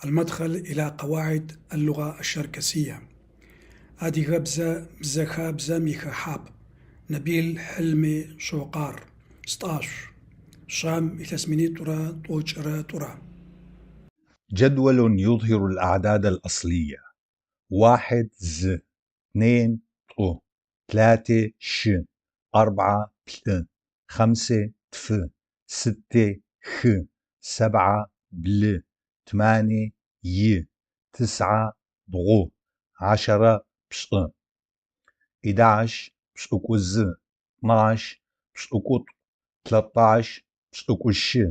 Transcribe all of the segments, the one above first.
المدخل إلى قواعد اللغة الشركسية. Адыгэбзэ бзэхабзэм ихэхьапӏ. Набил Хьилми Шокъар. Стӏашъу. Шам, илъэс минитӏурэ тӏокӏырэ тӏурэ. جدول يظهر الأعداد الأصلية: 1 зы, 2 тӏу, 3 щы, 4 плӏы, 5 тфы, 6 хы, 7 блы, 8 и, 9 бгъу, 10 пшӏы. 11 пшӏыкӏузы, 12 пшӏыкӏутӏу, 13 пшӏыкӏущы,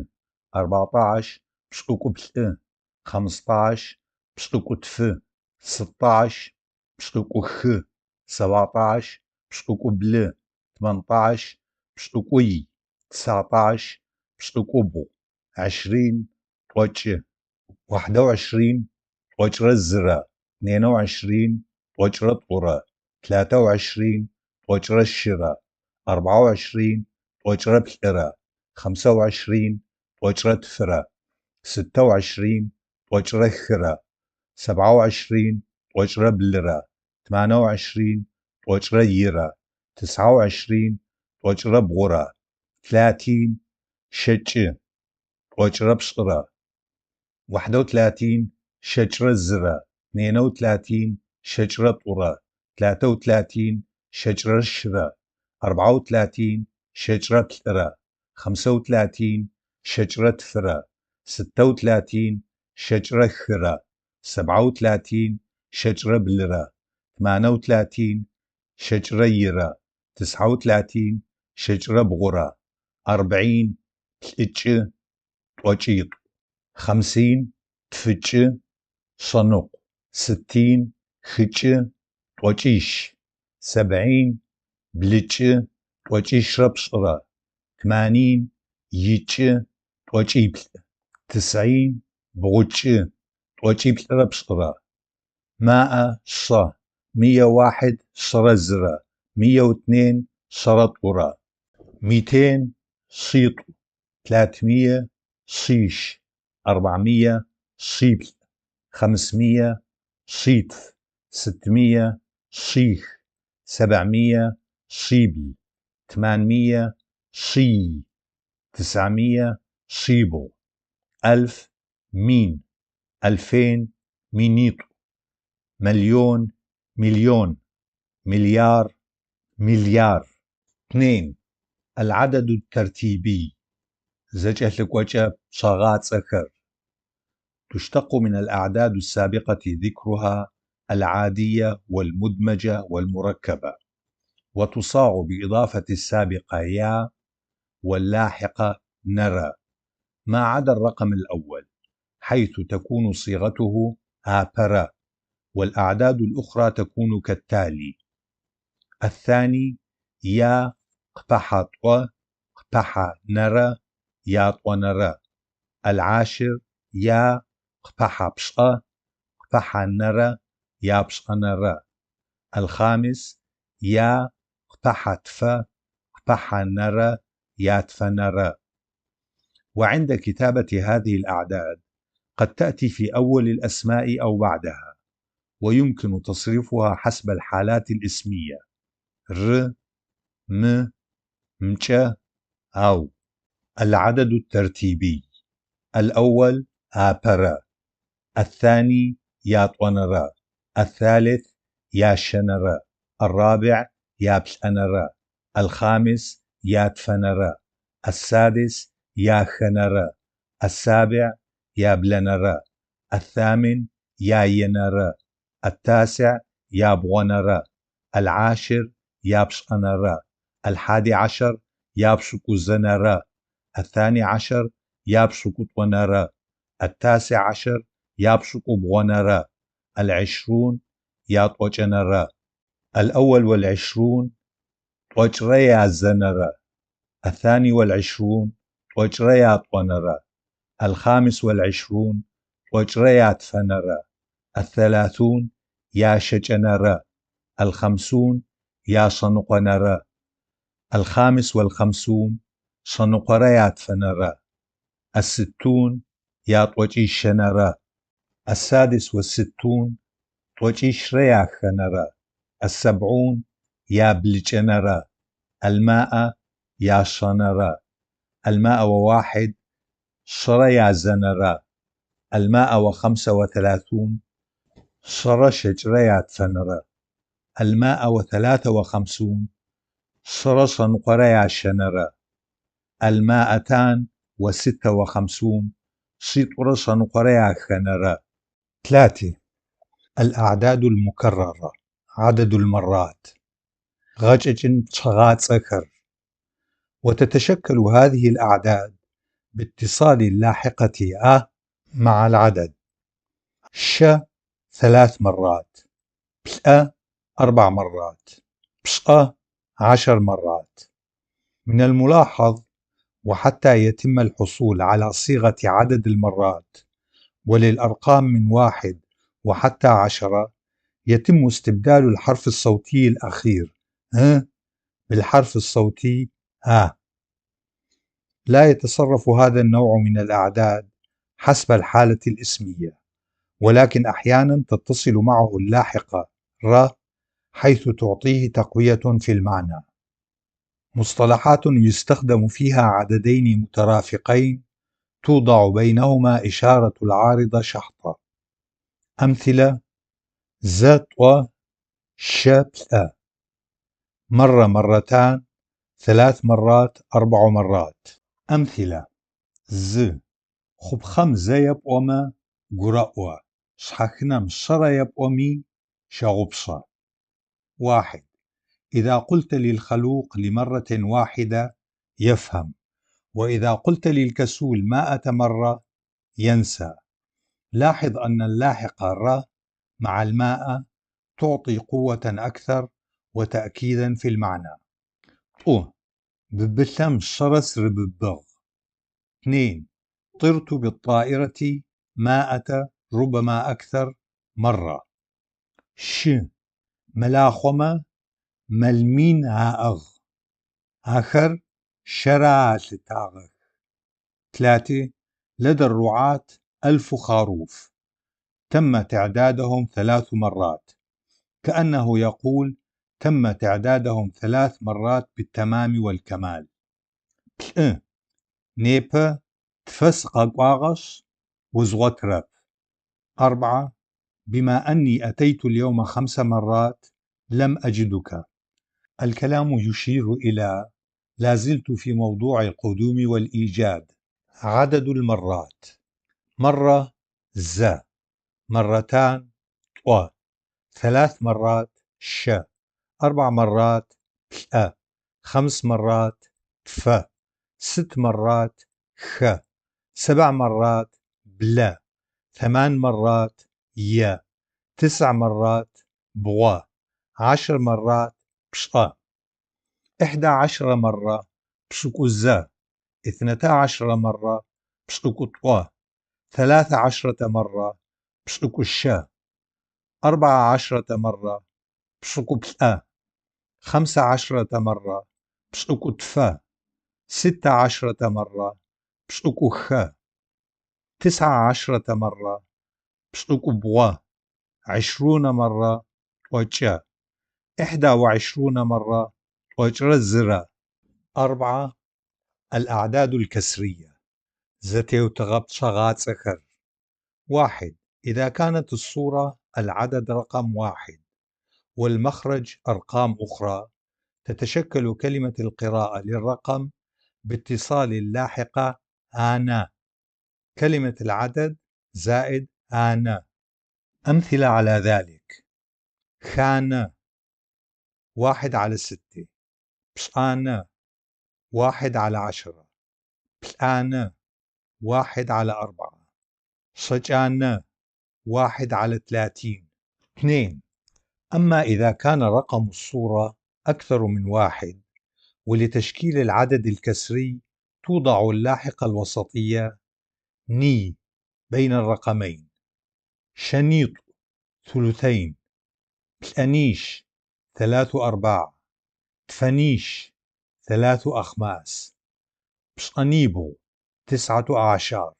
14 пшӏыкӏуплӏы, 15 пшӏыкӏутфы, 16 пшӏыкӏухы, 17 пшӏыкӏублы, 18 пшӏыкӏуй, 19 пшӏыкӏубгъу, 20 тӏокӏы. 21 тӏокӏырэ зырэ, 22 тӏокӏырэ тӏурэ, 23 тӏокӏырэ щырэ, 24 тӏокӏырэ плӏырэ, 25 тӏокӏырэ тфырэ, 26 тӏокӏырэ хырэ, 27 тӏокӏырэ блырэ, 28 тӏокӏырэ ирэ, 29 тӏокӏырэ бгъурэ, 30 щэкӏы, тӏокӏырэ пшӏырэ. 31 щэкӏырэ зырэ, 32 щэкӏырэ тӏурэ, 33 щэкӏырэ щырэ, 34 щэкӏырэ плӏырэ, 35 щэкӏырэ тфырэ, 36 щэкӏырэ хырэ, 37 щэкӏырэ блырэ, 38 щэкӏырэ ирэ, 39 щэкӏырэ бгъурэ, 40 плӏыкӏы, тӏокӏитӏу. 50 тфыкӏы, шъэныкъу, 60 хыкӏы, тӏокӏищ, 70 блыкӏы, тӏокӏищрэ пшӏырэ, 80 икӏы, тӏокӏиплӏ, 90 бгъукӏы, тӏокӏиплӏырэ пшӏырэ. 100 шъэ, 101 шъэрэ зырэ, 102 шъэрэ тӏурэ, 200 шъитӏу, 300 шъищ, 400 шъиплӏ, 500 шъитф, 600 шъих, 700 шъибл, 800 шъий, 900 шъибгъу, 1000 мин, 2000 минитӏу, مليون مليون، مليار مليار. 2. العدد الترتيبي. Зэкӏэлъыкӏокӏэ пчъэгъацӏэхэр. تشتق من الأعداد السابقة ذكرها العادية والمدمجة والمركبة، وتصاغ بإضافة السابقة يا واللاحقة نرى، ما عدا الرقم الأول حيث تكون صيغته آبرة، والأعداد الأخرى تكون كالتالي: الثاني يا قپحة طو قپحة نرى ятӏонэрэ، العاشر يا قپحة пшӏэ قپحة нэрэ япшӏэнэрэ، الخامس يا قپحة тфэ قپحة нэрэ ятфэнэрэ. وعند كتابة هذه الأعداد قد تأتي في أول الأسماء أو بعدها، ويمكن تصريفها حسب الحالات الاسمية ر م مچ أو. العدد الترتيبي: الأول апэрэ، الثاني ятӏонэрэ، الثالث ящэнэрэ، الرابع яплӏэнэрэ، الخامس ятфэнэрэ، السادس яхэнэрэ، السابع яблэнэрэ، الثامن яенэрэ، التاسع ябгъонэрэ، العاشر япшӏэнэрэ، الحادي عشر япшӏыкӏузэнэрэ، الثاني عشر япшӏыкӏутӏонэрэ، التاسع عشر япшӏыкӏубгъонэрэ، العشرون ятӏокӏэнэрэ. الأول والعشرون тӏокӏырэ язэнэрэ، الثاني والعشرون тӏокӏырэ ятӏонэрэ، الخامس والعشرون тӏокӏырэ ятфэнэрэ، الثلاثون ящэкӏэнэрэ، الخمسون яшъэныкъонэрэ، الخامس والخمسون шъэныкъорэ ятфэнэрэ، الستون ятӏокӏищэнэрэ. السادس والستون тӏокӏищрэ яхэнэрэ, السبعون яблыкӏэнэрэ, المائة яшъэнэрэ, المائة وواحد шъэрэ язэнэрэ, المائة وخمسة وثلاثون шъэрэ щэкӏрэ ятфэнэрэ, المائة وثلاثة وخمسون шъэрэ шъэныкъорэ ящэнэрэ, المائتان وستة وخمسون шъитӏурэ шъэныкъорэ яхэнэрэ. 3. الأعداد المكررة، عدد المرات. Гъэкӏэкӏын пчъэгъацӏэхэр. وتتشكل هذه الأعداد باتصال اللاحقة أ مع العدد: щэ ثلاث مرات، плӏэ أربع مرات، пшӏэ 10 مرات. من الملاحظ، وحتى يتم الحصول على صيغة عدد المرات وللأرقام من 1 وحتى 10، يتم استبدال الحرف الصوتي الأخير ه بالحرف الصوتي أ. لا يتصرف هذا النوع من الأعداد حسب الحالة الاسمية، ولكن أحيانا تتصل معه اللاحقة ر حيث تعطيه تقوية في المعنى. مصطلحات يستخدم فيها عددين مترافقين توضع بينهما إشارة العارضة شحطة. أمثلة: зэ тӏо, щэ плӏэ. مرة مرتان، ثلاث مرات، أربع مرات. أمثلة: зы. Хъупхъэм зэ епӏомэ гурэӏо, шъхьахынэм шъэрэ епӏоми щэгъупшэ. 1. إذا قلت للخلوق لمرة واحدة يفهم، وإذا قلت للكسول 100 مرة ينسى. لاحظ أن اللاحقة ر مع المائة تعطي قوة أكثر وتأكيدا في المعنى. тӏу. Быбылъэм шъэрэ сырыбыбыгъ. 2. طرت بالطائرة 100، ربما أكثر، مرة. щы. Мэлахъомэ мэл мин аӏыгъ. Ахэр шъэрэ алъытагъэх. 3. لدى الرعاة 1000 خروف. تم تعدادهم 3 مرات، كأنه يقول تم تعدادهم 3 مرات بالتمام والكمال. плӏы. Непэ тфэ сыкъэкӏуагъэшъ, узгъотырэп. 4. بما أني أتيت اليوم 5 مرات لم أجدك. الكلام يشير إلى لازلت في موضوع القدوم والإيجاد. عدد المرات: مرة ز، مرتان طو، 3 مرات ش، 4 مرات بلأ، 5 مرات تف، 6 مرات خ، 7 مرات بلا، 8 مرات ي، 9 مرات بغو، 10 مرات بشأ، 11 مرة بشكوزة، 12 مرة بشكوطوة، 13 مرة بشكوشة، 14 مرة بشكوبلأ، 15 مرة بشكوتفة، 16 مرة بشكوخة، 19 مرة بشكوبغة، 20 مرة وجه، 21 مرة وجرزرة. 4. الأعداد الكسرية. زتيوتغبتشغاتسخر. 1. إذا كانت الصورة العدد رقم 1 والمخرج أرقام أخرى، تتشكل كلمة القراءة للرقم باتصال اللاحقة آنا، كلمة العدد زائد آنا. أمثلة على ذلك: خانة 1/6، بشانة 1/10، بلانة 1/4، شجانة 1/30. 2. أما إذا كان رقم الصورة أكثر من 1، ولتشكيل العدد الكسري توضع اللاحقة الوسطية ني بين الرقمين: شنيط ثلثين، بلانيش 3/4، تفنيش 3 أخماس، بشقنيبو 9 أعشار.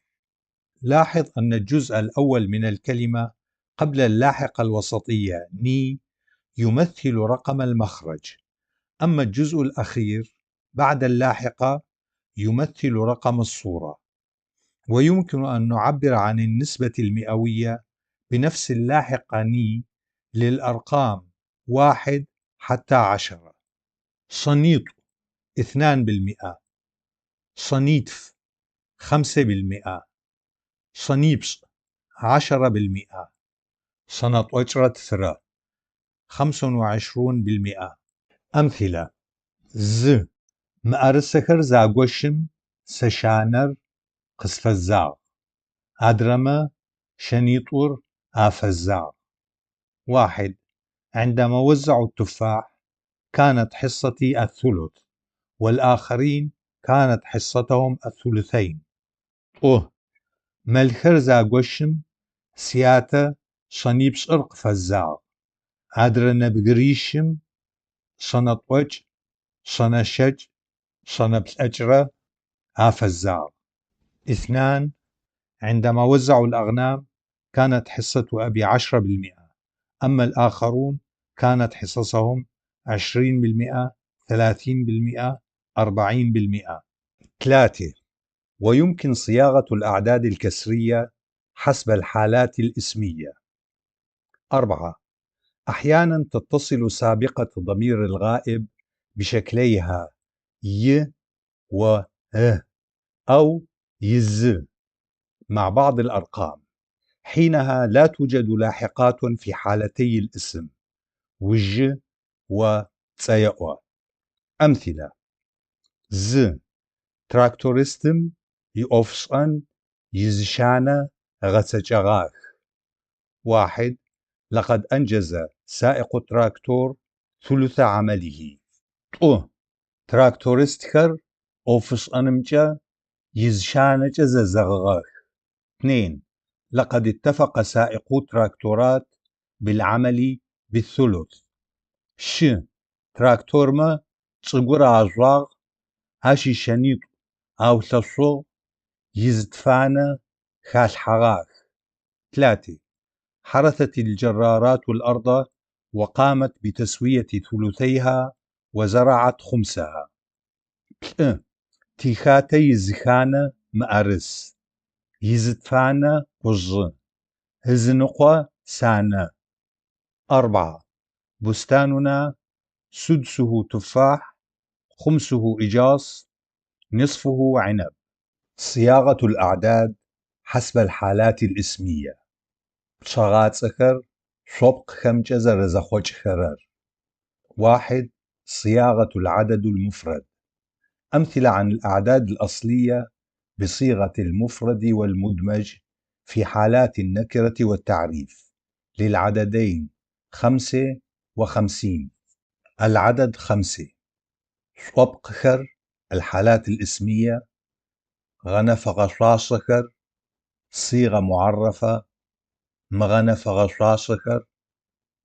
لاحظ أن الجزء الأول من الكلمة قبل اللاحقة الوسطية ني يمثل رقم المخرج، أما الجزء الأخير بعد اللاحقة يمثل رقم الصورة. ويمكن أن نعبر عن النسبة المئوية بنفس اللاحقة ني للأرقام 1 حتى 10. شنيط 2%، شنيتف 5%، شنيبش 10%، شنطوجرة 25%. أمثلة: 1. Мыӏэрысэхэр загощым сэ щанэр къысфэзагъ, адрэмэ щэнитӏур афэзагъ. 1. عندما وزعوا التفاح كانت حصتي الثلث، والآخرين كانت حصتهم الثلثين. 2. Мэлхэр загощым сятэ щэнипшӏыр къыфэзагъ, адрэ нэбгырищым шъэнэ тӏокӏ, шъэнэ щэкӏ, шъэнэ плӏэкӏрэ афэзагъ. 2. عندما وزعوا الأغنام كانت حصة أبي 10%، أما الآخرون كانت حصصهم 20%، 30%، 40%. 3. ويمكن صياغة الأعداد الكسرية حسب الحالات الاسمية. 4. أحيانا تتصل سابقة ضمير الغائب بشكليها ي و ه أو يز مع بعض الأرقام، حينها لا توجد لاحقات في حالتي الاسم وج و تسيئو. أمثلة: 1. Трактористым иӏофшӏэн изыщанэ ыгъэцэкӏэгъах. 1. لقد أنجز سائق التراكتور ثلث عمله. 2. Трактористхэр ӏофшӏэнымкӏэ изыщанэкӏэ зэзэгъыгъэх. 2. لقد اتفق سائقو التراكتورات بالعمل بالثلث. 3. Трактормэ чӏыгур ажъуагъ, ащ ищэнитӏу аулъэшъугъ, изытфанэ халъхьэгъах. 3. حرثت الجرارات الأرض وقامت بتسوية ثلثيها وزرعت خمسها. 2. Тихатэ изыханэ мыӏэрыс, изытфанэ къужъы, ызыныкъо санэ. 4. بستاننا سدسه تفاح، خمسه إجاص، نصفه عنب. صياغة الأعداد حسب الحالات الاسمية. Пчъэгъацӏэхэр шъопкъхэмкӏэ зэрэзэхъокӏхэрэр. 1. صياغة العدد المفرد. أمثلة عن الأعداد الأصلية بصيغة المفرد والمدمج في حالات النكرة والتعريف للعددين 5 و50. العدد 5. شъопкъхэр الحالات الاسمية. гъэнэфэгъэ صيغة معرفة. мыгъэнэфэгъэ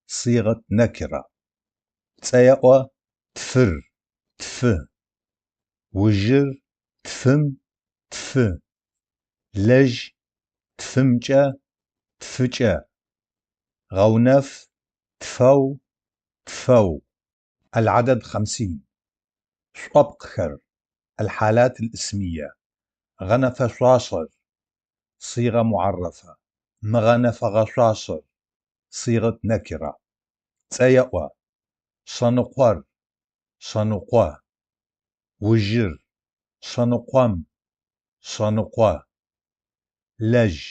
صيغة نكرة. Цӏэеӏо тфыр, тфы. Ужыр тфым, тфы. Лэжь тфымкӏэ, тфыкӏэ. Гъэунэф тфэу, тфэу. العدد 50. شъопкъхэр الحالات الاسمية. гъэнэфэшъуашэр صيغة معرفة. мыгъэнэфэгъэ صيغة نكرة. Цӏэеӏо шъэныкъор, шъэныкъо. Ужыр шъэныкъом, шъэныкъо. Лэжь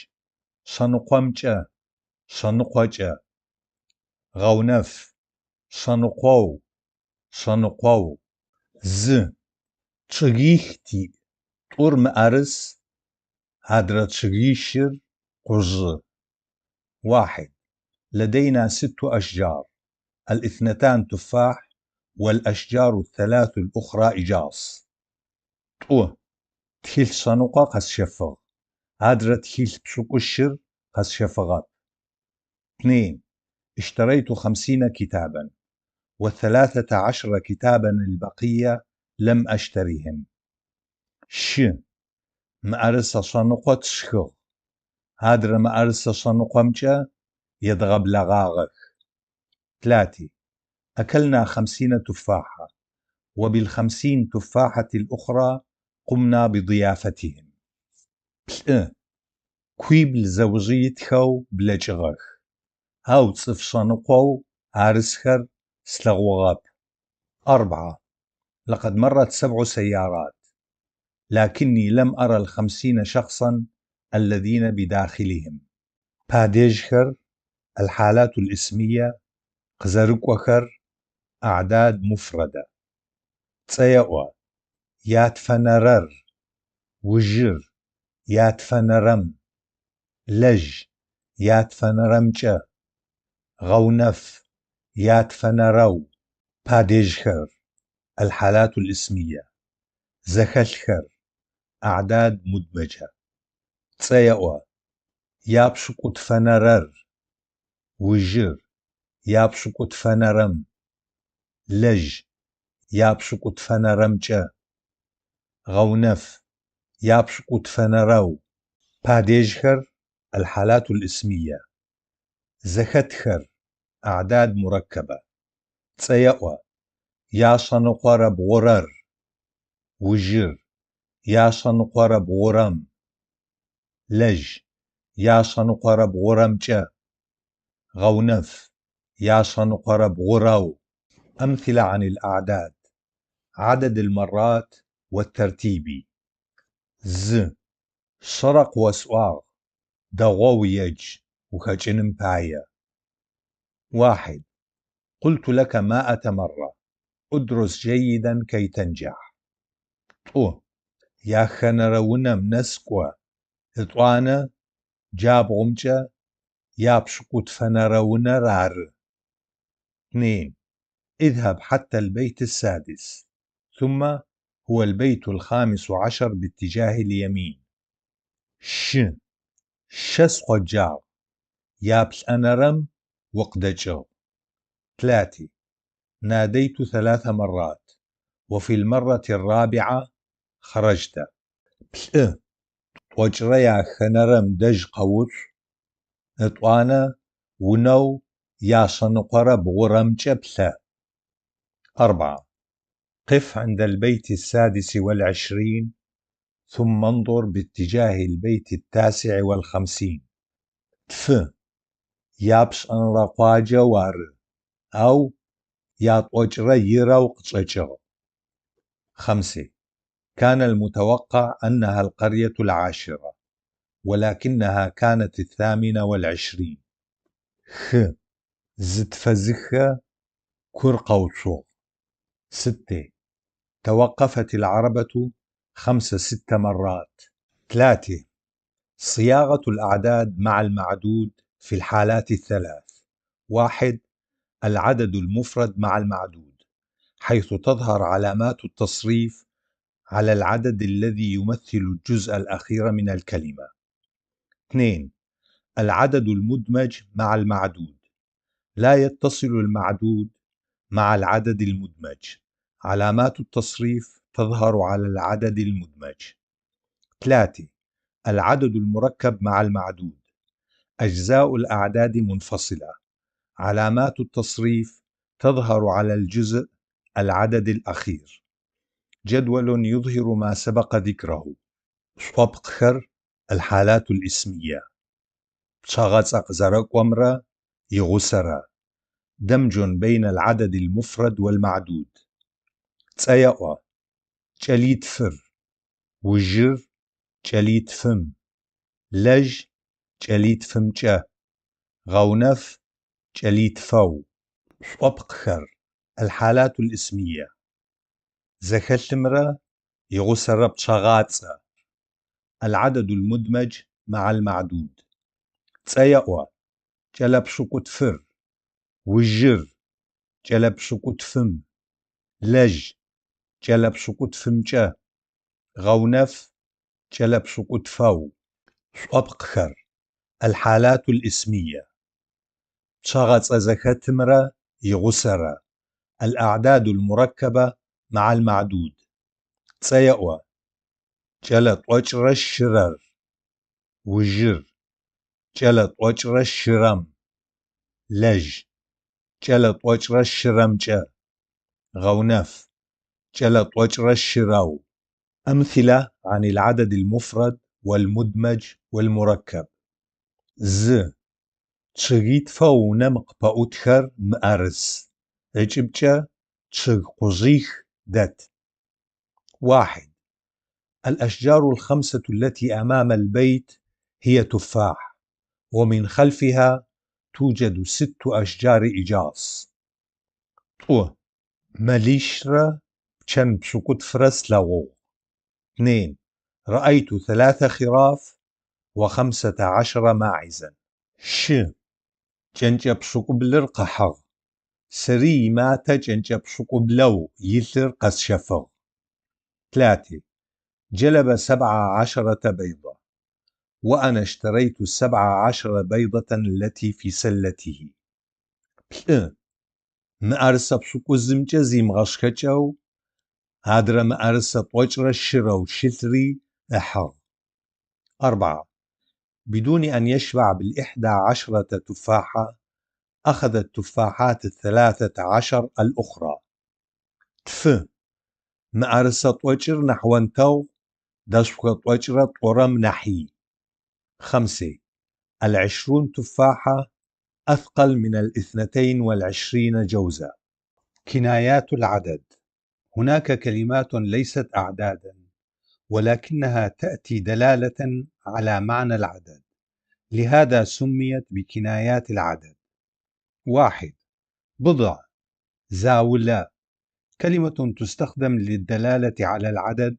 шъэныкъомкӏэ, шъэныкъокӏэ. Гъэунэф шъэныкъоу, шъэныкъоу. 1. Чъыгих тиӏ, тӏур мыӏэрыс, адрэ чъыгищыр къужъы. 1. لدينا 6 أشجار، الاثنتان تفاح والأشجار الثلاث الأخرى إجاص. 2. Тхылъ шъэныкъо къэсщэфыгъ, адрэ тхылъ пшӏыкӏущыр къэсщэфыгъэп. 2. اشتريت 50 كتابا، وال13 كتابا البقية لم أشترهم. 3. Мыӏэрысэ шъэныкъо тшхыгъ. Адрэ мыӏэрысэ шъэныкъомкӏэ едгъэблэгъагъэх. ثلاثة. أكلنا 50 تفاحة، وبال50 تفاحة الأخرى قمنا بضيافتهم. Плӏы. Куибл зэужэ итхэу блэкӏыгъэх, ау цӏыф шъэныкъоу арысхэр слъэгъугъэп. أربعة. لقد مرت سبع سيارات، لكني لم أر ال50 شخصا الذين بداخلهم. Падежхэр, الحالات الاسمية, къызэрыкӏохэр, أعداد مفردة. Цӏэеӏо: ятфэнэрэр, ужыр, ятфэнэрэм, лэжь, ятфэнэрэмкӏэ, гъэунэф, ятфэнэрэу. Падежхэр, الحالات الاسمية, зэхэлъхэр, أعداد مدمجة. Цӏэеӏо: япшӏыкӏутфэнэрэр, ужыр, япшӏыкӏутфэнэрэм, лэжь, япшӏыкӏутфэнэрэмкӏэ, гъэунэф, япшӏыкӏутфэнэрэу. Падежхэр, الحالات الاسمية, зэхэтхэр, أعداد مركبة. Цӏэеӏо: яшъэныкъорэ бгъурэр, ужыр, яшъэныкъорэ бгъурэм, лэжь, яшъэныкъорэ бгъурэмкӏэ, гъэунэф, яшъэныкъорэ бгъурэу. أمثلة عن الأعداد: عدد المرات والترتيبي. Зы. Шъэрэ къыосӏуагъ, дэгъоу едж, ухэкӏыным пае. واحد. قلت لك مائة مرة، ادرس جيدا كي تنجح. Тӏу. Яхэнэрэ унэм нэс кӏо, ытӏуанэ джабгъумкӏэ япшӏыкӏутфэнэрэ унэр ары. اثنين. اذهب حتى البيت السادس، ثم هو البيت ال15 باتجاه اليمين. Щы. Щэ сыкъоджагъ, яплӏэнэрэм укъыдэкӏыгъ. ثلاثة. ناديت ثلاث مرات، وفي المرة الرابعة خرجت. Плӏы. Тӏокӏрэ яхэнэрэм дэжь къэуцу, ытӏуанэ унэу яшъэныкъорэ бгъурэмкӏэ плъэ. أربعة. قف عند البيت ال26 ثم انظر باتجاه البيت ال59. Тфы. Япшӏэнэрэ къуаджэу ары, ау ятӏокӏрэ ирэу къычӏэкӏыгъ. خمسة. كان المتوقع أنها القرية العاشرة، ولكنها كانت ال28. Хы. Зытфэзыхэ кур къэуцугъ. ستة. توقفت العربة خمس ست مرات. ثلاثة. صياغة الأعداد مع المعدود في الحالات الثلاث. واحد. العدد المفرد مع المعدود، حيث تظهر علامات التصريف على العدد الذي يمثل الجزء الأخير من الكلمة. اثنين. العدد المدمج مع المعدود، لا يتصل المعدود مع العدد المدمج، علامات التصريف تظهر على العدد المدمج. ثلاثة. العدد المركب مع المعدود، أجزاء الأعداد منفصلة، علامات التصريف تظهر على الجزء العدد الأخير. جدول يظهر ما سبق ذكره. Шӏопкъхэр, الحالات الاسمية. Пчъэгъэцӏэ къызэрэкӏомрэ игъусэрэ. دمج بين العدد المفرد والمعدود. Цӏэеӏо: кӏэлитфыр, ужыр, кӏэлитфым, лэжь, кӏэлитфымкӏэ, гъэунэф, кӏэлитфэу. Шӏопкъхэр, الحالات الاسمية. Зэхэлъымрэ игъусэрэ пчъэгъацӏэ. العدد المدمج مع المعدود. Цӏэеӏо: кӏэлэ пшӏыкӏутфыр, ужыр, кӏэлэ пшӏыкӏутфым, лэжь, кӏэлэ пшӏыкӏутфымкӏэ, гъэунэф, кӏэлэ пшӏыкӏутфэу. Шӏопкъхэр, الحالات الاسمية. Пчъэгъэцӏэ зэхэтымрэ игъусэрэ. الأعداد المركبة مع المعدود. Цӏэеӏо: кӏэлэ тӏокӏрэ щырэр, ужыр. Кӏэлэ тӏокӏрэ щырэм. Лэжь. Кӏэлэ тӏокӏрэ щырэмкӏэ. Гъэунэф. Кӏэлэ тӏокӏрэ щырэу. أمثلة عن العدد المفرد والمدمج والمركب: Зы. Чъыгитфэу унэм къыпэӏутхэр мыӏэрыс, ыкӏыбкӏэ чъыг къужъих дэт. 1. الأشجار الخمسة التي أمام البيت هي تفاح، ومن خلفها توجد ست أشجار إجاص. Тӏу. Мэлищрэ пчэн пшӏыкӏутфрэ слъэгъугъ. 2. رأيت ثلاث خراف و15 ماعزا. Щы. Кӏэнкӏэ пшӏыкӏублыр къыхьыгъ. Сэри иматэ кӏэнкӏэ пшӏыкӏублэу илъыр къэсщэфыгъ. 3. جلب 17 بيضة، وأنا اشتريت ال17 بيضة التي في سلته. Плӏы. Мыӏэрысэ пшӏыкӏузымкӏэ зимыгъэшхэкӏэу адрэ мыӏэрысэ тӏокӏрэ щырэу щылъри ыхьыгъ. 4. بدون أن يشبع بال11 تفاحة، أخذ التفاحات ال13 الأخرى. Тфы. Мыӏэрысэ тӏокӏыр нахь онтэгъу дэшхо тӏокӏрэ тӏурэм нахьи. 5. 20 تفاحة أثقل من 22 جوزة. كنايات العدد. هناك كلمات ليست أعدادا، ولكنها تأتي دلالة على معنى العدد، لهذا سميت بكنايات العدد. 1. بضع، زاولة، كلمة تستخدم للدلالة على العدد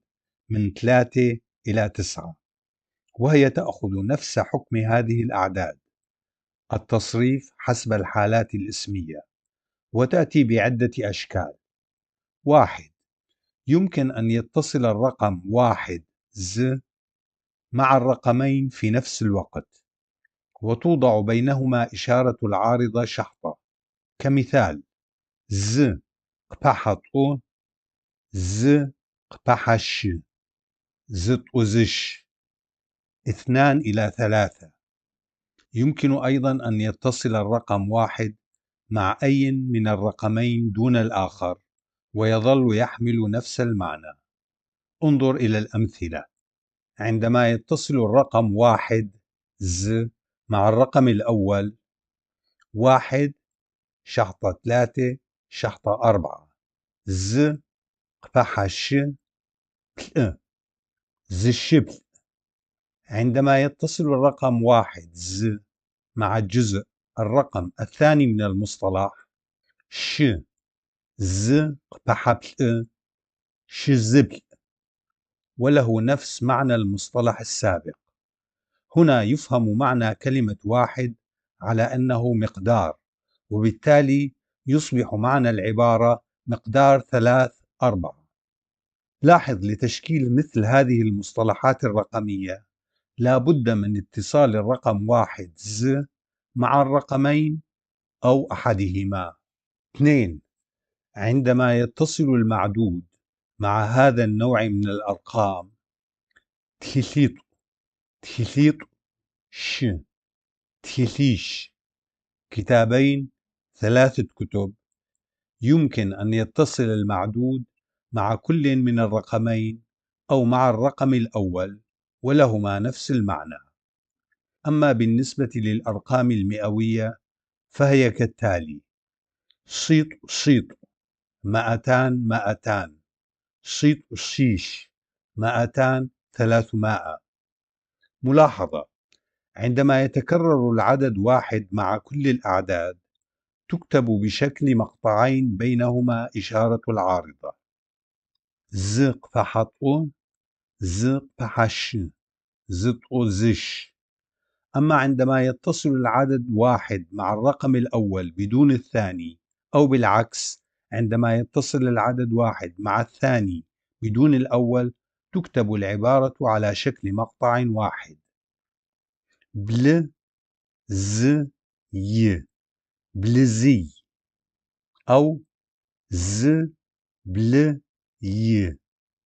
من 3 إلى 9، وهي تأخذ نفس حكم هذه الأعداد، التصريف حسب الحالات الاسمية، وتأتي بعدة أشكال. 1. يمكن أن يتصل الرقم 1 ز مع الرقمين في نفس الوقت، وتوضع بينهما إشارة العارضة شحطة، كمثال ز قبحطو، ز قبحش، زطوزش. 2 إلى 3. يمكن أيضا أن يتصل الرقم 1 مع أي من الرقمين دون الآخر، ويظل يحمل نفس المعنى. انظر إلى الأمثلة. عندما يتصل الرقم 1 ز مع الرقم الأول 1 شحطة 3 شحطة 4 ز قبحش بل زشبل. عندما يتصل الرقم 1 ز مع الجزء الرقم الثاني من المصطلح ش ز قبحبل شزبل، وله نفس معنى المصطلح السابق. هنا يفهم معنى كلمة 1 على أنه مقدار، وبالتالي يصبح معنى العبارة مقدار 3 4. لاحظ لتشكيل مثل هذه المصطلحات الرقمية لا بد من اتصال الرقم 1 ز مع الرقمين أو أحدهما. 2. عندما يتصل المعدود مع هذا النوع من الأرقام تخليط تخليط ش تخليش كتابين 3 كتب، يمكن أن يتصل المعدود مع كل من الرقمين أو مع الرقم الأول، ولهما نفس المعنى. أما بالنسبة للأرقام المئوية فهي كالتالي: شيط شيط 200 200، شيط شيش 200 300. ملاحظة: عندما يتكرر العدد 1 مع كل الأعداد تكتب بشكل مقطعين بينهما إشارة العارضة ز قفحطو ز قفحش زطوزش. أما عندما يتصل العدد 1 مع الرقم الأول بدون الثاني، أو بالعكس عندما يتصل العدد 1 مع الثاني بدون الأول، تكتب العبارة على شكل مقطع واحد بل ز ي بلزي، أو ز بل ي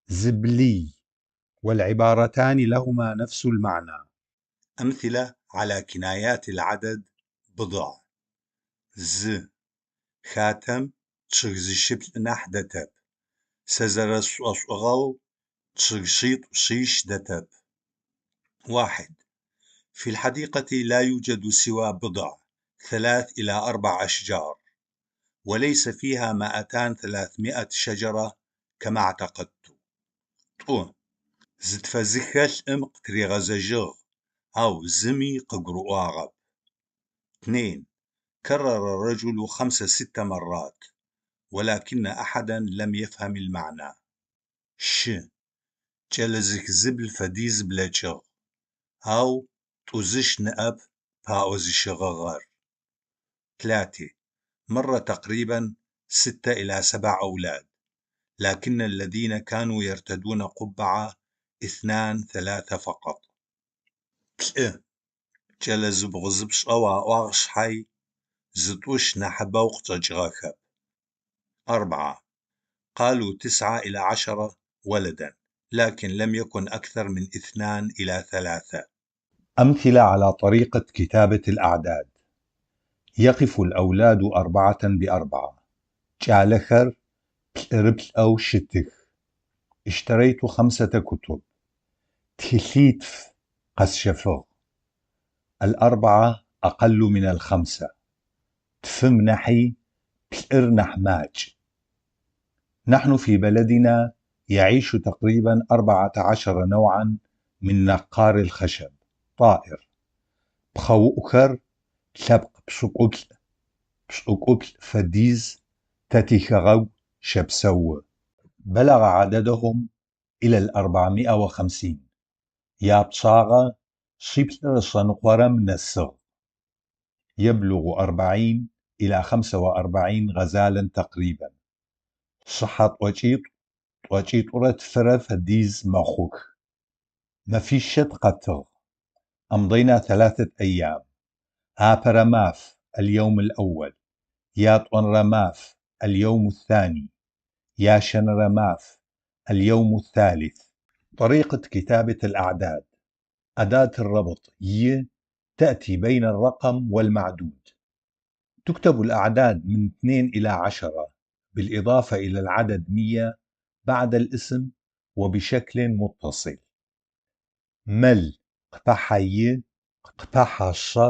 زبلي، والعبارتان لهما نفس المعنى. أمثلة على كنايات العدد بضع. Зы. Хатэм чъыг зыщыплӏ нахь дэтэп, сэ зэрэсшӏошӏыгъэу чъыг шъитӏу-шъищ дэтэп. 1. في الحديقة لا يوجد سوى بضع ثلاث إلى أربع أشجار، وليس فيها 2300 شجرة كما اعتقدت. Тӏу. Зытфэ-зыхэ лӏым къытыригъэзэжьыгъ, ау зыми къыгурыӏуагъэп. 2. كرر الرجل خمس ست مرات، ولكن أحدا لم يفهم المعنى. Щы. Кӏэлэ зыхы-зыбл фэдиз блэкӏыгъ, ау тӏу-зыщ ныӏэп паӏо зыщыгъыгъэр. 3. مر تقريبا ستة إلى سبع أولاد، لكن الذين كانوا يرتدون قبعة اثنان ثلاثة فقط. Плӏы. Кӏэлэ зыбгъу-зыпшӏэу аӏуагъ шъхьай, зытӏущ нахьыбэу къычӏэкӏыгъэхэп. 4. قالوا 9 إلى 10 ولدا، لكن لم يكن أكثر من اثنان إلى ثلاثة. أمثلة على طريقة كتابة الأعداد: يقف الأولاد أربعة بأربعة. Кӏалэхэр плӏырыплӏэу щытых. اشتريت خمسة كتب. Тхылъитф къэсщэфыгъ. الأربعة أقل من الخمسة. Тфым нахьи плӏыр нахь макӏ. نحن في بلدنا يعيش تقريبا 14 نوعا من نقار الخشب طائر. Пхъэуӏухэр лъэпкъ пшӏыкӏуплӏ пшӏыкӏуплӏ фэдиз тэ тихэгъэгу щэпсэу. بلغ عددهم إلى 450. Япчъагъэ шъиплӏырэ шъэныкъорэм нэсыгъ. يبلغ 40 إلى 45 غزالا تقريبا. Шъыхьэ тӏокӏитӏу тӏокӏитӏурэ тфырэ фэдиз мэхъух. Мэфищэ тыкъэтыгъ. أمضينا 3 أيام. Апэрэ маф اليوم الأول. Ятӏонэрэ маф اليوم الثاني. Ящэнэрэ маф اليوم الثالث. طريقة كتابة الأعداد: أداة الربط ي تأتي بين الرقم والمعدود. تكتب الأعداد من 2 إلى 10 بالإضافة إلى العدد 100 بعد الاسم وبشكل متصل. Мэл къыпэхьэ и, къыпэхьэ шъэ,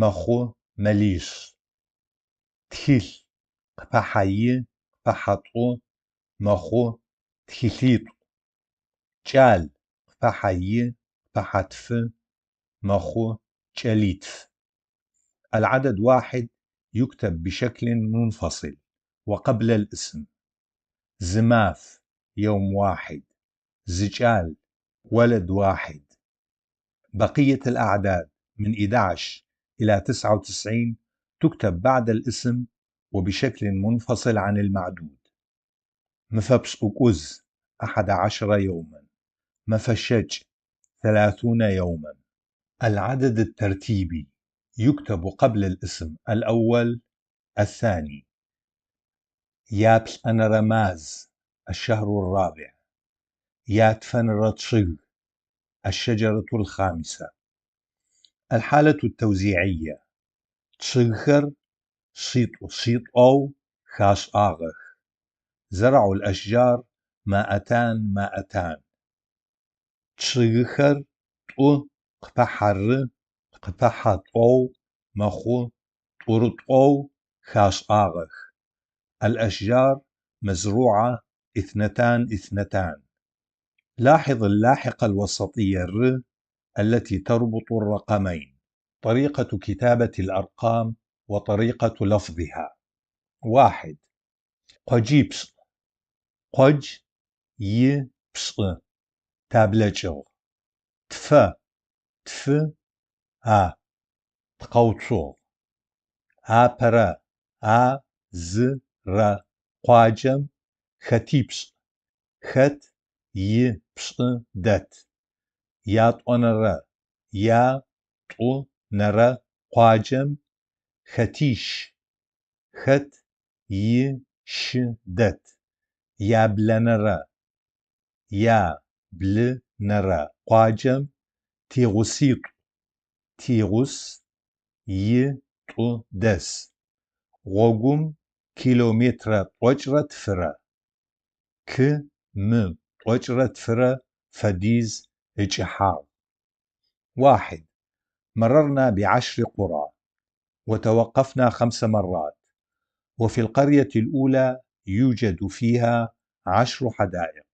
мэхъу мэлищ. Тхылъ къыпэхьэ и, къыпэхьэ тӏу, мэхъу тхылъитӏу. Кӏал къыпэхьэ и, къыпэхьэ тфы, мэхъу кӏэлитф. العدد 1 يكتب بشكل منفصل وقبل الاسم. Зы маф يوم واحد. Зы кӏал ولد واحد. بقية الأعداد من 11 إلى 99 تكتب بعد الاسم وبشكل منفصل عن المعدود. Мэфэ пшӏыкӏуз 11 يوما. Мэфэ щэкӏ 30 يوما. العدد الترتيبي يكتب قبل الاسم الأول الثاني. Яплӏэнэрэ маз الشهر الرابع. Ятфэнэрэ чъыг الشجرة الخامسة. الحالة التوزيعية: Чъыгхэр шъитӏу шъитӏоу хашӏагъэх. زرعوا الأشجار مائتان مائتان. Чъыгыхэр тӏу къыпэхьэ ры къыпэхьэ тӏоу мэхъу тӏурытӏоу хашӏагъэх. الأشجار مزروعة اثنتان اثنتان. لاحظ اللاحقة الوسطية ر التي تربط الرقمين. طريقة كتابة الأرقام وطريقة لفظها: 1. Къоджипшӏ къодж и пшӏы таблэкӏыгъ. Тфэ тфы а тыкъэуцугъ. Апэрэ а зы рэ къуаджэм хэтипшӏ хэт и пшӏы дэт. Ятӏонэрэ я тӏу нэрэ къуаджэм хэтищ хэт и щы дэт. Яблэнэрэ я блы нэрэ къуаджэм тигъуситӏу. Тигъус, и тӏу дэс. Гъогум километрэ тӏокӏрэ тфырэ км 92 фэдиз икӏыхьагъ. 1. مررنا بعشر قرى، وتوقفنا خمس مرات، وفي القرية الأولى يوجد فيها 10 حدائق،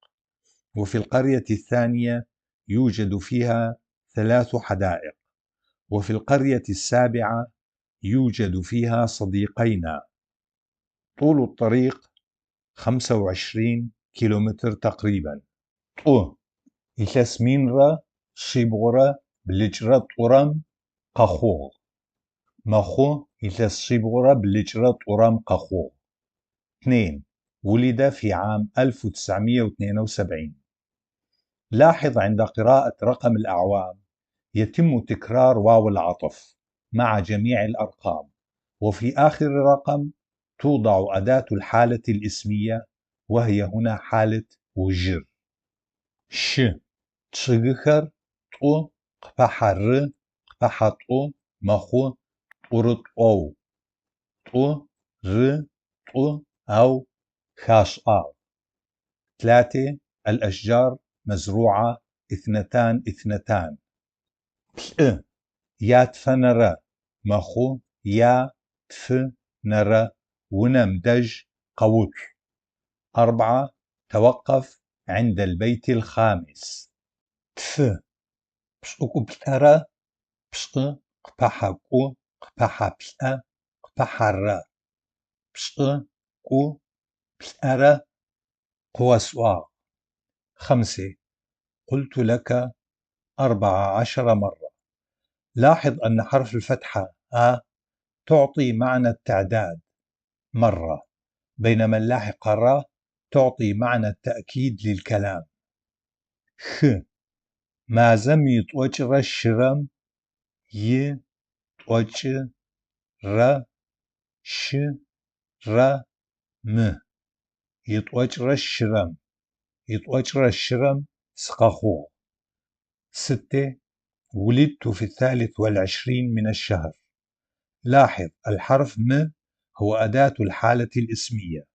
وفي القرية الثانية يوجد فيها ثلاث حدائق، وفي القرية السابعة يوجد فيها صديقينا. طول الطريق 25 كيلومتر تقريبا. 2. Илъэс минрэ шъибгъурэ блыкӏрэ тӏурэм къэхъугъ. Мэхъу илъэс шъибгъурэ блыкӏрэ тӏурэм къэхъугъ. 2. ولد في عام 1972. لاحظ عند قراءة رقم الأعوام يتم تكرار واو العطف مع جميع الأرقام، وفي آخر رقم توضع أداة الحالة الاسمية، وهي هنا حالة ужыр. Щы. Чъыгыхэр тӏу къыпэхьэ ры къыпэхьэ тӏу мэхъу тӏурытӏоу. Тӏу, ры, тӏу ау хашӏагъ. 3. الأشجار مزروعة اثنتان اثنتان. Плӏы. Ятфэнэрэ мэхъу я тфы нэрэ унэм дэжь къэуцу. 4. توقف عند البيت الخامس. Тфы. Пшӏыкӏуплӏэрэ пшӏы къыпэхьэ кӏу къыпэхьэ плӏэ къыпэхьэ рэ. Пшӏы, кӏу, плӏэрэ къыосӏуагъ. 5. قلت لك 14 مرة. لاحظ أن حرف الفتحة أ تعطي معنى التعداد مرة، بينما اللاحقة ر تعطي معنى التأكيد للكلام. Хы. Мазэм итӏокӏрэ щырэм и тӏокӏы рэ щы рэ мы. Итӏокӏрэ щырэм. Итӏокӏрэ щырэм сыкъэхъугъ. 6. ولدت في 23 من الشهر. لاحظ الحرف م هو أداة الحالة الاسمية.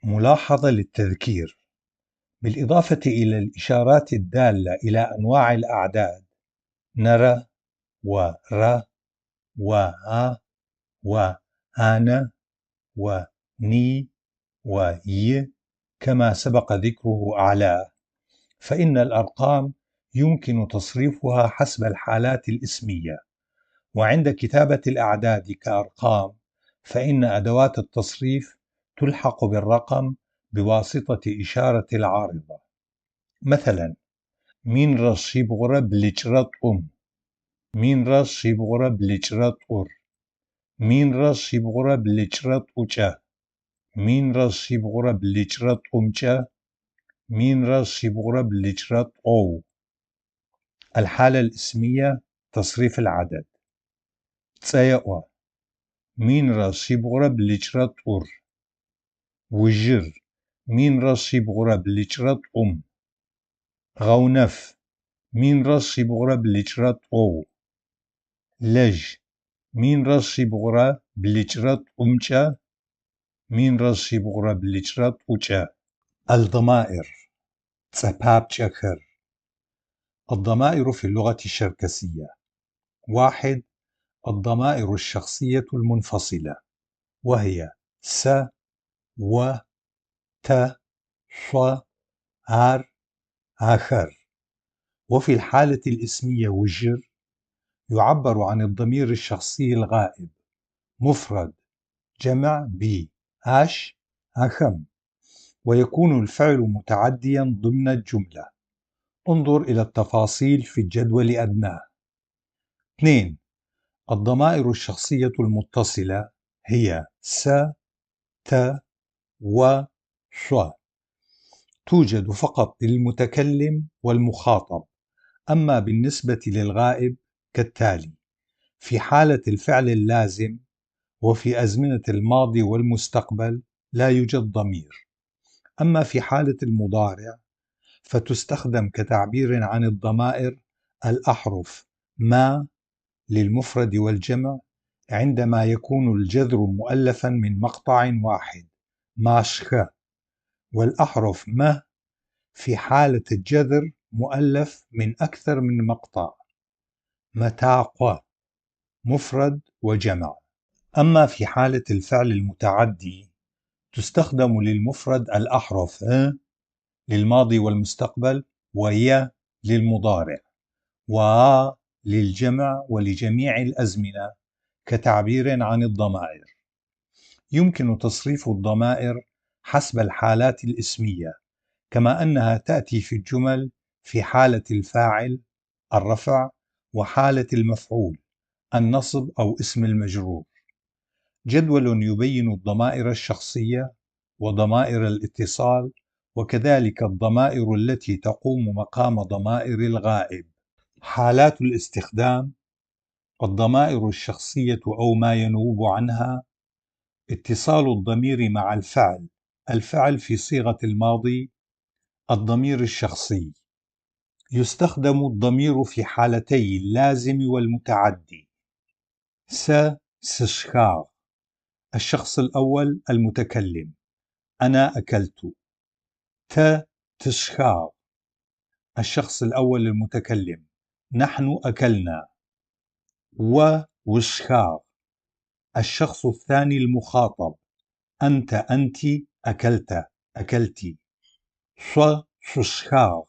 ملاحظة للتذكير: بالإضافة إلى الإشارات الدالة إلى أنواع الأعداد نرى ور وأ وآن وني وي كما سبق ذكره أعلاه، فإن الأرقام يمكن تصريفها حسب الحالات الاسمية، وعند كتابة الأعداد كأرقام فإن أدوات التصريف تلحق بالرقم بواسطة إشارة العارضة. مثلا минрэ шъибгъурэ блыкӏрэ тӏум, минрэ шъибгъурэ блыкӏрэ тӏур, минрэ шъибгъурэ блыкӏрэ тӏукӏэ, минрэ шъибгъурэ блыкӏрэ тӏумкӏэ, минрэ шъибгъурэ блыкӏрэ тӏоу. الحالة الاسمية تصريف العدد. Цӏэеӏо: минрэ шъибгъурэ блыкӏрэ тӏур. Ужыр: минрэ шъибгъурэ блыкӏрэ тӏум. Гъэунэф: минрэ шъибгъурэ блыкӏрэ тӏоу. Лэжь: минрэ шъибгъурэ блыкӏрэ тӏумкӏэ, минрэ шъибгъурэ блыкӏрэ тӏукӏэ. الضمائر цӏэпапкӏэхэр. الضمائر في اللغة الشركسية. 1. الضمائر الشخصية المنفصلة، وهي س و ت шъо ар ахэр. وفي الحالة الاسمية ужыр يعبر عن الضمير الشخصي الغائب مفرد جمع ب ащ ахэм، ويكون الفعل متعديا ضمن الجملة. انظر إلى التفاصيل في الجدول أدناه. 2. الضمائر الشخصية المتصلة هي س ت و شو، توجد فقط للمتكلم والمخاطب. أما بالنسبة للغائب كالتالي: في حالة الفعل اللازم وفي أزمنة الماضي والمستقبل لا يوجد ضمير. أما في حالة المضارع فتستخدم كتعبير عن الضمائر الأحرف ما، للمفرد والجمع عندما يكون الجذر مؤلفا من مقطع واحد ماشخة، والأحرف م في حالة الجذر مؤلف من أكثر من مقطع متاقة مفرد وجمع. أما في حالة الفعل المتعدي تستخدم للمفرد الأحرف ء للماضي والمستقبل، وي للمضارع، وآ للجمع ولجميع الأزمنة كتعبير عن الضمائر. يمكن تصريف الضمائر حسب الحالات الاسمية، كما أنها تأتي في الجمل في حالة الفاعل الرفع وحالة المفعول النصب أو اسم المجرور. جدول يبين الضمائر الشخصية وضمائر الاتصال، وكذلك الضمائر التي تقوم مقام ضمائر الغائب. حالات الاستخدام: الضمائر الشخصية أو ما ينوب عنها، اتصال الضمير مع الفعل، الفعل في صيغة الماضي، الضمير الشخصي. يستخدم الضمير في حالتي اللازم والمتعدي. س سشخاغ، الشخص الأول المتكلم، أنا أكلت. ت تشخاغ، الشخص الأول المتكلم، نحن أكلنا. و وشخاغ، الشخص الثاني المخاطب، أنت أنت أكلت أكلت. ص ششخاغ،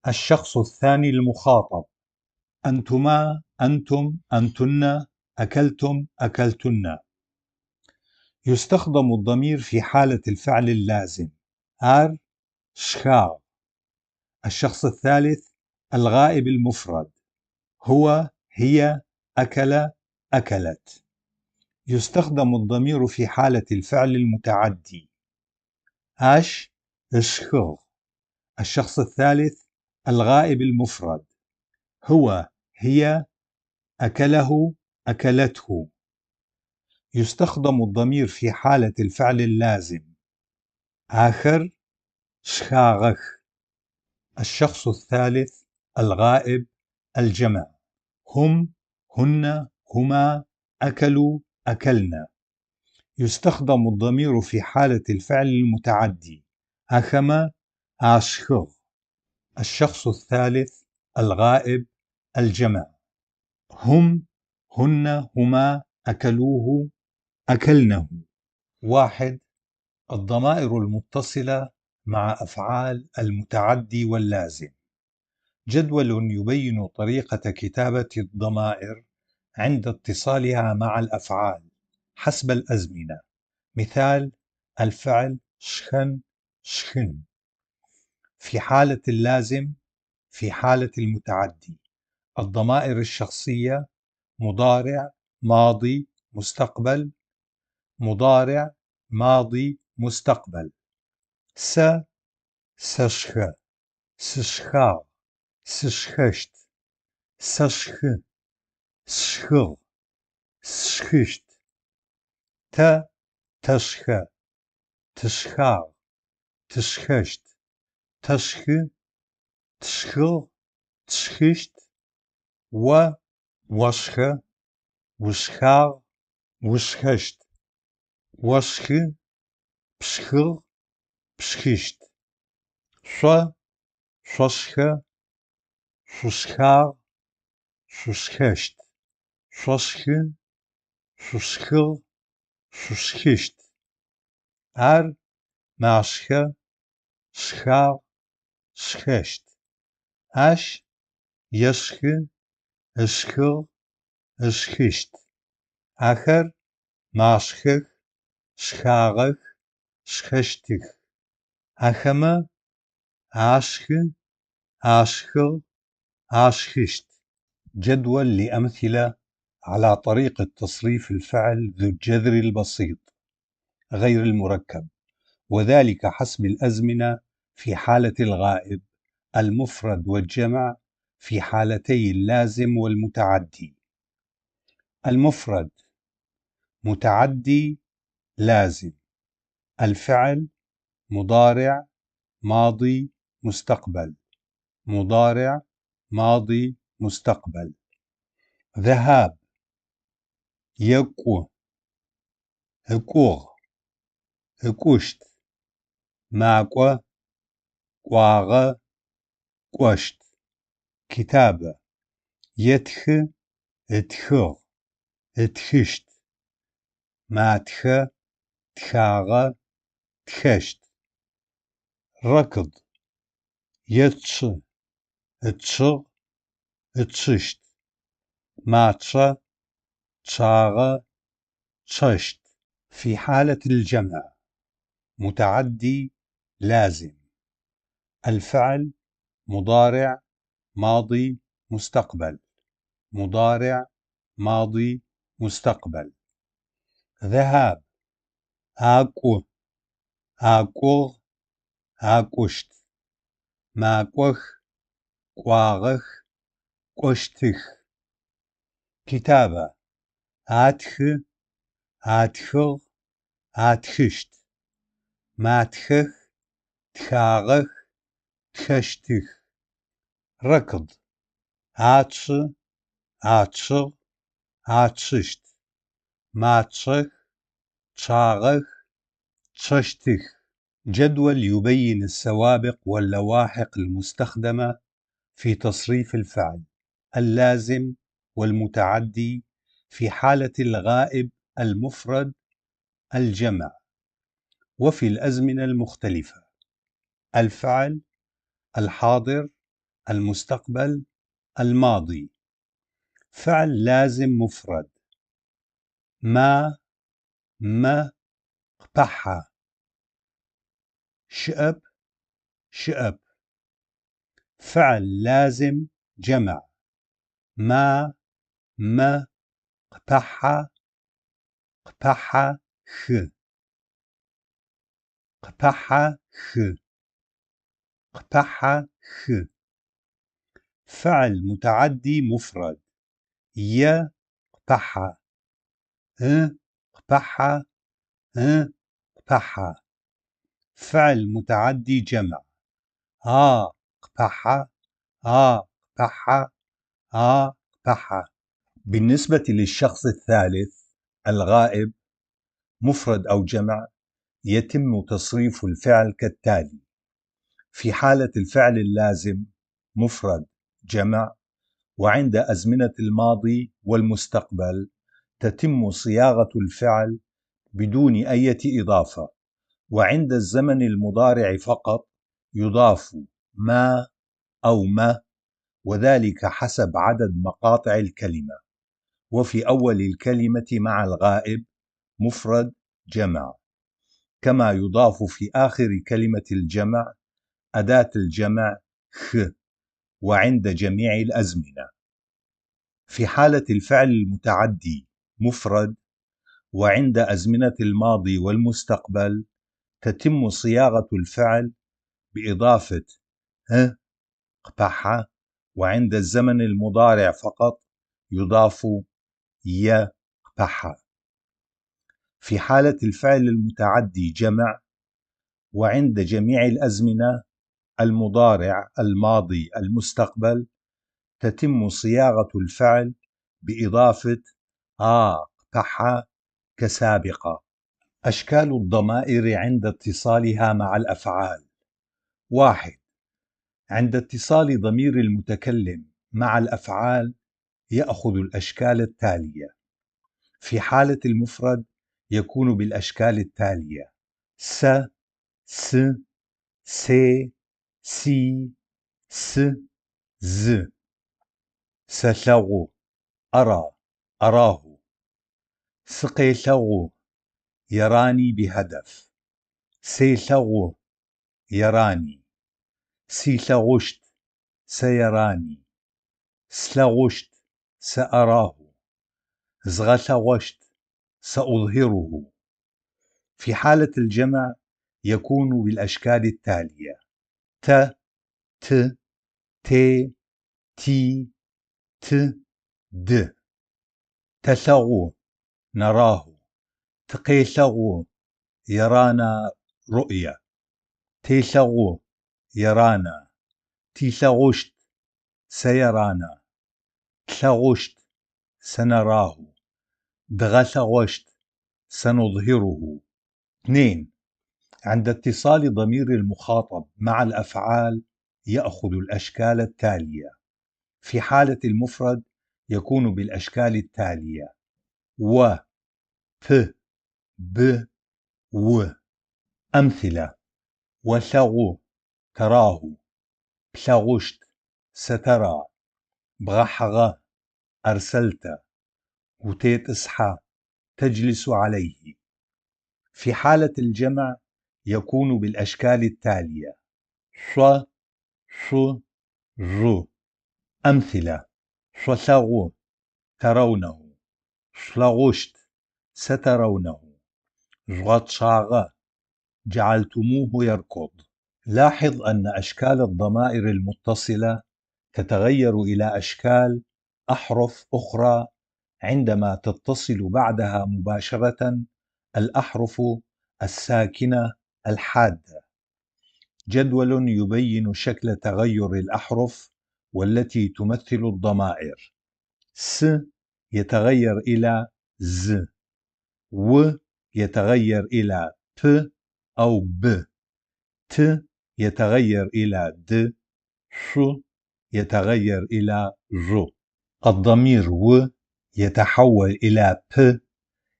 الشخص الثاني المخاطب، أنتما أنتم أنتن أكلتم أكلتن. يستخدم الضمير في حالة الفعل اللازم ار شخاغ، الشخص الثالث الغائب المفرد، هو هي أكل أكلت. يستخدم الضمير في حالة الفعل المتعدي اش اشخغ، الشخص الثالث الغائب المفرد، هو هي أكله أكلته. يستخدم الضمير في حالة الفعل اللازم آخر شخاغخ، الشخص الثالث الغائب الجمع، هم هن هما أكلوا أكلنا. يستخدم الضمير في حالة الفعل المتعدي أخم آشخغ، الشخص الثالث الغائب الجمع، هم هن هما أكلوه أكلنه. 1. الضمائر المتصلة مع أفعال المتعدي واللازم. جدول يبين طريقة كتابة الضمائر عند اتصالها مع الأفعال حسب الأزمنة. مثال: الفعل شخن شخن في حالة اللازم، في حالة المتعدي. الضمائر الشخصية: مضارع، ماضي، مستقبل، مضارع، ماضي، مستقبل. س سشخ، سشخاغ، سشخشت، سشخ، سشخغ، سشخشت. ت تشخ، تشخاغ، تشخشت، تشخ، تشخغ، تشخشت. و وشخ، وشخاغ، وشخشت، وشخ، پشخغ، پشخشت. شو ششخ، ششخاغ، ششخشت، ششخ، ششخغ، ششخشت. ار ماشخ، شخاغ، شخشت. اش يشخ، اشخغ، اشخشت. آخر ماشخخ، شخاغخ، شخشتخ. Ахэмэ ашхы, ашхыгъ, ашхыщт. جدول لأمثلة على طريقة تصريف الفعل ذو الجذر البسيط غير المركب، وذلك حسب الأزمنة في حالة الغائب المفرد والجمع في حالتي اللازم والمتعدي. المفرد متعدي لازم. الفعل مضارع، ماضي، مستقبل، مضارع، ماضي، مستقبل. ذهاب екӏу, ыкӏугъ, ыкӏущт, макӏо, кӏуагъэ, кӏощт. Китабэ етхы, ытхыгъ, ытхыщт, матхэ, тхагъэ, тхэщт. Ракыд ечъы, ычъыгъ, ычъыщт, мачъэ, чъагъэ, чъэщт. في حالة الجمع متعدي لازم الفعل مضارع ماضي مستقبل مضارع ماضي مستقبل ذهاب акӏу, акӏугъ, акӏущт, макӏох, кӏуагъэх, кӏощтых. Китабэ атхы, атхыгъ, атхыщт, матхэх, тхагъэх, тхэщтых. Ракыд ачъы, ачъыгъ, ачъыщт, мачъэх, чъагъэх, чъэщтых. جدول يبين السوابق واللواحق المستخدمة في تصريف الفعل اللازم والمتعدي في حالة الغائب المفرد الجمع وفي الأزمنة المختلفة: الفعل الحاضر، المستقبل، الماضي. فعل لازم مفرد: ما، م، قبحة، شأب، شأب. فعل لازم جمع: ما، م، قبحة، قبحة، خ، قبحة، خ، قبحة، خ. فعل متعدي مفرد: ي قبحة، ا قبحة، ا قبحة. فعل متعدي جمع: آ قبحة، آ قبحة، آ قبحة. بالنسبة للشخص الثالث الغائب مفرد أو جمع يتم تصريف الفعل كالتالي: في حالة الفعل اللازم مفرد جمع، وعند أزمنة الماضي والمستقبل تتم صياغة الفعل بدون أي إضافة، وعند الزمن المضارع فقط يضاف ما أو ما، وذلك حسب عدد مقاطع الكلمة، وفي أول الكلمة مع الغائب مفرد جمع، كما يضاف في آخر كلمة الجمع أداة الجمع خ، وعند جميع الأزمنة. في حالة الفعل المتعدي مفرد وعند أزمنة الماضي والمستقبل تتم صياغة الفعل بإضافة ه قبحة، وعند الزمن المضارع فقط يضاف ي قبحة. في حالة الفعل المتعدي جمع وعند جميع الأزمنة المضارع الماضي المستقبل تتم صياغة الفعل بإضافة آ قبحة كسابقة. أشكال الضمائر عند اتصالها مع الأفعال: 1. عند اتصال ضمير المتكلم مع الأفعال يأخذ الأشكال التالية: في حالة المفرد يكون بالأشكال التالية: س، س، سي، سي، س، ز. سلغو أرى، أراه. سقيلغو يراني بهدف. سيلغو يراني. سيلغشت سيراني. سلغشت سأراه. زغلغشت سأظهره. في حالة الجمع يكون بالأشكال التالية: ت، ت، تي، تي، ت، د. تلغو نراه. تقيلغو يرانا رؤيا. تيلغو يرانا. تيلغشت سيرانا. تلغشت. سنراه. Дгъэлъэгъощт, سنظهره. 2. عند اتصال ضمير المخاطب مع الأفعال يأخذ الأشكال التالية: في حالة المفرد يكون بالأشكال التالية: و، п، б، و. أمثلة: олъэгъу تراه، плъэгъущт سترى، бгъэхьыгъэ أرسلت، утетӏысхьэ تجلس عليه. في حالة الجمع يكون بالأشكال التالية: шъо، шъу، жъу. أمثلة: шъолъэгъу ترونه، шъулъэгъущт سترونه، жъугъэчъагъэ جعلتموه يركض. لاحظ أن أشكال الضمائر المتصلة تتغير إلى أشكال أحرف أخرى عندما تتصل بعدها مباشرة الأحرف الساكنة الحادة. جدول يبين شكل تغير الأحرف والتي تمثل الضمائر: س يتغير إلى ز، و يتغير إلى п أو ب، ت يتغير إلى د، شو يتغير إلى ژ. الضمير و يتحول إلى ب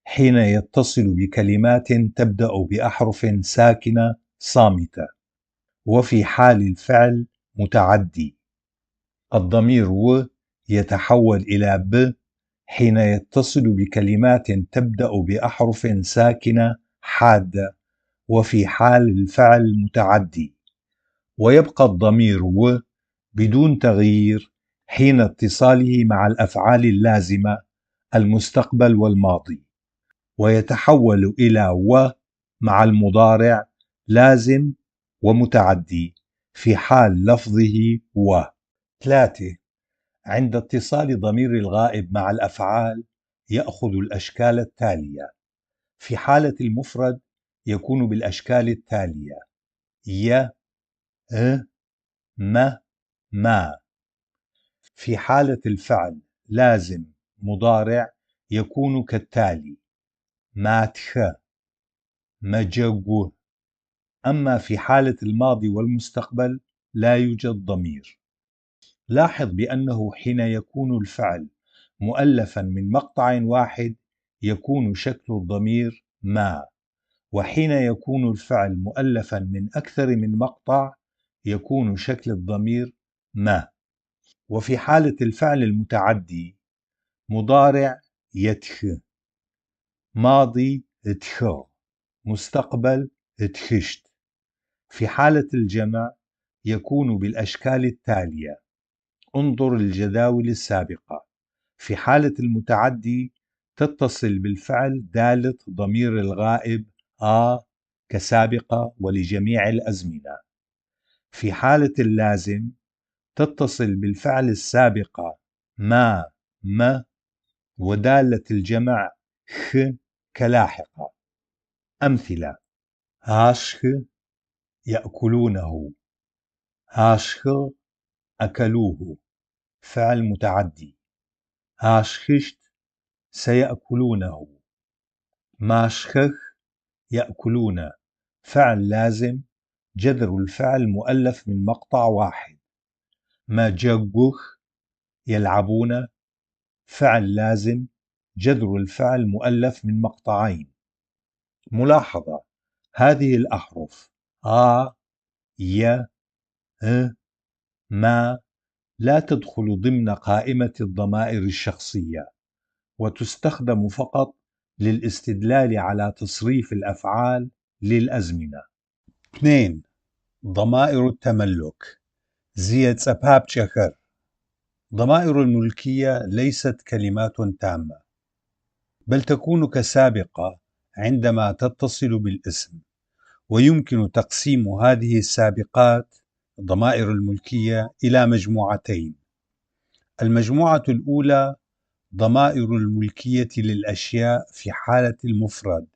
حين يتصل بكلمات تبدأ بأحرف ساكنة صامتة، وفي حال الفعل متعدي. الضمير و يتحول إلى ب حين يتصل بكلمات تبدأ بأحرف ساكنة حادة، وفي حال الفعل متعدي. ويبقى الضمير و بدون تغيير حين اتصاله مع الأفعال اللازمة المستقبل والماضي، ويتحول إلى و مع المضارع لازم ومتعدي في حال لفظه و. 3. عند اتصال ضمير الغائب مع الأفعال يأخذ الأشكال التالية: في حالة المفرد يكون بالأشكال التالية: ي، ا، م، ما. في حالة الفعل لازم مضارع يكون كالتالي: ماتخ، مجغو. أما في حالة الماضي والمستقبل لا يوجد ضمير. لاحظ بأنه حين يكون الفعل مؤلفا من مقطع واحد يكون شكل الضمير ما، وحين يكون الفعل مؤلفا من أكثر من مقطع يكون شكل الضمير ما. وفي حالة الفعل المتعدي مضارع يتخ، ماضي اتخغ، مستقبل اتخشت. في حالة الجمع يكون بالأشكال التالية، انظر الجداول السابقة. في حالة المتعدي تتصل بالفعل دالة ضمير الغائب آ كسابقة ولجميع الأزمنة. في حالة اللازم تتصل بالفعل السابقة ما، م، ودالة الجمع خ كلاحقة. أمثلة: ашхы يأكلونه، ашхыгъ أكلوه، فعل متعدي. ашхыщт سيأكلونه، машхэх يأكلون، فعل لازم، جذر الفعل مؤلف من مقطع واحد. мэджэгух يلعبون، فعل لازم، جذر الفعل مؤلف من مقطعين. ملاحظة: هذه الأحرف آ، ي، ه، ما لا تدخل ضمن قائمة الضمائر الشخصية، وتستخدم فقط للاستدلال على تصريف الأفعال للأزمنة. 2. ضمائر التملك зие цӏэпапкӏэхэр. ضمائر الملكية ليست كلمات تامة، بل تكون كسابقة عندما تتصل بالاسم، ويمكن تقسيم هذه السابقات ضمائر الملكية إلى مجموعتين. المجموعة الأولى ضمائر الملكية للأشياء في حالة المفرد،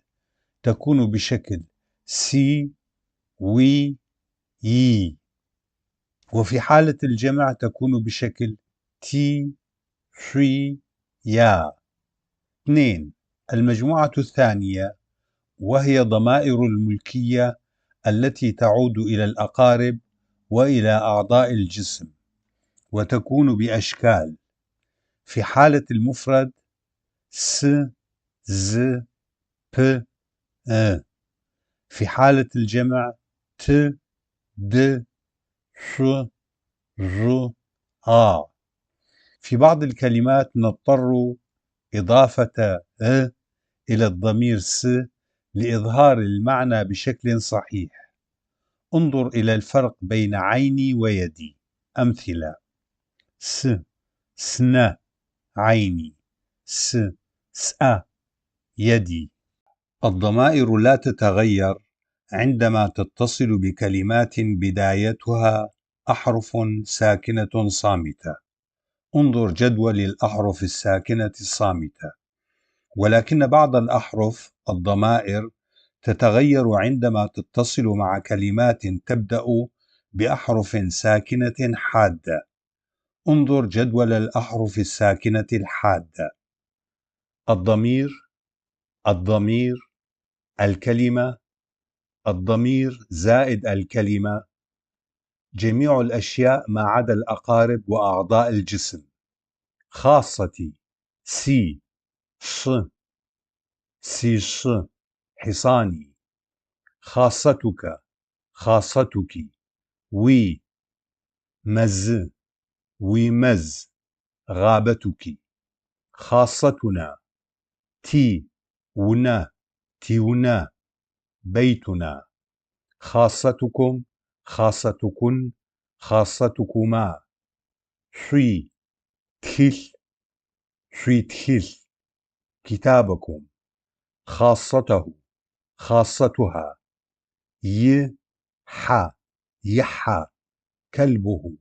تكون بشكل си، уи، ий، وفي حالة الجمع تكون بشكل ти، шъуи، يا. 2. المجموعة الثانية وهي ضمائر الملكية التي تعود إلى الأقارب وإلى أعضاء الجسم، وتكون بأشكال: في حالة المفرد س، ز، ب، ا. في حالة الجمع ت، د، ش، ج، آ. في بعض الكلمات نضطر إضافة ا إلى الضمير س لإظهار المعنى بشكل صحيح. انظر إلى الفرق بين عيني ويدي. أمثلة: س، سن، عيني، س، سأ، يدي. الضمائر لا تتغير عندما تتصل بكلمات بدايتها أحرف ساكنة صامتة. انظر جدول الأحرف الساكنة الصامتة. ولكن بعض الأحرف الضمائر تتغير عندما تتصل مع كلمات تبدأ بأحرف ساكنة حادة. انظر جدول الأحرف الساكنة الحادة. الضمير، الضمير، الكلمة، الضمير زائد الكلمة، جميع الأشياء ما عدا الأقارب وأعضاء الجسم. خاصتي: سي، ش، سي ش، حصاني. خاصتك، خاصتك، وي، مز، ويمز، غابتك. خاصتنا: تي، ونا، تيونا، بيتنا. خاصتكم، خاصتكن، خاصتكما. شوي، تخل، شوي تخل، كتابكم. خاصته، خاصتها. ي، ح، يح، كلبه.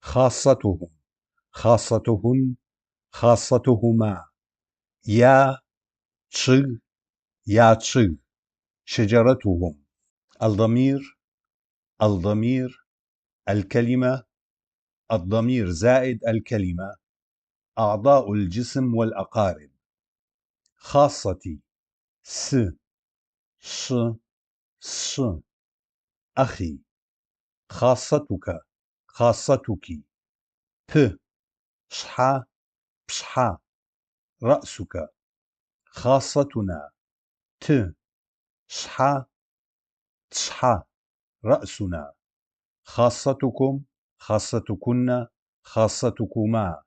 خاصتهم، خاصتهن، خاصتهما. يا، تشغ، يا تشغ، شجرتهم. الضمير، الضمير، الكلمة، الضمير زائد الكلمة، أعضاء الجسم والأقارب. خاصتي: س، ش، ش، أخي. خاصتك، خاصتك، ب، شح، بشح، رأسك. خاصتنا: ت، شح، تشح، رأسنا. خاصتكم، خاصتكن، خاصتكما.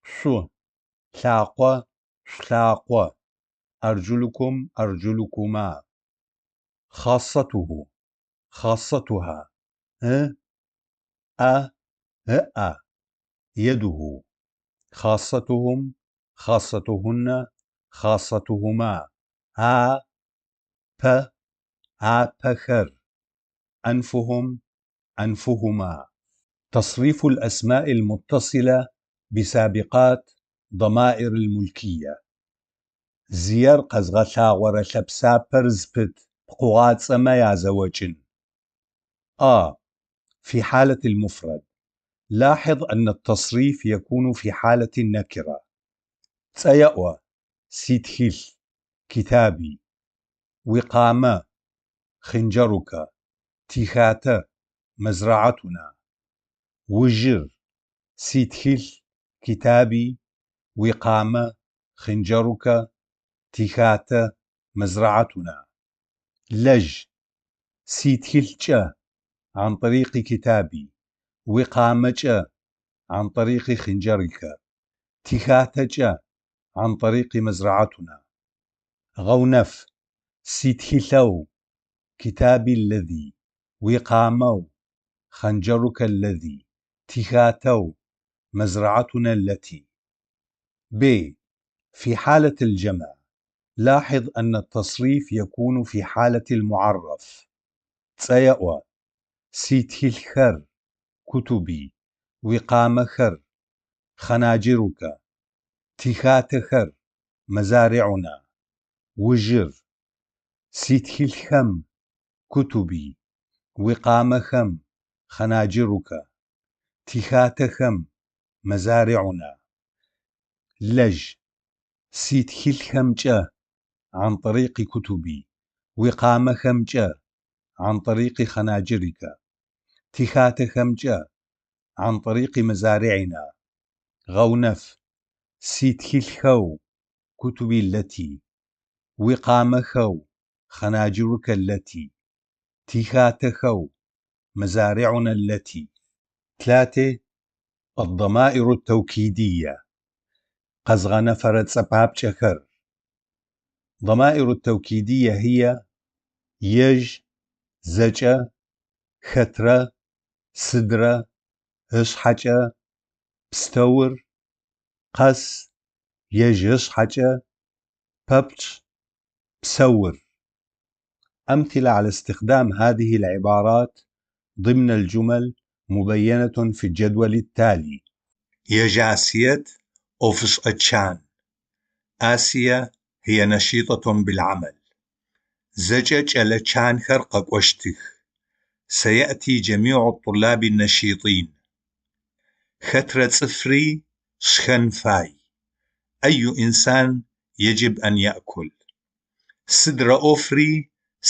شو، لھاقو، شلھاقو، أرجلكم، أرجلكما. خاصته، خاصتها. ا، أ، ء، يده. خاصتهم، خاصتهن، خاصتهما. ا، ب، آپэхэр، أنفهم، أنفهما. تصريف الأسماء المتصلة بسابقات ضمائر الملكية. Зыер къэзгъэлъагъорэ лъэпсапэр зыпыт пкъыгъуацӏэмэ язэокӏын. А في حالة المفرد، لاحظ أن التصريف يكون في حالة النكرة. Цӏэеӏо: ситхылъ، كتابي. Уикъамэ: خنجرك. Тихатэ: مزرعتنا. Ужыр: ситхылъ، كتابي. Уикъамэ: خنجرك. Тихатэ: مزرعتنا. Лэжь: ситхылъкӏэ، عن طريق كتابي. Уикъамэкӏэ، عن طريق خنجرك. Тихатэкӏэ، عن طريق مزرعتنا. Гъэунэф: ситхылъэу، كتابي الذي. Уикъамэу، خنجرك الذي. Тихатэу، مزرعتنا التي. ب في حالة الجمع، لاحظ أن التصريف يكون في حالة المعرف. Цӏэеӏо: ситхылъхэр، كتبي. Уикъамэхэр، خناجرك. Тихатэхэр، مزارعنا. Ужыр: ситхылъхэм، كتبي. Уикъамэхэм، خناجرك. Тихатэхэм، مزارعنا. Лэжь. Ситхылъхэмкӏэ, عن طريق كتبي. Уикъамэхэмкӏэ, عن طريق خناجرك. Тихатэхэмкӏэ, عن طريق مزارعنا. Гъэунэф. Ситхылъхэу, كتبي التي. Уикъамэхэу, خناجرك التي. Тихатэхэу, مزارعنا التي. 3. الضمائر التوكيدية къэзгъэнэфэрэ цӏэпапкӏэхэр. ضمائر التوكيدية هي ежь, зэкӏэ, хэтрэ, сыдрэ, ышъхьэкӏэ, пстэур, къэс, ежь ышъхьэкӏэ, пэпчъ, псэур. أمثلة على استخدام هذه العبارات ضمن الجمل مبينة في الجدول التالي: Ежь Асыет ӏофышӏэ чан. Асия هي نشيطة بالعمل. Зэкӏэ кӏэлэ чанхэр къэкӏощтых. سيأتي جميع الطلاب النشيطين. Хэтрэ цӏыфри шхэн фай. أي إنسان يجب أن يأكل. Сыдрэ ӏофри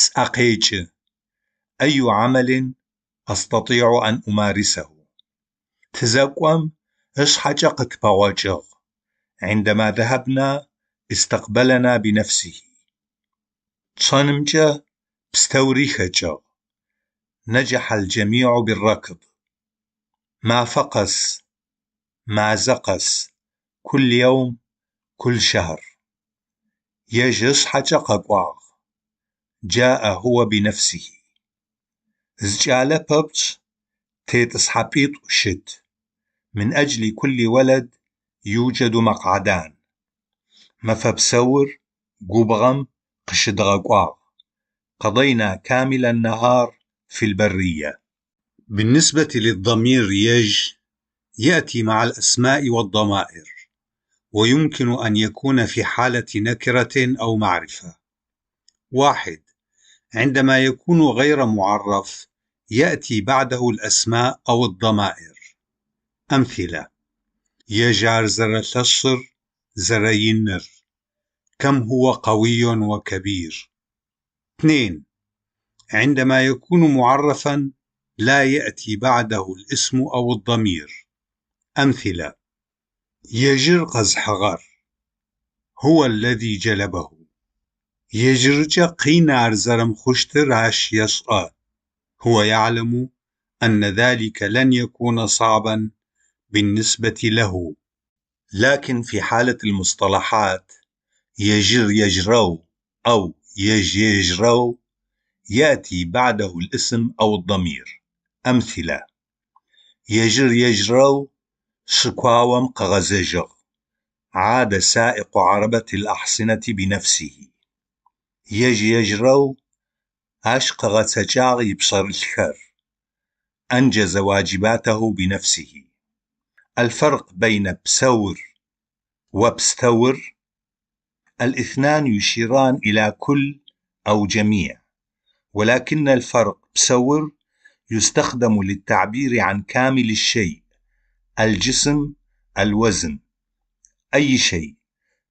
сӏэ къекӏы. أي عمل أستطيع أن أمارسه. Тызэкӏом ышъхьэкӏэ къытпэгъокӏыгъ. عندما ذهبنا استقبلنا بنفسه. Чъэнымкӏэ пстэури хэкӏыгъ. نجح الجميع بالركض. Мафэ къэс, мазэ къэс, كل يوم، كل شهر. Ежь ышъхьэкӏэ къэкӏуагъ. جاء هو بنفسه. Зы кӏалэ пэпчъ тетӏысхьапӏитӏу щыт. من أجل كل ولد يوجد مقعدان. Мэфэ псаур губгъом къыщыдгъэкӏуагъ. قضينا كامل النهار في البرية. بالنسبة للضمير ежь يأتي مع الأسماء والضمائر، ويمكن أن يكون في حالة نكرة أو معرفة. 1. عندما يكون غير معرف يأتي بعده الأسماء أو الضمائر. أمثلة: Ежь ар зэрэлъэшыр, зэрэиныр. كم هو قوي وكبير. 2. عندما يكون معرفا لا يأتي بعده الاسم أو الضمير. أمثلة: Ежьыр къэзхьыгъэр. هو الذي جلبه. Ежьыркӏэ къин ар зэрэмыхъущтыр ащ ешӏэ. هو يعلم أن ذلك لن يكون صعبا بالنسبة له. لكن في حالة المصطلحات ежьыр ежьырэу أو ежь ежьырэу يأتي بعده الاسم أو الضمير. أمثلة: Ежьыр ежьырэу шыкуаом къыгъэзэжьыгъ. عاد سائق عربة الأحصنة بنفسه. Ежь ежьырэу ащ къыгъэцэкӏагъ ипшъэрылъхэр. أنجز واجباته بنفسه. الفرق بين псэур وпстэур: الاثنان يشيران إلى كل أو جميع، ولكن الفرق псэур يستخدم للتعبير عن كامل الشيء، الجسم، الوزن، أي شيء،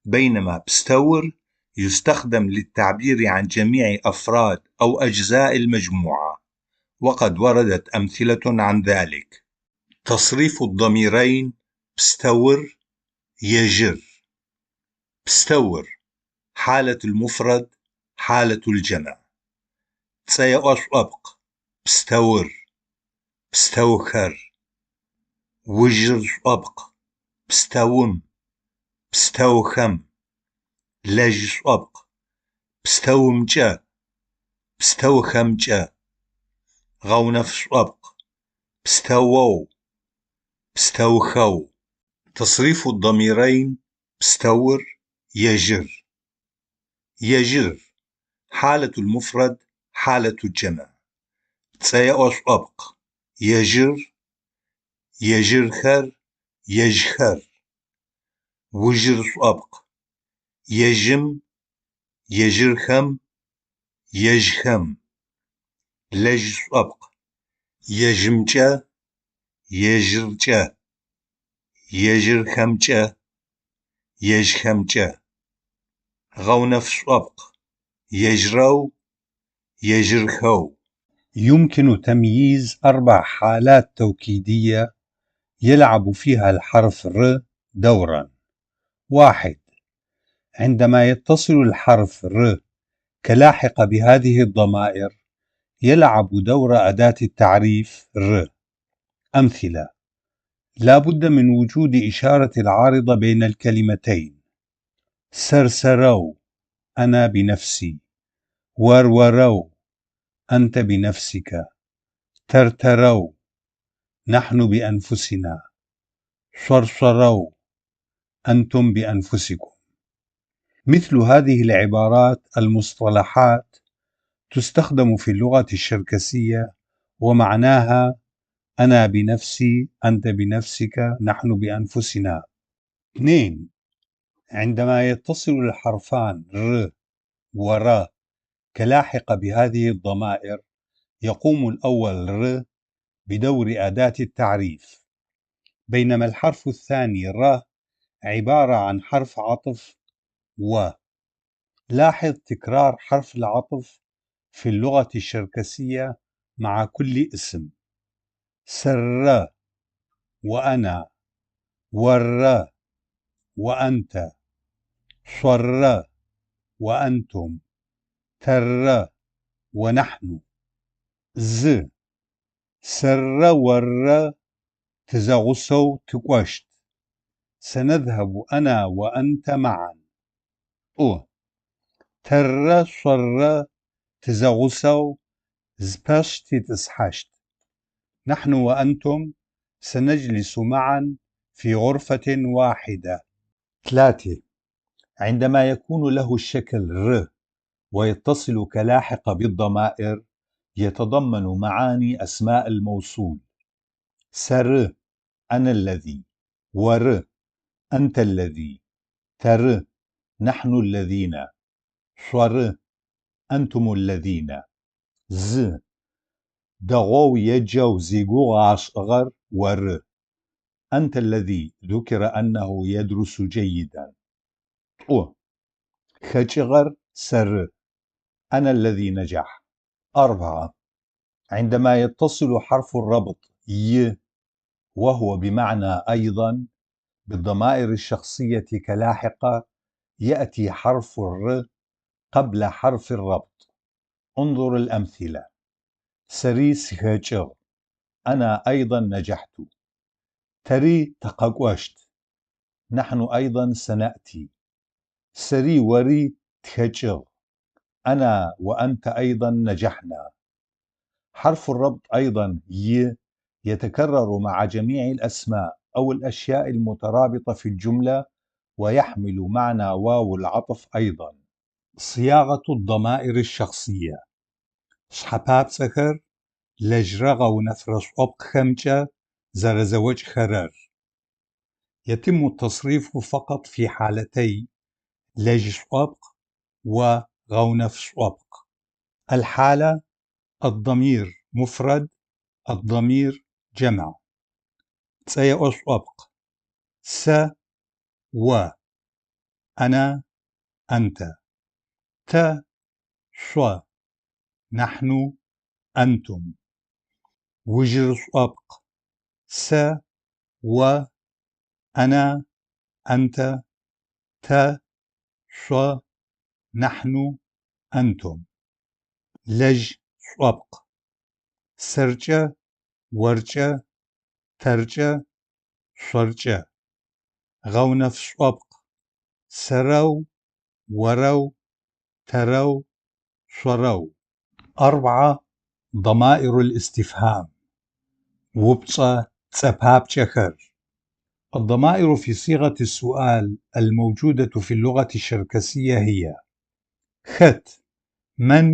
بينما пстэур يستخدم للتعبير عن جميع أفراد أو أجزاء المجموعة، وقد وردت أمثلة عن ذلك. تصريف الضميرين пстэур ежьыр، пстэур حالة المفرد، حالة الجمع. Цӏэеӏо шӏопкъ пстэур, пстэухэр. Ужыр шӏопкъ пстэум, пстэухэм. Лэжь шӏопкъ пстэумкӏэ, пстэухэмкӏэ. Гъэунэф шӏопкъ пстэоу, пстэухэу. تصريف الضميرين пстэур ежьыр، ежьыр حالة المفرد، حالة الجمع. Цӏэеӏо шӏопкъ ежьыр, ежьырхэр, ежьхэр. Ужыр шӏопкъ ежьым, ежьырхэм, ежьхэм. Лэжь шӏопкъ ежьымкӏэ, ежьыркӏэ, ежьырхэмкӏэ. Ежьхэмкӏэ. Гъэунэф шӏопкъ: ежьрэу, ежьырхэу. يمكن تمييز أربع حالات توكيدية يلعب فيها الحرف ر دورا: 1. عندما يتصل الحرف ر كلاحقة بهذه الضمائر، يلعب دور أداة التعريف ر. أمثلة: لا بد من وجود إشارة العارضة بين الكلمتين: سرسرو أنا بنفسي، ورورو أنت بنفسك، ترترو نحن بأنفسنا، صرصرو أنتم بأنفسكم. مثل هذه العبارات المصطلحات تستخدم في اللغة الشركسية ومعناها أنا بنفسي، أنت بنفسك، نحن بأنفسنا. 2. عندما يتصل الحرفان ر ور كلاحقة بهذه الضمائر، يقوم الأول ر بدور أداة التعريف، بينما الحرف الثاني ر عبارة عن حرف عطف و. لاحظ تكرار حرف العطف في اللغة الشركسية مع كل اسم: سر وأنا، ور وأنت، صر وأنتم، تر ونحن. ز سر ور تزغسو تكوشت، سنذهب أنا وأنت معا. أو تر صر تزغسو زبشت تسحشت، نحن وأنتم سنجلس معا في غرفة واحدة. 3. عندما يكون له الشكل ر ويتصل كلاحقة بالضمائر، يتضمن معاني أسماء الموصول: سر أنا الذي، ور أنت الذي، تر نحن الذين، صر أنتم الذين. ز دغو يجو زيغو عشغر ور أنت الذي ذكر أنه يدرس جيدا. طو خجغر سر أنا الذي نجح. 4. عندما يتصل حرف الربط ي وهو بمعنى أيضا بالضمائر الشخصية كلاحقة، يأتي حرف الر قبل حرف الربط. انظر الأمثلة: سري سخجغ أنا أيضا نجحت، تري تققوشت نحن أيضا سنأتي، سري وري تخجغ أنا وأنت أيضا نجحنا. حرف الربط أيضا ي يتكرر مع جميع الأسماء أو الأشياء المترابطة في الجملة، ويحمل معنى واو العطف أيضا. صياغة الضمائر الشخصية: шъхьэпапцӏэхэр лэжьрэ гъэунэфырэ шӏопкъхэмкӏэ зэрэзэокӏхэрэр. يتم التصريف فقط في حالتي لج شӏопкъ و غونف شӏопкъ. الحالة: الضمير مفرد، الضمير جمع. цӏэеӏо шӏопкъ: сэ, о, أنا، أنت، тэ, шъо, نحن، أنتم. ужыр шӏопкъ: сэ, о, أنا، أنت، тэ, шъо, نحن، أنتم. лэжь шӏопкъ: сэркӏэ, оркӏэ, тэркӏэ, шъоркӏэ. Гъэунэф шӏопкъ: сэрэу, орэу, тэрэу, шъорэу. 4. ضمائر الاستفهام упчӏэ цӏэпапкӏэхэр. الضمائر في صيغة السؤال الموجودة في اللغة الشركسية هي: خت من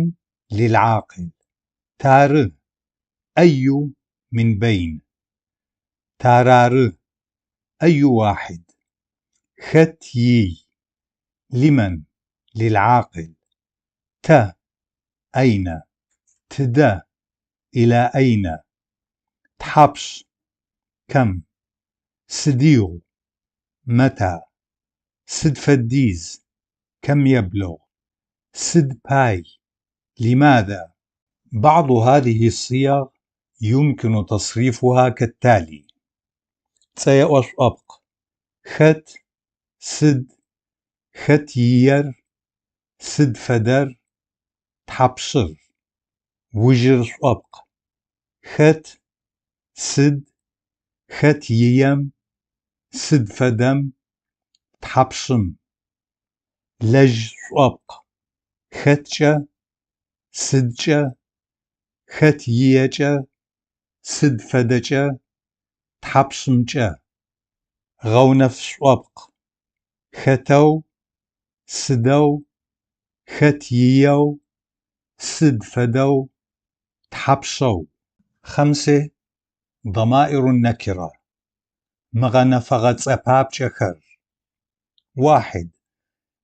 للعاقل، تار أي من بين، تارار أي واحد، خت يي لمن للعاقل، ت أين، تد إلى أين، تحبش كم، سديغ متى، Сыд фэдиз – كم يبلغ. Сыд пай – لماذا. بعض هذه الصيغ يمكن تصريفها كالتالي: Цӏэеӏо шӏопкъ: хэт, сыд, хэт иер, сыд фэдэр, тхьапшыр. Ужыр шӏопкъ: хэт, сыд, хэт ием, сыд фэдэм, тхьапшым. Лэжь шӏопкъ: хэткӏэ, сыдкӏэ, хэт иекӏэ, сыд фэдэкӏэ, тхьапшымкӏэ. Гъэунэф шӏопкъ: хэтэу, сыдэу, хэт иеу, сыд фэдэу, тхьапшэу. 5. ضمائر النكرة мыгъэнэфэгъэ цӏэпапкӏэхэр. 1.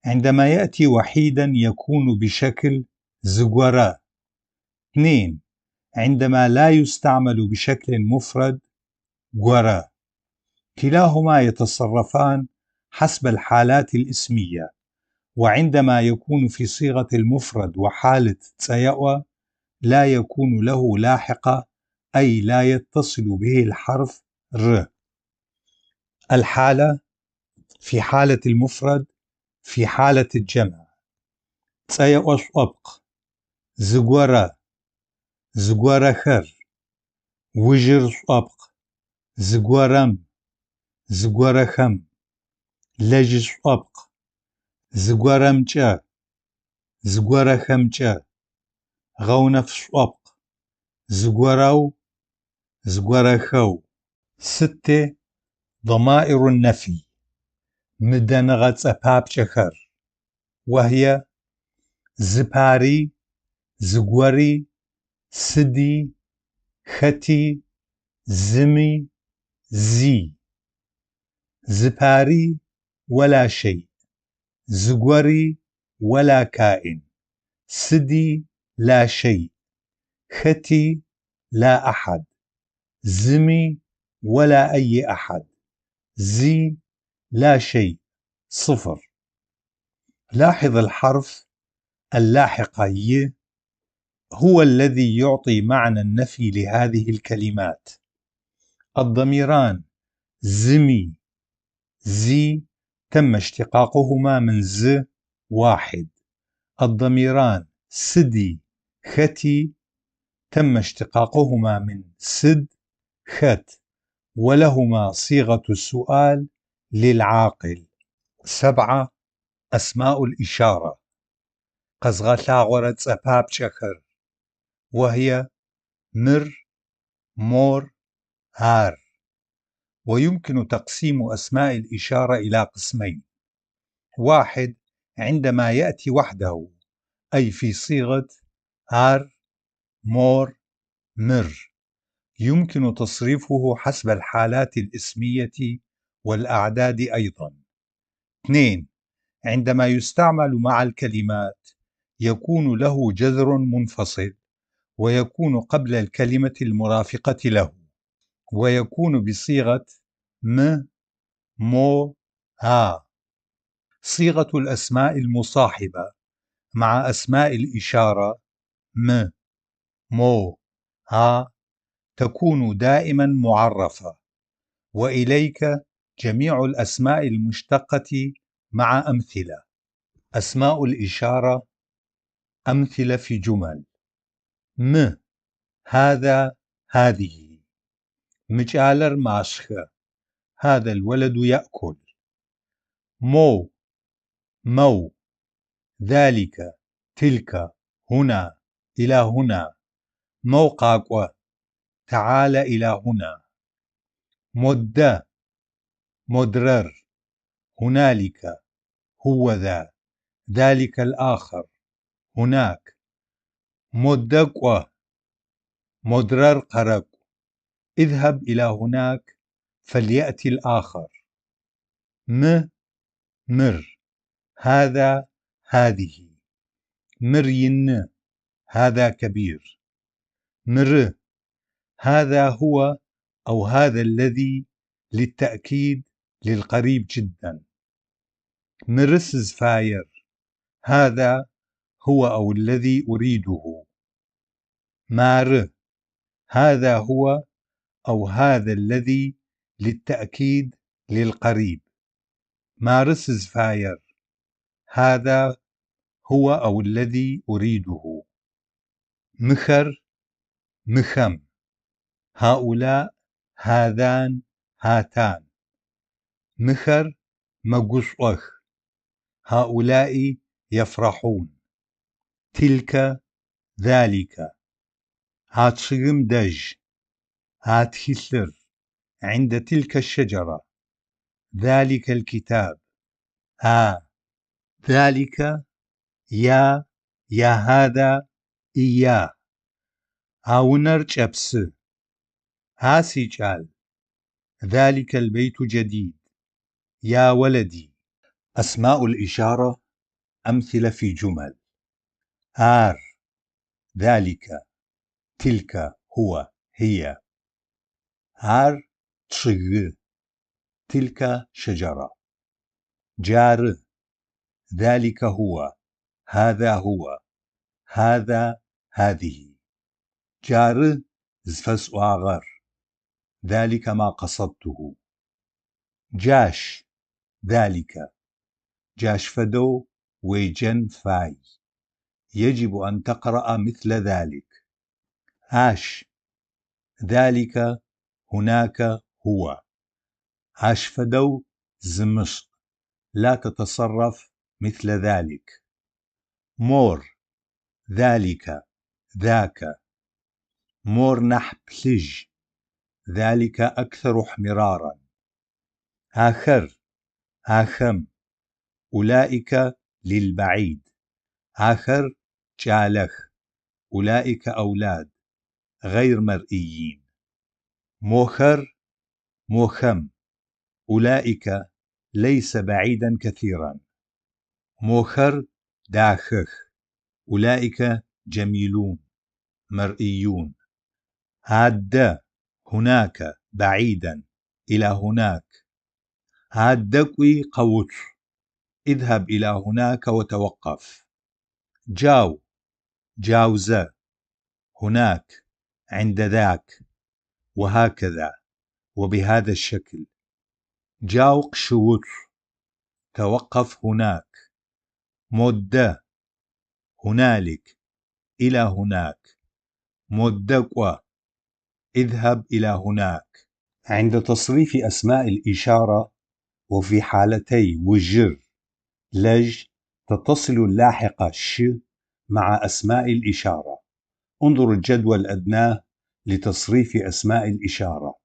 عندما يأتي وحيدا يكون بشكل зыгорэ. 2. عندما لا يستعمل بشكل مفرد горэ. كلاهما يتصرفان حسب الحالات الاسمية، وعندما يكون في صيغة المفرد وحالة цӏэеӏо لا يكون له لاحقة، أي لا يتصل به الحرف ر. الحالة: في حالة المفرد، في حالة الجمع. Цӏэеӏо шӏопкъ: зыгорэ, зыгорэхэр. Ужыр шӏопкъ: зыгорэм, зыгорэхэм. Лэжьы шӏопкъ: зыгорэмкӏэ, зыгорэхэмкӏэ. Гъэунэф шӏопкъ: зыгорэу, зыгорэхэу. 6. ضمائر النفي мыдэныгъэ цӏэпапкӏэхэр. وهي: зыпари, зыгори, сыди, хэти, зыми, зи. Зыпари ولا شيء، зыгори ولا كائن، сыди لا شيء، хэти لا أحد، зыми ولا أي أحد، зи لا شيء، صفر. لاحظ الحرف اللاحقة ي هو الذي يعطي معنى النفي لهذه الكلمات. الضميران зыми، зи تم اشتقاقهما من ز واحد. الضميران сыди، хэти تم اشتقاقهما من سد، خت، ولهما صيغة السؤال للعاقل. 7. أسماء الإشارة къэзгъэлъагъорэ цӏэпапкӏэхэр. وهي: мыр, мор, ар. ويمكن تقسيم أسماء الإشارة إلى قسمين: 1. عندما يأتي وحده، أي في صيغة ар، мор، мыр، يمكن تصريفه حسب الحالات الاسمية والأعداد أيضا. 2. عندما يستعمل مع الكلمات يكون له جذر منفصل، ويكون قبل الكلمة المرافقة له، ويكون بصيغة م، مو، ها. صيغة الأسماء المصاحبة مع أسماء الإشارة م، مو، ها تكون دائما معرفة. وإليك جميع الأسماء المشتقة مع أمثلة. أسماء الإشارة أمثلة في جمل: м هذا، هذه. Мы кӏалэр машхэ. هذا الولد يأكل. Мо، мэу. ذلك، تلك، هنا، إلى هنا. Моу къакӏо. تعال إلى هنا. Модэ، модрэр. هنالك، هو ذا، ذلك الآخر، هناك. Модэ кӏо. Модрэр къэрэкӏу. اذهب إلى هناك فليأتي الآخر. Мы، мыр. هذا، هذه. Мыр ины. هذا كبير. Мыры. هذا هو أو هذا الذي للتأكيد للقريب جدا. Мыры сызфаер. هذا هو أو الذي أريده. Мары. هذا هو أو هذا الذي للتأكيد للقريب. Мары сызфаер. هذا هو أو الذي أريده. Мыхэр, мыхэм. هؤلاء، هذان، هاتان. Мыхэр мэгушӏох. هؤلاء يفرحون. تلك، ذلك. А чъыгым дэжь. А тхылъыр. عند تلك الشجرة. ذلك الكتاب. А ذلك، يا، يا هذا، إياه. А унэр кӏэпсы. А сикӏал. ذلك البيت جديد. يا ولدي. أسماء الإشارة أمثلة في جمل: Ар، ذلك، تلك، هو، هي. Ар чъыгы. تلك شجرة. Джары. ذلك هو، هذا هو، هذا، هذه. Джары зыфэсӏуагъэр. ذلك ما قصدته. Джащ، ذلك. Джащ фэдэу уеджэн фай. يجب أن تقرأ مثل ذلك. Ащ. ذلك، هناك، هو. Ащ фэдэу зымышӏ. لا تتصرف مثل ذلك. Мор. ذلك، ذاك. Мор нахь плъыжь. ذلك أكثر احمرارا. Ахэр، ахэм. أولئك للبعيد. Ахэр кӏалэх. أولئك أولاد، غير مرئيين. Мохэр، мохэм. أولئك ليس بعيدا كثيرا. Мохэр дахэх. أولئك جميلون، مرئيون. Адэ، هناك، بعيدا، إلى هناك. Адэ кӏуи къэуцу. اذهب إلى هناك وتوقف. Джау، джаузэ. هناك، عند ذاك، وهكذا، وبهذا الشكل. Джау къыщыуцу. توقف هناك. Модэ. هنالك، إلى هناك. Модэ кӏо. اذهب إلى هناك. عند تصريف أسماء الإشارة وفي حالتي وجر لج تتصل اللاحقة ش مع أسماء الإشارة. انظر الجدول أدناه لتصريف أسماء الإشارة.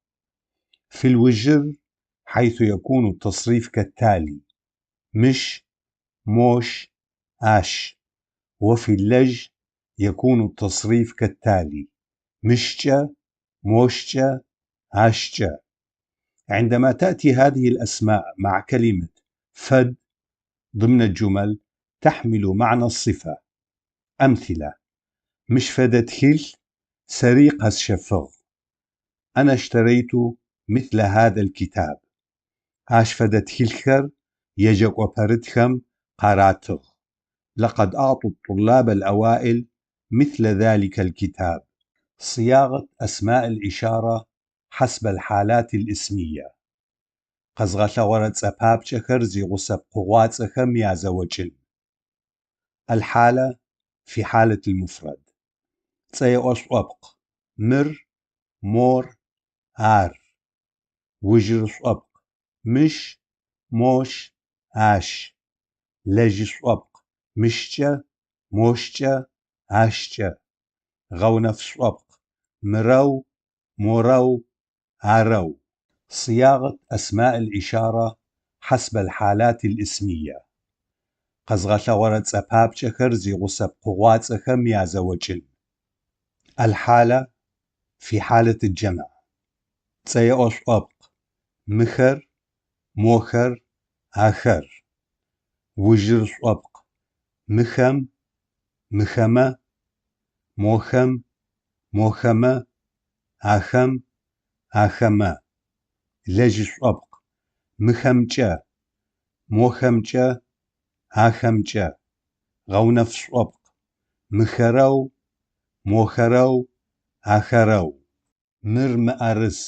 في الوجر حيث يكون التصريف كالتالي: مش، موش، آش. وفي اللج يكون التصريف كالتالي: مشجة، موشجة، عشجة. عندما تأتي هذه الأسماء مع كلمة فد ضمن الجمل تحمل معنى الصفة. أمثلة: مش фэдэ тхылъ сэри къэсщэфыгъ. أنا اشتريت مثل هذا الكتاب. Ащ фэдэ тхылъхэр еджэкӏо пэрытхэм къаратыгъ. لقد أعطوا الطلاب الأوائل مثل ذلك الكتاب. صياغة أسماء الإشارة حسب الحالات الاسمية. Къэзгъэлъэгъорэ цӏэпапкӏэхэр зигъусэ пкъыгъуацӏэхэм язэокӏын. الحالة في حالة المفرد. Цӏэеӏо шӏопкъ: мыр، мор، ар. Ужыры шӏопкъ: мыщ، мощ، ащ. Лэжьы шӏопкъ: мыщкӏэ، мощкӏэ, ащкӏэ. Гъэунэф шӏопкъ: мырэу، морэу، арэу. صياغة أسماء الإشارة حسب الحالات الاسمية. Къэзгъэлъэгъорэ цӏэпапкӏэхэр зигъусэ пкъыгъуацӏэхэм язэокӏын. الحالة في حالة الجمع. Цӏэеӏо шӏопкъ: мыхэр، мохэр، ахэр. Ужыры шӏопкъ: мыхэм، мыхэмэ، мохэм، мохэмэ، ахэм، ахэмэ. Лэжьы шӏопкъ: мыхэмкӏэ, мохэмКӏэ. Ахэмкӏэ. Гъэунэф шӏопкъ: мыхэрэу, мохэрэу, ахэрэу. Мыр мыӏэрыс,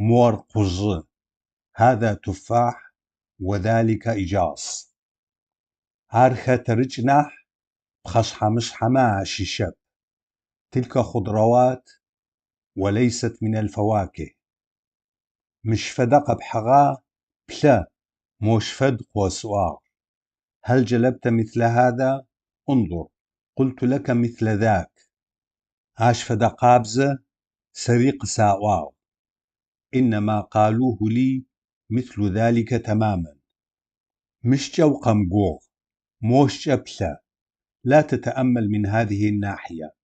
мор къужъы. هذا تفاح وذلك إجاص. Ар хэтэрыкӏ нахь, пхъэшъхьэ-мышъхьэмэ ащыщэп. تلك خضروات وليست من الفواكه. Мыщ фэдэ къэпхьыгъа, плъэ, мощ фэд къыосӏуагъ. هل جلبت مثل هذا؟ انظر، قلت لك مثل ذاك. Ащ фэдэ къабзэ сэри къысаӏуагъ. إن ما قالوه لي مثل ذلك تماما. Мыщкӏэ укъэмыгугъ, мощкӏэ плъэ. لا تتأمل من هذه الناحية،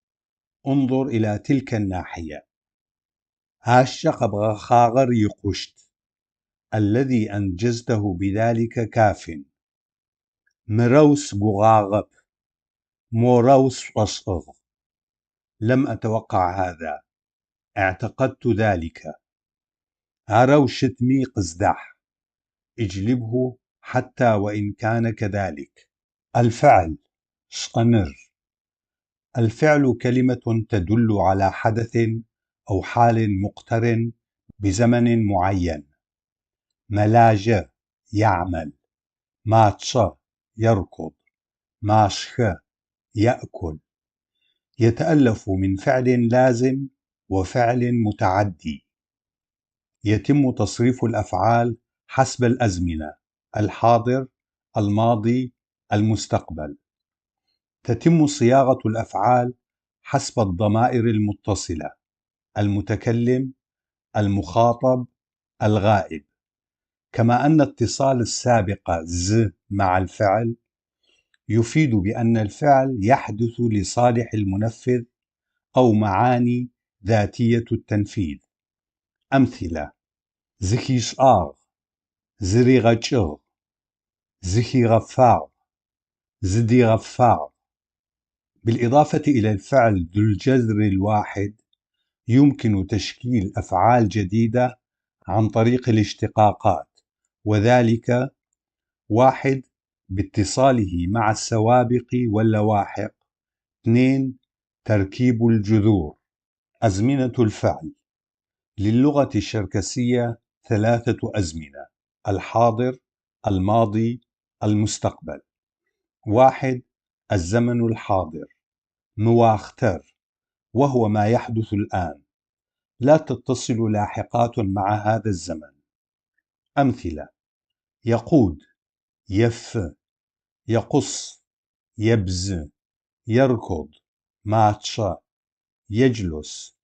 انظر إلى تلك الناحية. Ащкӏэ къэбгъэхъагъэр икъущт. الذي أنجزته بذلك كاف. Мырэу сыгугъагъэп, морэу сшӏошӏыгъ. لم أتوقع هذا، اعتقدت ذلك. Арэу щытми къыздахь. اجلبه حتى وإن كان كذلك. الفعل шӏэныр. الفعل كلمة تدل على حدث أو حال مقترن بزمن معين. Мэлажьэ يعمل، мачъэ يركض، машхэ يأكل. يتألف من فعل لازم وفعل متعدي. يتم تصريف الأفعال حسب الأزمنة: الحاضر، الماضي، المستقبل. تتم صياغة الأفعال حسب الضمائر المتصلة: المتكلم، المخاطب، الغائب. كما أن اتصال السابقة ز مع الفعل يفيد بأن الفعل يحدث لصالح المنفذ أو معاني ذاتية التنفيذ. أمثلة: зэхишӏагъ, зыригъэкӏыгъ, зэхигъэфагъ, зыдигъэфагъ. بالإضافة إلى الفعل ذو الجذر الواحد، يمكن تشكيل أفعال جديدة عن طريق الاشتقاقات، وذلك: 1 باتصاله مع السوابق واللواحق، 2 تركيب الجذور. أزمنة الفعل. للغة الشركسية ثلاثة أزمنة: الحاضر، الماضي، المستقبل. 1 الزمن الحاضر мы уахътэр، وهو ما يحدث الآن، لا تتصل لاحقات مع هذا الزمن. أمثلة: يقود، يف، يقص، يبز، يركض، мачъэ، يجلس،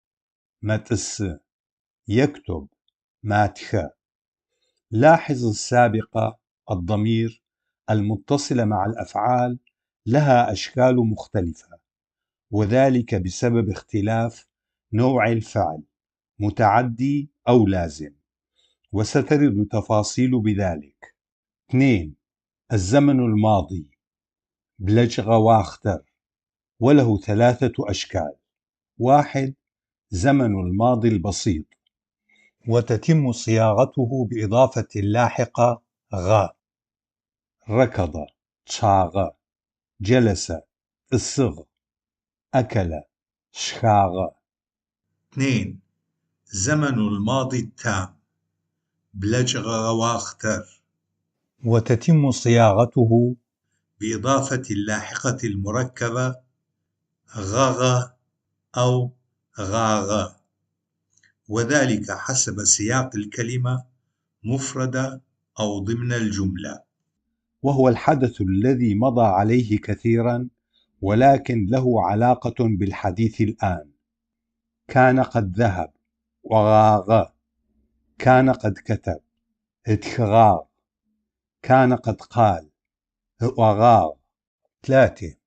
мэтӏысы، يكتب، матхэ. لاحظ السابقة الضمير المتصلة مع الأفعال لها أشكال مختلفة، وذلك بسبب اختلاف نوع الفعل، متعدي أو لازم، وسترد تفاصيل بذلك. 2 الزمن الماضي блэкӏыгъэ уахътэр، وله ثلاثة أشكال. 1 زمن الماضي البسيط، وتتم صياغته بإضافة اللاحقة غ. ركض، чъагъэ، جلس، тӏысыгъ، أكل، шхагъэ. 2 زمن الماضي التام блэкӏыгъэ уахътэр، وتتم صياغته بإضافة اللاحقة المركبة غغ أو غاغ، وذلك حسب سياق الكلمة مفردة أو ضمن الجملة. وهو الحدث الذي مضى عليه كثيرا ولكن له علاقة بالحديث الآن. كان قد ذهب، кӏогъагъэ. كان قد كتب، ытхыгъагъ. كان قد قال، ыӏогъагъ. 3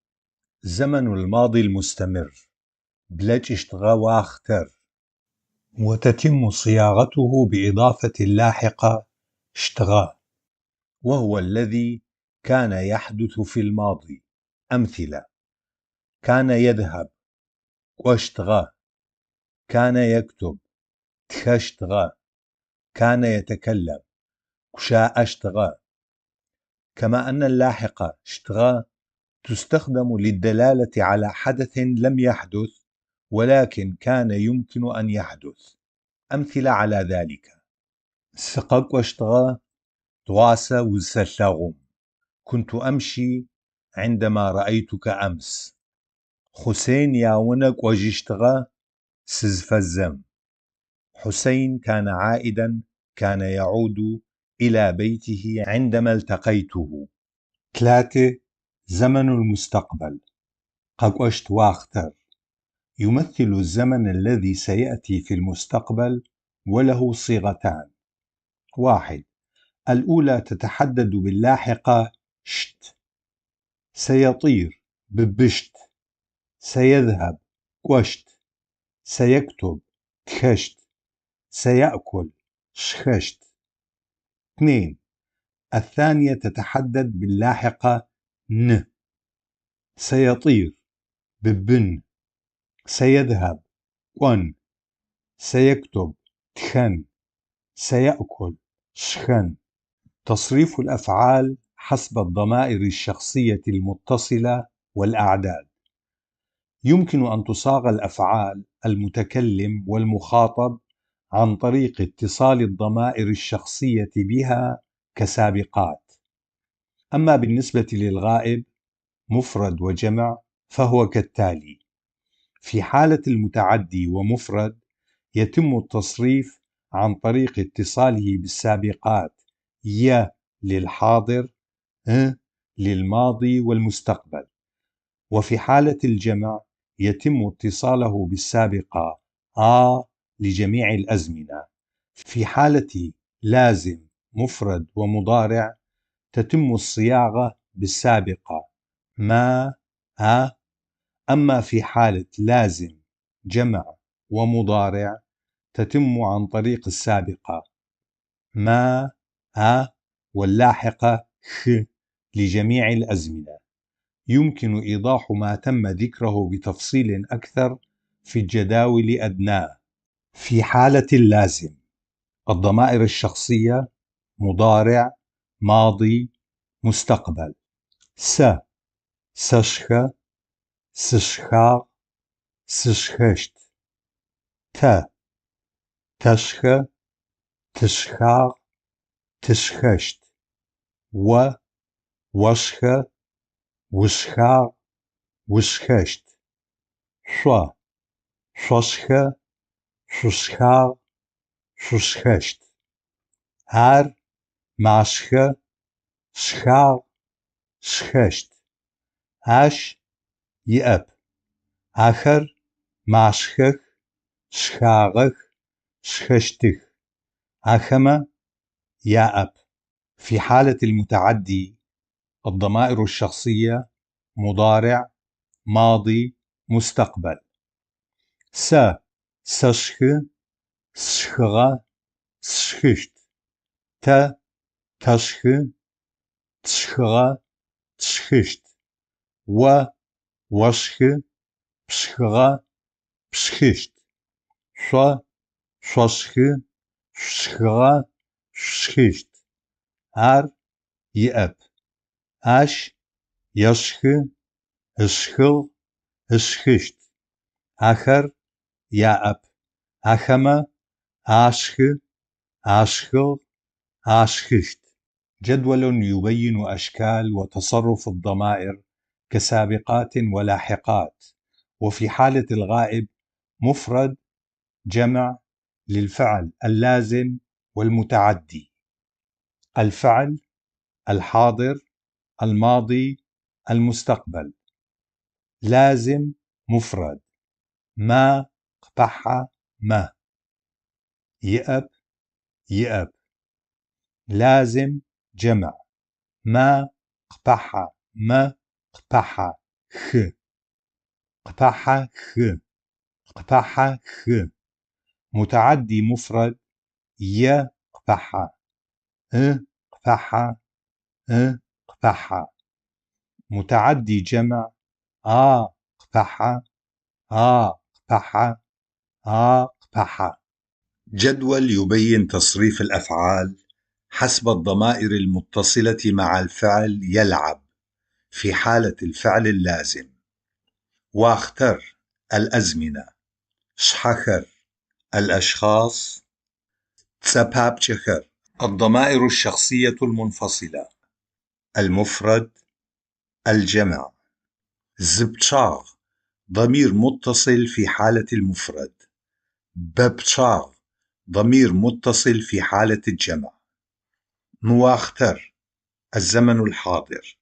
زمن الماضي المستمر блэкӏыщтыгъэ уахътэр، وتتم صياغته بإضافة اللاحقة щтыгъэ، وهو الذي كان يحدث في الماضي. أمثلة: كان يذهب، кӏощтыгъэ. كان يكتب، тхэщтыгъэ. كان يتكلم، гущыӏэщтыгъэ. كما أن اللاحقة شتغ تستخدم للدلالة على حدث لم يحدث ولكن كان يمكن أن يحدث. أمثلة على ذلك: Сыкъакӏощтыгъэ тыгъуасэ узысэлъэгъум. كنت أمشي عندما رأيتك أمس. Хъусен яунэ кӏожьыщтыгъэ сызыфэзэм. حسين كان عائدا كان يعود إلى بيته عندما التقيته. 3. زمن المستقبل къэкӏощт уахътэр يمثل الزمن الذي سيأتي في المستقبل، وله صيغتان: 1. الأولى تتحدد باللاحقة شت: سيطير ببشت، سيذهب كوشت، سيكتب تخشت، سيأكل شخشت. 2. الثانية تتحدد باللاحقة ن: سيطير ببن، سيذهب كون، سيكتب تخن، سيأكل شخن. تصريف الأفعال حسب الضمائر الشخصية المتصلة والأعداد. يمكن أن تصاغ الأفعال المتكلم والمخاطب عن طريق اتصال الضمائر الشخصية بها كسابقات. أما بالنسبة للغائب مفرد وجمع فهو كالتالي: في حالة المتعدي ومفرد يتم التصريف عن طريق اتصاله بالسابقات ي للحاضر، ا للماضي والمستقبل، وفي حالة الجمع يتم اتصاله بالسابقة آ لجميع الأزمنة. في حالة لازم مفرد ومضارع تتم الصياغة بالسابقة ما أ. أما في حالة لازم جمع ومضارع تتم عن طريق السابقة ما أ واللاحقة خ لجميع الأزمنة. يمكن إيضاح ما تم ذكره بتفصيل أكثر في الجداول أدناه. في حالة اللازم الضمائر الشخصية مضارع، ماضي، مستقبل: س سشخ، سشخاغ، سشخشت. ت تشخ، تشخاغ، تشخشت. و وشخ، وشخاغ، وشخشت. شو شوشخ، شوشخاغ، شوشخشت. ар машхэ, шхагъ, шхэщт. Ащ иӏэп. Ахэр машхэх, шхагъэх, шхэщтых. Ахэмэ яӏэп. في حالة المتعدي الضمائر الشخصية مضارع، ماضي، مستقبل: س сэшхы، сшхыгъэ، сшхыщт. Т тэшхы, тшхыгъэ, тшхыщт. О ошхы, пшхыгъэ, пшхыщт. Шъо шъошхы, шъушхыгъэ, шъушхыщт. Ар иӏэп. Ащ ешхы, ышхыгъ, ышхыщт. Ахэр яӏэп. Ахэмэ ашхы, ашхыгъ, ашхыщт. جدول يبين أشكال وتصرف الضمائر كسابقات ولاحقات، وفي حالة الغائب مفرد جمع للفعل اللازم والمتعدي: الفعل الحاضر، الماضي، المستقبل. لازم مفرد: ما قبح ما، يأب يأب. لازم جمع: ما قبح ما قبح خ، قبح خ، قبح خ. متعدي مفرد: ي قبح، ا قبح، ا قبح. متعدي جمع: آ قبح، آ قبح، آ قبح. جدول يبين تصريف الأفعال حسب الضمائر المتصلة مع الفعل يلعب في حالة الفعل اللازم. Уахътэр الأزمنة. Шъхьэхэр الأشخاص. Цӏэпапкӏэхэр الضمائر الشخصية المنفصلة. المفرد، الجمع. Зы пчъагъ ضمير متصل في حالة المفرد. Бэ пчъагъ ضمير متصل في حالة الجمع. Мы уахътэр الزمن الحاضر.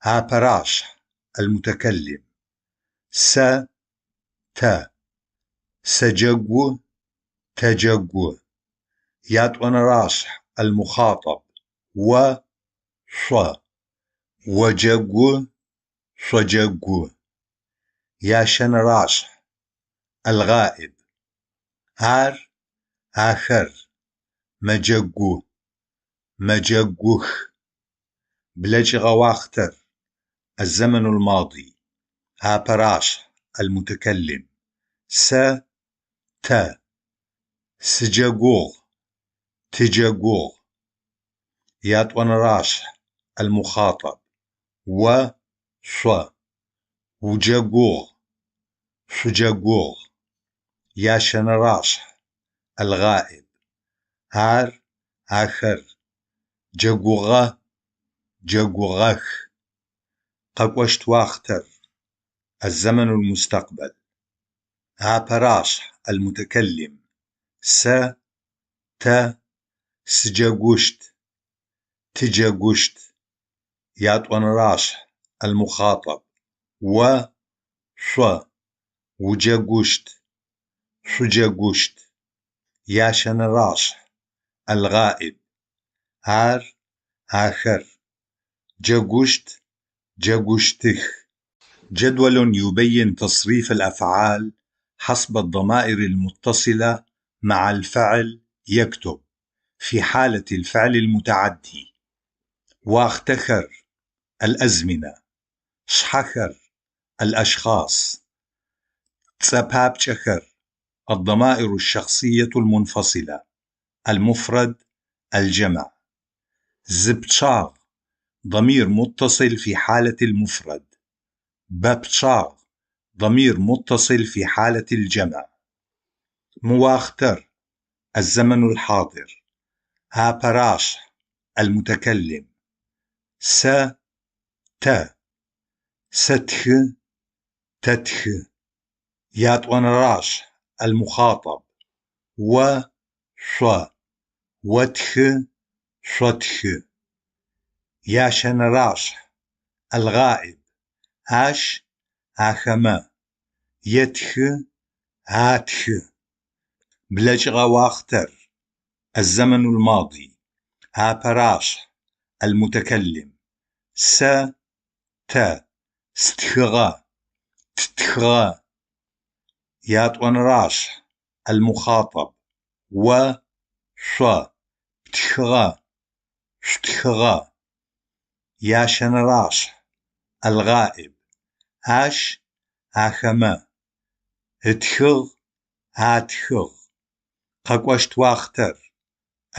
Апэрашъхь المتكلم. Сэ, тэ. Сэджэгу, тэджэгу. Ятӏонэрашъхь المخاطب. О, шъо. Оджэгу, шъоджэгу. Ящэнэрашъхь الغائب. Ар, ахэр. Мэджэгу, мэджэгух. Блэкӏыгъэ уахътэр الزمن الماضي. Апэрашъхь المتكلم. Сэ, тэ. Сыджэгугъ, тыджэгугъ. Ятӏонэрашъхь المخاطب. О, шъо. Уджэгугъ, шъуджэгугъ. Ящэнэрашъхь الغائب. Ар, ахэр. Джэгугъэ, джэгугъэх. Къэкӏощт уахътэр الزمن المستقبل. Апэрашъхь المتكلم. Сэ, тэ. Сыджэгущт, тыджэгущт. Ятӏонэрашъхь المخاطب. О, шъо. Уджэгущт, шъуджэгущт. Ящэнэрашъхь الغائب. Ар, ахэр. Джэгущт, джэгущтых. جدول يبين تصريف الأفعال حسب الضمائر المتصلة مع الفعل يكتب في حالة الفعل المتعدي. Уахътэхэр الأزمنة. Шъхьэхэр الأشخاص. Цӏэпапкӏэхэр الضمائر الشخصية المنفصلة. المفرد، الجمع. Зы пчъагъ ضمير متصل في حالة المفرد. Бэ пчъагъ ضمير متصل في حالة الجمع. Мы уахътэр الزمن الحاضر. Апэрашъхь المتكلم. Сэ, тэ. Сэтхы, тэтхы. Ятӏонэрашъхь المخاطب. О, шъо. Отхы, шъотхы. Ящэнэрашъхь الغائب. Ащ, ахэмэ. Етхы, атхы. Блэкӏыгъэ уахътэр الزمن الماضي. Апэрашъхь المتكلم. Сэ, тэ. Стхыгъэ, ттхыгъэ. Ятӏонэрашъхь المخاطب. О, шъо. Птхыгъэ, шъутхыгъэ. Ящэнэрашъхь الغائب. Ащ, ахэмэ. Ытхыгъ, атхыгъ. Къэкӏощт уахътэр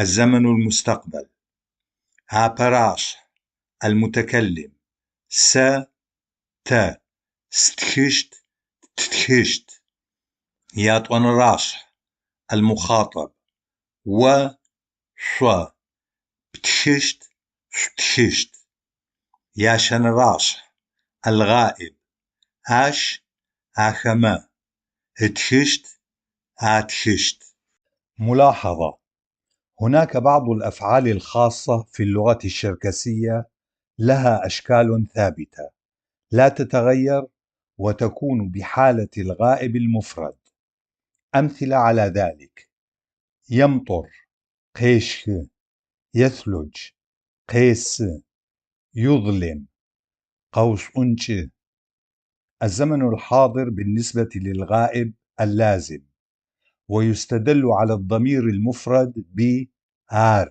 الزمن المستقبل. Апэрашъхь المتكلم. Сэ, тэ. Стхыщт, ттхыщт. Ятӏонэрашъхь المخاطب. О, шъо. Птхыщт, шъутхыщт. Ящэнэрашъхь الغائب. Ащ, ахэмэ. Ытхыщт, атхыщт. ملاحظة: هناك بعض الأفعال الخاصة في اللغة الشركسية لها أشكال ثابتة لا تتغير وتكون بحالة الغائب المفرد. أمثلة على ذلك: يمطر، къещхы، يثلج، къесы، يظلم، къэушӏункӏы. الزمن الحاضر بالنسبة للغائب اللازم، ويستدل على الضمير المفرد ب ар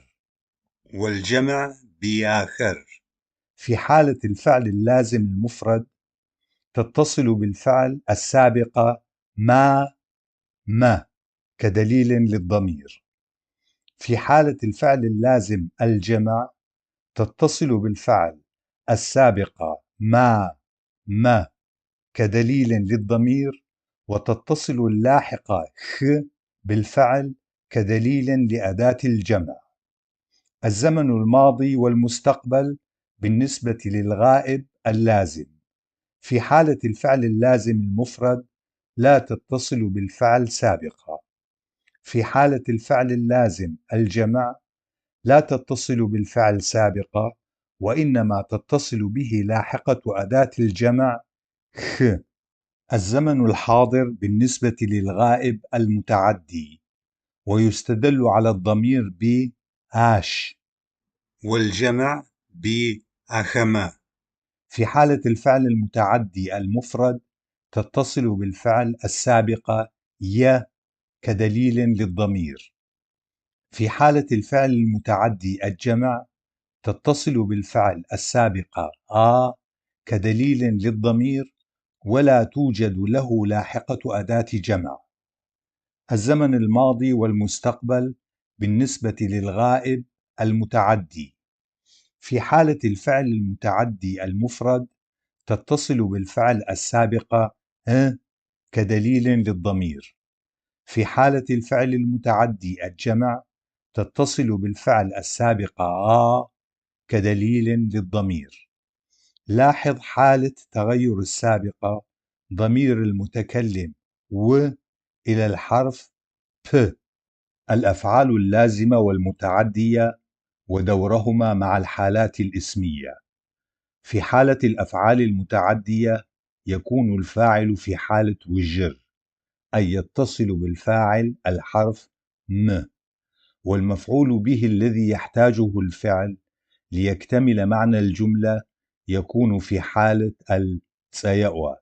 والجمع ب ахэр. في حالة الفعل اللازم المفرد تتصل بالفعل السابقة ما، مэ كدليل للضمير. في حالة الفعل اللازم الجمع تتصل بالفعل السابقة ما م كدليل للضمير، وتتصل اللاحقة خ بالفعل كدليل لأداة الجمع. الزمن الماضي والمستقبل بالنسبة للغائب اللازم. في حالة الفعل اللازم المفرد لا تتصل بالفعل سابقة. في حالة الفعل اللازم الجمع لا تتصل بالفعل سابقة، وإنما تتصل به لاحقة أداة الجمع خ. الزمن الحاضر بالنسبة للغائب المتعدي، ويستدل على الضمير ب ащ والجمع ب ахэмэ. في حالة الفعل المتعدي المفرد تتصل بالفعل السابقة ي كدليل للضمير. في حالة الفعل المتعدي الجمع تتصل بالفعل السابقة آ كدليل للضمير، ولا توجد له لاحقة أداة جمع. الزمن الماضي والمستقبل بالنسبة للغائب المتعدي. في حالة الفعل المتعدي المفرد تتصل بالفعل السابقة ه كدليل للضمير. في حالة الفعل المتعدي الجمع تتصل بالفعل السابقة آ كدليل للضمير. لاحظ حالة تغير السابقة ضمير المتكلم و إلى الحرف ب. الأفعال اللازمة والمتعدية ودورهما مع الحالات الاسمية. في حالة الأفعال المتعدية يكون الفاعل في حالة وجر، أي يتصل بالفاعل الحرف م، والمفعول به الذي يحتاجه الفعل ليكتمل معنى الجملة يكون في حالة التسيأوى،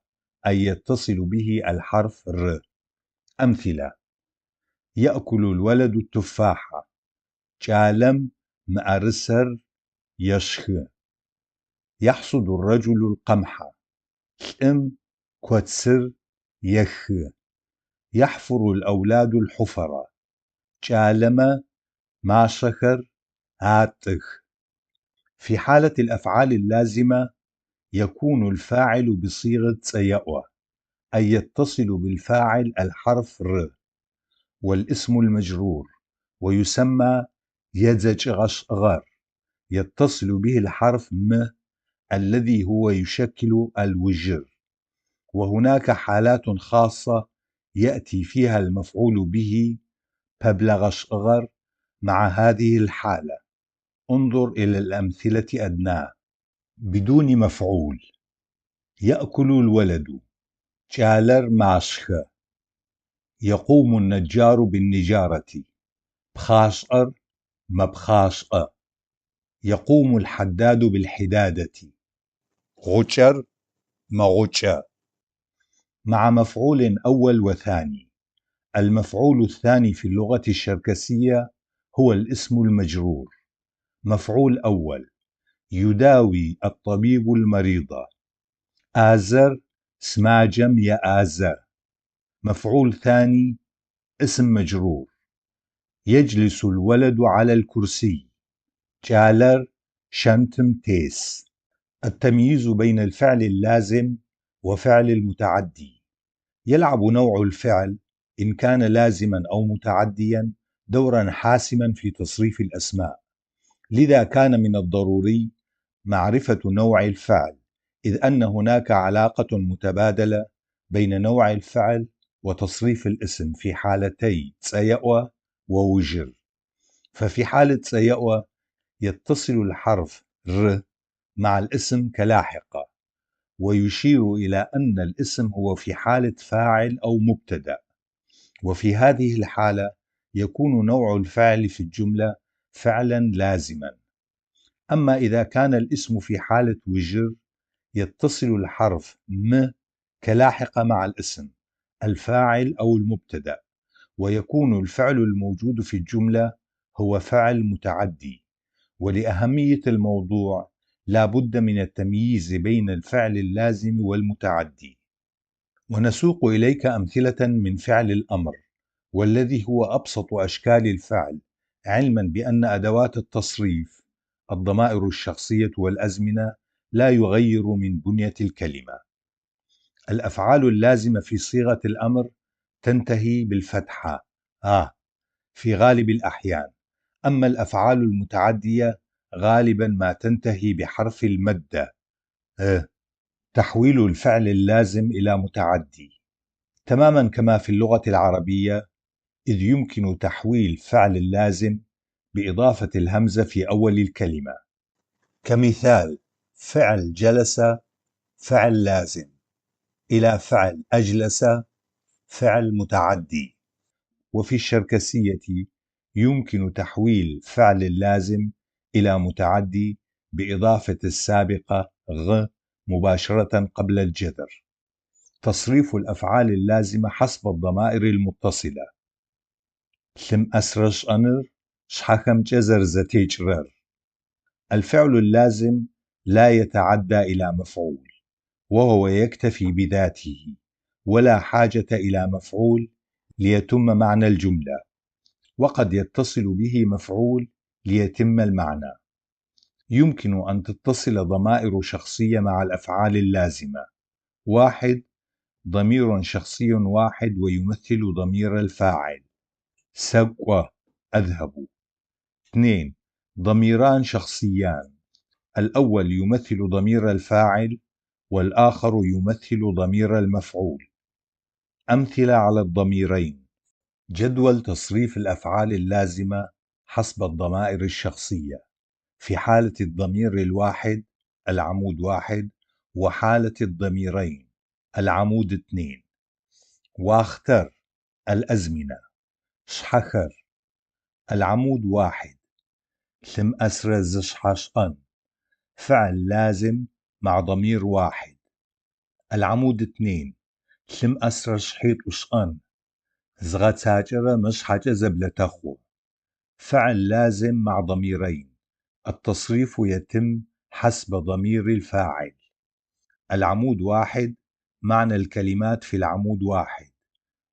أي يتصل به الحرف ر. أمثلة: يأكل الولد التفاحة، кӏалэм мыӏэрысэр ешхы. يحصد الرجل القمح، лӏым коцыр ехы. يحفر الأولاد الحفر، кӏалэмэ машэхэр атӏых. في حالة الأفعال اللازمة يكون الفاعل بصيغة цэеӏо، أي يتصل بالفاعل الحرف ر والاسم المجرور، ويسمى едзэкӏыгъэ шӏыгъэр، يتصل به الحرف م الذي هو يشكل الوجر. وهناك حالات خاصة يأتي فيها المفعول به пэблэгъэ шӏыгъэр مع هذه الحالة، انظر إلى الأمثلة أدناه. بدون مفعول: يأكل الولد، кӏалэр машхэ. يقوم النجار بالنجارة، пхъашӏэр мэпхъашӏэ. يقوم الحداد بالحدادة، гъукӏэр мэгъукӏэ. مع مفعول أول وثاني. المفعول الثاني في اللغة الشركسية هو الاسم المجرور. مفعول أول: يداوي الطبيب المريض، ӏазэр сымаджэм еӏазэ. مفعول ثاني: اسم مجرور. يجلس الولد على الكرسي، кӏалэр шэнтым тес. التمييز بين الفعل اللازم وفعل المتعدي. يلعب نوع الفعل إن كان لازما أو متعديا دورا حاسما في تصريف الأسماء، لذا كان من الضروري معرفة نوع الفعل، إذ أن هناك علاقة متبادلة بين نوع الفعل وتصريف الاسم في حالتي цэеӏо ووجر. ففي حالة цэеӏо يتصل الحرف ر مع الاسم كلاحقة، ويشير إلى أن الاسم هو في حالة فاعل أو مبتدأ، وفي هذه الحالة يكون نوع الفعل في الجملة فعلا لازما. أما إذا كان الاسم في حالة وجر يتصل الحرف م كلاحقة مع الاسم الفاعل أو المبتدأ، ويكون الفعل الموجود في الجملة هو فعل متعدي. ولأهمية الموضوع لا بد من التمييز بين الفعل اللازم والمتعدي. ونسوق إليك أمثلة من فعل الأمر، والذي هو أبسط أشكال الفعل، علما بأن أدوات التصريف الضمائر الشخصية والأزمنة لا يغير من بنية الكلمة. الأفعال اللازمة في صيغة الأمر تنتهي بالفتحة آ في غالب الأحيان، أما الأفعال المتعدية غالبا ما تنتهي بحرف المدة أ. تحويل الفعل اللازم إلى متعدي تماما كما في اللغة العربية، إذ يمكن تحويل فعل اللازم بإضافة الهمزة في أول الكلمة. كمثال فعل جلس فعل لازم إلى فعل أجلس فعل متعدي. وفي الشركسية يمكن تحويل فعل اللازم إلى متعدي بإضافة السابقة غ مباشرة قبل الجذر. تصريف الأفعال اللازمة حسب الضمائر المتصلة. Лъымыӏэсырэ шӏэныр шъхьэхэмкӏэ зэрэзэтекӏырэр. الفعل اللازم لا يتعدى إلى مفعول، وهو يكتفي بذاته، ولا حاجة إلى مفعول ليتم معنى الجملة، وقد يتصل به مفعول ليتم المعنى. يمكن أن تتصل ضمائر شخصية مع الأفعال اللازمة. 1 ضمير شخصي واحد ويمثل ضمير الفاعل сэкӏо أذهب. 2 ضميران شخصيان، الأول يمثل ضمير الفاعل والآخر يمثل ضمير المفعول. أمثلة على الضميرين: جدول تصريف الأفعال اللازمة حسب الضمائر الشخصية في حالة الضمير الواحد العمود 1، وحالة الضميرين العمود 2. واختر الأزمنة шъхьэхэр العمود 1. لъымыӏэсырэ зышъхьэшӏэн فعل لازم مع ضمير واحد. العمود 2. لъымыӏэсырэ шъхьитӏу шӏэн зыгъэцакӏэрэм ышъхьэкӏэ зэблэтэхъу فعل لازم مع ضميرين، التصريف يتم حسب ضمير الفاعل. العمود 1 معنى الكلمات في العمود 1.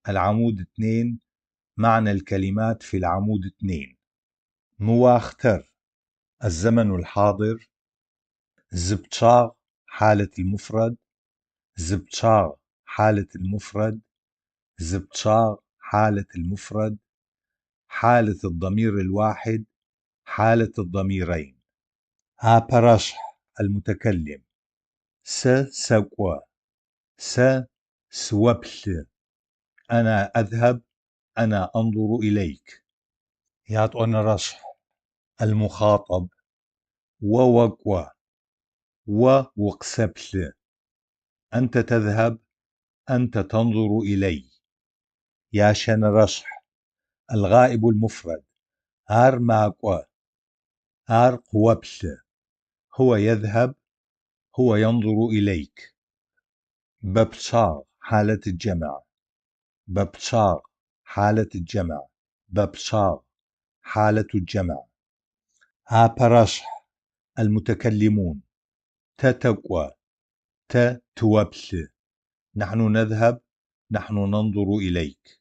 العمود 2 معنى الكلمات في العمود 2. مواختر الزمن الحاضر. زبتشاغ حالة المفرد. زبتشاغ حالة المفرد. زبتشاغ حالة المفرد. حالة الضمير الواحد. حالة الضميرين. апэрэшъхь المتكلم. س сэкӏо. س сыоплъы. أنا أذهب. أنا أنظر إليك. ятӏонэрэшъхь المخاطب. о окӏо. О укъысэплъы. أنت تذهب. أنت تنظر إلي. ящэнэрэшъхь الغائب المفرد. ар макӏо. Ар къыоплъы. هو يذهب. هو ينظر إليك. бэпчъагъ حالة الجمع. бэпчъагъ حالة الجمع. бэпчъагъ حالة الجمع. апэрэшъхь المتكلمون. тэ тэкӏо. Тэ тыоплъы. نحن نذهب. نحن ننظر إليك.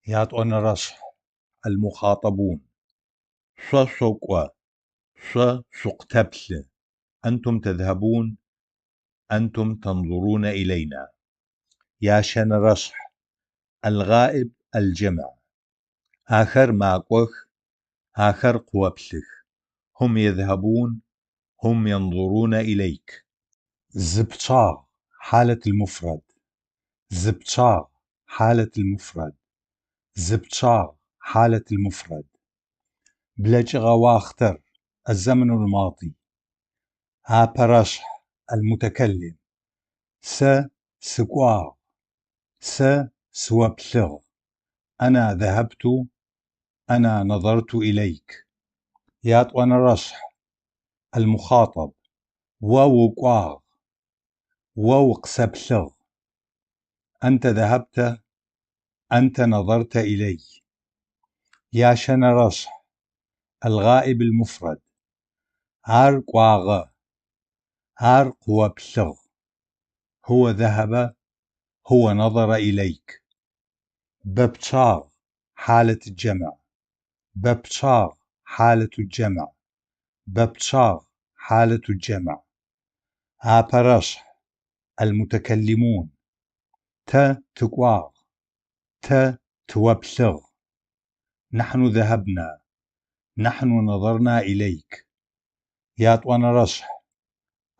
ятӏонэрэшъхь المخاطبون. шъо шъокӏо. Шъо шъукъытэплъы. أنتم تذهبون. أنتم تنظرون إلينا. ящэнэрэшъхь الغائب الجمع. Ахэр макӏох. Ахэр къыоплъых. هم يذهبون. هم ينظرون إليك. зыпчъагъ حالة المفرد. зыпчъагъ حالة المفرد. зыпчъагъ حالة المفرد. блэкӏыгъэ уахътэр الزمن الماضي. апэрэшъхь المتكلم. Сэ сыкӏуагъ. Сэ сыоплъыгъ. أنا ذهبت. أنا نظرت إليك. ятӏонэрэшъхь المخاطب. О укӏуагъ. О укъысэплъыгъ. أنت ذهبت. أنت نظرت إلي. ящэнэрэшъхь الغائب المفرد. Ар кӏуагъэ. Ар къыоплъыгъ. هو ذهب. هو نظر إليك. бэпчъагъ حالة الجمع. Бэ пчъагъ حالة الجمع. Бэ пчъагъ حالة الجمع. Апэрэшъхь المتكلمون. Тэ тыкӏуагъ. Тэ тыоплъыгъ. نحن ذهبنا. نحن نظرنا إليك. Ятӏонэрэшъхь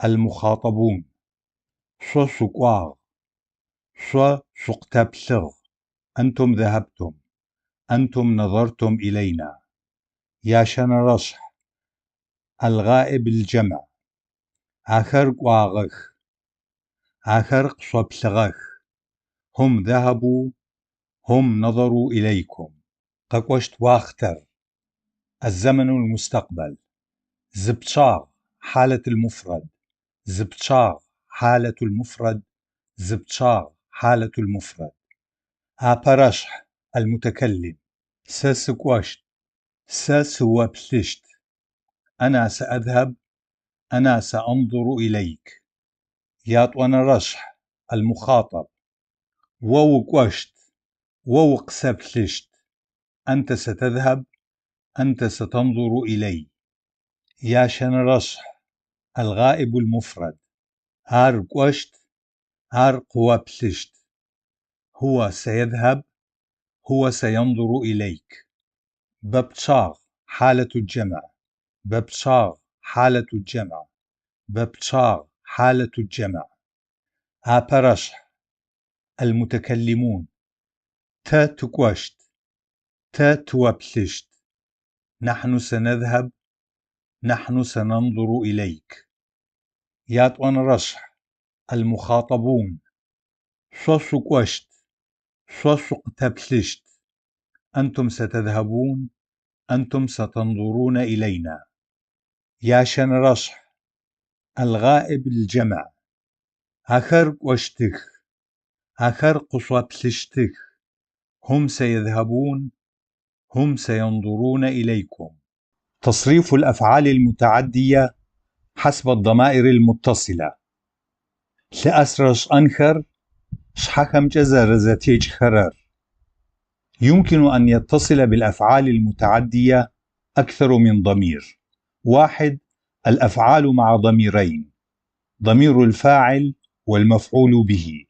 المخاطبون. Шъо шъукӏуагъ. Шъо шъукъытэплъыгъ. أنتم ذهبتم. أنتم نظرتم إلينا. Ящэнэрэшъхь الغائب الجمع. Ахэр кӏуагъэх. Ахэр къышъоплъыгъэх. هم ذهبوا. هم نظروا إليكم. Къэкӏощт уахътэр الزمن المستقبل. Зы пчъагъ حالة المفرد. Зы пчъагъ حالة المفرد. Зы пчъагъ حالة المفرد. Апэрэшъхь المتكلم. Сэ сыкӏощт. Сэ сыоплъыщт. أنا سأذهب. أنا سأنظر إليك. Ятӏонэрэшъхь المخاطب. О укӏощт. О укъысэплъыщт. أنت ستذهب. أنت ستنظر إلي. Ящэнэрэшъхь الغائب المفرد. Ар кӏощт. Ар къыоплъыщт. هو سيذهب. هو سينظر إليك. Бэ пчъагъ حالة الجمع. Бэ пчъагъ حالة الجمع. Бэ пчъагъ حالة الجمع. Апэрэшъхь المتكلمون. Тэ тыкӏощт. Тэ тыоплъыщт. نحن سنذهب. نحن سننظر إليك. Ятӏонэрэшъхь المخاطبون. Шъо шъукӏощт. Шъо шъукъытэплъыщт. أنتم ستذهبون. أنتم ستنظرون إلينا. Ящэнэрэшъхь الغائب الجمع. Ахэр кӏощтых. Ахэр къышъоплъыщтых. هم سيذهبون. هم سينظرون إليكم. تصريف الأفعال المتعدية حسب الضمائر المتصلة. Лъыӏэсрэ шӏэнхэр шъхьэхэмкӏэ зэрэзэтекӏхэрэр. يمكن أن يتصل بالأفعال المتعدية أكثر من ضمير. 1. الأفعال مع ضميرين: ضمير الفاعل والمفعول به،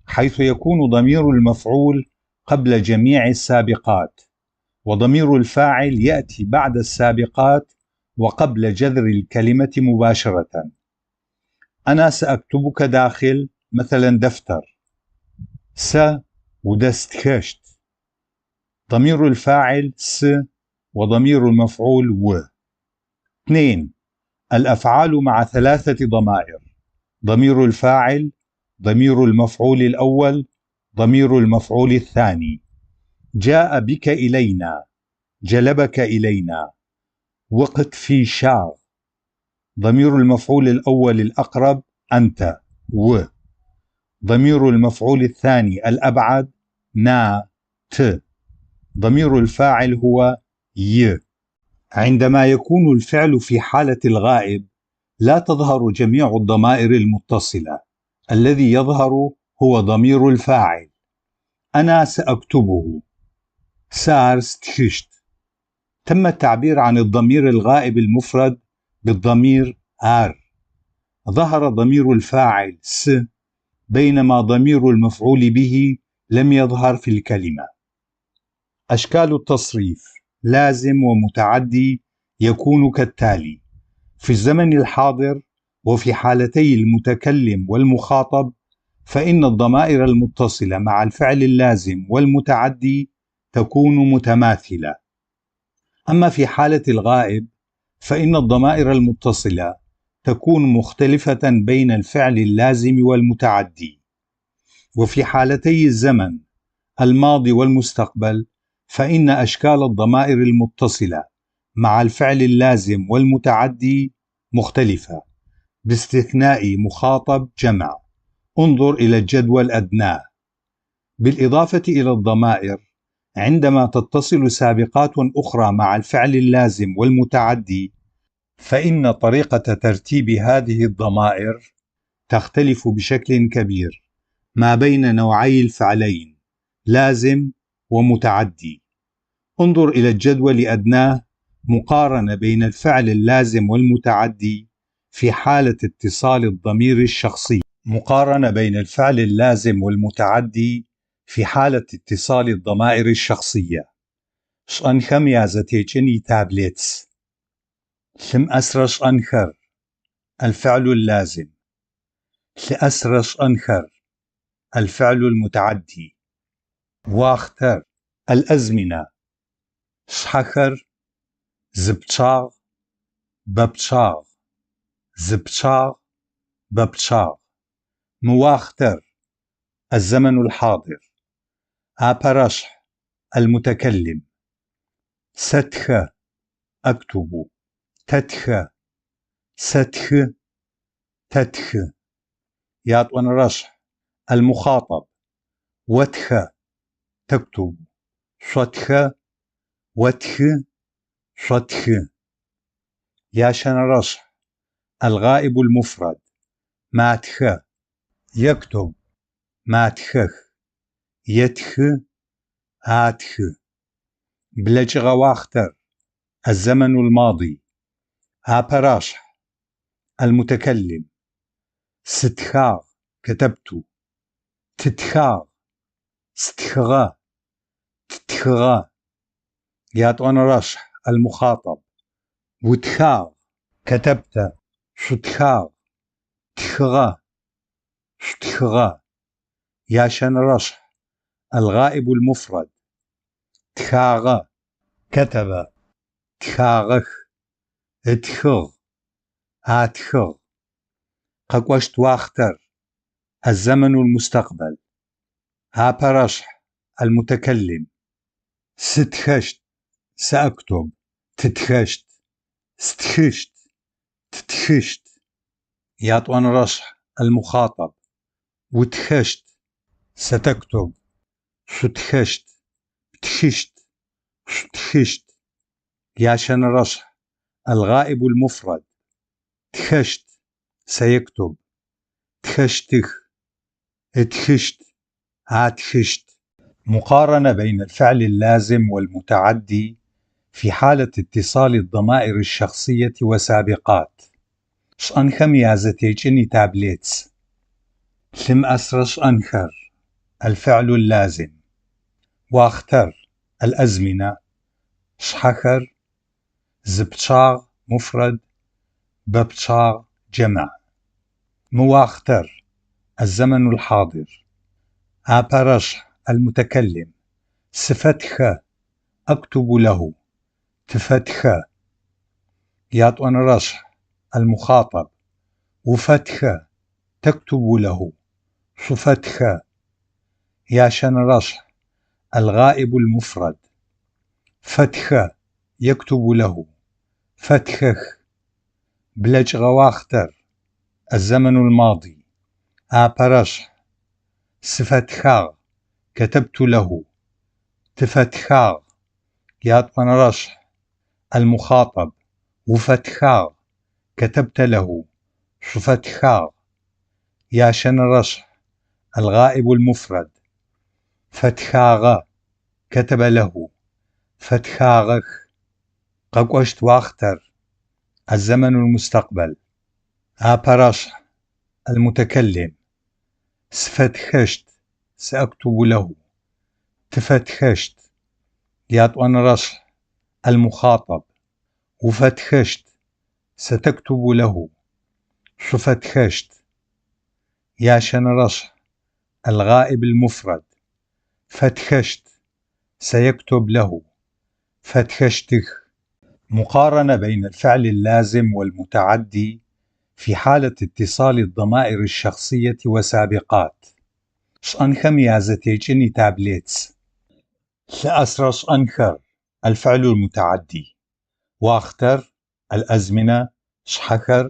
حيث يكون ضمير المفعول قبل جميع السابقات، وضمير الفاعل يأتي بعد السابقات وقبل جذر الكلمة مباشرة. أنا سأكتبك داخل مثلا دفتر. س ودستخشت. ضمير الفاعل س وضمير المفعول و. 2. الأفعال مع 3 ضمائر: ضمير الفاعل، ضمير المفعول الأول، ضمير المفعول الثاني. جاء بك إلينا، جلبك إلينا. وقت في شاغ. ضمير المفعول الأول الأقرب أنت و. ضمير المفعول الثاني الأبعد نا ت. ضمير الفاعل هو ي. عندما يكون الفعل في حالة الغائب لا تظهر جميع الضمائر المتصلة، الذي يظهر هو ضمير الفاعل. أنا سأكتبه. سارستخشت. تم التعبير عن الضمير الغائب المفرد بالضمير آر. ظهر ضمير الفاعل س، بينما ضمير المفعول به لم يظهر في الكلمة. أشكال التصريف لازم ومتعدي يكون كالتالي: في الزمن الحاضر وفي حالتي المتكلم والمخاطب، فإن الضمائر المتصلة مع الفعل اللازم والمتعدي تكون متماثلة. أما في حالة الغائب فإن الضمائر المتصلة تكون مختلفة بين الفعل اللازم والمتعدي. وفي حالتي الزمن الماضي والمستقبل فإن أشكال الضمائر المتصلة مع الفعل اللازم والمتعدي مختلفة، باستثناء مخاطب جمع. انظر إلى الجدول أدناه. بالإضافة إلى الضمائر، عندما تتصل سابقات أخرى مع الفعل اللازم والمتعدي، فإن طريقة ترتيب هذه الضمائر تختلف بشكل كبير ما بين نوعي الفعلين لازم ومتعدي. انظر إلى الجدول أدناه مقارنة بين الفعل اللازم والمتعدي في حالة اتصال الضمير الشخصي. مقارنة بين الفعل اللازم والمتعدي في حالة اتصال الضمائر الشخصية. Шӏэнхэм язэтекӏын итаблиц. Лъымыӏэсырэ шӏэнхэр الفعل اللازم. Лъыӏэсырэ шӏэнхэр الفعل المتعدي. Уахътэр الأزمنة. Шъхьэхэр зы пчъагъ, бэ пчъагъ, зы пчъагъ, бэ пчъагъ. Мы уахътэр الزمن الحاضر. Апэрэшъхь المتكلم. Сэтхэ أكتب. Тэтхэ. Сэтхы. Тэтхы. Ятӏонэрэшъхь المخاطب. Отхэ تكتب. Шъотхэ. Отхы. Шъотхы. Ящэнэрэшъхь الغائب المفرد. Матхэ يكتب. Матхэх. Етхы. Атхы. Блэкӏыгъэ уахътэр الزمن الماضي. Апэрэшъхь المتكلم. Сытхагъ كتبت. Тытхагъ. Стхыгъэ. Ттхыгъэ. Ятӏонэрэшъхь المخاطب. Утхагъ كتبت. Шъутхагъ. Тхыгъэ. Шъутхыгъэ. Ящэнэрэшъхь الغائب المفرد. Тхагъэ كتب. Тхагъэх. Ытхыгъ. Атхыгъ. Къэкӏощт уахътэр الزمن المستقبل. Апэрэшъхь المتكلم. Сытхэщт سأكتب. Тытхэщт. Стхыщт. Ттхыщт. Ятӏонэрэшъхь المخاطب. Утхэщт ستكتب. Шъутхэщт. Птхыщт. Шъутхыщт. Ящэнэрэшъхь الغائب المفرد. Тхэщт سيكتب. Тхэщтых. Ытхыщт. Атхыщт. مقارنة بين الفعل اللازم والمتعدي في حالة اتصال الضمائر الشخصية وسابقات. Шӏэнхэм язэтекӏын итаблиц. Лъымыӏэсырэ шӏэнхэр الفعل اللازم. Уахътэр الأزمنة. Шъхьэхэр зы пчъагъ مفرد, бэ пчъагъ جمع. Мы уахътэр الزمن الحاضر. Апэрэшъхь المتكلم. Сыфэтхэ أكتب له. Тыфэтхэ. Ятӏонэрэшъхь المخاطب. Уфэтхэ تكتب له. Шъуфэтхэ. Ящэнэрэшъхь الغائب المفرد. Фэтхэ يكتب له. Фэтхэх. Блэкӏыгъэ уахътэр الزمن الماضي. Апэрэшъхь сыфэтхагъ كتبت له. Тыфэтхагъ. Ятӏонэрэшъхь المخاطب. Уфэтхагъ كتبت له. Шъуфэтхагъ. Ящэнэрэшъхь الغائب المفرد. Фэтхагъэ كتب له. Фэтхагъэх. Къэкӏощт уахътэр الزمن المستقبل. Апэрэшъхь المتكلم. Сыфэтхэщт سأكتب له. Тыфэтхэщт. Ятӏонэрэшъхь المخاطب. Уфэтхэщт ستكتب له. Шъуфэтхэщт. Ящэнэрэшъхь الغائب المفرد. Фэтхэщт سيكتب له. Фэтхэщтых. مقارنة بين الفعل اللازم والمتعدي في حالة اتصال الضمائر الشخصية وسابقات. Шӏэнхэм язэтекӏын итаблиц. Лъыӏэсырэ шӏэнхэр الفعل المتعدي. Уахътэр الأزمنة. Шъхьэхэр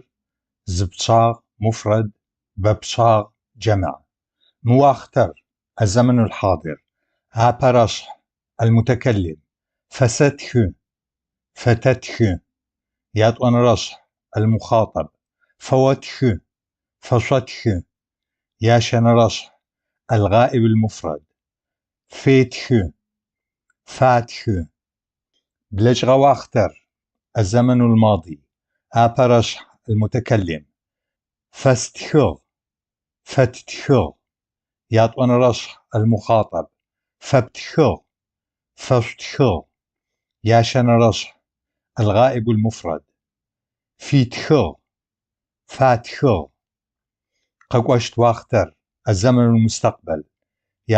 зы пчъагъ مفرد, бэ пчъагъ جمع. Мы уахътэр الزمن الحاضر. Апэрэшъхь المتكلم. Фэсэтхы. Фэтэтхы. Ятӏонэрэшъхь المخاطب. Фэотхы. Фэшъотхы. Ящэнэрэшъхь الغائب المفرد. Фетхы. Фатхы. Блэкӏыгъэ уахътэр, الزمن الماضي. Апэрэшъхь, المتكلم. Фэстхыгъ, фэттхыгъ. Ятӏонэрэшъхь, المخاطب. Фэптхыгъ, фэшъутхыгъ. Ящэнэрэшъхь, الغائب المفرد. Фитхыгъ, фатхыгъ. Къэкӏощт уахътэр, الزمن المستقبل.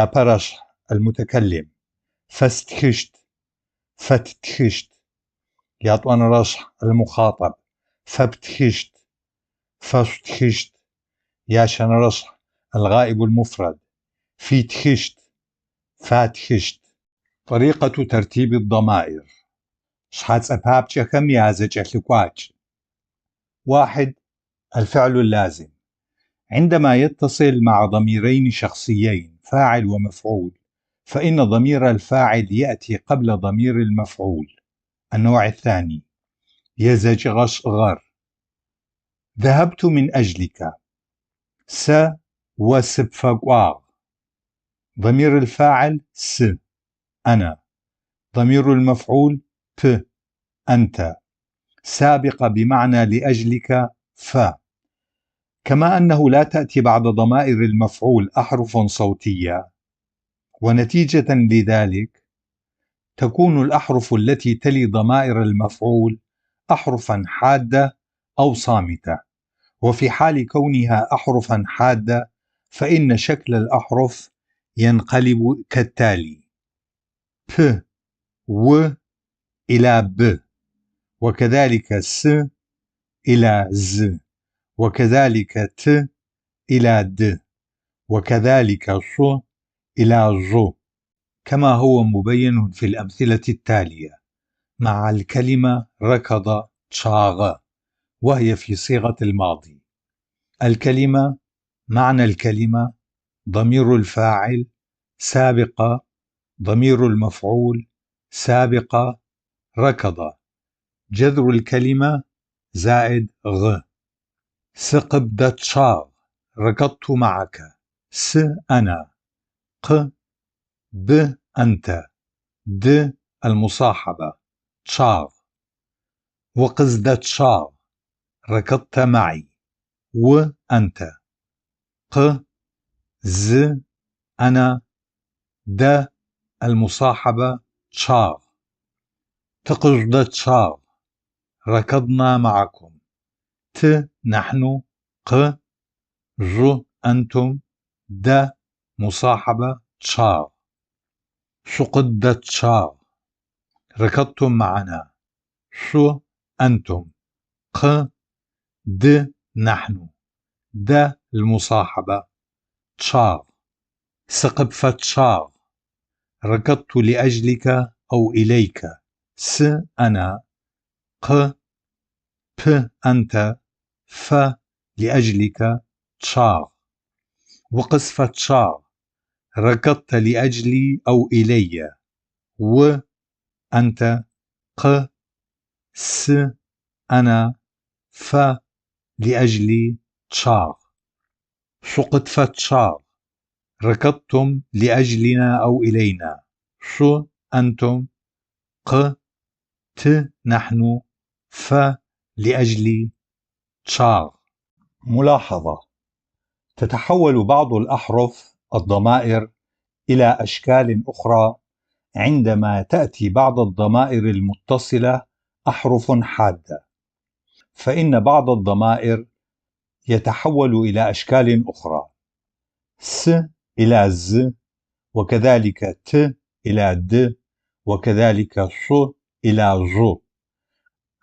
Япэрэшъхь, المتكلم. Фэстхыщт, фэттхыщт. Ятӏонэрэшъхь, المخاطب. Фэптхыщт, фэшъутхыщт. Ящэнэрэшъхь, الغائب المفرد. Фитхыщт, фатхыщт. طريقة ترتيب الضمائر. Шъхьэ цӏэпапкӏэхэм язэкӏэлъыкӏуакӏ. 1. الفعل اللازم عندما يتصل مع ضميرين شخصيين فاعل ومفعول، فإن ضمير الفاعل يأتي قبل ضمير المفعول. النوع الثاني езэкӏыгъэ шӏыгъэр. ذهبت من أجلك. Сэ о сыпфэкӏуагъ. ضمير الفاعل س أنا، ضمير المفعول п أنت، سابقة بمعنى لأجلك ف. كما أنه لا تأتي بعد ضمائر المفعول أحرف صوتية، ونتيجة لذلك تكون الأحرف التي تلي ضمائر المفعول أحرفا حادة أو صامتة، وفي حال كونها أحرفا حادة فإن شكل الأحرف ينقلب كالتالي: п و إلى ب، وكذلك س إلى ز، وكذلك ت إلى د، وكذلك ص إلى ظ، كما هو مبين في الأمثلة التالية مع الكلمة ركض чъагъэ، وهي في صيغة الماضي. الكلمة، معنى الكلمة، ضمير الفاعل، سابقة، ضمير المفعول، سابقة، ركض، جذر الكلمة زائد غ. Сыкъыбдэчъагъ، ركضت معك. س أنا، ق ب أنت، د المصاحبة، чъагъ. Укъыздэчъагъ، ركضت معي. و أنت، ق ز أنا، د المصاحبة، чъагъ. Тыкъыжъудэчъагъ، ركضنا معكم. ت نحن، ق жъу أنتم، د مصاحبة، чъагъ. Шъукъыддэчъагъ، ركضتم معنا. شو أنتم، ق د نحن، د المصاحبة، чъагъ. Сыкъыпфэчъагъ، ركضت لأجلك أو إليك. س أنا، ق ب أنت، ف لأجلك، чъагъ. Укъысфэчъагъ، ركضت لأجلي أو إلي. و أنت، ق س أنا، ف لأجلي، чъагъ. Шъукъытфэчъагъ، ركضتم لأجلنا أو إلينا. شو أنتم، ق ت نحن، ف لأجلي، чъагъ. ملاحظة: تتحول بعض الأحرف الضمائر إلى أشكال أخرى عندما تأتي بعض الضمائر المتصلة أحرف حادة، فإن بعض الضمائر يتحول إلى أشكال أخرى: س إلى ز، وكذلك ت إلى د، وكذلك ص إلى ظ.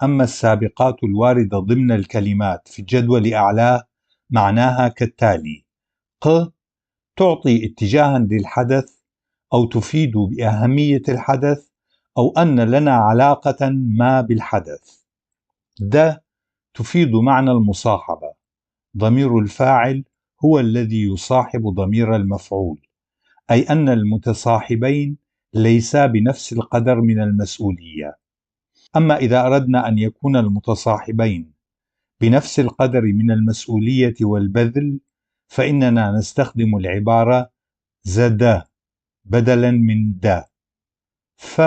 أما السابقات الواردة ضمن الكلمات في الجدول أعلاه معناها كالتالي: ق تعطي اتجاها للحدث أو تفيد بأهمية الحدث أو أن لنا علاقة ما بالحدث. د تفيد معنى المصاحبة، ضمير الفاعل هو الذي يصاحب ضمير المفعول، أي أن المتصاحبين ليسا بنفس القدر من المسؤولية. أما إذا أردنا أن يكون المتصاحبين بنفس القدر من المسؤولية والبذل، فإننا نستخدم العبارة زد بدلا من د. ف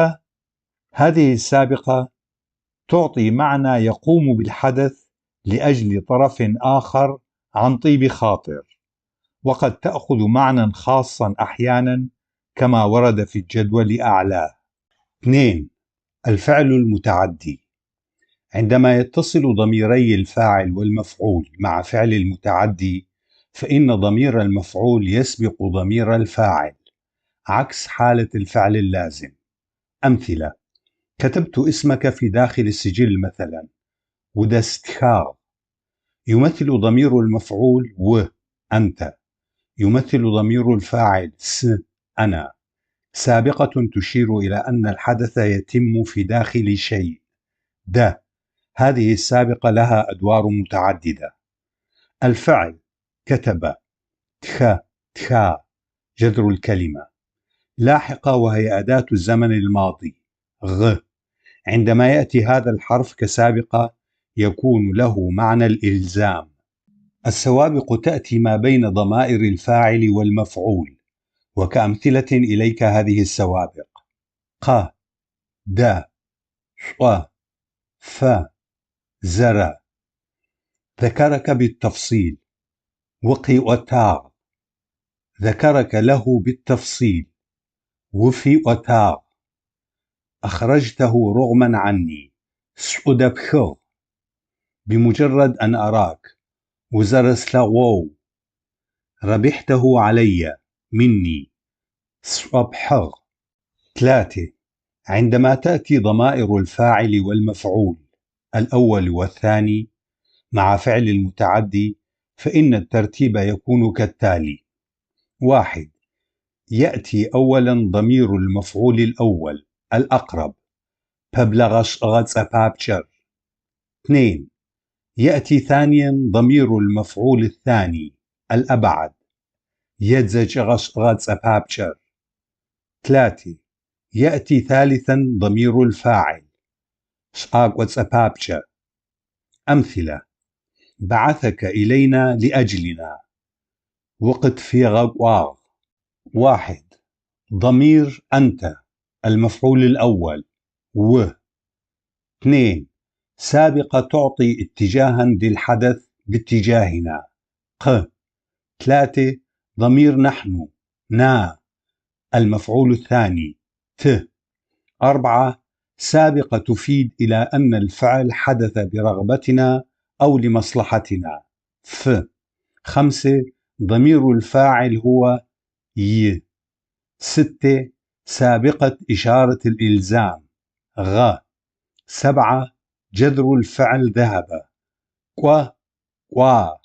هذه السابقة تعطي معنى يقوم بالحدث لأجل طرف آخر عن طيب خاطر، وقد تأخذ معنى خاصا أحيانا كما ورد في الجدول أعلاه. 2. الفعل المتعدي. عندما يتصل ضميري الفاعل والمفعول مع فعل المتعدي، فإن ضمير المفعول يسبق ضمير الفاعل، عكس حالة الفعل اللازم. أمثلة: كتبت اسمك في داخل السجل مثلا، ودستخاغ. يمثل ضمير المفعول و أنت، يمثل ضمير الفاعل س أنا. سابقة تشير إلى أن الحدث يتم في داخل شيء. د هذه السابقة لها أدوار متعددة. الفعل كتب، تخ تخا، جذر الكلمة. لاحقة وهي أداة الزمن الماضي غ. عندما يأتي هذا الحرف كسابقة يكون له معنى الإلزام. السوابق تأتي ما بين ضمائر الفاعل والمفعول، وكأمثلة إليك هذه السوابق: ق، د، ش، ف، زر. ذكرك بالتفصيل، وقي وتاغ. ذكرك له بالتفصيل، وفي وتاغ. أخرجته رغما عني، سؤدبخغ. بمجرد أن أراك، وزرسلغو. ربحته علي، مني، سأبحغ. 3. عندما تأتي ضمائر الفاعل والمفعول الأول والثاني مع فعل المتعدي، فإن الترتيب يكون كالتالي: 1. يأتي أولا ضمير المفعول الأول الأقرب، ببلغش. 2. يأتي ثانيا ضمير المفعول الثاني الأبعد، يدزجغش. 3. يأتي ثالثا ضمير الفاعل شاقوتسابابشر. أمثلة: بعثك إلينا لأجلنا، وقت في غواغ. 1. ضمير أنت المفعول الأول و. 2. سابقة تعطي اتجاها للحدث باتجاهنا ق. 3. ضمير نحن نا المفعول الثاني ت. 4. سابقة تفيد إلى أن الفعل حدث برغبتنا أو لمصلحتنا ف. 5. ضمير الفاعل هو ي. 6. سابقة إشارة الإلزام غ. 7. جذر الفعل ذهب قو قوا.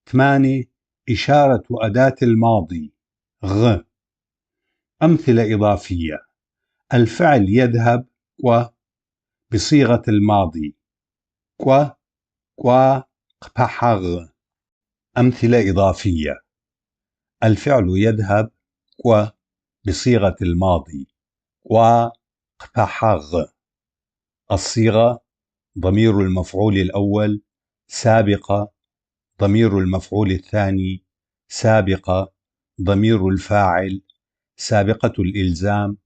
8. إشارة أداة الماضي غ. أمثلة إضافية: الفعل يذهب و بصيغة الماضي قو قوا قبحغ. أمثلة إضافية: الفعل يذهب و بصيغة الماضي قوا قبحغ. الصيغة: ضمير المفعول الأول سابقة، ضمير المفعول الثاني سابقة، ضمير الفاعل سابقة الإلزام،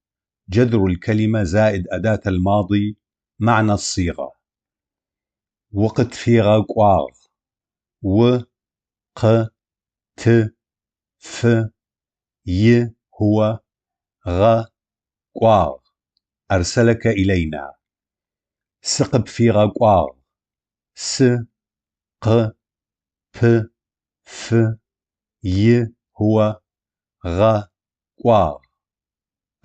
جذر الكلمة زائد أداة الماضي، معنى الصيغة. وقت في غواغ و ق ت ف ي هو غ قواغ. أرسلك إلينا. سقب في غواغ س ق ب ف ي هو غ قواغ.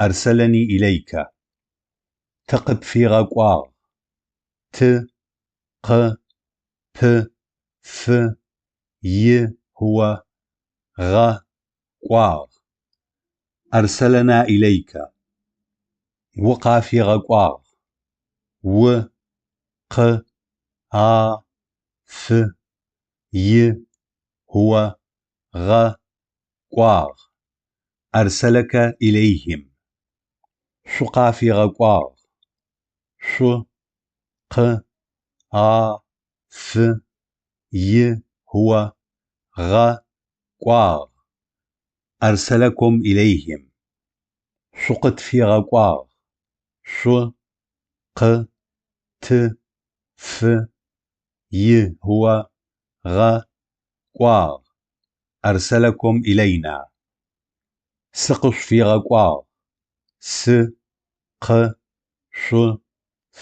أرسلني إليك. تقب في غواغ ت ق ب ف ي هو غ قواغ. أرسلنا إليك. وقع في غواغ و ق ا ف ي هو غ قواغ. أرسلك إليهم. شقا في غواغ ش ق ا ف ي هو غ قواغ. أرسلكم إليهم. شقت في غواغ ش Къ, Т, Ф, И هو غ кӏуагъ أرسلكم إلينا. Сыкъышъуфигъэкӏуагъ. Сы, къ, шъу,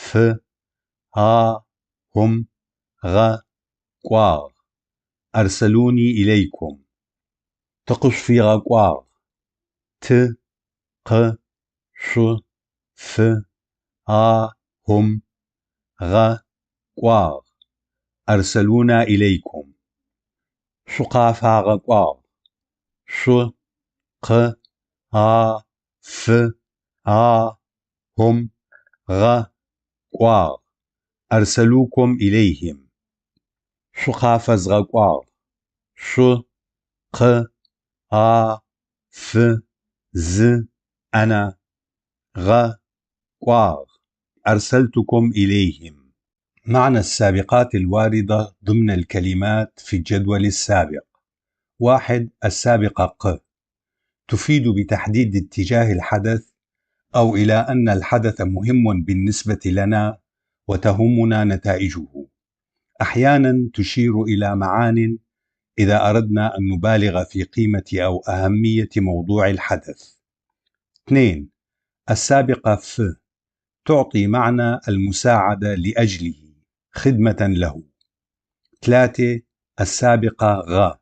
ф, а, кум, гъ, кӏуагъ. أرسلوني إليكم. Тыкъышъуфигъэкӏуагъ. Т, къ, шъу, ф, а, кум, гъ, кӏуагъ. أرسلونا إليكم. Шъукъафагъэкӏуагъ. Шъу, къ, а, ф, а, кум, гъ, кӏуагъ. أرسلوكم إليهم. Шъукъафэзгъэкӏуагъ. Шъу, къ, а, ф, з, أنا, غ, кӏуагъ. أرسلتكم إليهم. معنى السابقات الواردة ضمن الكلمات في الجدول السابق: 1. السابقة ق تفيد بتحديد اتجاه الحدث أو إلى أن الحدث مهم بالنسبة لنا وتهمنا نتائجه. أحيانا تشير إلى معان إذا أردنا أن نبالغ في قيمة أو أهمية موضوع الحدث. 2. السابقة ف تعطي معنى المساعدة لأجله، خدمة له. 3. السابقة غ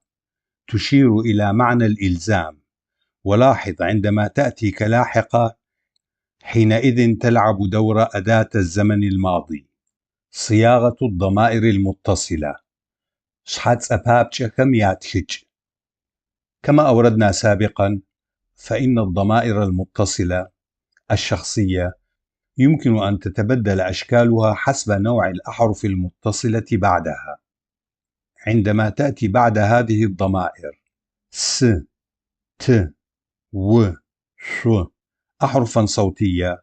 تشير إلى معنى الإلزام، ولاحظ عندما تأتي كلاحقة حينئذ تلعب دور أداة الزمن الماضي. صياغة الضمائر المتصلة. Шъхьэ цӏэпапкӏэхэм ятхыкӏ. كما أوردنا سابقا، فإن الضمائر المتصلة الشخصية يمكن أن تتبدل أشكالها حسب نوع الأحرف المتصلة بعدها. عندما تأتي بعد هذه الضمائر س، ت، و، ش أحرفا صوتية،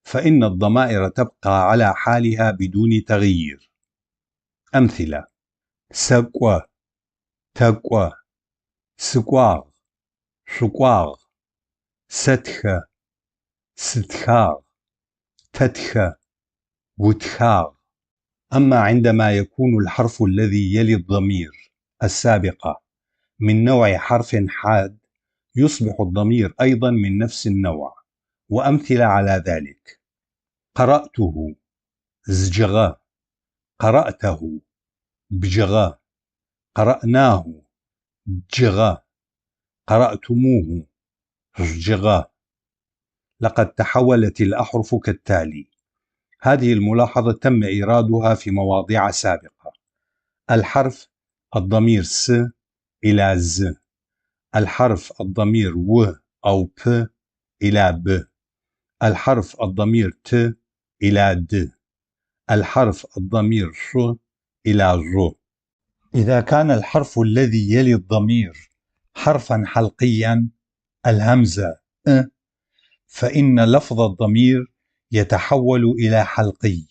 فإن الضمائر تبقى على حالها بدون تغيير. أمثلة: сэкӏо، тэкӏо، сыкӏуагъ، шъукӏуагъ، сэтхэ، сытхагъ، тэтхэ، утхагъ. أما عندما يكون الحرف الذي يلي الضمير السابقة من نوع حرف حاد، يصبح الضمير أيضا من نفس النوع. وأمثلة على ذلك: قرأته، зджыгъэ، قرأته، бджыгъэ، قرأناه، дджыгъэ، قرأتموه، жъуджыгъэ. لقد تحولت الأحرف كالتالي. هذه الملاحظة تم إيرادها في مواضيع سابقة. الحرف الضمير س إلى ز، الحرف الضمير و أو ب إلى ب، الحرف الضمير ت إلى د، الحرف الضمير ش إلى ظ. إذا كان الحرف الذي يلي الضمير حرفا حلقيا، الهمزة أ، فإن لفظ الضمير يتحول إلى حلقي،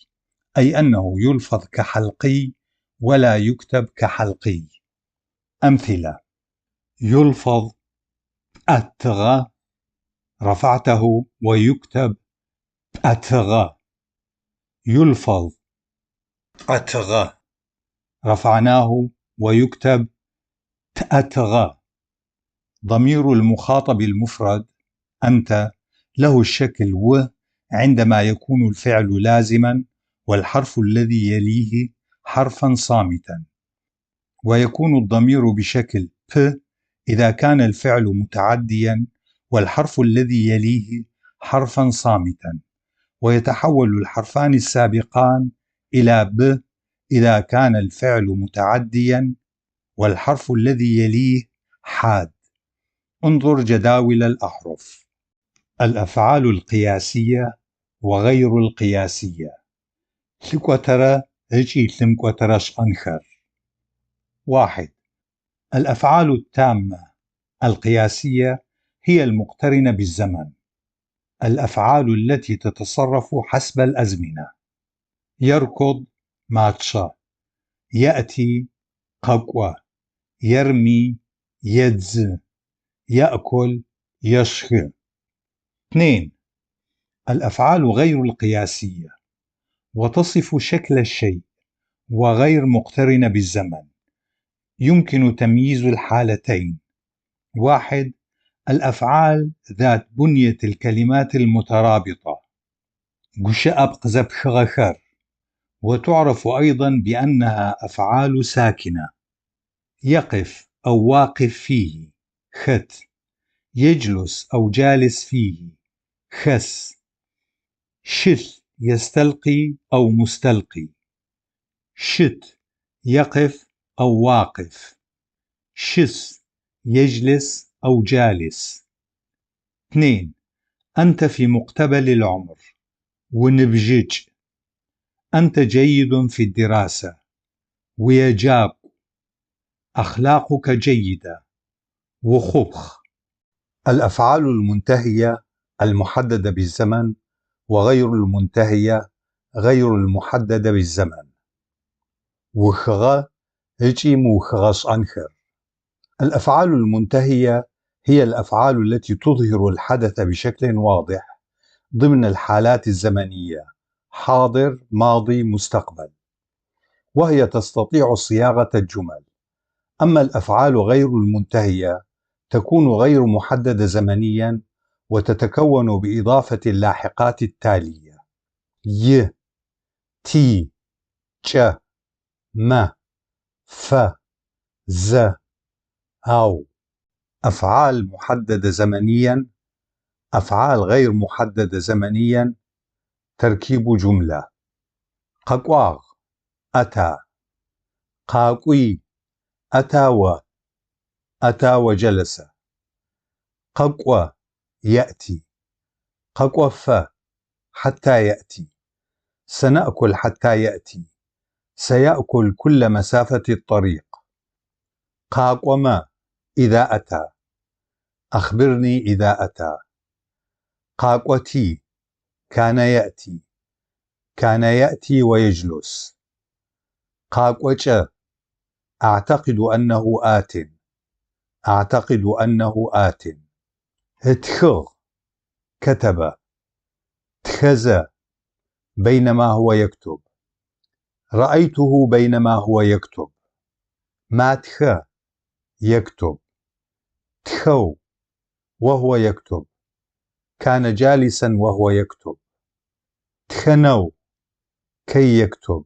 أي أنه يلفظ كحلقي ولا يكتب كحلقي. أمثلة: يلفظ أتغ، رفعته ويكتب أتغ. يلفظ أتغ، رفعناه ويكتب تأتغ. ضمير المخاطب المفرد أنت له الشكل و عندما يكون الفعل لازما والحرف الذي يليه حرفا صامتا، ويكون الضمير بشكل ب إذا كان الفعل متعديا والحرف الذي يليه حرفا صامتا، ويتحول الحرفان السابقان إلى ب إذا كان الفعل متعديا والحرف الذي يليه حاد. انظر جداول الأحرف. الأفعال القياسية وغير القياسية. لъыкӏотэрэ ыкӏи лъымыкӏотэрэ шӏэнхэр. 1. الأفعال التامة القياسية هي المقترنة بالزمن، الأفعال التي تتصرف حسب الأزمنة. يركض мачъэ، يأتي къэкӏо، يرمي едзы، يأكل ешхы. 2. الأفعال غير القياسية وتصف شكل الشيء وغير مقترنة بالزمن. يمكن تمييز الحالتين: 1. الأفعال ذات بنية الكلمات المترابطة гущыӏэпкъ зэпхыгъэхэр وتعرف أيضا بأنها أفعال ساكنة. يقف أو واقف فيه хэт، يجلس أو جالس فيه хэс، щылъ يستلقي أو مستلقي، щыт يقف أو واقف، щыс يجلس أو جالس. 2. أنت في مقتبل العمر уныбжьыкӏ. أنت جيد في الدراسة уеджакӏу. أخلاقك جيدة ухъупхъ. الأفعال المنتهية المحددة بالزمن وغير المنتهية غير المحددة بالزمن. Ухыгъэ ыкӏи мыухыгъэ шӏэнхэр. الأفعال المنتهية هي الأفعال التي تظهر الحدث بشكل واضح ضمن الحالات الزمنية حاضر، ماضي، مستقبل، وهي تستطيع صياغة الجمل. أما الأفعال غير المنتهية تكون غير محددة زمنيا وتتكون بإضافة اللاحقات التالية: ي، تي، ج، م، ف، ز، أو. أفعال محددة زمنيا، أفعال غير محددة زمنيا، تركيب جملة: къэкӏуагъ أتى، къакӏуи أتى و أتى وجلس، къэкӏо يأتي، къэкӏофэ حتى يأتي، سنأكل حتى يأتي، سيأكل كل مسافة الطريق، къакӏомэ إذا أتى، أخبرني إذا أتى، къакӏоти كان يأتي، كان يأتي ويجلس، къакӏокӏэ أعتقد أنه آت، أعتقد أنه آت، ытхыгъ كتب، тхэзэ بينما هو يكتب، رأيته بينما هو يكتب، матхэ يكتب، тхэу وهو يكتب، كان جالسا وهو يكتب، тхэнэу كي يكتب،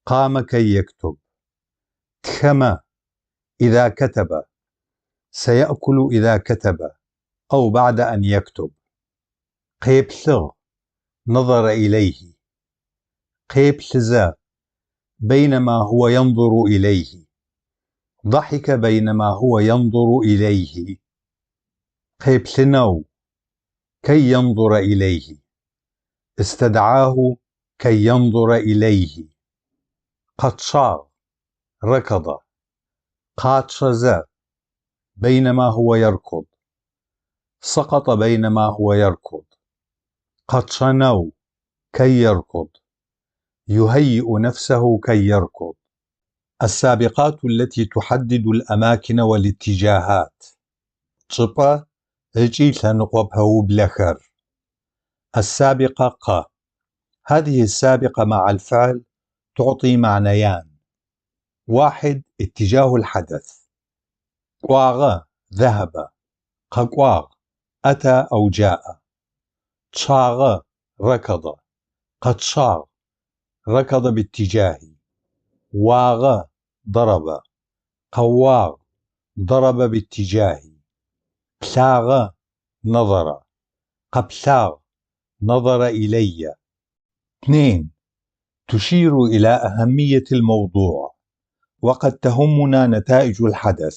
قام كي يكتب، тхэмэ إذا كتب، سيأكل إذا كتب أو بعد أن يكتب، къеплъыгъ نظر إليه، къеплъызэ بينما هو ينظر إليه، ضحك بينما هو ينظر إليه، къеплъынэу كي ينظر إليه، استدعاه كي ينظر إليه، къэчъагъ ركض، къачъэзэ بينما هو يركض، سقط بينما هو يركض، къэчъэнэу كي يركض، يهيئ نفسه كي يركض. السابقات التي تحدد الأماكن والاتجاهات. Чӏыпӏэ ыкӏи лъэныкъо пэублэхэр. السابقة ق. هذه السابقة مع الفعل تعطي معنيان: 1. اتجاه الحدث، кӏуагъэ ذهب، къэкӏуагъ أتى أو جاء، чъагъэ ركض، къэчъагъ ركض باتجاهي، уагъэ ضرب، къэуагъ ضرب باتجاهي، плъагъэ نظر، къэплъагъ نظر إلي. 2. تشير إلى أهمية الموضوع، وقد تهمنا نتائج الحدث،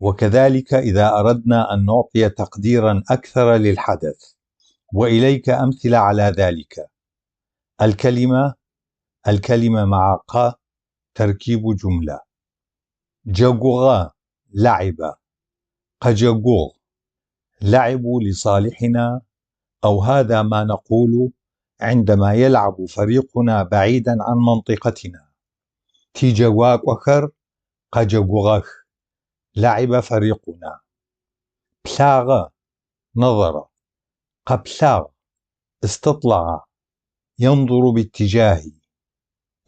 وكذلك إذا أردنا أن نعطي تقديرا أكثر للحدث. وإليك أمثلة على ذلك: الكلمة، الكلمة مع ق تركيب جملة: джэгугъэ لعب، къэджэгугъ لعبوا لصالحنا، أو هذا ما نقول عندما يلعب فريقنا بعيدا عن منطقتنا. Тиджэгуакӏохэр къэджэгугъэх. لعب فريقنا. Плъагъэ نظر، къэплъагъ استطلع. ينظر باتجاهي.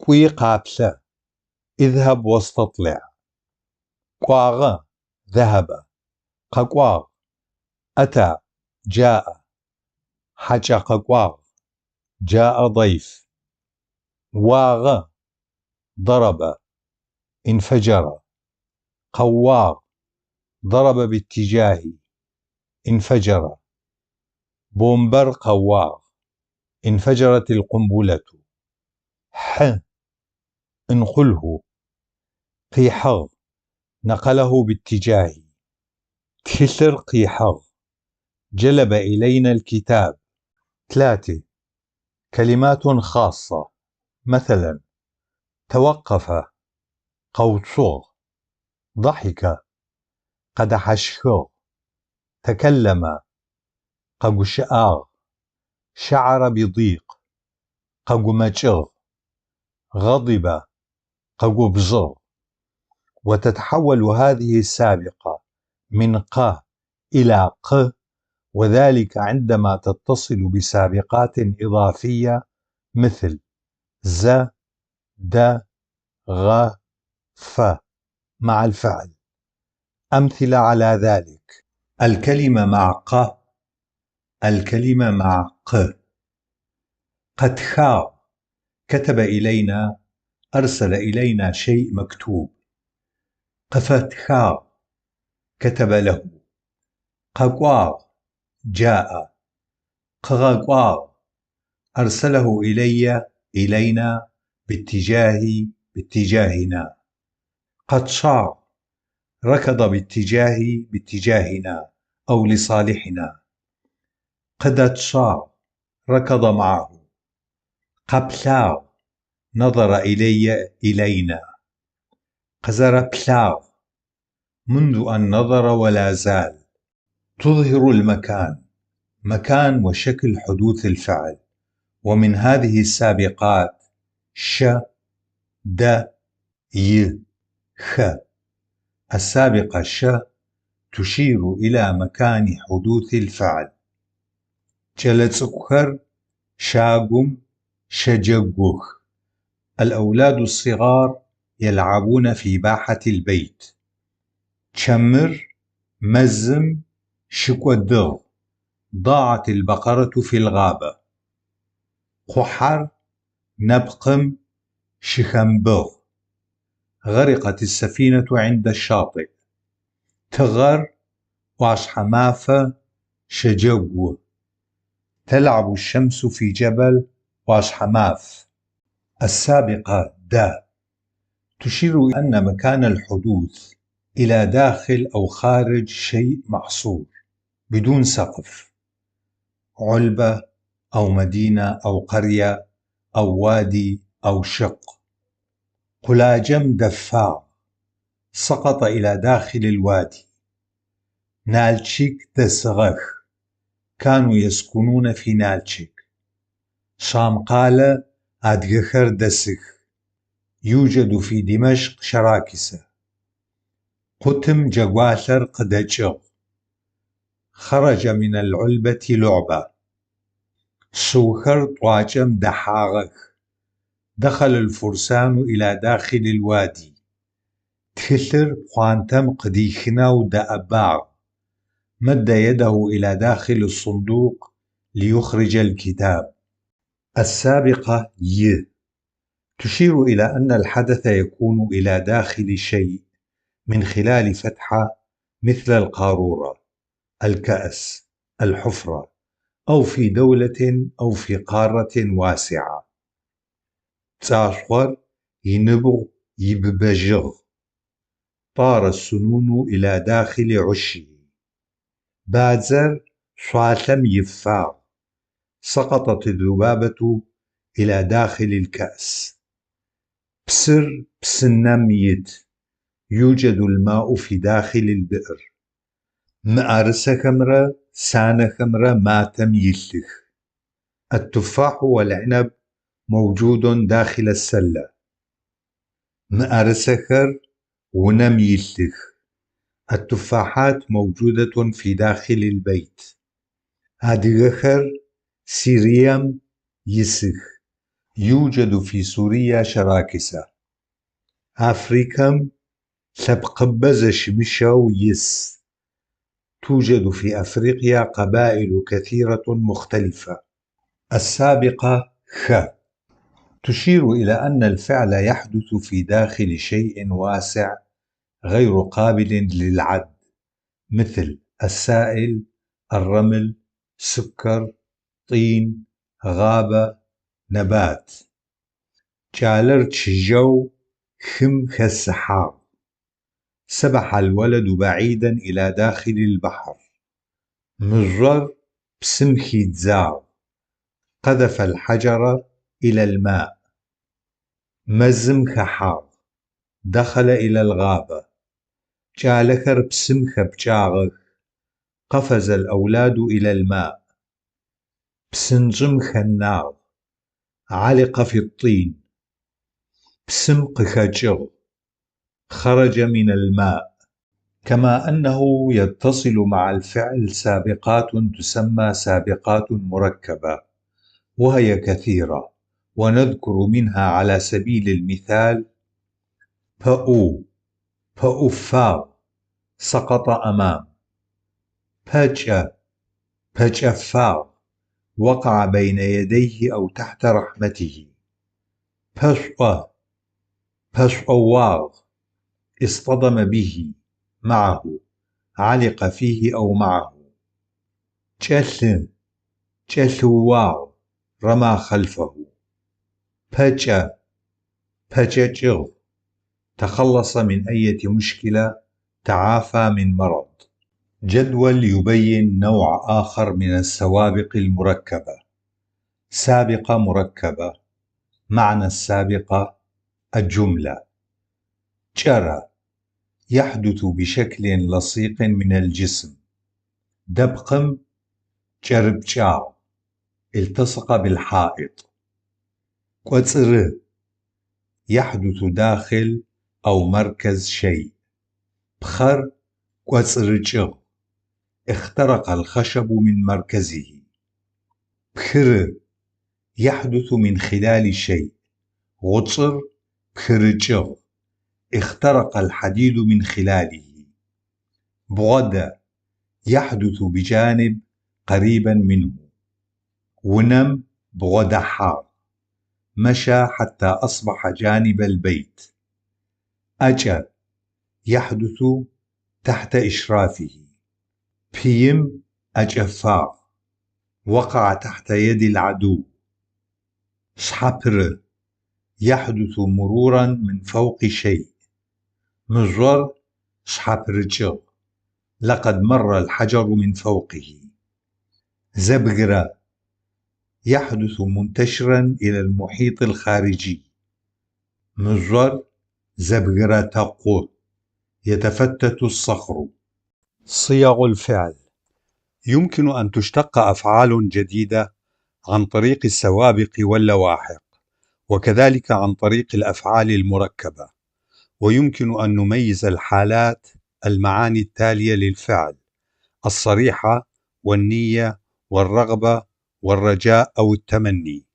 Кӏуи къаплъэ. اذهب واستطلع. Кӏуагъэ ذهب. Къэкӏуагъ أتى جاء. Хьакӏэ къэкӏуагъ جاء ضيف. Уагъэ ضرب انفجر. Къэуагъ ضرب باتجاهي انفجر. Бомбэр къэуагъ انفجرت القنبلة. Хьы انقله. Къихьыгъ نقله باتجاهي. Тхылъыр къихьыгъ جلب إلينا الكتاب. 3. كلمات خاصة، مثلا: توقف، къэуцугъ، ضحك، къэдэхьащхыгъ، تكلم، къэгущыӏагъ، شعر بضيق، къэгумэкӏыгъ، غضب، къэгубжыгъ. وتتحول هذه السابقة من ق إلى ق، وذلك عندما تتصل بسابقات إضافية مثل ز، د، غ، ف مع الفعل. أمثلة على ذلك: الكلمة مع ق، الكلمة مع ق. قتخاغ كتب إلينا، أرسل إلينا شيء مكتوب. قفتخاغ كتب له. قكواغ جاء. قغكواغ أرسله إلي، إلينا، باتجاهي، باتجاهنا. قطشاغ ركض باتجاهي، باتجاهنا أو لصالحنا. قدتشاغ ركض معه. قبلاغ نظر إلي، إلينا. قزربلاغ منذ أن نظر ولا زال. تظهر المكان، مكان وشكل حدوث الفعل، ومن هذه السابقات ش، د، ي، خ. السابقة ش تشير إلى مكان حدوث الفعل. Кӏэлэцӏыкӏухэр щагум щэджэгух. الأولاد الصغار يلعبون في باحة البيت. Чэмыр мэзым щыкӏодыгъ. ضاعت البقرة في الغابة. Къухьэр нэпкъым щыхэмбыгъ. غرقت السفينة عند الشاطئ. Тыгъэр ӏуашъхьэмафэ щэджэгу. تلعب الشمس في جبل ӏуашъхьэмаф. السابقة د تشير أن مكان الحدوث إلى داخل أو خارج شيء محصور بدون سقف، علبة أو مدينة أو قرية أو وادي أو شق. Къуладжэм дэфагъ سقط إلى داخل الوادي. Налчик дэсыгъэх كانوا يسكنون في نالتشيك. Шамкъалэ адыгэхэр дэсых. يوجد في دمشق شراكسة. Къутым джэгуалъэр къыдэкӏыгъ. خرج من العلبة لعبة. Шыухэр тӏуакӏэм дэхьагъэх. دخل الفرسان إلى داخل الوادي. Тхылъыр пхъуантэм къыдихынэу дэӏэбагъ. مد يده إلى داخل الصندوق ليخرج الكتاب. السابقة ي تشير إلى أن الحدث يكون إلى داخل شيء من خلال فتحة مثل القارورة، الكأس، الحفرة، أو في دولة أو في قارة واسعة. Пцӏашхъор иныбгъу ибыбэжьыгъ. طار السنونو إلى داخل عشه. Бадзэр шъуалъэм ифагъ. سقطت الذبابة إلى داخل الكأس. Псыр псынэм ит. يوجد الماء في داخل البئر. Мыӏэрысэхэмрэ санэхэмрэ матэм илъых. التفاح والعنب موجود داخل السلة. Мыӏэрысэхэр унэм илъых. التفاحات موجودة في داخل البيت. Адыгэхэр Сирием исых. يوجد في سوريا شراكسة. Африкэм лъэпкъыбэ зэщымыщэу ис. توجد في أفريقيا قبائل كثيرة مختلفة. السابقة خ تشير إلى أن الفعل يحدث في داخل شيء واسع غير قابل للعد، مثل السائل، الرمل، سكر، طين، غابة، نبات. Кӏалэр чыжьэу хым хэсыхьагъ. سبح الولد بعيدا إلى داخل البحر. Мыжъор псым хидзагъ. قذف الحجر إلى الماء. Мэзым хэхьагъ. دخل إلى الغابة. Кӏалэхэр псым хэпкӏагъэх. قفز الأولاد إلى الماء. Псынжъым хэнагъ. علق في الطين. Псым къыхэкӏыгъ. خرج من الماء. كما أنه يتصل مع الفعل سابقات تسمى سابقات مركبة، وهي كثيرة، ونذكر منها على سبيل المثال: пэӏу، пэӏуфагъ، سقط أمام، пэкӏэ، пэкӏэфагъ، وقع بين يديه أو تحت رحمته، пэшӏо، пэшӏоуагъ، اصطدم به، معه، علق فيه أو معه، кӏэлъы، кӏэлъыуагъ، رمى خلفه، пэкӏэ، пэкӏэкӏыгъ، تخلص من أية مشكلة، تعافى من مرض. جدول يبين نوع آخر من السوابق المركبة. سابقة مركبة، معنى السابقة: الجملة. кӏэрэ يحدث بشكل لصيق من الجسم. дэпкъым кӏэрыпкӏагъ. التصق بالحائط. кӏоцӏыры يحدث داخل أو مركز شيء. Пхъэр кӏоцӏырыкӏыгъ. اخترق الخشب من مركزه. Пхыры يحدث من خلال شيء. Гъучӏыр пхырыкӏыгъ. اخترق الحديد من خلاله. Бгъодэ يحدث بجانب، قريبا منه. Унэм бгъодэхьагъ. مشى حتى أصبح جانب البيت. ӏэкӏэ يحدث تحت إشرافه. Пыим ӏэкӏэфагъ. وقع تحت يد العدو. Шъхьапыры يحدث مرورا من فوق شيء. Мыжъор шъхьапырыкӏыгъ. لقد مر الحجر من فوقه. Зэбгырэ يحدث منتشرا إلى المحيط الخارجي. Мыжъор зэбгырэтэкъу. يتفتت الصخر. صيغ الفعل: يمكن أن تشتق أفعال جديدة عن طريق السوابق واللواحق، وكذلك عن طريق الأفعال المركبة، ويمكن أن نميز الحالات المعاني التالية للفعل: الصريحة، والنية، والرغبة، والرجاء أو التمني.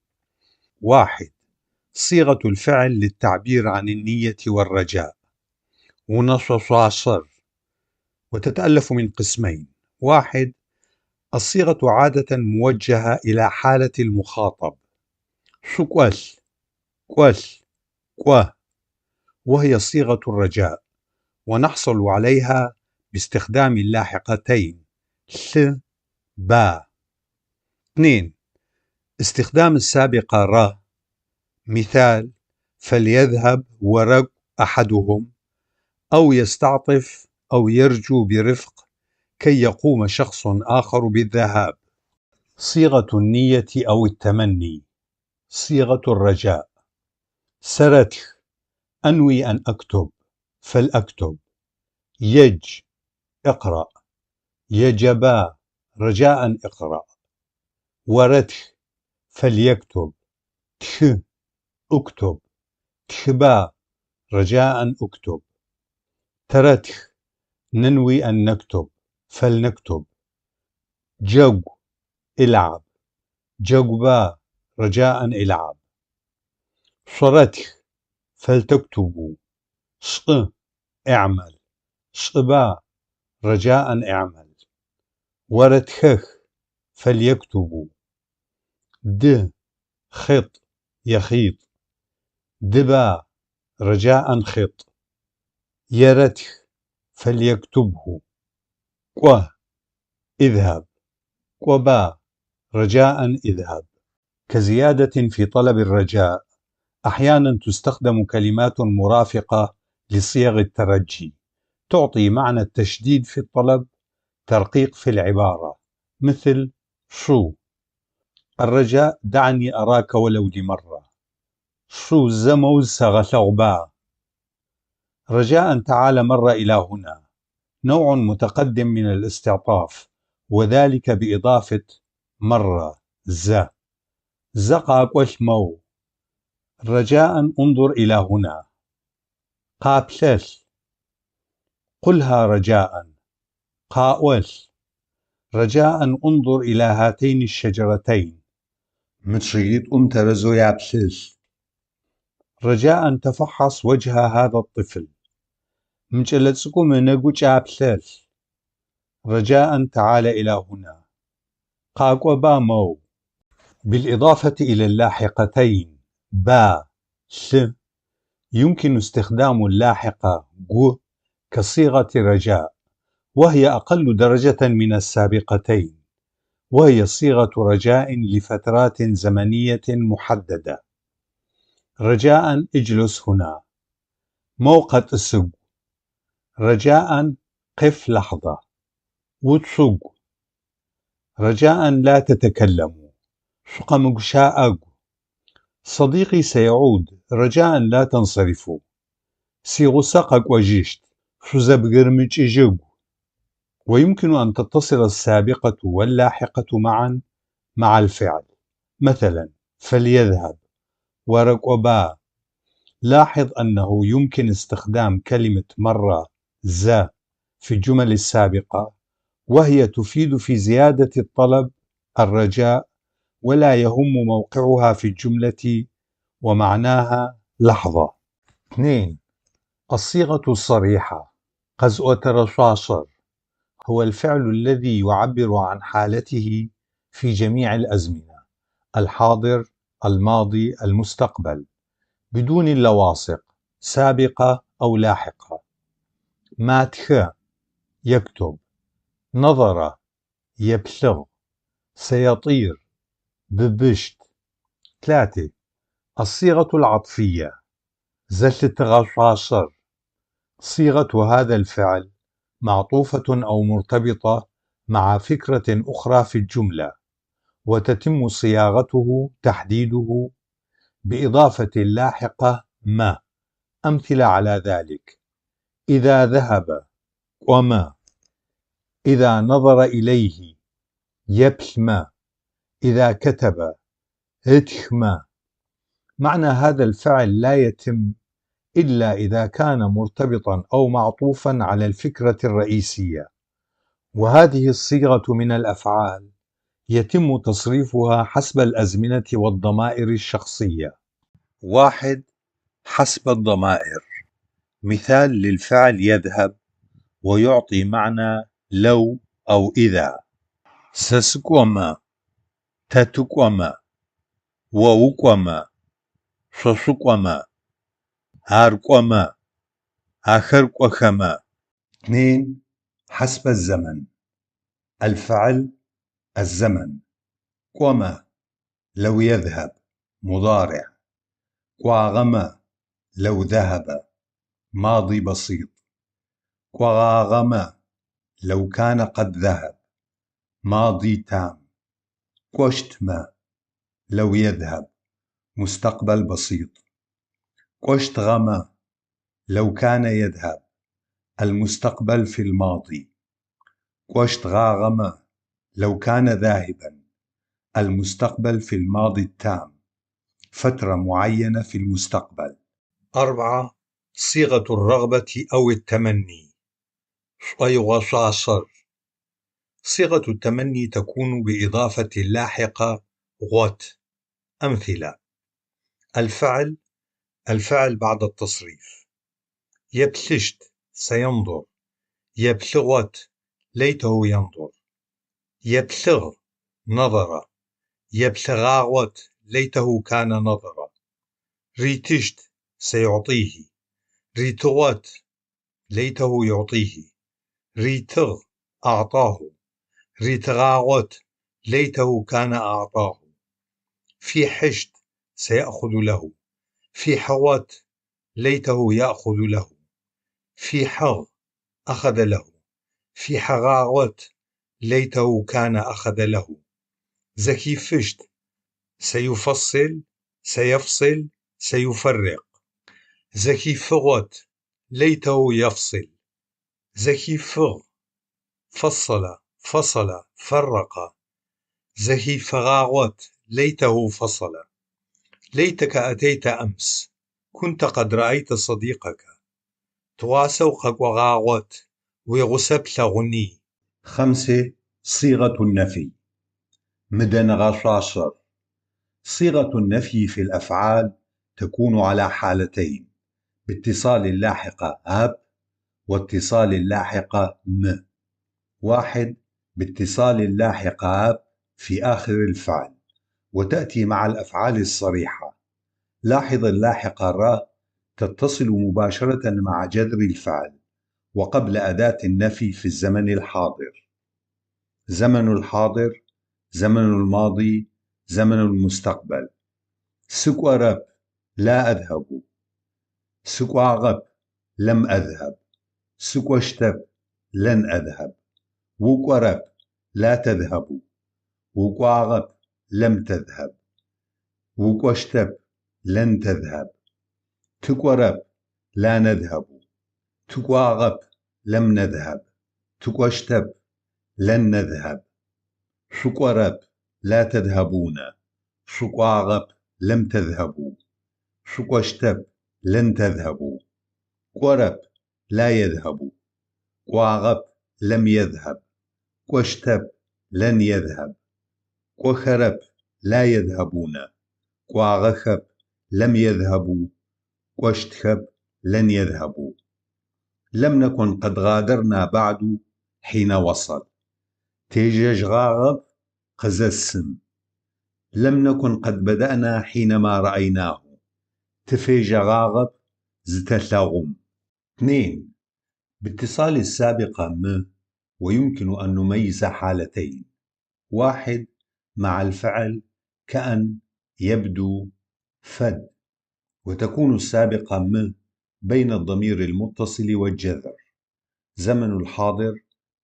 1. صيغة الفعل للتعبير عن النية والرجاء ونصصاصر، وتتألف من قسمين: 1. الصيغة عادة موجهة إلى حالة المخاطب شكوال كوال كوا، وهي صيغة الرجاء، ونحصل عليها باستخدام اللاحقتين ل با. 2. استخدام السابقة ر، مثال: فليذهب ورق أحدهم، أو يستعطف أو يرجو برفق كي يقوم شخص آخر بالذهاب. صيغة النية أو التمني، صيغة الرجاء: سرتخ، أنوي أن أكتب، فلأكتب. يج، اقرأ. يجبا، رجاء اقرأ. ورتخ، فليكتب. تخ، اكتب. تخبا، رجاء اكتب. ترتخ، ننوي أن نكتب، فلنكتب. جوج، العب. جوجبا، رجاء العب. Шъорэтх, فلتكتبوا. Шӏы, اعمل. Шӏыба, رجاء اعمل. Орэтхэх, فليكتبوا. Ды, خط، يخيط. Дыба, رجاء خط. Ерэтх, فليكتبه. Кӏо, اذهب. Кӏоба, رجاء اذهب. كزيادة في طلب الرجاء، أحيانا تستخدم كلمات مرافقة لصيغ الترجي تعطي معنى التشديد في الطلب، ترقيق في العبارة، مثل شو. الرجاء دعني أراك ولو لمرة. شو زموز سغثغبا. رجاء تعال مرة إلى هنا. نوع متقدم من الاستعطاف، وذلك بإضافة مرة ز. زقاقوش مو. رجاء انظر إلى هنا. قابلل. قلها رجاء. قاول. رجاء انظر إلى هاتين الشجرتين. متشيط أم ترزو يابلل. رجاء تفحص وجه هذا الطفل. مجلسكم نجوج أبلل. رجاء تعال إلى هنا. قاقوبا مو. بالإضافة إلى اللاحقتين با ل، يمكن استخدام اللاحقة جو كصيغة رجاء، وهي أقل درجة من السابقتين، وهي صيغة رجاء لفترات زمنية محددة. رجاء اجلس هنا. موقت السج. رجاء قف لحظة. وتسج. رجاء لا تتكلموا. شقمقشاء. صديقي سيعود، رجاء لا تنصرفوا. سيغسقك وجشت. شزبجرمججج. ويمكن أن تتصل السابقة واللاحقة معا مع الفعل، مثلا فليذهب وركوبا. لاحظ أنه يمكن استخدام كلمة مرة ز في الجمل السابقة، وهي تفيد في زيادة الطلب الرجاء، ولا يهم موقعها في الجملة ومعناها لحظة. 2. الصيغة الصريحة قزء رشاشر هو الفعل الذي يعبر عن حالته في جميع الأزمنة، الحاضر، الماضي، المستقبل، بدون اللواصق سابقة أو لاحقة. ماتخ يكتب، نظر يبلغ، سيطير، ببشت. 3. الصيغة العطفية زلتغشاشر. صيغة هذا الفعل معطوفة أو مرتبطة مع فكرة أخرى في الجملة، وتتم صياغته تحديده بإضافة اللاحقة ما. أمثلة على ذلك: إذا ذهب وما، إذا نظر إليه يبلما، إذا كتب اتخما. معنى هذا الفعل لا يتم إلا إذا كان مرتبطا أو معطوفا على الفكرة الرئيسية، وهذه الصيغة من الأفعال يتم تصريفها حسب الأزمنة والضمائر الشخصية. 1. حسب الضمائر. مثال للفعل يذهب ويعطي معنى لو أو إذا. سسكوما، تتكوما، ووكوما، ششكوما، هاركوما، آخركوخما. 2. حسب الزمن. الفعل الزمن. كوما لو يذهب مضارع، كواغما لو ذهب ماضي بسيط، كواغما لو كان قد ذهب ماضي تام، كوشتما لو يذهب مستقبل بسيط، كوشتغما لو كان يذهب المستقبل في الماضي، كوشتغاغما لو كان ذاهبا المستقبل في الماضي التام، فترة معينة في المستقبل. 4. صيغة الرغبة أو التمني. شويغشاشر. صيغة التمني تكون بإضافة اللاحقة غوت. أمثلة: الفعل الفعل بعد التصريف. Еплъыщт سينظر. Еплъыгъот ليته ينظر. Еплъыгъ نظر. Еплъыгъагъот ليته كان نظر. Ритыщт سيعطيه. Ритыгъот ليته يعطيه. Ритыгъ أعطاه. Ритыгъагъот ليته كان أعطاه. Фихьыщт سيأخذ له. Фихьыгъот ليته يأخذ له. Фихьыгъ أخذ له. Фихьыгъагъот ليته كان أخذ له. Зэхифыщт سيفصل، سيفصل، سيفرق. Зэхифыгъот ليته يفصل. Зэхифыгъ فصل، فصل، فرق. Зэхифыгъагъот ليته فصل. ليتك أتيت أمس، كنت قد رأيت صديقك. Тыгъуасэ укъэкӏогъагъот, уигъусэ плъэгъуни. 5. صيغة النفي. Мыдэныгъэ шъуашэр. صيغة النفي في الأفعال تكون على حالتين: باتصال اللاحقة ап واتصال اللاحقة м. 1. باتصال اللاحقة ап في آخر الفعل، وتأتي مع الأفعال الصريحة. لاحظ اللاحقة ر تتصل مباشرة مع جذر الفعل وقبل أداة النفي في الزمن الحاضر. زمن الحاضر، زمن الماضي، زمن المستقبل. Сыкӏорэп، لا أذهب. Сыкӏуагъэп، لم أذهب. Сыкӏощтэп، لن أذهب. Укӏорэп، لا تذهب. Укӏуагъэп، لم تذهب. Укӏощтэп، لن تذهب. Тыкӏорэп، لا نذهب. Тыкӏуагъэп، لم نذهب. Тыкӏощтэп، لن نذهب. Шъукӏорэп، لا تذهبون. Шъукӏуагъэп، لم تذهبوا. Шъукӏощтэп، لن تذهبوا. Кӏорэп، لا يذهب. Кӏуагъэп، لم يذهب. Кӏощтэп، لن يذهب. Кӏохэрэп، لا يذهبون. Кӏуагъэхэп، لم يذهبوا. Кӏощтхэп، لن يذهبوا. لم نكن قد غادرنا بعد حين وصل. Тежьэжьыгъагъэп къызэсым. لم نكن قد بدأنا حينما رأيناه. Тыфежьэгъагъэп зытэлъэгъум. 2. باتصال السابقة م، ويمكن أن نميز حالتين: 1. مع الفعل كأن، يبدو، فد، وتكون السابقة م بين الضمير المتصل والجذر. زمن الحاضر،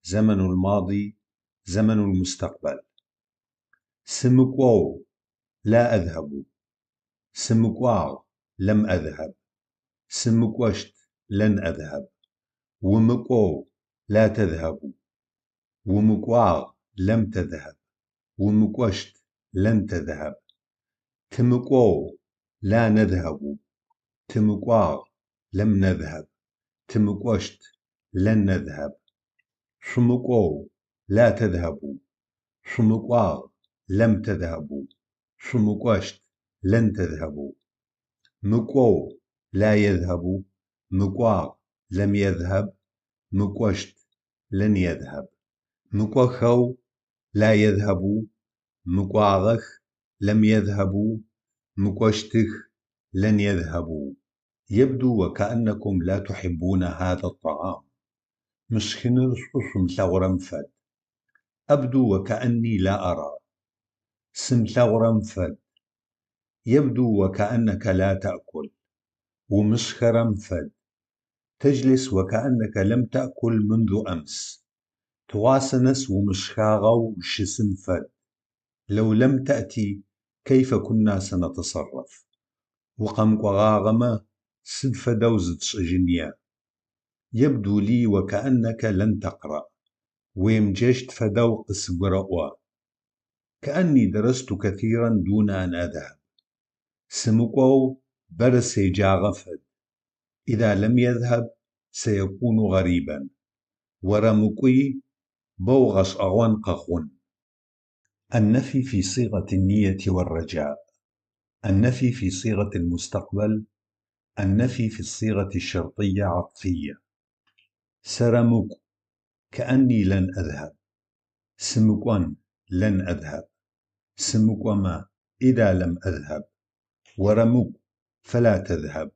زمن الماضي، زمن المستقبل. Сымыкӏоу، لا أذهب. Сымыкӏуагъ، لم أذهب. Сымыкӏощт، لن أذهب. Умыкӏоу، لا تذهب. Умыкӏуагъ، لم تذهب. Умыкӏощт، لن تذهب. Тымыкӏоу، لا نذهب. Тымыкӏуагъ، لم نذهب. Тымыкӏощт، لن نذهب. Шъумыкӏоу، لا تذهبوا. Шъумыкӏуагъ، لم تذهبوا. Шъумыкӏощт، لن تذهبوا. Мыкӏоу، لا يذهب. Мыкӏуагъ، لم يذهب. Мыкӏощт، لن يذهب. Мыкӏохэу، لا يذهبوا. Мыкӏуагъэх، لم يذهبوا. Мыкӏощтых، لن يذهبوا. يبدو وكأنكم لا تحبون هذا الطعام. Мы шхыныр шӏу шъумылъэгъурэм фэд. أبدو وكأني لا أرى. Сымылъэгъурэм фэд. يبدو وكأنك لا تأكل. Умышхэрэм фэд. تجلس وكأنك لم تأكل منذ أمس. Тыгъуасэ нэс умышхагъэу ущысым фэд. لو لم تأت كيف كنا سنتصرف؟ Укъэмыкӏогъагъэмэ сыд фэдэу зытшӏыжьыныя? يبدو لي وكأنك لن تقرأ. Уемыджэщт фэдэу къысгурэӏо. كأني درست كثيرا دون أن أذهب. Сымыкӏоу бэрэ седжагъэ фэд. إذا لم يذهب سيكون غريبا. Орэмыкӏуи, боу гъэшӏэгъон къэхъун. النفي في صيغة النية والرجاء. النفي في صيغة المستقبل. النفي في الصيغة الشرطية عطفية: سэрэмыкӏу كأني لن أذهب، сымыкӏон لن أذهب، сымыкӏомэ إذا لم أذهب، орэмыкӏу فلا تذهب،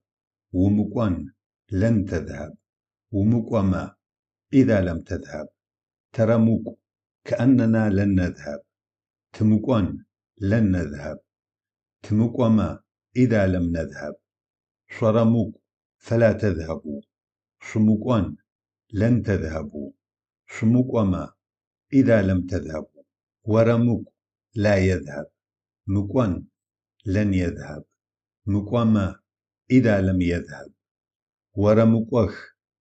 умыкӏон لن تذهب، умыкӏомэ إذا لم تذهب، тэрэмыкӏу كأننا لن نذهب، тымыкӏон لن نذهب، тымыкӏомэ إذا لم نذهب، шъорэмыкӏу فلا تذهبوا، шъумыкӏон لن تذهبوا، шъумыкӏомэ إذا لم تذهبوا، орэмыкӏу لا يذهب، мыкӏон لن يذهب، мыкӏомэ إذا لم يذهب، орэмыкӏох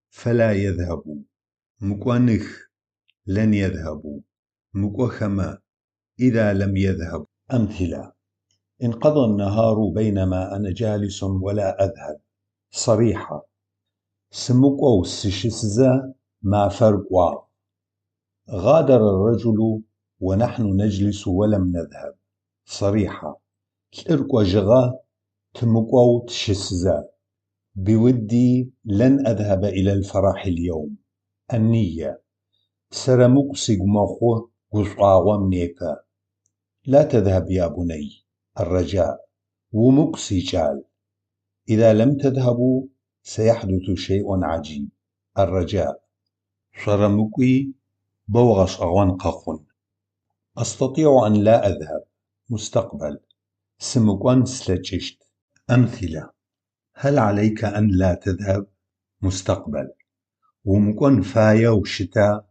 فلا يذهبوا، мыкӏоных لن يذهبوا، мыкӏохэмэ إذا لم يذهبوا. أمثلة: انقضى النهار بينما أنا جالس ولا أذهب. صريحة: Сымыкӏоу сыщысызэ мафэр кӏуагъ. غادر الرجل ونحن نجلس ولم نذهب. صريحة: Лӏыр кӏожьыгъэ, тымыкӏоу тыщысызэ. بودي لن أذهب إلى الفرح اليوم. النية: Сэрэмыкӏу сыгу мэхъу гушӏуагъом непэ. لا تذهب يا بني. الرجاء: Умыкӏу, сикӏал. إذا لم تذهبوا سيحدث شيء عجيب. الرجاء: Шъорэмыкӏуи, боу гъэшӏэгъон къэхъун. أستطيع أن لا أذهب. مستقبل: Сымыкӏон слъэкӏыщт. أمثلة: هل عليك أن لا تذهب؟ مستقبل: Умыкӏон фаеу щыта?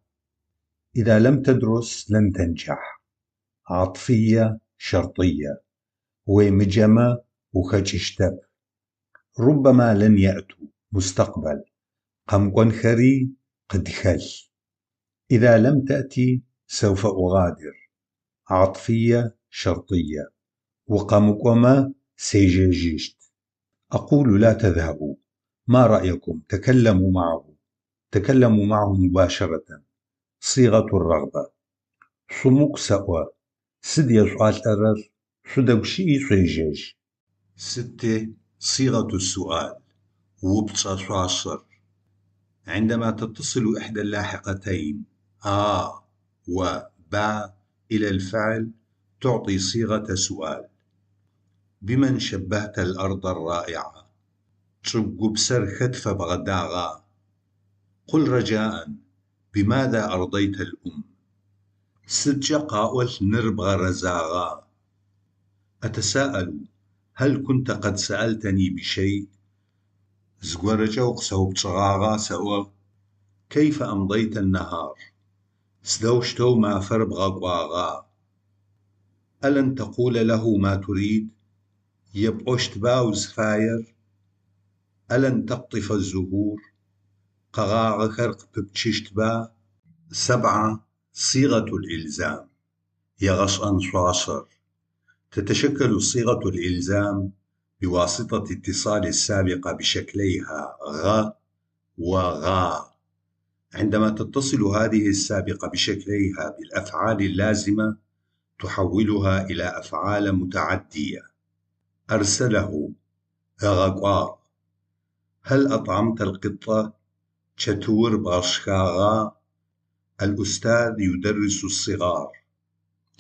إذا لم تدرس لن تنجح. عطفية شرطية: Уемыджэмэ ухэкӏыщтэп. ربما لن يأتوا. مستقبل: Къэмыкӏонхэри къыдхэлъ. إذا لم تأتي سوف أغادر. عطفية شرطية: Укъэмыкӏомэ сежьэжьыщт. أقول لا تذهبوا. ما رأيكم؟ تكلموا معه. تكلموا معه مباشرة. صيغة الرغبة: Шъумыкӏу сэӏо. Сыд ешъуӏуалӏэрэр? Шъудэгущыӏи шъуежьэжь. ستة صيغة السؤال упчӏэ шъуашэр: عندما تتصل إحدى اللاحقتين а و ба إلى الفعل تعطي صيغة سؤال. بمن شبهت الأرض الرائعة؟ Чӏыгу гупсэр хэт фэбгъэдагъа? قل رجاء بماذا أرضيت الأم؟ Сыдкӏэ къаӏолъ ныр бгъэрэзагъа? أتساءل هل كنت قد سألتني بشيء؟ Зыгорэкӏэ укъысэупчӏыгъагъа сэӏо? كيف أمضيت النهار؟ Сыдэущтэу мафэр бгъэкӏуагъа? ألن تقول له ما تريد؟ Епӏощтба узфаер? ألن تقطف الزهور؟ Къэгъагъэхэр къыпыпчыщтба? سبعة صيغة الإلزام егъэшӏэн шъуашэр: تتشكل صيغة الإلزام بواسطة اتصال السابقة بشكليها غ و غا. عندما تتصل هذه السابقة بشكليها بالأفعال اللازمة تحولها إلى أفعال متعدية. أرسله ыгъэкӏуагъ. هل أطعمت القطة؟ Чэтыур бгъэшхагъа? الأستاذ يدرس الصغار.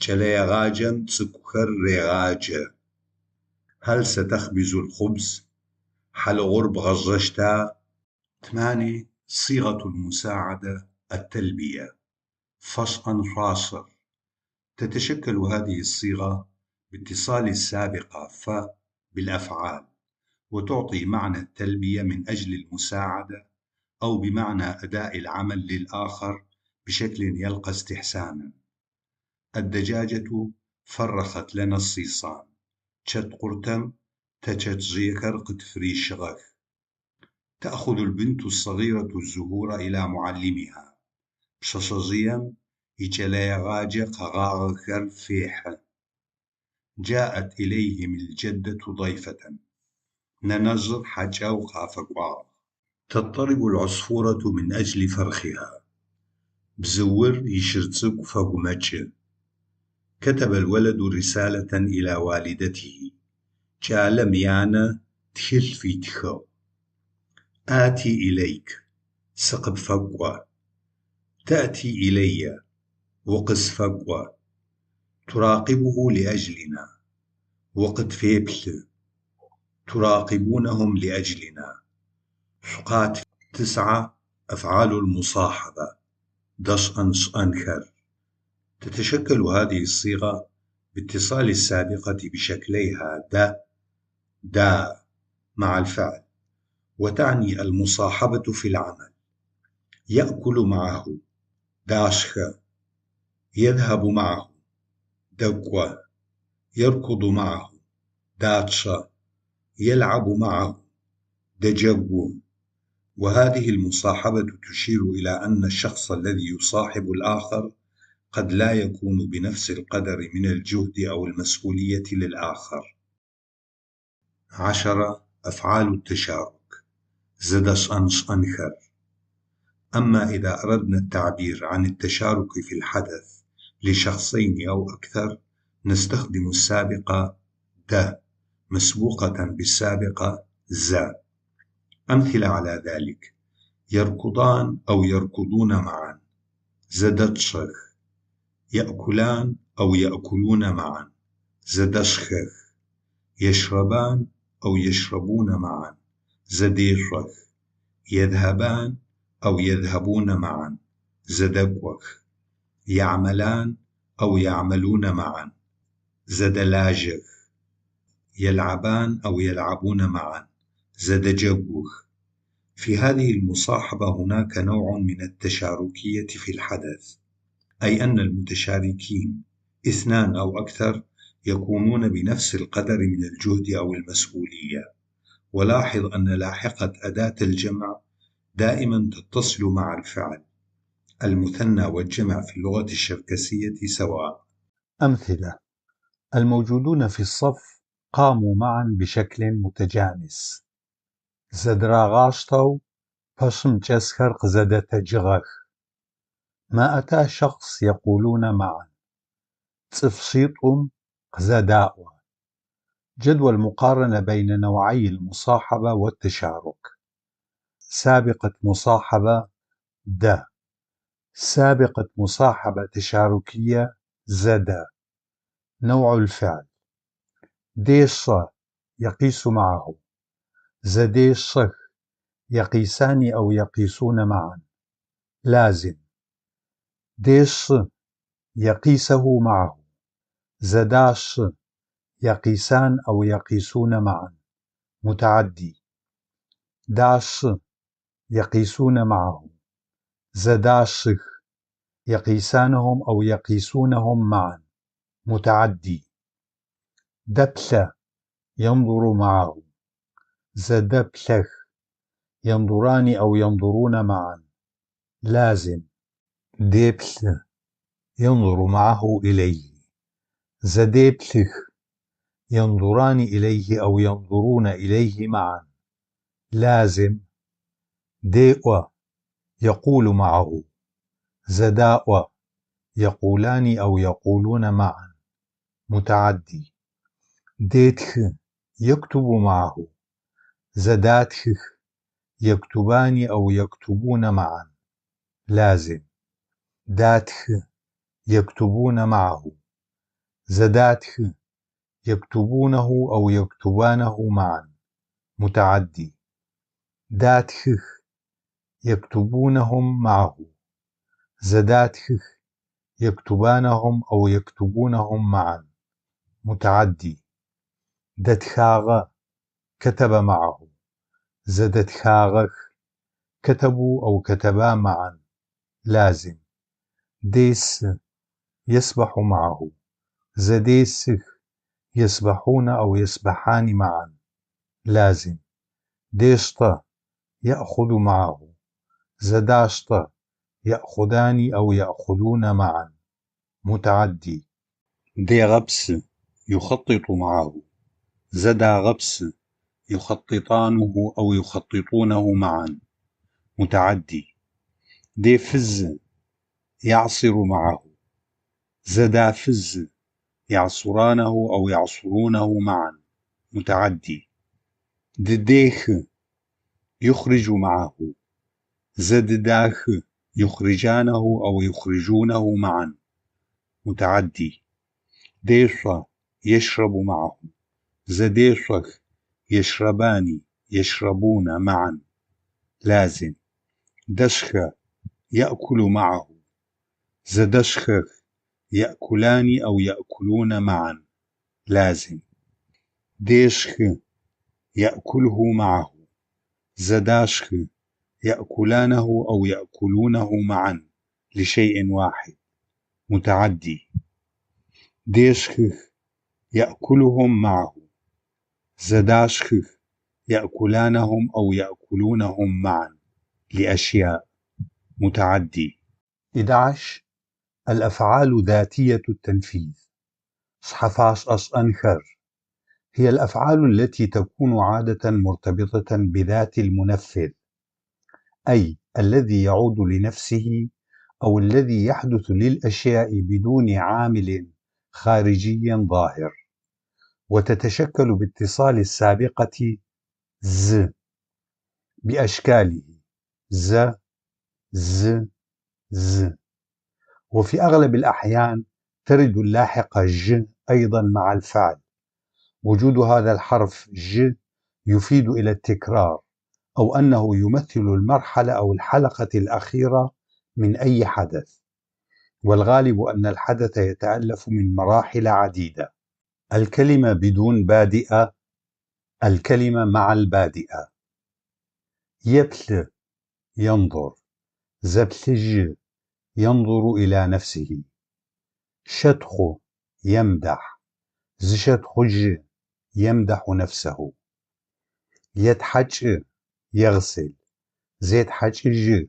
Кӏэлэегъаджэм цӏыкӏухэр регъаджэ. هل ستخبز الخبز؟ Хьалыгъур бгъэжъэщта? ثمانية صيغة المساعدة التلبية фэшӏэн шъуашэр: تتشكل هذه الصيغة باتصال السابقة ف بالأفعال، وتعطي معنى التلبية من أجل المساعدة أو بمعنى أداء العمل للآخر بشكل يلقى استحسانا. الدجاجة فرخت لنا الصيصان. Чэткъуртэм тэ чэтжъыехэр къытфырищыгъэх. تأخذ البنت الصغيرة الزهور إلى معلمها. Пшъэшъэжъыем икӏэлэегъаджэ къэгъагъэхэр фехьы. جاءت إليهم الجدة ضيفة. Нэнэжъыр хьакӏэу къафэкӏуагъ. تضطرب العصفورة من أجل فرخها. Бзыур ищыр цӏыкӏу фэгумэкӏы. كتب الولد رسالة إلى والدته. Кӏалэм янэ тхылъ фитхыгъ. آتي إليك сыкъыпфэкӏо. تأتي إليّ укъысфэкӏо. تراقبه لأجلنا укъытфеплъы. تراقبونهم لأجلنا шъукъат. 9. أفعال المصاحبة дэшӏэн-шӏэнхэр. تتشكل هذه الصيغة باتصال السابقة بشكليها د دا مع الفعل، وتعني المصاحبة في العمل. يأكل معه дашхэ، يذهب معه дэкӏо، يركض معه дачъэ، يلعب معه дэджэгу. وهذه المصاحبة تشير إلى أن الشخص الذي يصاحب الآخر قد لا يكون بنفس القدر من الجهد أو المسؤولية للآخر. 10. أفعال التشارك зэдэшӏэн-шӏэнхэр. أما إذا أردنا التعبير عن التشارك في الحدث لشخصين أو أكثر، نستخدم السابقة د مسبوقة بالسابقة ز. أمثلة على ذلك: يركضان أو يركضون معا зэдэчъэх، يأكلان أو يأكلون معا зэдэшхэх، يشربان أو يشربون معا зэдешъох، يذهبان أو يذهبون معا зэдэкӏох، يعملان أو يعملون معا зэдэлажьэх، يلعبان أو يلعبون معا зэдэджэгух. في هذه المصاحبة هناك نوع من التشاركية في الحدث، أي أن المتشاركين اثنان أو أكثر يكونون بنفس القدر من الجهد أو المسؤولية. ولاحظ أن لاحقة أداة الجمع دائما تتصل مع الفعل. المثنى والجمع في اللغة الشركسية سواء. أمثلة: الموجودون في الصف قاموا معا بشكل متجانس. Зэдырагъаштэу пэщым чӏэсхэр къызэдэтэджыгъэх. Маӏэта шэхъс якъулунэ маӏан. Цӏыф шъитӏум къызэдаӏо. جدول مقارنة بين نوعي المصاحبة والتشارك. سابقة مصاحبة د، سابقة مصاحبة تشاركية زد. نوع الفعل: ديش يقيس معه، зэдешэх يقيسان أو يقيسون معا، لازم. ديش يقيسه معه، зэдащ يقيسان أو يقيسون معا، متعدي. داش يقيسون معه، зэдащых يقيسانهم أو يقيسونهم معا، متعدي. дэплъэ ينظر معه، зэдэплъэх ينظران أو ينظرون معا، لازم. деплъы ينظر معه إليه، зэдеплъых ينظران إليه أو ينظرون إليه معا، لازم. деӏо يقول معه، зэдаӏо يقولان أو يقولون معا، متعدي. детхы يكتب معه، зэдатхых يكتبان أو يكتبون معا، لازم. датхы يكتبون معه، зэдатхы يكتبونه أو يكتبانه معا، متعدي. датхых يكتبونهم معه، зэдатхых يكتبانهم أو يكتبونهم معا، متعدي. дэтхагъэ كتب معه، зэдэтхагъэх كتبوا أو كتبا معا، لازم. дес يسبح معه، зэдесых يسبحون أو يسبحان معا، لازم. дештэ يأخذ معه، зэдаштэ يأخذان أو يأخذون معا، متعدي. дегъэпсы يخطط معه، зэдагъэпсы يخططانه أو يخططونه معا، متعدي. дефызы يعصر معه، зэдафызы يعصرانه أو يعصرونه معا، متعدي. дыдехы يخرج معه. Зэдыдахы يخرجانه أو يخرجونه معا. متعدي. Дешъо يشرب معه. Зэдешъох يشربان يشربون معا. لازم. Дэшхэ يأكل معه. Зэдэшхэх يأكلان أو يأكلون معا. لازم. Дешхы يأكله معه. Зэдашхы يأكلانه أو يأكلونه معا لشيء واحد. متعدي. Дешхых يأكلهم معه. Зэдашхых يأكلانهم أو يأكلونهم معا لأشياء. متعدي. 11. الأفعال ذاتية التنفيذ شصхьэфашӏэ هي الأفعال التي تكون عادة مرتبطة بذات المنفذ، أي الذي يعود لنفسه أو الذي يحدث للأشياء بدون عامل خارجي ظاهر، وتتشكل باتصال السابقة ز بأشكاله ز ز ز، وفي أغلب الأحيان ترد اللاحقة ج أيضا مع الفعل. وجود هذا الحرف ج يفيد إلى التكرار، أو أنه يمثل المرحلة أو الحلقة الأخيرة من أي حدث، والغالب أن الحدث يتألف من مراحل عديدة. الكلمة بدون بادئة، الكلمة مع البادئة. Еплъы ينظر. Зэплъыжьы ينظر إلى نفسه. Щэтхъу يمدح. Зыщэтхъужьы يمدح نفسه. Етхьакӏы يغسل. Зетхьакӏыжьы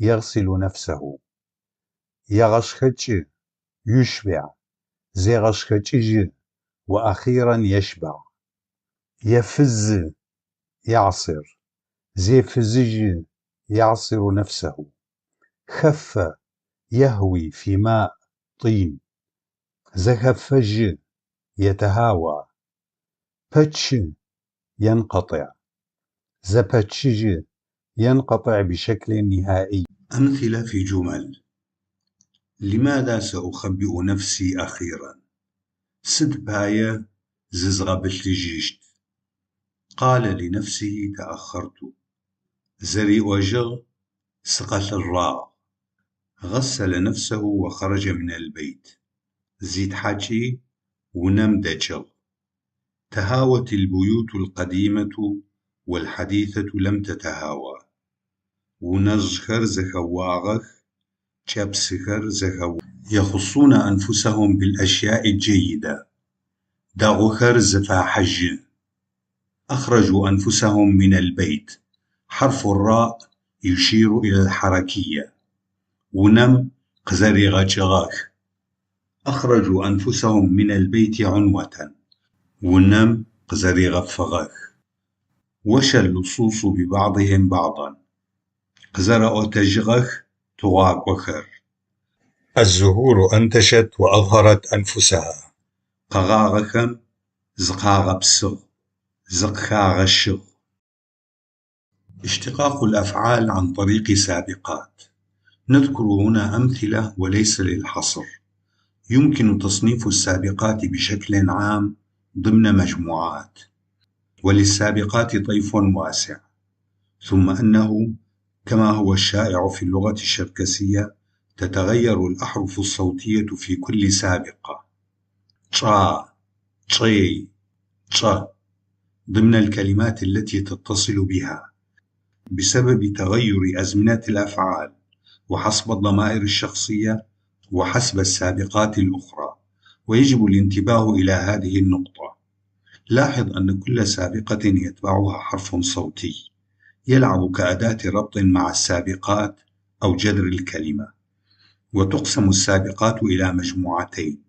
يغسل نفسه. Егъэшхэкӏы يشبع. Зегъэшхэкӏыжьы وأخيرا يشبع. Ефызы يعصر. Зефызыжьы يعصر نفسه. خف يهوي في ماء طين. Зэхэфэжьы يتهاوى. Пэчы ينقطع. Зэпэчыжьы ينقطع بشكل نهائي. أمثلة في جمل: لماذا سأخبئ نفسي أخيرا؟ Сыд пае зызгъэбылъыжьыщт? قال لنفسه تأخرت. Зэриӏожьыгъ: Сыкъэлъэжъуагъ. غسل نفسه وخرج من البيت. Зитхьакӏи унэм дэкӏыгъ. تهاوت البيوت القديمة والحديثة لم تتهاوى. Унэжъхэр зэхэуагъэх, кӏэпсыхэр зэхэу. يخصون أنفسهم بالأشياء الجيدة. Дэгъухэр зыфахьыжьы. أخرجوا أنفسهم من البيت. حرف الراء يشير إلى الحركية. Унэм къызэригъэкӏыгъэх. أخرجوا أنفسهم من البيت عنوة. Унэм къызэригъэфыгъэх. وشى اللصوص ببعضهم بعضا. Къызэрэӏотэжьыгъэх тыгъуакӏохэр. الزهور أنتشت وأظهرت أنفسها. Къэгъагъэхэм зыкъагъэпсыгъ, зыкъыхагъэщыгъ. اشتقاق الأفعال عن طريق سابقات. نذكر هنا أمثلة وليس للحصر. يمكن تصنيف السابقات بشكل عام ضمن مجموعات، وللسابقات طيف واسع، ثم أنه كما هو الشائع في اللغة الشركسية تتغير الأحرف الصوتية في كل سابقة چا، چي، چ ضمن الكلمات التي تتصل بها بسبب تغير أزمنة الأفعال وحسب الضمائر الشخصية وحسب السابقات الأخرى، ويجب الانتباه إلى هذه النقطة. لاحظ أن كل سابقة يتبعها حرف صوتي يلعب كأداة ربط مع السابقات أو جذر الكلمة. وتقسم السابقات إلى مجموعتين: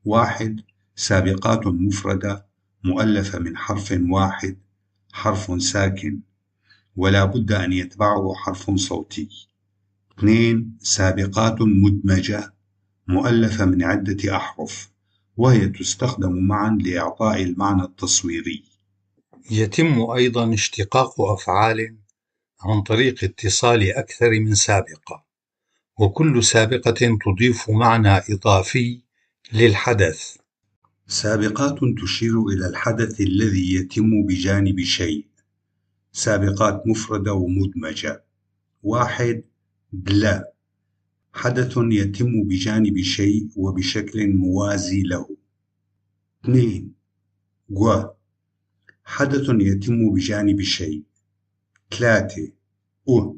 1. سابقات مفردة مؤلفة من حرف واحد، حرف ساكن، ولا بد أن يتبعه حرف صوتي. 2. سابقات مدمجة مؤلفة من عدة أحرف، وهي تستخدم معا لإعطاء المعنى التصويري. يتم أيضا اشتقاق أفعال عن طريق اتصال أكثر من سابقة، وكل سابقة تضيف معنى إضافي للحدث. سابقات تشير إلى الحدث الذي يتم بجانب شيء. سابقات مفردة ومدمجة. 1. بلا، حدث يتم بجانب شيء وبشكل موازي له. 2. جو، حدث يتم بجانب شيء. 3. أ،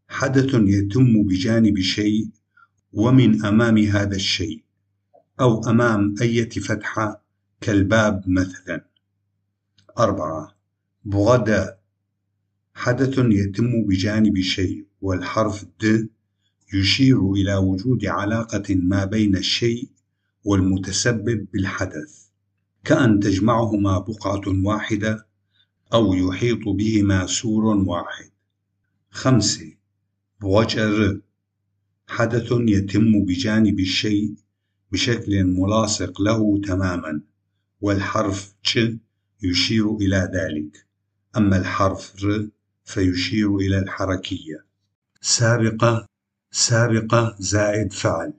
حدث يتم بجانب شيء ومن أمام هذا الشيء أو أمام أية فتحة كالباب مثلا. 4. بغدا، حدث يتم بجانب شيء، والحرف د يشير إلى وجود علاقة ما بين الشيء والمتسبب بالحدث، كأن تجمعهما بقعة واحدة أو يحيط بهما سور واحد. 5. بغجر، حدث يتم بجانب الشيء بشكل ملاصق له تماما، والحرف ج يشير إلى ذلك، أما الحرف ر فيشير إلى الحركية. سابقة، سابقة زائد فعل.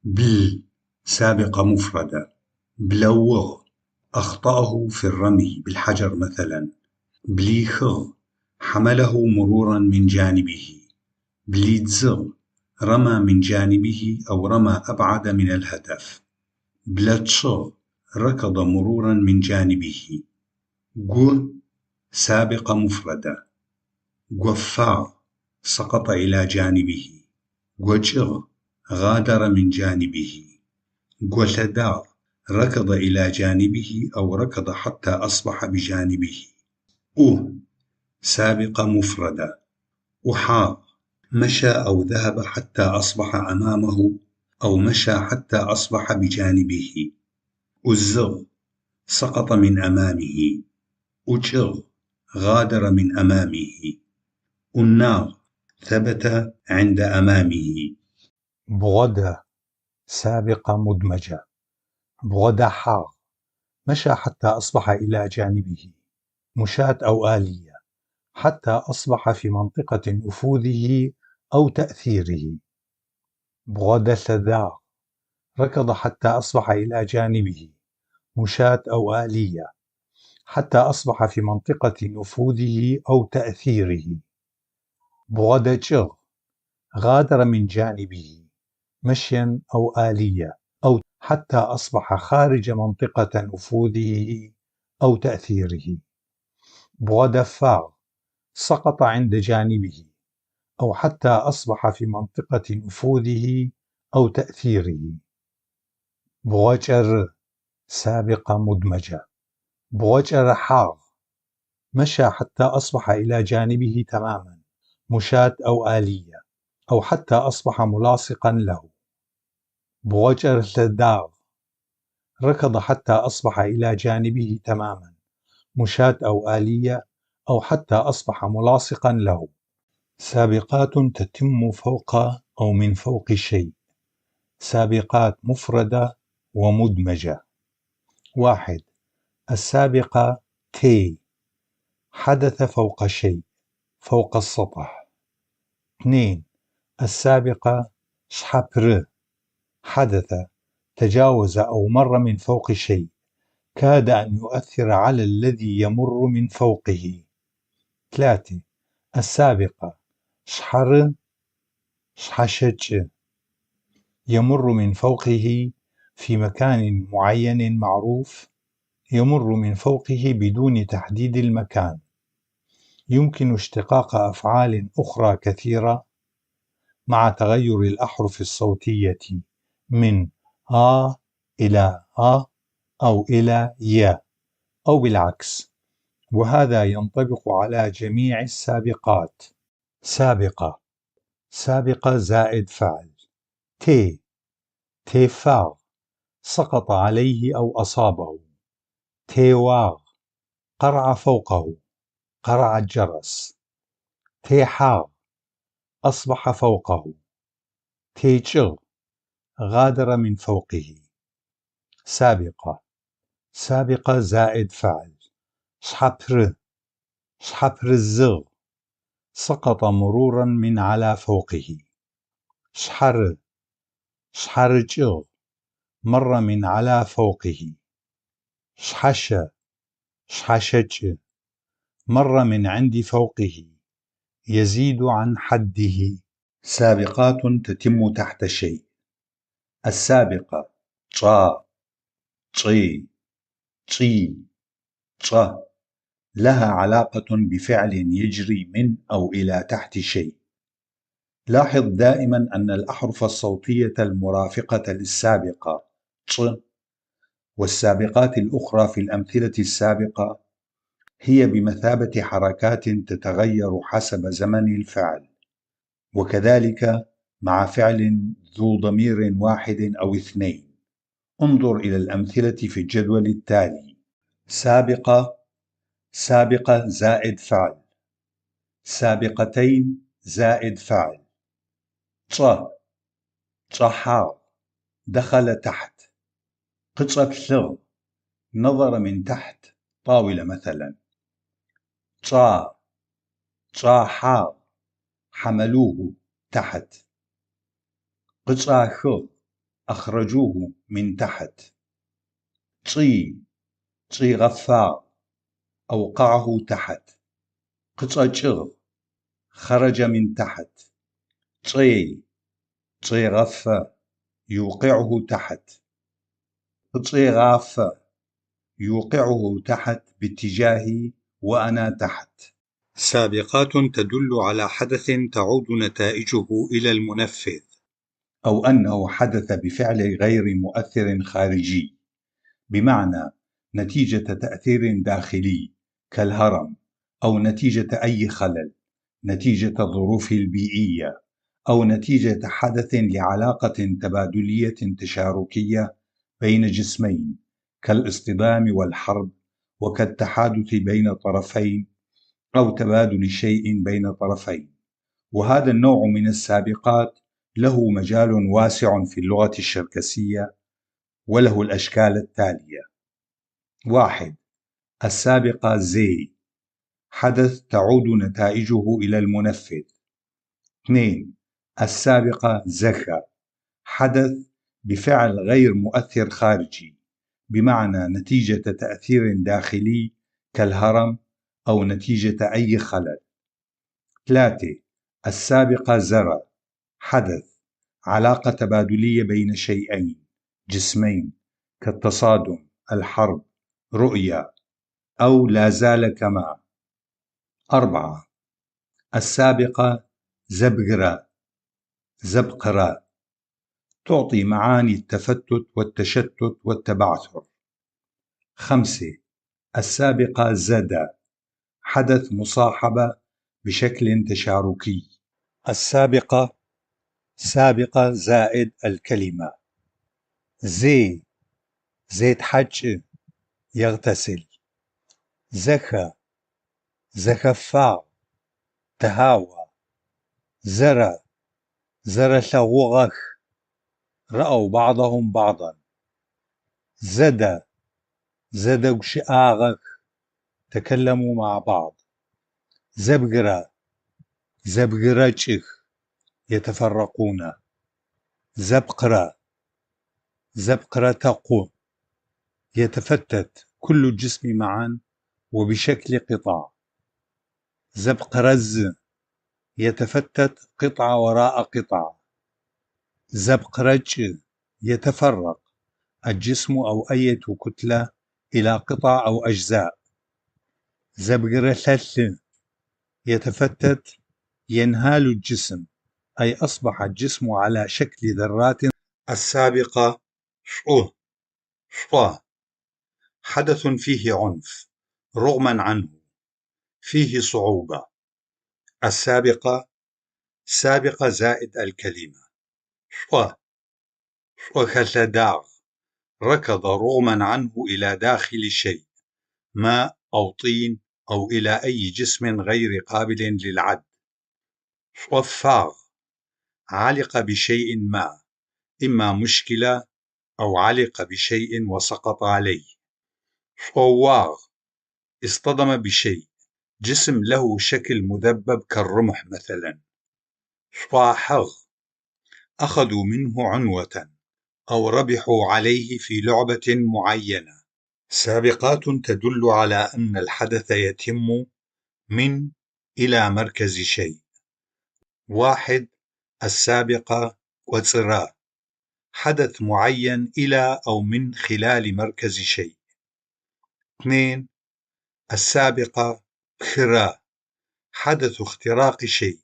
بل، سابقة مفردة. بلوغ، أخطأه في الرمي بالحجر مثلا. بليخغ، حمله مرورا من جانبه. بليتزغ، رمى من جانبه أو رمى أبعد من الهدف. بلتشغ، ركض مرورا من جانبه. جو، سابقة مفردة. جوفاغ، سقط إلى جانبه. جوجغ، غادر من جانبه. جوتداغ، ركض إلى جانبه أو ركض حتى أصبح بجانبه. أو، سابقة مفردة. أحاغ، مشى أو ذهب حتى أصبح أمامه أو مشى حتى أصبح بجانبه. أزغ، سقط من أمامه. أجغ، غادر من أمامه. أناغ، ثبت عند أمامه. بغدة، سابقة مدمجة. بغدحاغ، مشى حتى أصبح إلى جانبه، مشاة أو آلية، حتى أصبح في منطقة نفوذه أو تأثيره. بغدثذاغ، ركض حتى أصبح إلى جانبه، مشاة أو آلية، حتى أصبح في منطقة نفوذه أو تأثيره. بغدجغ، غادر من جانبه، مشيا أو آلية، أو حتى أصبح خارج منطقة نفوذه أو تأثيره. بغدفاغ، سقط عند جانبه، أو حتى أصبح في منطقة نفوذه أو تأثيره. بغجر، سابقة مدمجة. بغجر حاغ، مشى حتى أصبح إلى جانبه تماما، مشاة أو آلية، أو حتى أصبح ملاصقا له. بغجر لداغ، ركض حتى أصبح إلى جانبه تماما، مشاة أو آلية، أو حتى أصبح ملاصقا له. سابقات تتم فوق أو من فوق شيء. سابقات مفردة ومدمجة. 1. السابقة تي، حدث فوق شيء، فوق السطح. 2. السابقة شحبر، حدث، تجاوز أو مر من فوق شيء، كاد أن يؤثر على الذي يمر من فوقه. 3. السابقة شحر شحشج، يمر من فوقه في مكان معين معروف، يمر من فوقه بدون تحديد المكان. يمكن اشتقاق أفعال أخرى كثيرة مع تغير الأحرف الصوتية من آ إلى أ أو إلى ي أو بالعكس، وهذا ينطبق على جميع السابقات. سابقة، سابقة زائد فعل. تي، تيفاغ، سقط عليه أو أصابه. تيواغ، قرع فوقه، قرع الجرس. تيحاغ، أصبح فوقه. تيجغ، غادر من فوقه. سابقة، سابقة زائد فعل. شحبر، شحبر الزغ، سقط مرورا من على فوقه. شъхьары, шъхьарыкӏыгъ, مر من على فوقه. Шъхьащэ, шъхьащэкӏы, مر من عند فوقه، يزيد عن حده. سابقات تتم تحت شيء. السابقة чӏа, чӏей, чӏий, чӏэ لها علاقة بفعل يجري من أو إلى تحت شيء. لاحظ دائما أن الأحرف الصوتية المرافقة للسابقة چ والسابقات الأخرى في الأمثلة السابقة هي بمثابة حركات تتغير حسب زمن الفعل، وكذلك مع فعل ذو ضمير واحد أو اثنين. انظر إلى الأمثلة في الجدول التالي: سابقة، سابقة زائد فعل، سابقتين زائد فعل، чӏэ, чӏэхьагъ, دخل تحت، къычӏэплъыгъ, نظر من تحت طاولة مثلا، чӏа, чӏахьагъ, حملوه تحت، къычӏахыгъ, أخرجوه من تحت، чӏий, чӏигъэфагъ, أوقعه تحت، къычӏэкӏыгъ, خرج من تحت، чӏей, чӏегъэфэ, يوقعه تحت، къычӏегъафэ, يوقعه تحت باتجاهي وأنا تحت. سابقات تدل على حدث تعود نتائجه إلى المنفذ، أو أنه حدث بفعل غير مؤثر خارجي، بمعنى نتيجة تأثير داخلي كالهرم، أو نتيجة أي خلل، نتيجة الظروف البيئية، أو نتيجة حدث لعلاقة تبادلية تشاركية بين جسمين كالاصطدام والحرب، وكالتحادث بين طرفين، أو تبادل شيء بين طرفين. وهذا النوع من السابقات له مجال واسع في اللغة الشركسية، وله الأشكال التالية: 1. السابقة زي، حدث تعود نتائجه إلى المنفذ. 2. السابقة زكا، حدث بفعل غير مؤثر خارجي، بمعنى نتيجة تأثير داخلي كالهرم أو نتيجة أي خلل. 3. السابقة زرع، حدث علاقة تبادلية بين شيئين جسمين كالتصادم، الحرب، رؤية، أو لا زال كما. 4. السابقة زبقرة، زبقرة تعطي معاني التفتت والتشتت والتبعثر. 5. السابقة زدى، حدث مصاحبة بشكل تشاركي. السابقة سابقة زائد الكلمة. زي، زيت حج، يغتسل. زكى، زكفاع، تهاوى. زرى، زرلغوغخ، رأوا بعضهم بعضا. زدى، زدغشآغخ، تكلموا مع بعض. زبجرة، زبجرجخ، يتفرقون. زبقرة، زبقرتقو، يتفتت كل الجسم معا وبشكل قطع. زبقرز، يتفتت قطعة وراء قطعة. زبقرج، يتفرق الجسم أو أية كتلة إلى قطع أو أجزاء. زبقرثل، يتفتت، ينهال الجسم، أي أصبح الجسم على شكل ذرات. السابقة شو، شو، حدث فيه عنف رغما عنه، فيه صعوبة. السابقة سابقة زائد الكلمة. شو، شو، ركض رغما عنه إلى داخل شيء، ماء أو طين أو إلى أي جسم غير قابل للعد. شوفاغ، علق بشيء ما، إما مشكلة أو علق بشيء وسقط عليه. شواغ، اصطدم بشيء، جسم له شكل مدبب كالرمح مثلا. شӀуахьыгъ أخذوا منه عنوة أو ربحوا عليه في لعبة معينة. سابقات تدل على أن الحدث يتم من إلى مركز شيء. 1. السابقة кӏоцӏыра حدث معين إلى أو من خلال مركز شيء. 2. السابقة пхыра حدث اختراق شيء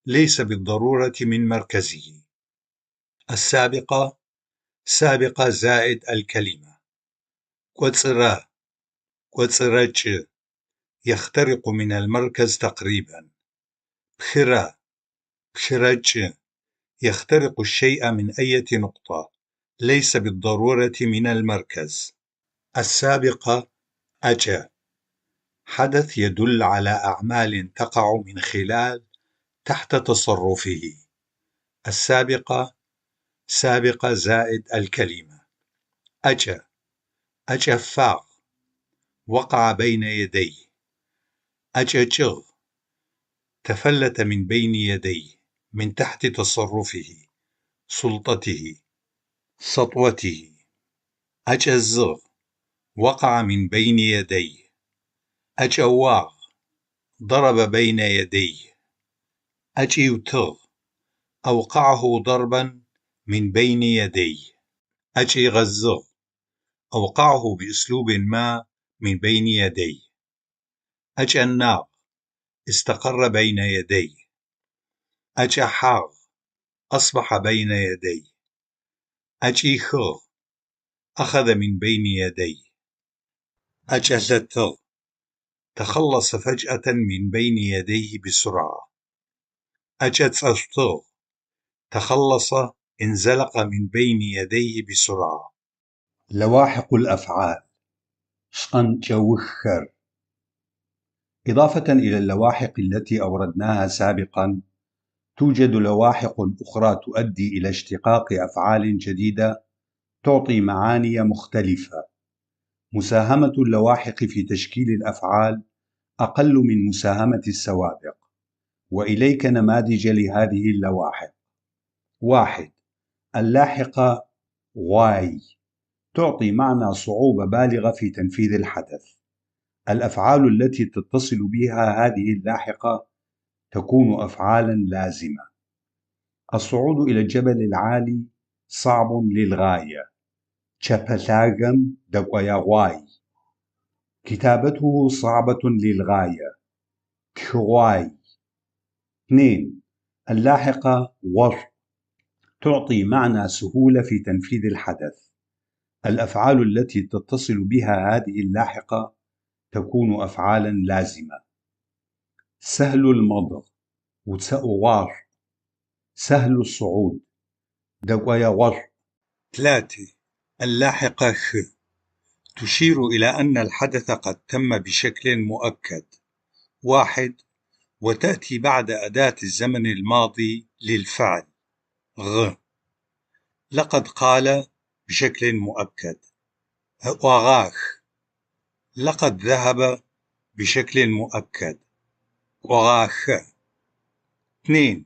ليس بالضرورة من مركزه. السابقة سابقة زائد الكلمة кӏоцӏыра кӏоцӏырэкӏы يخترق من المركز تقريبا. пхыра пхырэкӏы يخترق الشيء من أية نقطة ليس بالضرورة من المركز. السابقة ӏэкӏэ حدث يدل على أعمال تقع من خلال تحت تصرفه. السابقة سابقة زائد الكلمة ӏэкӏэ ӏэкӏэфагъ وقع بين يديه. ӏэкӏэкӏыгъ تفلت من بين يديه، من تحت تصرفه، سلطته، سطوته. ӏэкӏэзыгъ وقع من بين يديه. ӏэкӏэуагъ ضرب بين يديه. ӏэкӏиутыгъ أوقعه ضربا من بين يديه. ӏэкӏигъэзыгъ أوقعه بأسلوب ما من بين يديه. ӏэкӏэнагъ استقر بين يديه. ӏэкӏэхьагъ أصبح بين يديه. ӏэкӏихыгъ أخذ من بين يديه. ӏэкӏэлъэтыгъ تخلص فجأة من بين يديه بسرعة. ӏэкӏэцӏэшъутыгъ تخلص انزلق من بين يديه بسرعة. لواحق الأفعال шӏэн кӏэуххэр. إضافة إلى اللواحق التي أوردناها سابقا، توجد لواحق أخرى تؤدي إلى اشتقاق أفعال جديدة تعطي معاني مختلفة. مساهمة اللواحق في تشكيل الأفعال أقل من مساهمة السوابق، وإليك نماذج لهذه اللواحق: 1. اللاحقة غواي تعطي معنى صعوبة بالغة في تنفيذ الحدث. الأفعال التي تتصل بها هذه اللاحقة تكون أفعالا لازمة. الصعود إلى الجبل العالي صعب للغاية. Чэпэ лъагэм дэкӏоегъуай. كتابته صعبة للغاية. Тхыгъуай. 2. اللاحقة غوشӀу تعطي معنى سهولة في تنفيذ الحدث. الأفعال التي تتصل بها هذه اللاحقة تكون أفعالا لازمة. سهل المضغ وتسأغواش سهل الصعود дэкӏоегъошӀу. 3. اللاحقة خ تشير إلى أن الحدث قد تم بشكل مؤكد. 1. وتأتي بعد أداة الزمن الماضي للفعل غ. لقد قال بشكل مؤكد ыӏогъах. لقد ذهب بشكل مؤكد кӏогъахэ. 2.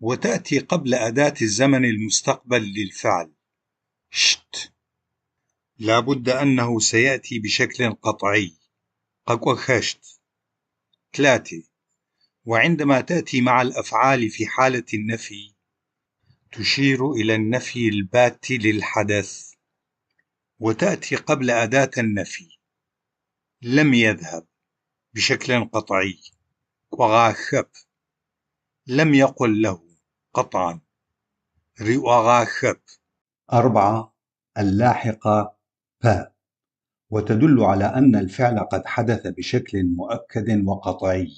وتأتي قبل أداة الزمن المستقبل للفعل شت. لا بد أنه سيأتي بشكل قطعي къэкӏохэщт. 3. وعندما تأتي مع الأفعال في حالة النفي تشير إلى النفي البات للحدث، وتأتي قبل أداة النفي لم يذهب بشكل قطعي кӏогъахэп. لم يقل له قطعا риӏогъахэп. 4. اللاحقة п وتدل على أن الفعل قد حدث بشكل مؤكد وقطعي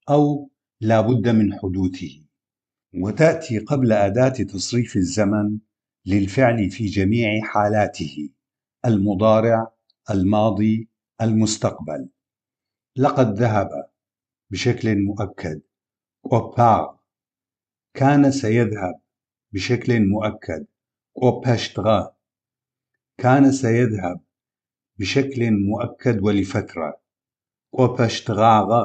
أو لا بد من حدوثه، وتأتي قبل أداة تصريف الزمن للفعل في جميع حالاته: المضارع، الماضي، المستقبل. لقد ذهب بشكل مؤكد кӏопагъ. كان سيذهب بشكل مؤكد кӏопэщтыгъэ. كان سيذهب بشكل مؤكد ولفترة кӏопэщтгъагъэ.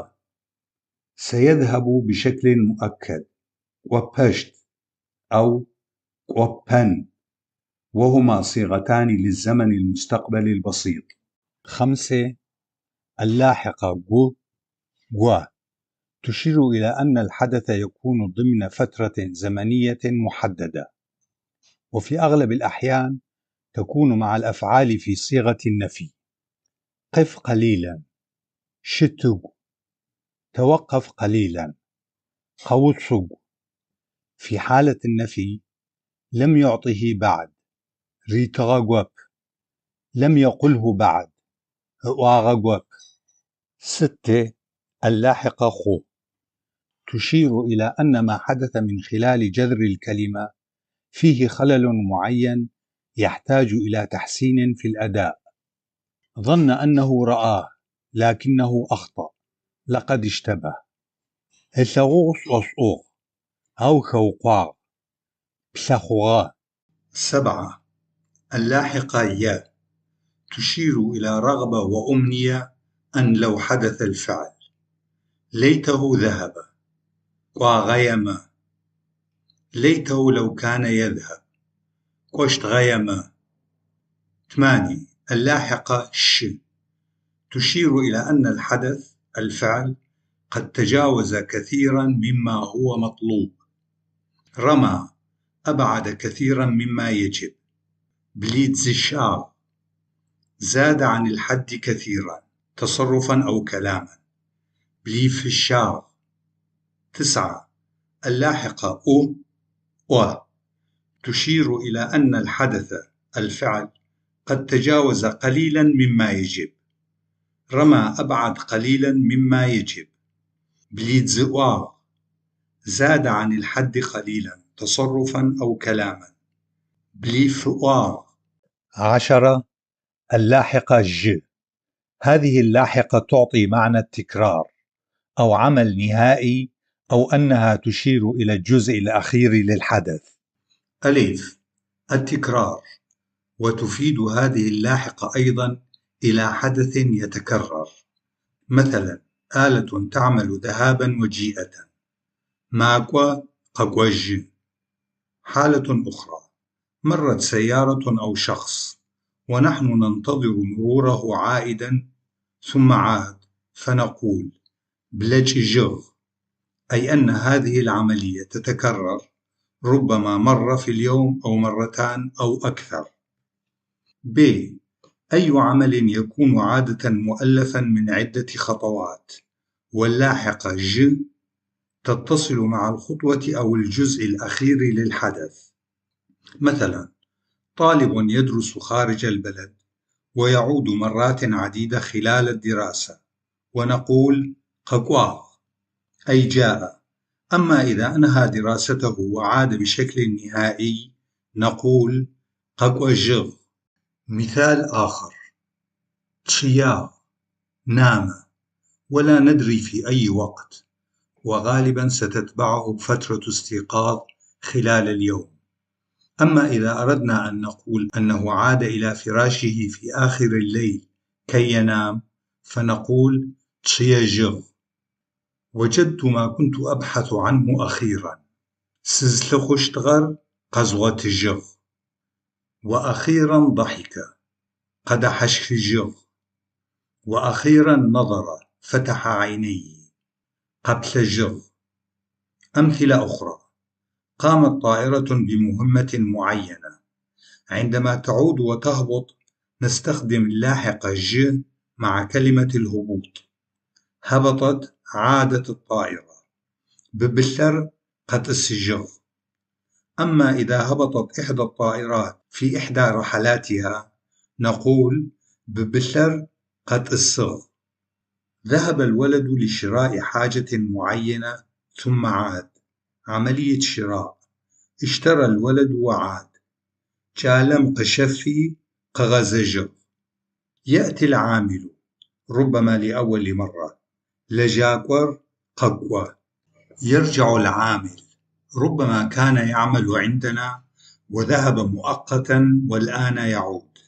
سيذهب بشكل مؤكد كӏопэщт أو كӏопэн، وهما صيغتان للزمن المستقبل البسيط. 5. اللاحقة г го تشير إلى أن الحدث يكون ضمن فترة زمنية محددة، وفي أغلب الأحيان تكون مع الأفعال في صيغة النفي. قف قليلا، щытыгу، توقف قليلا، къэуцугу. في حالة النفي: لم يعطه بعد، ритыгъэгоп، لم يقله بعد، ыӏуагъэгоп. 6. اللاحقة خ تشير إلى أن ما حدث من خلال جذر الكلمة فيه خلل معين يحتاج إلى تحسين في الأداء. ظن أنه رآه، لكنه أخطأ، لقد اشتبه. Ылъэгъугъ шӏошӏыгъ, ау хэукъуагъ. Плъэхъугъэ. 7. اللاحقة ي تشير إلى رغبة وأمنية أن لو حدث الفعل. ليته ذهب، кӏуагъэемэ. ليته لو كان يذهب، кӏощтыгъэемэ. 8. اللاحقة ش تشير إلى أن الحدث الفعل قد تجاوز كثيرا مما هو مطلوب. رمى أبعد كثيرا مما يجب. блидзыщагъ زاد عن الحد كثيرا تصرفا أو كلاما. блифыщагъ. 9. اللاحقة أ أ تشير إلى أن الحدث الفعل قد تجاوز قليلا مما يجب. رمى أبعد قليلا مما يجب. блидзыӏуагъ زاد عن الحد قليلا تصرفا أو كلاما. блифыӏуагъ. 10. اللاحقة ج هذه اللاحقة تعطي معنى التكرار أو عمل نهائي، أو أنها تشير إلى الجزء الأخير للحدث. ألف التكرار، وتفيد هذه اللاحقة أيضا إلى حدث يتكرر، مثلا آلة تعمل ذهابا وجيئة، макӏо къэкӏожьы. حالة أخرى: مرت سيارة أو شخص ونحن ننتظر مروره عائدا، ثم عاد، فنقول блэкӏыжьыгъ، أي أن هذه العملية تتكرر، ربما مرة في اليوم أو مرتان أو أكثر. ب. أي عمل يكون عادة مؤلفا من عدة خطوات، واللاحقة ج تتصل مع الخطوة أو الجزء الأخير للحدث. مثلا طالب يدرس خارج البلد ويعود مرات عديدة خلال الدراسة، ونقول къэкӏуагъ، أي جاء. أما إذا أنهى دراسته وعاد بشكل نهائي نقول къэкӏожьыгъ. مثال آخر: чъыягъ، نام، ولا ندري في أي وقت، وغالبا ستتبعه فترة استيقاظ خلال اليوم. أما إذا أردنا أن نقول أنه عاد إلى فراشه في آخر الليل كي ينام فنقول чъыежьыгъ. وجدت ما كنت أبحث عنه أخيرا. Сызлъыхъущтыгъэр къэзгъотыжьыгъ. وأخيرا ضحك، къэдэхьащхыжьыгъ. وأخيرا نظر، فتح عينيه، къэплъэжьыгъ. أمثلة أخرى: قامت طائرة بمهمة معينة، عندما تعود وتهبط نستخدم اللاحقة ج مع كلمة الهبوط. هبطت، عادت الطائرة. Быбылъэр къэтӏысыжьыгъ. أما إذا هبطت إحدى الطائرات في إحدى رحلاتها نقول быбылъэр къэтӏысыгъ. ذهب الولد لشراء حاجة معينة ثم عاد، عملية شراء، اشترى الولد وعاد. Кӏалэм къыщэфи къыгъэзэжьыгъ. يأتي العامل ربما لأول مرة، лэжьакӏор къэкӏо. يرجع العامل، ربما كان يعمل عندنا وذهب مؤقتا والآن يعود.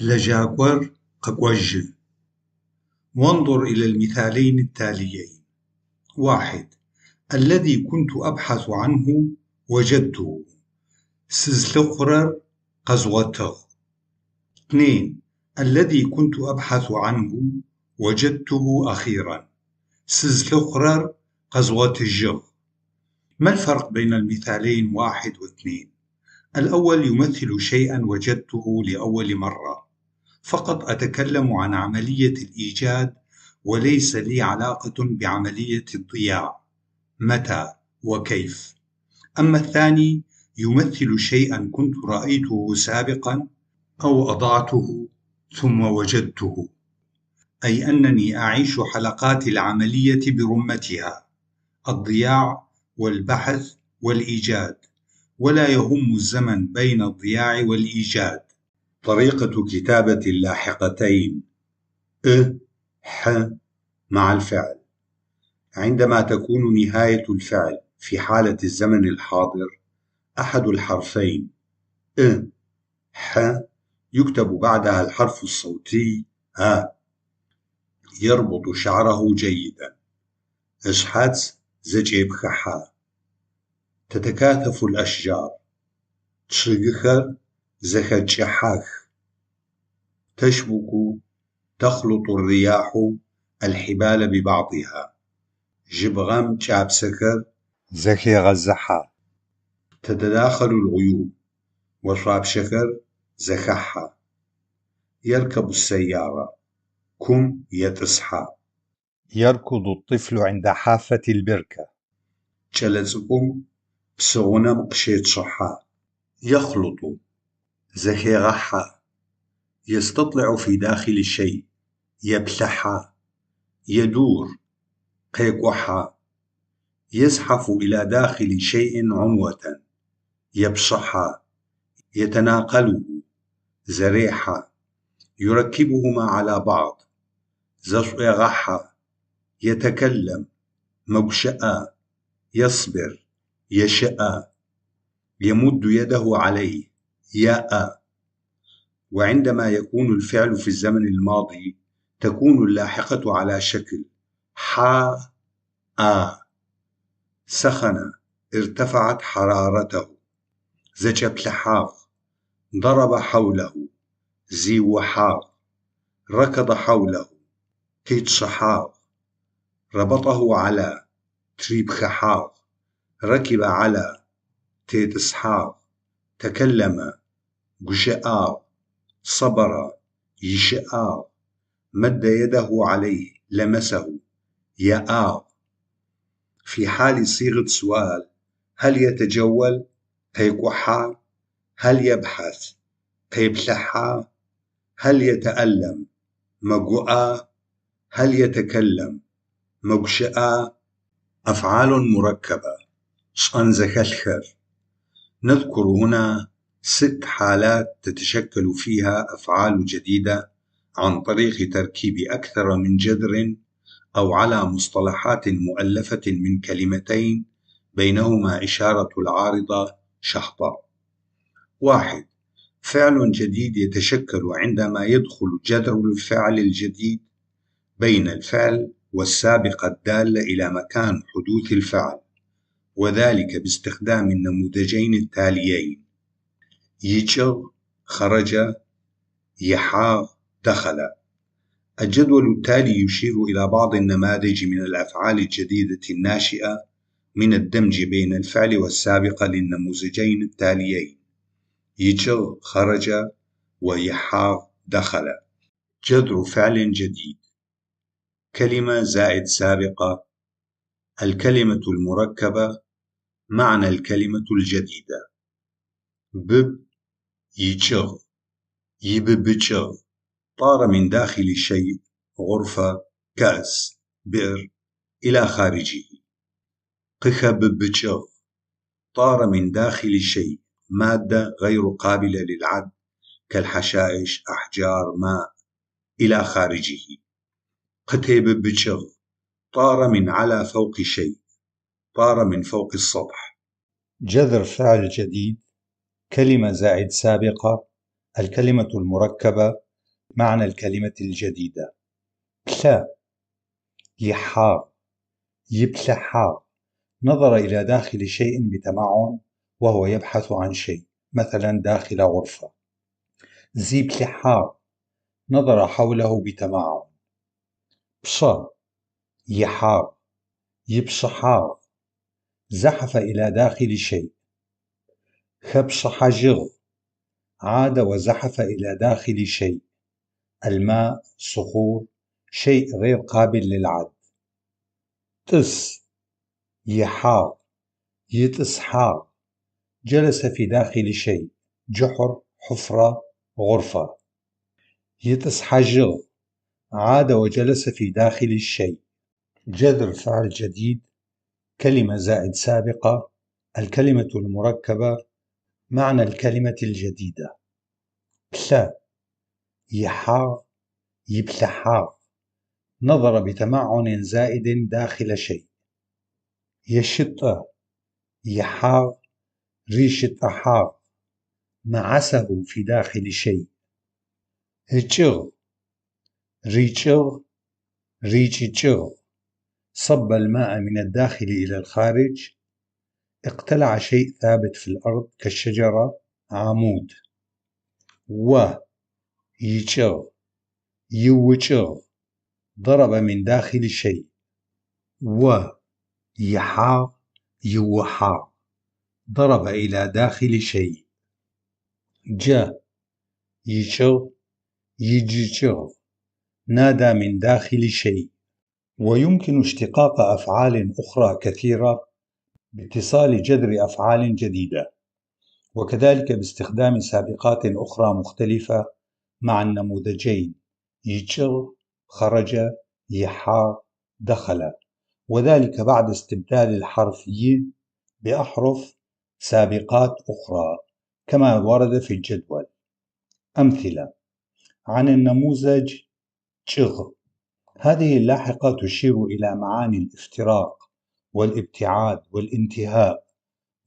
Лэжьакӏор къэкӏожьы. وانظر إلى المثالين التاليين. 1. الذي كنت أبحث عنه وجدته. Сызлъыхъурэр къэзгъотыгъ. 2. الذي كنت أبحث عنه وجدته أخيرا. Сызлъыхъурэр къэзгъотыжьыгъ. ما الفرق بين المثالين 1 و 2؟ الأول يمثل شيئا وجدته لأول مرة، فقط أتكلم عن عملية الإيجاد وليس لي علاقة بعملية الضياع متى وكيف. أما الثاني يمثل شيئا كنت رأيته سابقا أو أضعته ثم وجدته، أي أنني أعيش حلقات العملية برمتها: الضياع والبحث والإيجاد، ولا يهم الزمن بين الضياع والإيجاد. طريقة كتابة اللاحقتين ء ح مع الفعل. عندما تكون نهاية الفعل في حالة الزمن الحاضر أحد الحرفين ء ح يكتب بعدها الحرف الصوتي ه. يربط شعره جيدا. Ышъхьац зэкӏепхыхьэ. تتكاثف الأشجار. Чъыгыхэр зэхэкӏыхьэх. تشبك تخلط الرياح الحبال ببعضها. Жьыбгъэм кӏапсэхэр зэхегъэзыхьэ. تتداخل الغيوم. Ошъуапщэхэр зэхэхьэ. يركب السيارة. Кум етӏысхьэ. يركض الطفل عند حافة البركة. Кӏэлэцӏыкӏум псыгъунэм къыщечъыхьэ. يخلط зэхегъахьэ. يستطلع في داخل شيء. Еплъыхьэ. يدور къекӏухьэ. يزحف إلى داخل شيء عنوة. Епшъыхьэ. يتناقله. Зэрехьэ. يركبهما على بعض. Зэшӏуегъахьэ. يتكلم. Мэгущыӏэ. يصبر. Ещыӏэ. يمد يده عليه. Еӏэ. وعندما يكون الفعل في الزمن الماضي تكون اللاحقة على شكل ح أ. سخن ارتفعت حرارته. Зэкӏэплъыхьагъ. ضرب حوله. Зиухьагъ. ركض حوله. Къичъыхьагъ. ربطه على. Тырипхыхьагъ. ركب على. Тетӏысхьагъ. تكلم. Гущыӏагъ. صبر. Ищыӏагъ. مد يده عليه. لمسه. Еӏагъ. في حال صيغة سؤال: هل يتجول؟ Къекӏухьа؟ هل يبحث؟ Къеплъыхьа؟ هل يتألم؟ Мэгуӏа؟ هل يتكلم؟ Мэгущыӏа؟ أفعال مركبة шӏэн зэхэлъхэр. نذكر هنا 6 حالات تتشكل فيها أفعال جديدة عن طريق تركيب أكثر من جذر أو على مصطلحات مؤلفة من كلمتين بينهما إشارة العارضة شحطة. 1. فعل جديد يتشكل عندما يدخل جذر الفعل الجديد بين الفعل والسابقة الدالة إلى مكان حدوث الفعل، وذلك باستخدام النموذجين التاليين: Икӏыгъ خرج، ихьагъ دخل. الجدول التالي يشير إلى بعض النماذج من الأفعال الجديدة الناشئة من الدمج بين الفعل والسابقة للنموذجين التاليين: Икӏыгъ خرج وихьагъ دخل. جذر فعل جديد: كلمة زائد سابقة، الكلمة المركبة، معنى الكلمة الجديدة. بب икӏыгъ، ибыбыкӏыгъ. طار من داخل شيء، غرفة، كأس، بئر، إلى خارجه. Къыхэбыбыкӏыгъ. طار من داخل شيء، مادة غير قابلة للعد كالحشائش، أحجار، ماء، إلى خارجه. Къытебыбыкӏыгъ. طار من على فوق شيء، طار من فوق السطح. جذر فعل جديد: كلمة زائد سابقة، الكلمة المركبة، معنى الكلمة الجديدة. Плъэ، ихьагъ، Иплъыхьагъ – نظر إلى داخل شيء بتمعن وهو يبحث عن شيء، مثلا داخل غرفة. Зиплъыхьагъ – نظر حوله بتمعن. Пшъэ Ихьагъ, ипшъыхьагъ – زحف إلى داخل شيء. Хэпшъыхьажьыгъ – عاد وزحف إلى داخل شيء، الماء، صخور، شيء غير قابل للعد. Тӏыс Ихьагъ, итӏысхьагъ – جلس في داخل شيء، جحر، حفرة، غرفة. Итӏысхьажьыгъ – عاد وجلس في داخل الشيء. جذر فعل جديد: كلمة زائد سابقة، الكلمة المركبة، معنى الكلمة الجديدة. Плъэ Ихьагъ, иплъыхьагъ – نظر بتمعن زائد داخل شيء. Ещытӏэ Ихьагъ, рищытӏыхьагъ – معسه في داخل شيء. Ыкӏыгъ Рикӏыгъ, рикӏыкӏыгъ – صب الماء من الداخل إلى الخارج، اقتلع شيء ثابت في الأرض كالشجرة، عمود. О Икӏыгъ, иукӏыгъ – ضرب من داخل شيء. О Ихьагъ, иухьагъ – ضرب إلى داخل شيء. Джэ Икӏыгъ, иджыкӏыгъ – نادى من داخل شيء. ويمكن اشتقاق أفعال أخرى كثيرة باتصال جذر أفعال جديدة، وكذلك باستخدام سابقات أخرى مختلفة مع النموذجين икӏыгъ خرج، ихьагъ دخل، وذلك بعد استبدال الحرف ي بأحرف سابقات أخرى كما ورد في الجدول. أمثلة عن النموذج кӏыгъ. هذه اللاحقة تشير إلى معاني الافتراق والابتعاد والانتهاء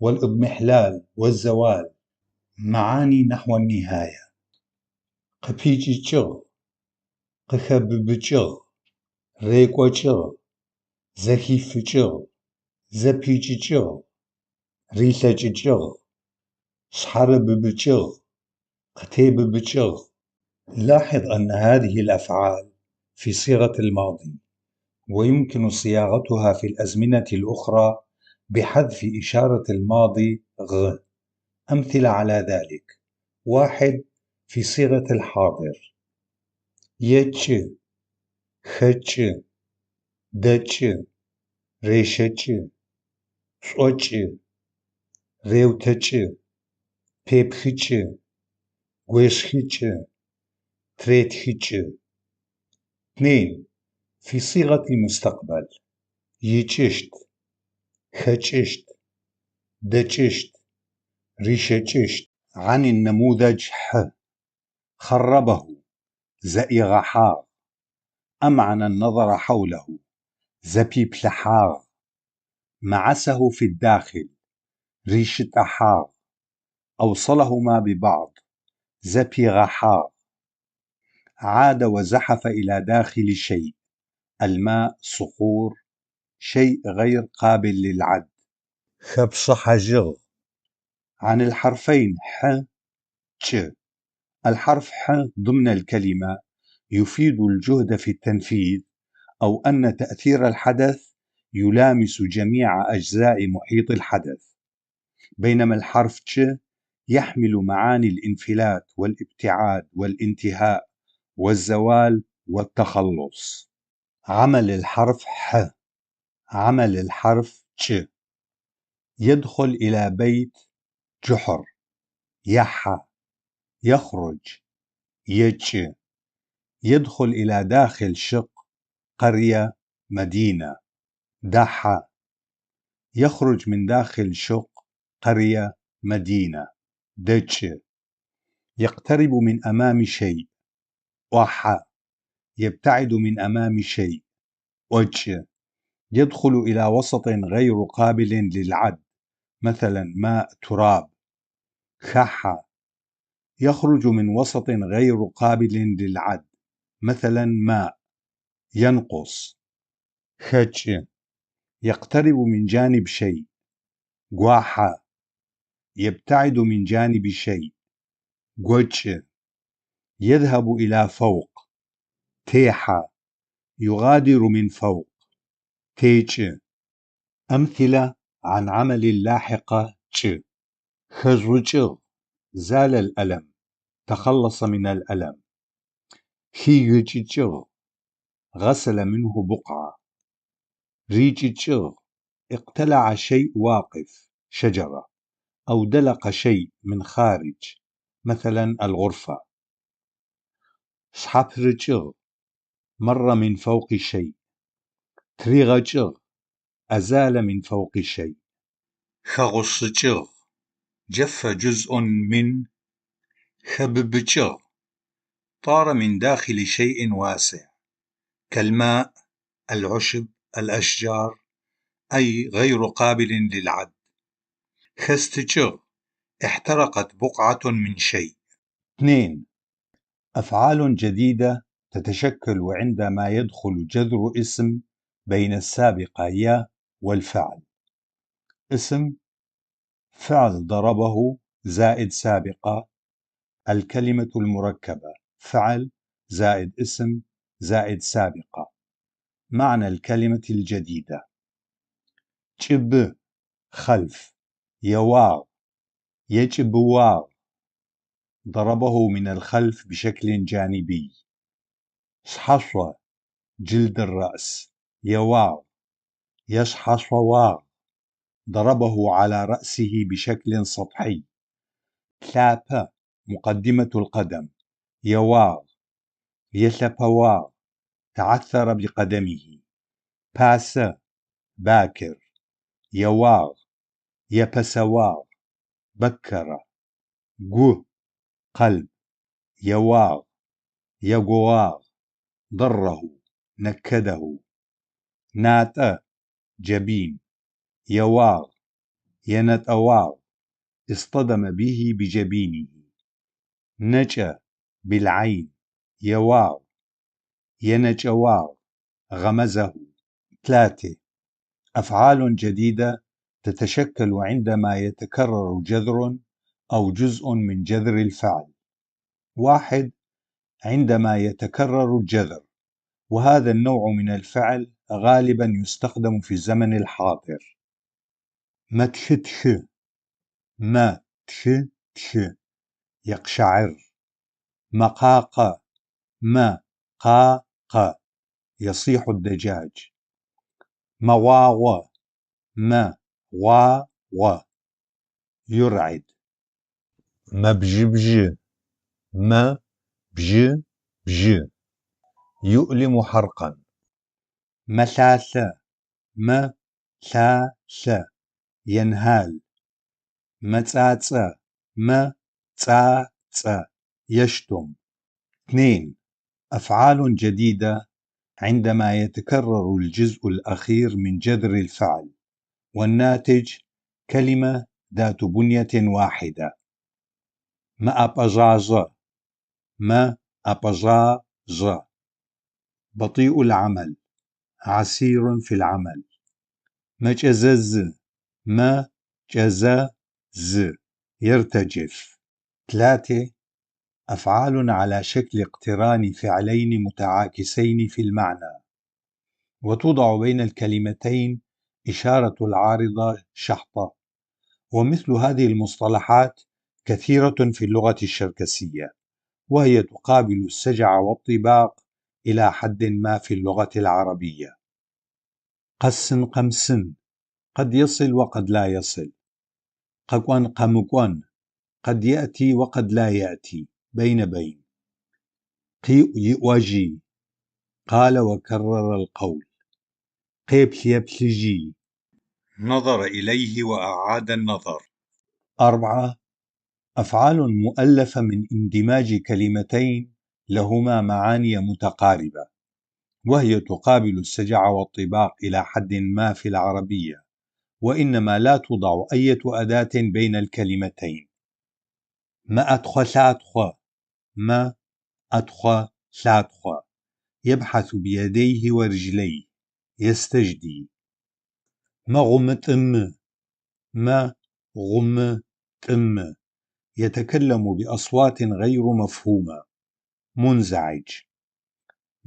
والاضمحلال والزوال، معاني نحو النهاية. Къыпикӏыкӏыгъ, къыхэбыбыкӏыгъ, рекӏокӏыгъ, зэхифыкӏыгъ, зэпикӏыкӏыгъ, рилъэкӏыкӏыгъ, шъхьарыбыбыкӏыгъ, къытебыбыкӏыгъ. لاحظ أن هذه الأفعال في صيغة الماضي، ويمكن صياغتها في الأزمنة الأخرى بحذف إشارة الماضي غ. أمثلة على ذلك: 1 في صيغة الحاضر: екӏы، хэкӏы، дэкӏы، рещэкӏы، шӏокӏы، реутэкӏы، пепхыкӏы، гуешхыкӏы، третхыкӏы. 2 في صيغة المستقبل: икӏыщт، хэкӏыщт، дэкӏыщт، рищэкӏыщт. عن النموذج ح: خربه، зэӏигъэхьагъ، أمعن النظر حوله، зэпиплъыхьагъ، معسه في الداخل، рищытӏыхьагъ، أوصلهما ببعض، зэпигъэхьагъ، عاد وزحف إلى داخل شيء، الماء، صخور، شيء غير قابل للعد. Хэпшъыхьажьыгъ. عن الحرفين ح ج. الحرف ح ضمن الكلمة يفيد الجهد في التنفيذ، أو أن تأثير الحدث يلامس جميع أجزاء محيط الحدث، بينما الحرف ج يحمل معاني الانفلات والابتعاد والانتهاء والزوال والتخلص. عمل الحرف ح. عمل الحرف ج. يدخل إلى بيت جحر، يح، يخرج، يج. يدخل إلى داخل شق، قرية، مدينة، دح. يخرج من داخل شق، قرية، مدينة، دج. يقترب من أمام شيء، وح. يبتعد من أمام شيء، وج. يدخل إلى وسط غير قابل للعد، مثلا ماء، تراب، خح. يخرج من وسط غير قابل للعد، مثلا ماء، ينقص، хэкӏы. يقترب من جانب شيء، гуахьэ. يبتعد من جانب شيء، гокӏы. يذهب إلى فوق، техьэ. يغادر من فوق، текӏы. أمثلة عن عمل اللاحقة кӏы: хэжъукӏыгъ زال الألم، تخلص من الألم. хигыкӏыкӏыгъ غسل منه بقعة. рикӏыкӏыгъ اقتلع شيء واقف شجرة، أو دلق شيء من خارج مثلا الغرفة. шъхьапырыкӏыгъ مر من فوق شيء. тыригъэкӏыгъ أزال من فوق شيء. хэгъушъыкӏыгъ جف جزء من. хэбыбыкӏыгъ طار من داخل شيء واسع، كالماء، العشب، الأشجار، أي غير قابل للعد. хэстыкӏыгъ احترقت بقعة من شيء. 2. أفعال جديدة تتشكل عندما يدخل جذر اسم بين السابقة ي والفعل. اسم فعل ضربه زائد سابقة الكلمة المركبة فعل زائد اسم زائد سابقة، معنى الكلمة الجديدة. кӏыбы خلف، еуагъ، екӏыбыуагъ ضربه من الخلف بشكل جانبي. шъхьашъо جلد الرأس، еуагъ، ешъхьашъоуагъ ضربه على رأسه بشكل سطحي. лъапэ مقدمة القدم، еуагъ، елъэпэуагъ تعثر بقدمه. пасэ باكر، еуагъ، епэсэуагъ بكر. гу قلب، еуагъ، егоуагъ ضره، نكده. натӏэ جبين، еуагъ، енэтӏэуагъ اصطدم به بجبينه. нэкӏэ بالعين، еуагъ، енэкӏэуагъ غمزه. 3. أفعال جديدة تتشكل عندما يتكرر جذر أو جزء من جذر الفعل. 1. عندما يتكرر الجذر، وهذا النوع من الفعل غالبا يستخدم في الزمن الحاضر. مэтхытхы، м тхы тхы يقشعر. мэкъакъэ، м къа къэ يصيح الدجاج. мэгъуагъо، м гъуа гъо يرعد. мэбжьыбжьы، м бжьы бжьы يؤلم حرقا. мэлъалъэ، м лъа лъэ ينهال. мэцӏацӏэ، м цӏа цӏэ يشتم. 2. أفعال جديدة عندما يتكرر الجزء الأخير من جذر الفعل، والناتج كلمة ذات بنية واحدة. мэӏэпӏэжъажъэ، м ӏэпӏэжъа жъэ بطيء العمل، عسير في العمل. мэкӏэзэзы، м кӏэзэ зы يرتجف. 3. أفعال على شكل اقتران فعلين متعاكسين في المعنى، وتوضع بين الكلمتين إشارة العارضة شحطة، ومثل هذه المصطلحات كثيرة في اللغة الشركسية، وهي تقابل السجع والطباق إلى حد ما في اللغة العربية. къэсын къэмысын قد يصل وقد لا يصل. къэкӏон къэмыкӏон قد يأتي وقد لا يأتي، بين بين. къиӏу иӏожьи قال وكرر القول. къеплъ еплъыжьи نظر إليه وأعاد النظر. 4. أفعال مؤلفة من اندماج كلمتين لهما معاني متقاربة، وهي تقابل السجع والطباق إلى حد ما في العربية، وإنما لا توضع أية أداة بين الكلمتين. мэӏэтхъо-лъатхъо، м ӏэтхъо лъатхъо يبحث بيديه ورجليه، يستجدي. Мэгъумытӏымы, мэ-гъумы-тӏымы, يتكلم بأصوات غير مفهومة، منزعج.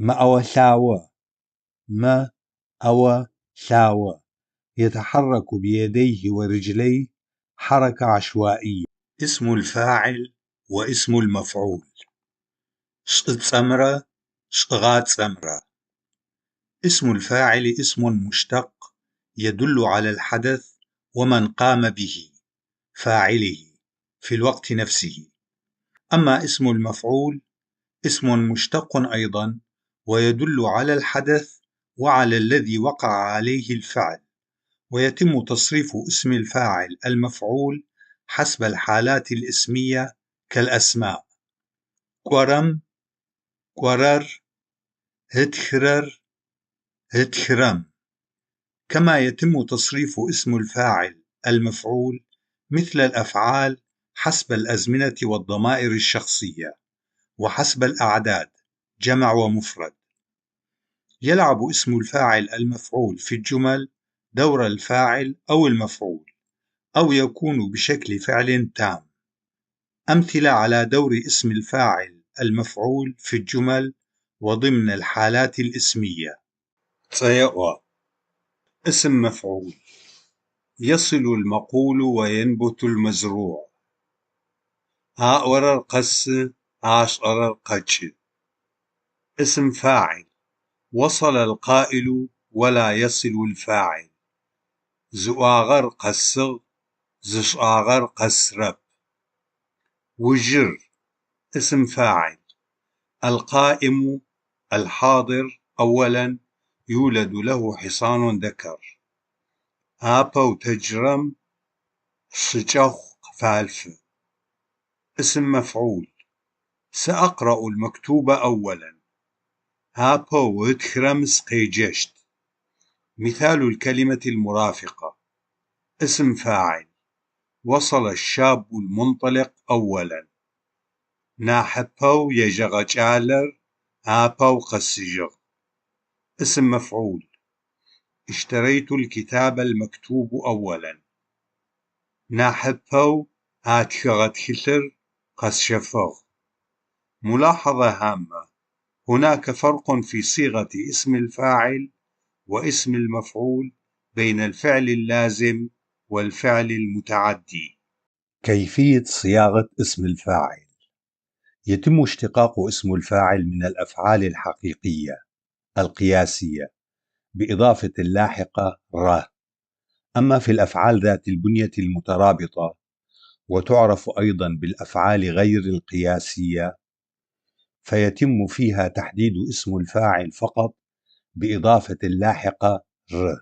Мэӏэо-лъао, мэ-ӏэо-лъао, يتحرك بيديه ورجليه حركة عشوائية. اسم الفاعل واسم المفعول. شӏыцӏэмрэ шӏыгъацӏэмрэ. اسم الفاعل اسم مشتق يدل على الحدث ومن قام به فاعله في الوقت نفسه. أما اسم المفعول اسم مشتق أيضا ويدل على الحدث وعلى الذي وقع عليه الفعل، ويتم تصريف اسم الفاعل المفعول حسب الحالات الاسمية كالأسماء: кӏорэм, кӏорэр, ытхырэр, ытхырэм. كما يتم تصريف اسم الفاعل المفعول مثل الأفعال حسب الأزمنة والضمائر الشخصية، وحسب الأعداد جمع ومفرد. يلعب اسم الفاعل المفعول في الجمل دور الفاعل أو المفعول، أو يكون بشكل فعل تام. أمثلة على دور اسم الفاعل المفعول في الجمل وضمن الحالات الاسمية: цӏэеӏо اسم مفعول يصل المقول وينبت المزروع. Аӏорэр къэсы, ашӏэрэр къэкӏы. اسم فاعل وصل القائل ولا يصل الفاعل. Зыӏуагъэр къэсыгъ, зышӏагъэр къэсырэп. Ужыр اسم فاعل القائم الحاضر أولا يولد له حصان ذكر. Апэу тэджырэм шыкӏэхъу къыфалъфы. اسم مفعول سأقرأ المكتوب أولا. Апэу ытхырэм сыкъеджэщт. مثال الكلمة المرافقة: اسم فاعل وصل الشاب المنطلق أولا. Нахьыпэу ежьэгъэ кӏалэр апэу къэсыжьыгъ. اسم مفعول اشتريت الكتاب المكتوب أولا. Нахьыпэу атхыгъэ тхылъыр къэсщэфыгъ. ملاحظة هامة: هناك فرق في صيغة اسم الفاعل واسم المفعول بين الفعل اللازم والفعل المتعدي. كيفية صياغة اسم الفاعل: يتم اشتقاق اسم الفاعل من الأفعال الحقيقية القياسية بإضافة اللاحقة ر. أما في الأفعال ذات البنية المترابطة، وتعرف أيضا بالأفعال غير القياسية، فيتم فيها تحديد اسم الفاعل فقط بإضافة اللاحقة ر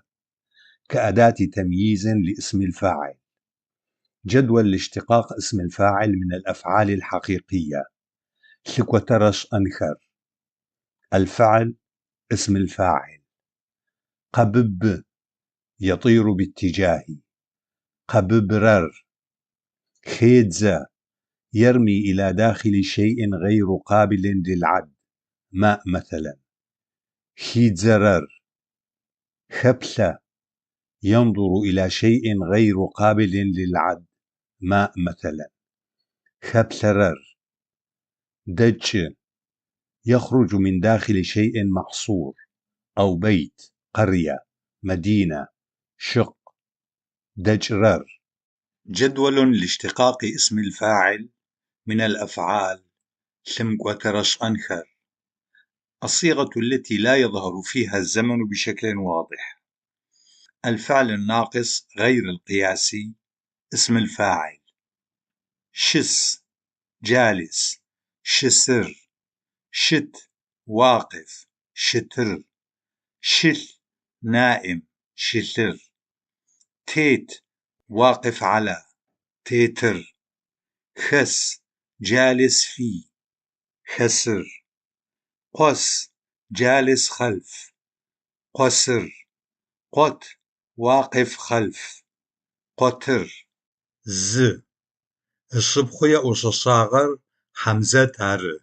كأداة تمييز لاسم الفاعل. جدول لاشتقاق اسم الفاعل من الأفعال الحقيقية: лъыкӏотэрэ шӏэнхэр. الفعل اسم الفاعل. къэбыбы يطير باتجاهي. къэбыбырэр. хедзэ يرمي إلى داخل شيء غير قابل للعد، ماء مثلا. хидзэрэр. хэплъэ ينظر إلى شيء غير قابل للعد، ماء مثلا. хэплъэрэр. дэкӏы يخرج من داخل شيء محصور أو بيت، قرية، مدينة، شق. дэкӏырэр. جدول لاشتقاق اسم الفاعل من الأفعال лъымыкӏотэрэ шӏэнхэр. الصيغة التي لا يظهر فيها الزمن بشكل واضح. الفعل الناقص غير القياسي اسم الفاعل: щыс جالس، щысыр، щыт واقف، щытыр، щылъ نائم، щылъыр، тет واقف على، тетыр، хэс جالس في، хэсыр، къос جالس خلف، къосыр، къот واقف خلف، къотыр. Зы. Ышыпхъу еӏушъэшъагъэр Хьамзэт ары.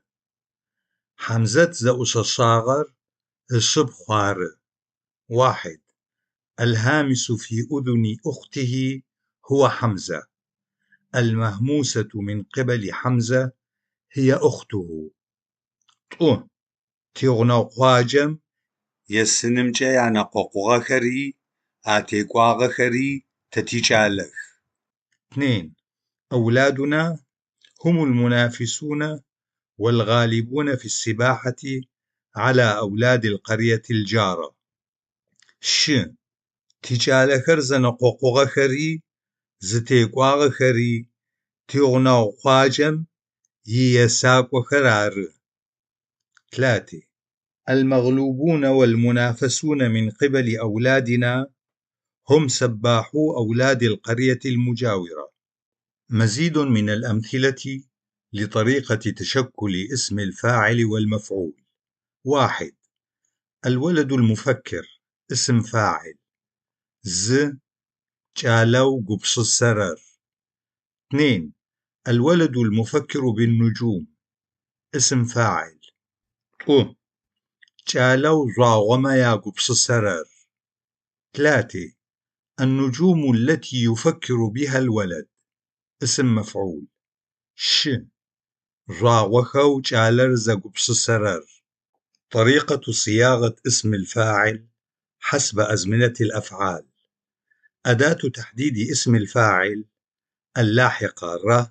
Хьамзэт зэӏушъэшъагъэр ышыпхъу ары. واحد. الهامس في أذن أخته هو حمزة. المهموسة من قبل حمزة هي أخته. Тӏу. Тигъунэгъу къуаджэм есынымкӏэ янэкъокъугъэхэри атекӏуагъэхэри тэ тикӏалэх. 2. أولادنا هم المنافسون والغالبون في السباحة على أولاد القرية الجارة. Щы. Тикӏалэхэр зэнэкъокъугъэхэри зытекӏуагъэхэри тигъунэгъу къуаджэм иесакӏохэр ары. 3. المغلوبون والمنافسون من قبل أولادنا هم سباحو أولاد القرية المجاورة. مزيد من الأمثلة لطريقة تشكل اسم الفاعل والمفعول: 1. الولد المفكر اسم فاعل зы кӏалэу гупшысэрэр. 2. الولد المفكر بالنجوم اسم فاعل тӏу. Кӏалэу жъуагъомэ ягупшысэрэр. 3. النجوم التي يفكر بها الولد اسم مفعول щы. Жъуагъохэу кӏалэр зэгупшысэрэр. طريقة صياغة اسم الفاعل حسب أزمنة الأفعال. أداة تحديد اسم الفاعل اللاحقة ر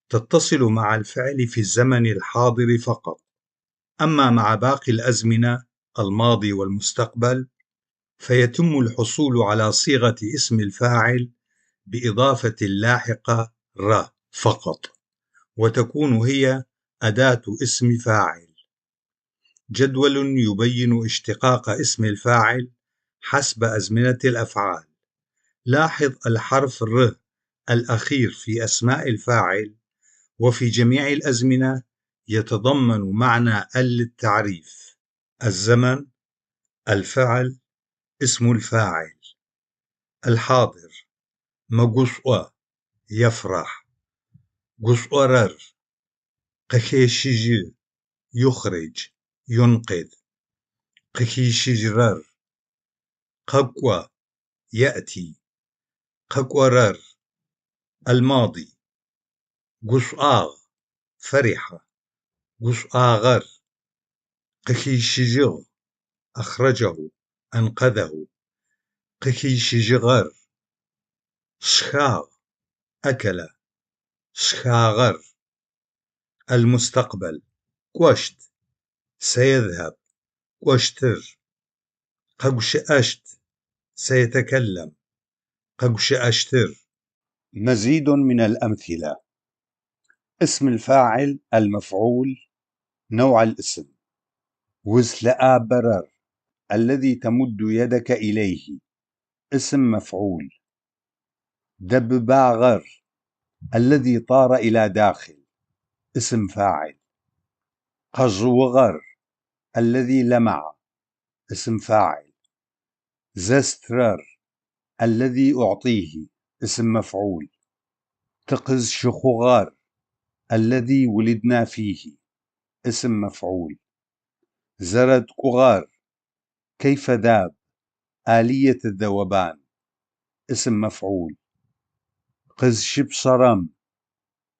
تتصل مع الفعل في الزمن الحاضر فقط، أما مع باقي الأزمنة الماضي والمستقبل فيتم الحصول على صيغة اسم الفاعل بإضافة اللاحقة ر فقط، وتكون هي أداة اسم فاعل. جدول يبين اشتقاق اسم الفاعل حسب أزمنة الأفعال. لاحظ الحرف ر الأخير في أسماء الفاعل وفي جميع الأزمنة يتضمن معنى ال للتعريف. الزمن، الفعل، اسم الفاعل. الحاضر: мэгушӏо يفرح، гушӏорэр، къыхещыжьы يخرج، ينقذ، къыхищыжьрэр، къэкӏо يأتي، къэкӏорэр. الماضي: гушӏуагъ فرح، гушӏуагъэр، къыхищыжьыгъ أخرجه، أنقذه، къыхищыжьыгъэр، шхагъ أكل، шхагъэр. المستقبل: кӏощт سيذهب، кӏощтыр، къэгущыӏэщт سيتكلم، къэгущыӏэщтыр. مزيد من الأمثلة: اسم الفاعل المفعول نوع الاسم. узлъыӏабэрэр الذي تمد يدك إليه اسم مفعول. дэбыбагъэр الذي طار إلى داخل اسم فاعل. къэжъыугъэр الذي لمع اسم فاعل. зэстырэр الذي أعطيه اسم مفعول. тыкъызщыхъугъэр الذي ولدنا فيه اسم مفعول. зэрэткӏугъэр كيف ذاب آلية الذوبان اسم مفعول. къызщыпшъэрэм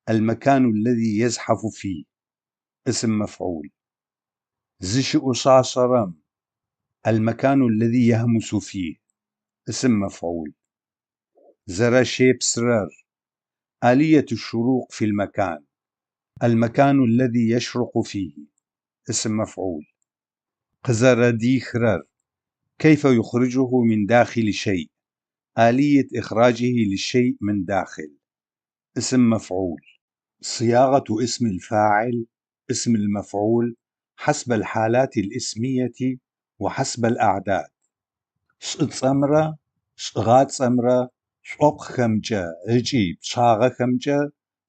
المكان الذي يزحف فيه اسم مفعول. зыщыӏушъашъэрэм المكان الذي يهمس فيه اسم مفعول. зэрэщепсырэр آلية الشروق في المكان المكان الذي يشرق فيه اسم مفعول. къызэрэдихырэр كيف يخرجه من داخل شيء آلية إخراجه للشيء من داخل اسم مفعول. صياغة اسم الفاعل اسم المفعول حسب الحالات الاسمية وحسب الأعداد. Шӏыцӏэмрэ шӏыгъацӏэмрэ шӏопкъхэмкӏэ ыкӏи пчъагъэхэмкӏэ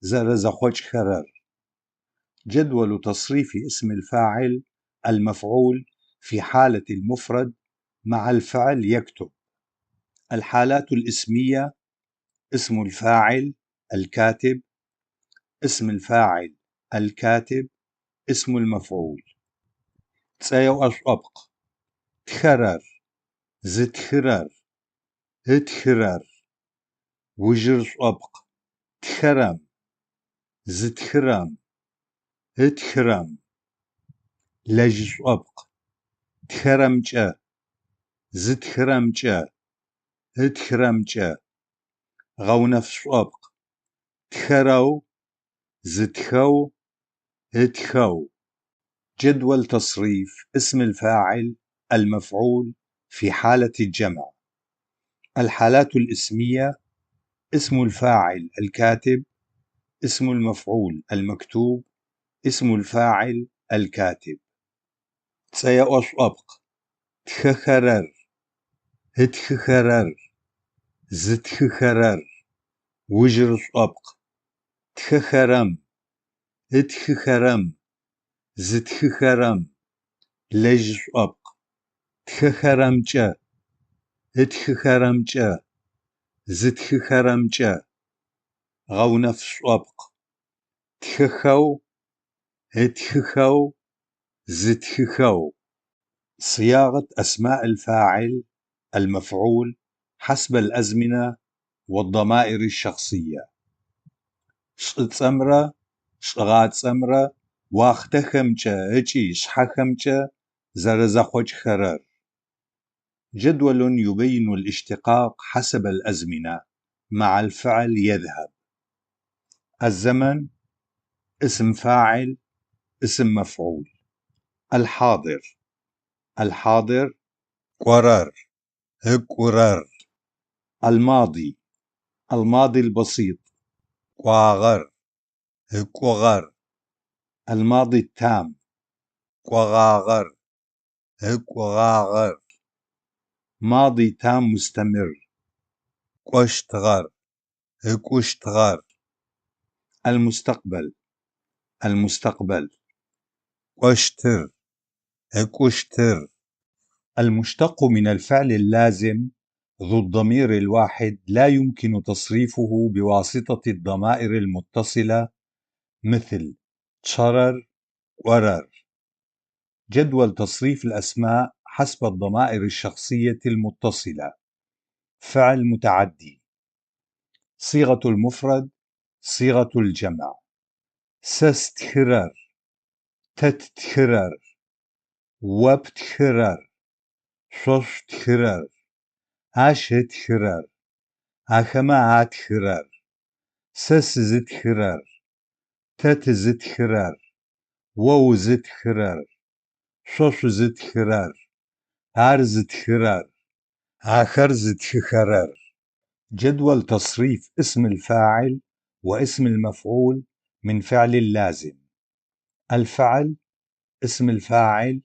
зэрэзэхъокӏхэрэр. جدول تصريف اسم الفاعل المفعول في حالة المفرد مع الفعل يكتب. الحالات الاسمية: اسم الفاعل الكاتب، اسم الفاعل الكاتب، اسم المفعول. Цӏэеӏо шӏопкъ: тхэрэр, зытхырэр. Ытхырэр, ужыршӏопкъ, тхэрэм, зытхырэм, ытхырэм. Лэжьышӏопкъ, тхэрэмкӏэ, зытхырэмкӏэ, ытхырэмкӏэ. Гъэунэфшӏопкъ, тхэрэу, зытхэу, ытхэу. جدول تصريف اسم الفاعل المفعول في حالة الجمع. الحالات الاسمية: اسم الفاعل الكاتب، اسم المفعول المكتوب، اسم الفاعل الكاتب. Цӏэеӏошӏопкъ, тхэхэрэр, ытхыхэрэр, зытхыхэрэр. Ужыршӏопкъ, тхэхэрэм, ытхыхэрэм, зытхыхэрэм. Лэжьышӏопкъ, тхэхэрэмкӏэ, ытхыхэрэмкӏэ, зытхыхэрэмкӏэ. Гъэунэфшӏопкъ, тхэхэу, ытхыхэу, зытхыхэу. صياغة أسماء الفاعل المفعول حسب الأزمنة والضمائر الشخصية. Шӏыцӏэмрэ шӏыгъацӏэмрэ уахътэхэмкӏэ ыкӏи шъхьэхэмкӏэ зэрэзэхъокӏхэрэр. جدول يبين الاشتقاق حسب الأزمنة مع الفعل يذهب. الزمن: اسم فاعل، اسم مفعول. الحاضر، الحاضر кӏорэр, ыкӏурэр. الماضي، الماضي البسيط кӏуагъэр, ыкӏугъэр. الماضي التام кӏогъагъэр, ыкӏугъагъэр. ماضي تام مستمر кӏощтыгъэр, ыкӏущтыгъэр. المستقبل، المستقبل кӏощтыр, ыкӏущтыр. المشتق من الفعل اللازم ذو الضمير الواحد لا يمكن تصريفه بواسطة الضمائر المتصلة مثل чъэрэр, кӏорэр. جدول تصريف الأسماء حسب الضمائر الشخصية المتصلة. فعل متعدي. صيغة المفرد، صيغة الجمع. Сэ стхырэр, тэ ттхырэр, о птхырэр, шъо шъутхырэр, ащ ытхырэр, ахэмэ атхырэр, сэ сызытхырэр, тэ тызытхырэр, о узытхырэр, шъо шъузытхырэр, ар зытхырэр, ахэр зытхыхэрэр. جدول تصريف اسم الفاعل واسم المفعول من فعل اللازم. الفعل، اسم الفاعل،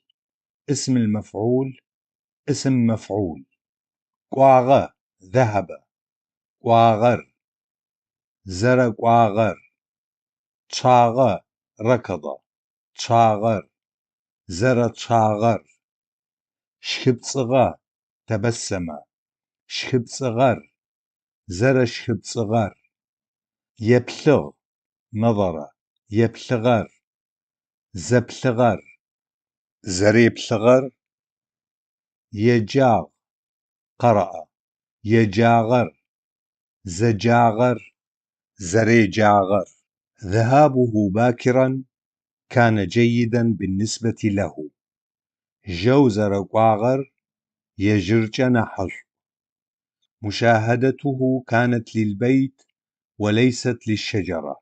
اسم المفعول، اسم مفعول. Кӏуагъэ ذهب, кӏуагъэр, зэрэкӏуагъэр. Чъагъэ ركض, чъагъэр, зэрэчъагъэр. Щхыпцӏыгъэ تبسم, щхыпцӏыгъэр, зэрэщхыпцӏыгъэр. Еплъыгъ نظر, еплъыгъэр, зэплъыгъэр, зэреплъыгъэр. Еджагъ قرأ, еджагъэр, зэджагъэр, зэреджагъэр. ذهابه باكرا كان جيدا بالنسبة له. Жьэу зэрэкӏуагъэр ежьыркӏэ нахьышӏу. مشاهدته كانت للبيت وليست للشجرة.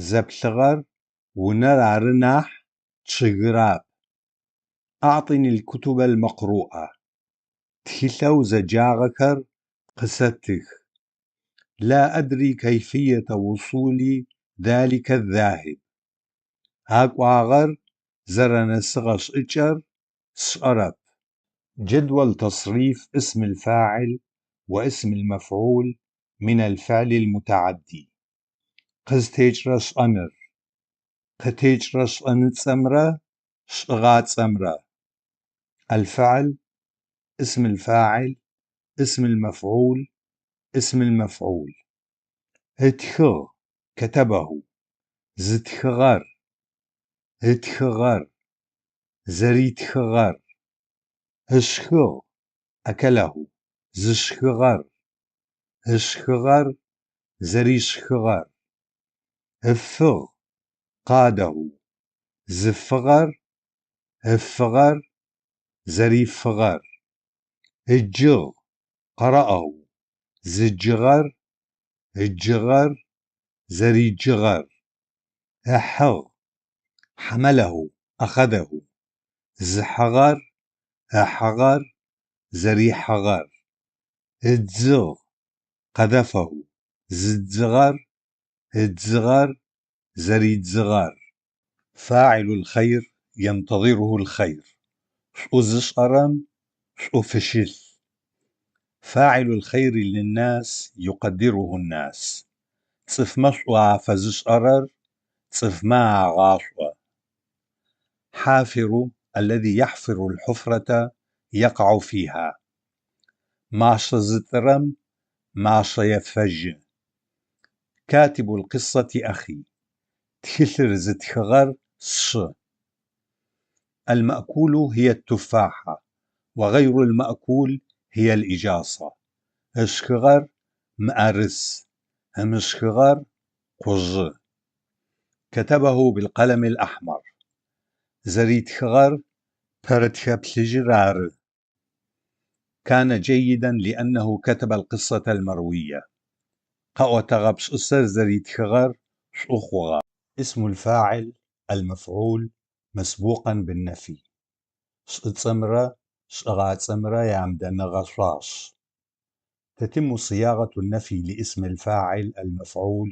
Зэплъыгъэр унэр ары нахь чъыгырэп. أعطني الكتب المقروءة. Тхылъэу зэджагъэхэр къысэтых. لا أدري كيفية وصول ذلك الذاهب. А кӏуагъэр зэрэнэсыгъэ шӏыкӏэр сшӏэрэп. جدول تصريف اسم الفاعل واسم المفعول من الفعل المتعدي. Къызтекӏырэ шӏэныр. Къытекӏырэ шӏэныцӏэмрэ шӏыгъацӏэмрэ. الفعل، اسم الفاعل، اسم المفعول، اسم المفعول. Ытхыгъ كتبه, зытхыгъэр, ытхыгъэр, зэритхыгъэр. Ышхыгъ أكله. Зышхыгъэр, ышхыгъэр, зэришхыгъэр. Ыфыгъ, къадэу. Зыфыгъэр, ыфыгъэр, зэрифыгъэр. Ыджыгъ, къэрэӏэу. Зыджыгъэр, ыджыгъэр, зэриджыгъэр. Ыхьыгъ, حمله أخذه. Зыхьыгъэр, ыхьыгъэр, зэрихьыгъэр. Ыдзыгъ, قذفه. Зыдзыгъэр, ыдзыгъэр, зэридзыгъэр. فاعل الخير ينتظره الخير. Шӏу зышӏэрэм шӏу фыщылъ. فاعل الخير للناس يقدره الناس. Цӏыфмэ шӏу афэзышӏэрэр цӏыфмэ агъашӏо. حافر الذي يحفر الحفرة يقع فيها. Машъэ зытӏырэм машъэ ефэжьы. كاتب القصة أخي. Тхылъыр зытхыгъэр сшы. المأكول هي التفاحة وغير المأكول هي الإجاصة. Ышхыгъэр мыӏэрыс, ымышхыгъэр къужъы. كتبه بالقلم الأحمر. Зэритхыгъэр пэрытхэ плъыжьыр ары. كان جيدا لأنه كتب القصة المروية. Къэӏотэгъэ пшысэр зэритхыгъэр шӏу хъугъэ. اسم الفاعل المفعول مسبوقا بالنفي. Шӏыцӏэмрэ шӏыгъацӏэмрэ ямыдэныгъэ шъуаш. تتم صياغة النفي لاسم الفاعل المفعول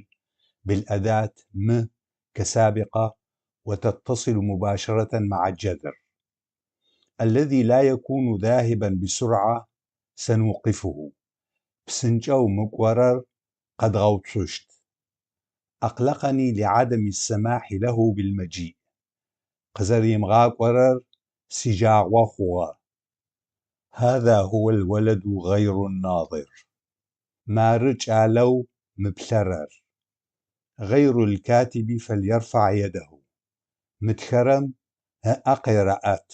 بالأداة م كسابقة وتتصل مباشرة مع الجذر. الذي لا يكون ذاهبا بسرعة سنوقفه. Псынкӏэу мыкӏорэр къэдгъэуцущт. أقلقني لعدم السماح له بالمجيء. Къызэримыгъакӏорэр сиджагъо хъугъэ. هذا هو الولد غير الناظر. Мары кӏалэу мыплъэрэр. غير الكاتب فليرفع يده. Мытхэрэм ыӏэ къерэӏэт.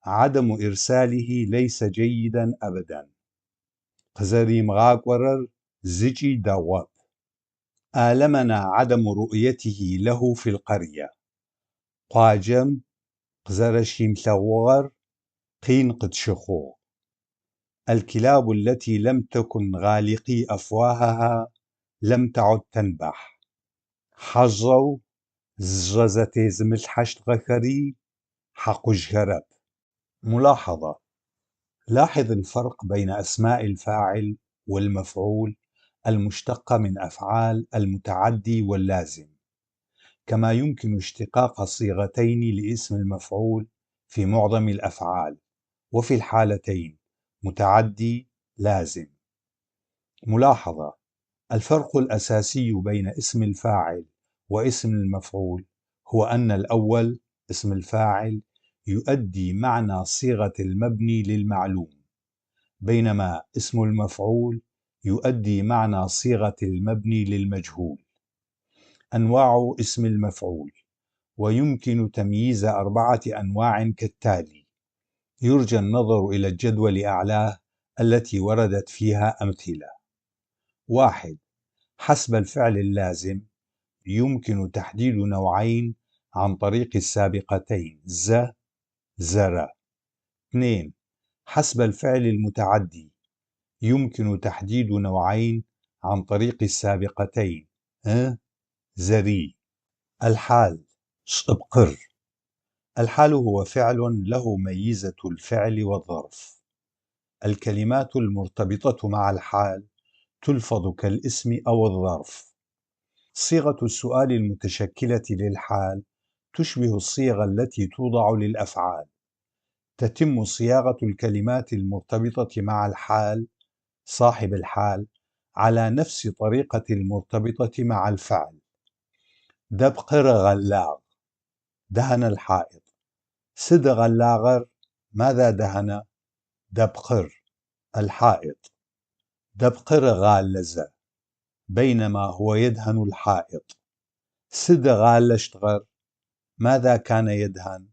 عدم إرساله ليس جيدا أبدا. Къызэримыгъакӏорэр зыкӏи дэгъоп. آلمنا عدم رؤيته له في القرية. Къуаджэм къызэрэщимылъэгъугъэр къин къытщыхъугъ. الكلاب التي لم تكن غالقي أفواهها لم تعد تنبح. Хьэжъэу зыжэ зэтезымылъхьэщтыгъэхэри хьакъужьхэрэп. ملاحظة: لاحظ الفرق بين أسماء الفاعل والمفعول المشتقة من أفعال المتعدي واللازم، كما يمكن اشتقاق صيغتين لاسم المفعول في معظم الأفعال، وفي الحالتين متعدي لازم. ملاحظة: الفرق الأساسي بين اسم الفاعل واسم المفعول هو أن الأول اسم الفاعل يؤدي معنى صيغة المبني للمعلوم، بينما اسم المفعول يؤدي معنى صيغة المبني للمجهول. أنواع اسم المفعول، ويمكن تمييز 4 أنواع كالتالي. يرجى النظر إلى الجدول أعلاه التي وردت فيها أمثلة. 1. حسب الفعل اللازم يمكن تحديد نوعين عن طريق السابقتين ز زر. 2. حسب الفعل المتعدي يمكن تحديد نوعين عن طريق السابقتين ا زري. الحال شبقر. الحال هو فعل له ميزة الفعل والظرف. الكلمات المرتبطة مع الحال تلفظ كالاسم أو الظرف. صيغة السؤال المتشكلة للحال تشبه الصيغ التي توضع للأفعال. تتم صياغة الكلمات المرتبطة مع الحال صاحب الحال على نفس طريقة المرتبطة مع الفعل. دبقر غلاغ دهن الحائط. سد غلاغر ماذا دهن؟ دبقر الحائط. دبقر غالزة بينما هو يدهن الحائط. سد غالشتغر ماذا كان يدهن؟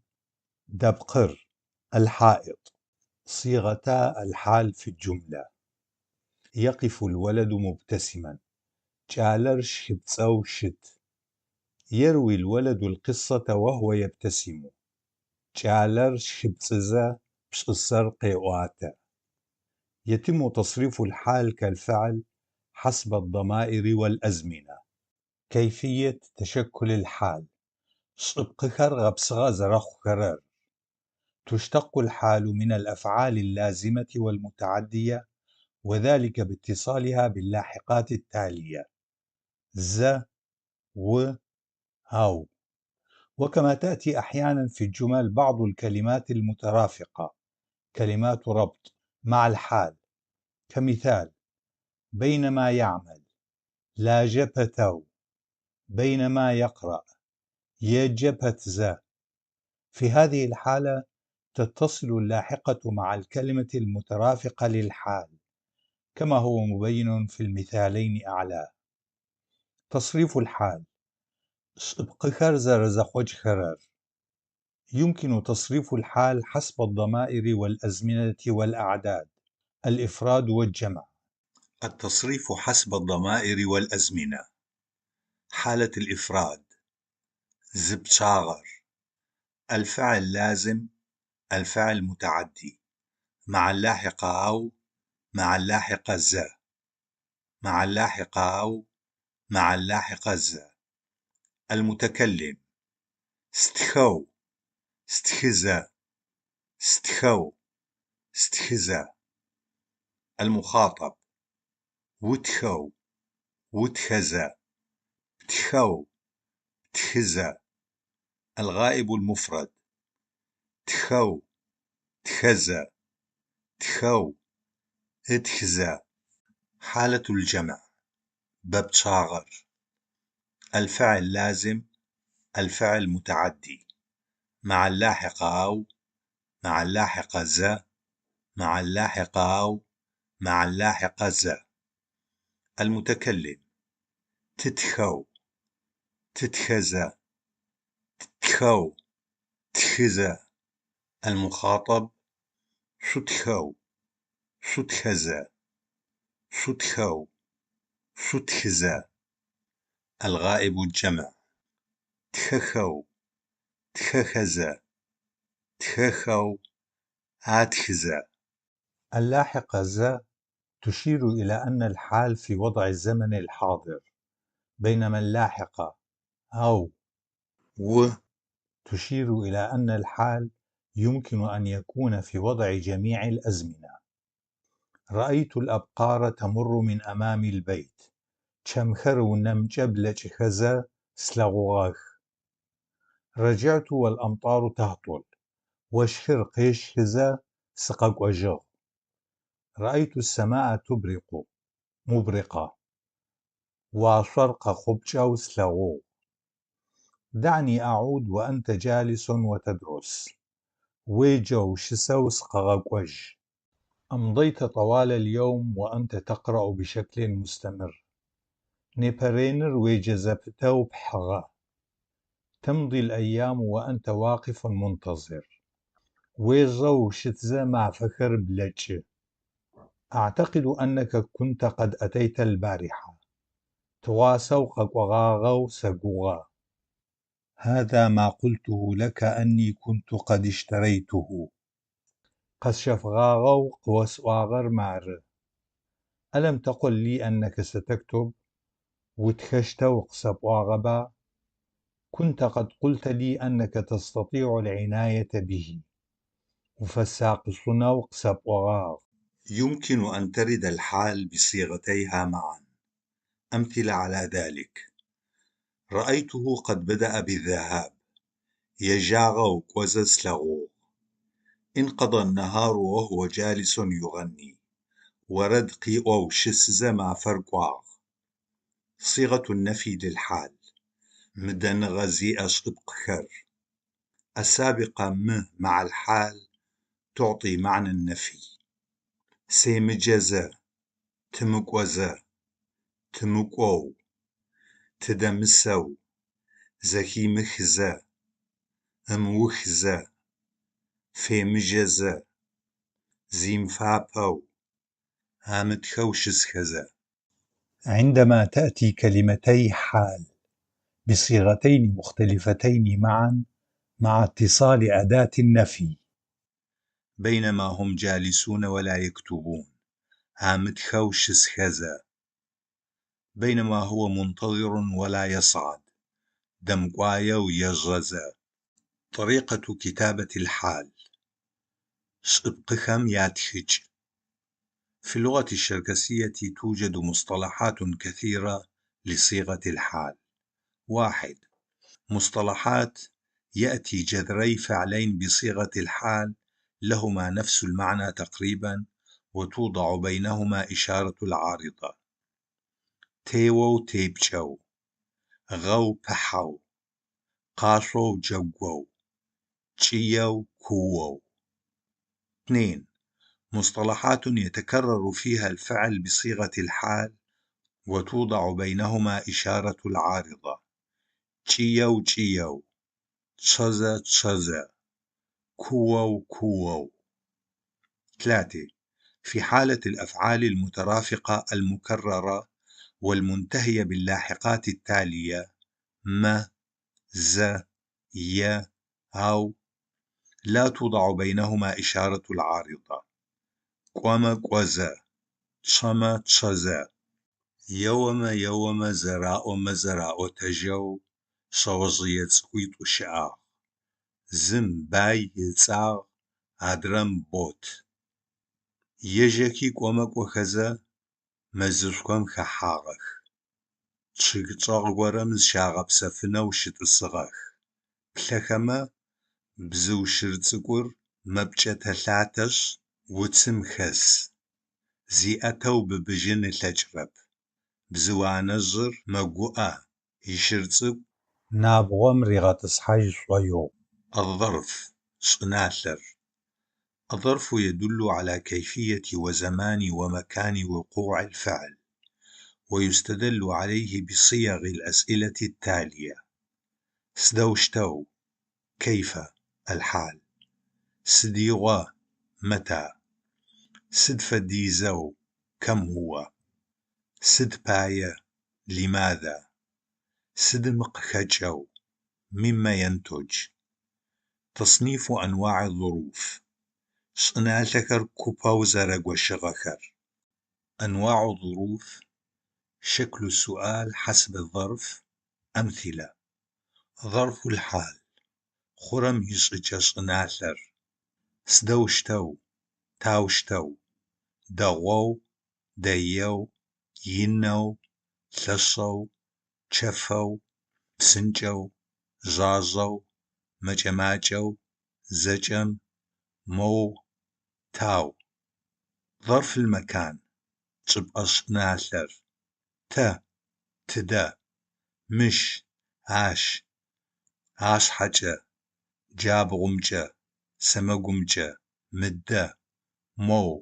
دبقر الحائط. صيغتا الحال في الجملة: يقف الولد مبتسما. كӏалэр щхыпцӏэу щыт. يروي الولد القصة وهو يبتسم. Кӏалэр щхыпцӏызэ пшысэр къеӏуатэ. يتم تصريف الحال كالفعل حسب الضمائر والأزمنة. كيفية تشكل الحال: Шӏыпкъыхэр гъэпсыгъэ зэрэхъухэрэр. تشتق الحال من الأفعال اللازمة والمتعدية، وذلك باتصالها باللاحقات التالية: зэ، و، أو. وكما تأتي أحيانا في الجمل بعض الكلمات المترافقة، كلمات ربط، مع الحال، كمثال: بينما يعمل، лажьэ пэтэу، بينما يقرأ، еджэ пэтзэ. في هذه الحالة تتصل اللاحقة مع الكلمة المترافقة للحال، كما هو مبين في المثالين أعلاه. تصريف الحال: Шӏыпкъыхэр зэрэзэхъокӏхэрэр. يمكن تصريف الحال حسب الضمائر والأزمنة والأعداد، الإفراد والجمع. التصريف حسب الضمائر والأزمنة: حالة الإفراد: зы пчъагъэр: الفعل لازم، الفعل متعدي، مع اللاحقة ау، مع اللاحقة зэ، مع اللاحقة أو، مع اللاحقة зэ. المتكلم: стхэу، стхызэ، стхэу، стхызэ. المخاطب: утхэу، утхэзэ، птхэу، птхызэ. الغائب المفرد: тхэу، тхэзэ، тхэу، ытхызэ. حالة الجمع: бэ пчъагъэр: الفعل لازم، الفعل متعدي، مع اللاحقة ау، مع اللاحقة зэ، مع اللاحقة أو، مع اللاحقة зэ. المتكلم: тытхэу، тытхэзэ، ттхэу، ттхызэ. المخاطب: шъутхэу، шъутхэзэ، шъутхэу، шъутхызэ. الغائب الجمع: тхэхэу، тхэхэзэ، тхэхэу، атхызэ. اللاحقة зэ تشير إلى أن الحال في وضع الزمن الحاضر، بينما اللاحقة أو و تشير إلى أن الحال يمكن أن يكون في وضع جميع الأزمنة. رأيت الأبقار تمر من أمام البيت. Чэмхэр унэмкӏэ блэкӏыхэзэ слъэгъугъэх. رجعت والأمطار تهطل. Ощхыр къещхызэ сыкъэкӏожьыгъ. رأيت السماء تبرق مبرقة. Уашъор къэхъупкӏэу слъэгъугъ. دعني أعود وأنت جالس وتدرس. Уеджэу щысэу сыкъэгъэкӏожь. أمضيت طوال اليوم وأنت تقرأ بشكل مستمر. Непэ реныр уеджэ зэпытэу пхьыгъэ. تمضي الأيام وأنت واقف منتظر. Уежэу ущытзэ мафэхэр блэкӏы. أعتقد أنك كنت قد أتيت البارحة. Тыгъуасэ укъэкӏогъагъэу сэгугъэ. هذا ما قلته لك أني كنت قد اشتريته. Къэсщэфыгъагъэу къыосӏуагъэр мары. ألم تقل لي أنك ستكتب؟ Утхэщтэу къысэпӏуагъэба? كنت قد قلت لي أنك تستطيع العناية به. Уфэсакъышъунэу къысэпӏогъагъ. يمكن أن ترد الحال بصيغتيها معا. أمثلة على ذلك: رأيته قد بدأ بالذهاب. Ежьагъэу кӏозэ слъэгъугъ. انقضى النهار وهو جالس يغني. Орэд къыӏоу щысызэ мафэр кӏуагъ. صيغة النفي للحال: Мыдэныгъэ зиӏэ шӏыпкъхэр: السابقة м مع الحال تعطي معنى النفي. Семыджэзэ، тымыкӏозэ، тымыкӏоу، тыдэмысэу، зэхимыхзэ, ымыухзэ, фемыжьэзэ. Зимыфапэу, амытхэу щысхэзэ. عندما تأتي كلمتي "حال" بصيغتين مختلفتين معا مع اتصال أداة النفي. بينما هم جالسون ولا يكتبون амытхэу щысхэзэ. بينما هو منتظر ولا يصعد дэмыкӏуаеу ежьэзэ. طريقة كتابة الحال Шӏыпкъыхэм ятхыкӏ. في اللغة الشركسية توجد مصطلحات كثيرة لصيغة الحال. 1. مصطلحات يأتي جذري فعلين بصيغة الحال لهما نفس المعنى تقريبا وتوضع بينهما إشارة العارضة: теуэу тепкӏэу, гъэу пыхьэу, къашъоу джэгоу, кӏыеу куоу. 2. مصطلحات يتكرر فيها الفعل بصيغة الحال وتوضع بينهما إشارة العارضة: кӏыеу кӏыеу, чъэзэ чъэзэ, куоу куоу. 3. في حالة الأفعال المترافقة المكررة والمنتهية باللاحقات التالية: م، ز، ي، أو، لا توضع بينهما إشارة العارضة: кӏомэ кӏозэ, чъэмэ чъэзэ. Еомэ-еомэ зэраӏомэ зэраӏотэжьэу шъэожъые цӏыкӏуитӏу щыӏагъ: зым Бай ыцӏагъ, адрэм Бот. Ежьэхи кӏомэ-кӏохэзэ, мэзышком хэхьагъэх. Чъыг чӏэгъ горэм зыщагъэпсэфынэу щытӏысыгъэх. Плъэхэмэ, бзыу щыр цӏыкӏур мэпкӏэтэ-лъатэшъ уцым хэс, зиӏэтэу быбыжьын ылъэкӏырэп. Бзыу анэжъыр мэгуӏэ, ищыр цӏыкӏу Набгъом ригъэтӏысхьажь шӏоигъу. الظرف щӏыналъэр. الظرف يدل على كيفية وزمان ومكان وقوع الفعل، ويستدل عليه بصيغ الأسئلة التالية: сыдэущтэу كيف الحال؟ сыдигъо متى؟ сыд фэдизэу كم هو؟ сыд пае لماذا؟ сыдым къыхэкӏэу مما ينتج؟ تصنيف أنواع الظروف Щӏыналъэхэр купэу зэрэгощыгъэхэр. أنواع الظروف شكل السؤال حسب الظرف أمثلة: ظرف الحال хъурэм ишӏыкӏэ щӏыналъэр: Сыдэущтэу? Таущтэу? Дэгъоу, дэеу, инэу, лъэшэу, чэфэу, псынкӏэу, жъажъэу, мэкӏэ-макӏэу, зэкӏэм, моу, тау. ظرف المكان чӏыпӏэ щӏыналъэр: Тэ, тыдэ, мыщ, ащ, ашъхьэкӏэ, джабгъумкӏэ, сэмэгумкӏэ, мыдэ, моу,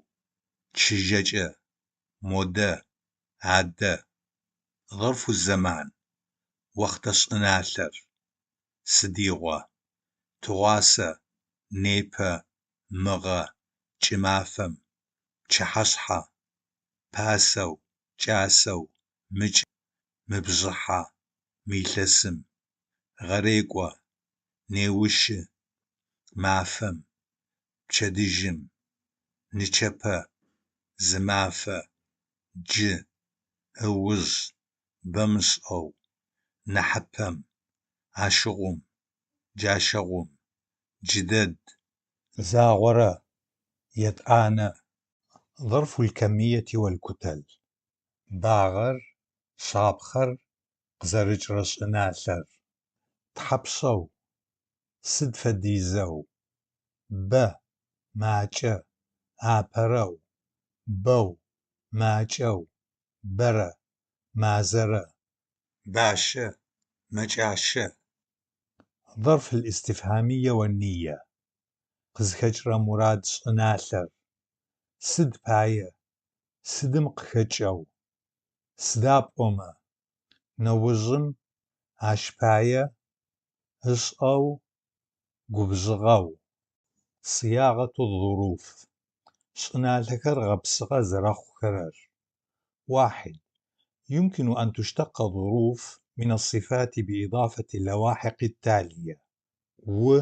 чыжьэкӏэ, модэ, адэ. ظرف الزمان охътэ щӏыналъэр: Сыдигъо? Тыгъуасэ, непэ, мыгъэ, кӏымафэм, пчыхьашъхьэ, пасэу, кӏасэу, мыкӏ, мыбжыхьэ, мы илъэсым, гъэрекӏо, неущы, мафэм, пчэдыжьым, нычэпэ, зымафэ, джы, ыуж, бэмышӏэу, нахьыпэм, ащыгъум, джащыгъум, джыдэд. Загъорэ, етӏанэ. ظرف الكمية والكتل Багъэр, шапхъэр къызэрыкӏырэ щӏыналъэр: Тхьапшэу, сыд фэдизэу, бэ, макӏэ, апэрэу, бэу, макӏэу, бэрэ, мазэрэ. Бащэ, мэкӏащэ. ظرف الاستفهامية والنية Къызхэкӏырэ мурад щӏыналъэр: Сыд пае, сыдым къыхэкӏэу, сыда пӏомэ, нэужым, ащ пае, ышӏэу, губжыгъэу. صياغة الظروف. Чӏыналъэхэр гъэпсыгъэ зэрэхъухэрэр. 1. يمكن أن تشتق الظروف من الصفات بإضافة اللواحق التالية: у,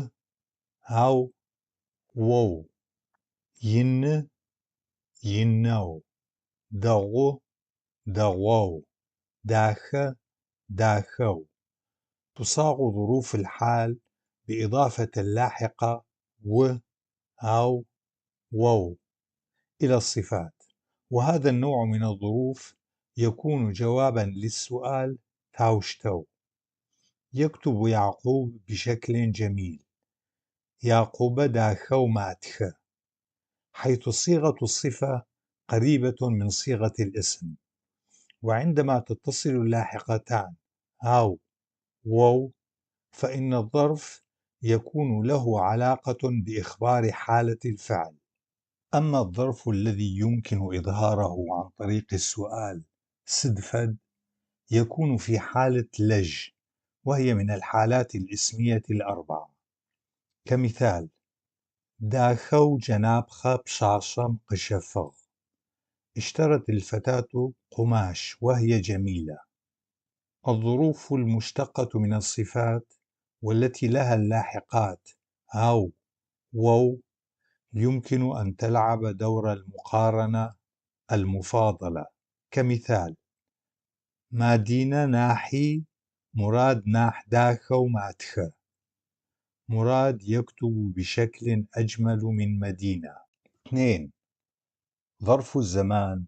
ау, оу, ины, инэу, дэгъу, дэгъоу, дахэ, дахэу. تصاغ ظروف الحال بإضافة اللاحقة و، أو، وو إلى الصفات، وهذا النوع من الظروف يكون جوابا للسؤال таущтэу. يكتب يعقوب بشكل جميل. Якъубэ дахэу матхэ. حيث صيغة الصفة قريبة من صيغة الاسم، وعندما تتصل اللاحقتان أو وو فإن الظرف يكون له علاقة بإخبار حالة الفعل. أما الظرف الذي يمكن إظهاره عن طريق السؤال сыд фэд يكون في حالة لج، وهي من الحالات الاسمية الأربعة. كمثال: дахэу джэнапхъэ пшъашъэм къыщэфыгъ. اشترت الفتاة قماش وهي جميلة. الظروف المشتقة من الصفات والتي لها اللاحقات أو وو يمكن أن تلعب دور المقارنة المفاضلة. كمثال: Мадинэ нахьи Мурат нахь дахэу матхэ. مراد يكتب بشكل أجمل من مدينة. 2. ظرف الزمان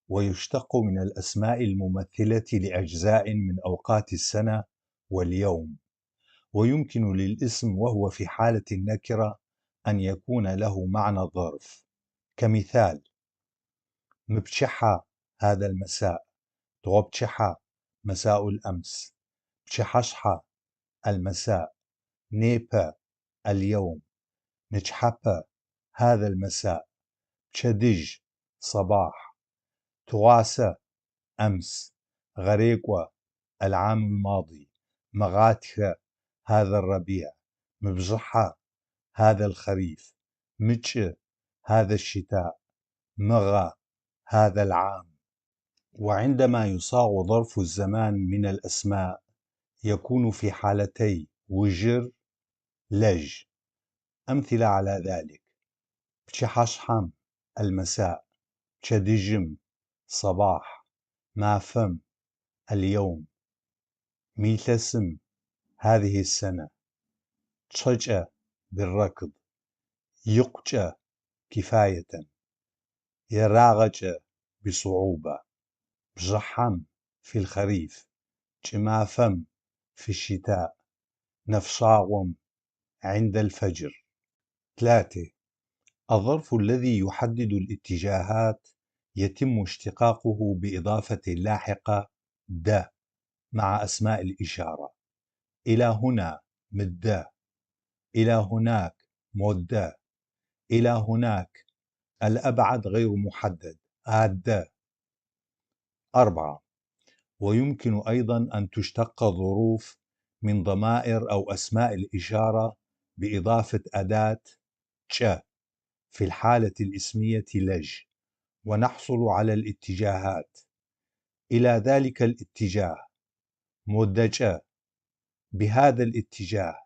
ويشتق من الأسماء الممثلة لأجزاء من أوقات السنة واليوم، ويمكن للاسم وهو في حالة النكرة أن يكون له معنى الظرف. كمثال: مыпчыхьэ هذا المساء، тыгъопчыхьэ مساء الأمس، пчыхьэшъхьэ المساء، непэ اليوم، нычхьапэ هذا المساء، пчэдыжь صباح، тыгъуасэ أمس، гъэрекӏо العام الماضي، мыгъатхэ هذا الربيع، мыбжыхьэ هذا الخريف، мыкӏы هذا الشتاء، мыгъэ هذا العام. وعندما يصاغ ظرف الزمان من الأسماء يكون في حالتي ужыр لج. أمثلة على ذلك: пчыхьашъхьэм المساء، пчэдыжьым صباح، мафэм اليوم، мы илъэсым هذه السنة، чъэкӏэ بالركض، икъукӏэ كفاية، ерагъэкӏэ بصعوبة، бжыхьэм في الخريف، кӏымафэм في الشتاء، нэфшъагъом عند الفجر. 3. الظرف الذي يحدد الاتجاهات يتم اشتقاقه بإضافة اللاحقة د مع أسماء الإشارة: إلى هنا мыдэ، إلى هناك модэ، إلى هناك الأبعد غير محدد адэ. 4. ويمكن أيضا أن تشتق الظروف من ضمائر أو أسماء الإشارة بإضافة أداة кӏэ في الحالة الاسمية لج، ونحصل على الاتجاهات: إلى ذلك الاتجاه модэкӏэ، بهذا الاتجاه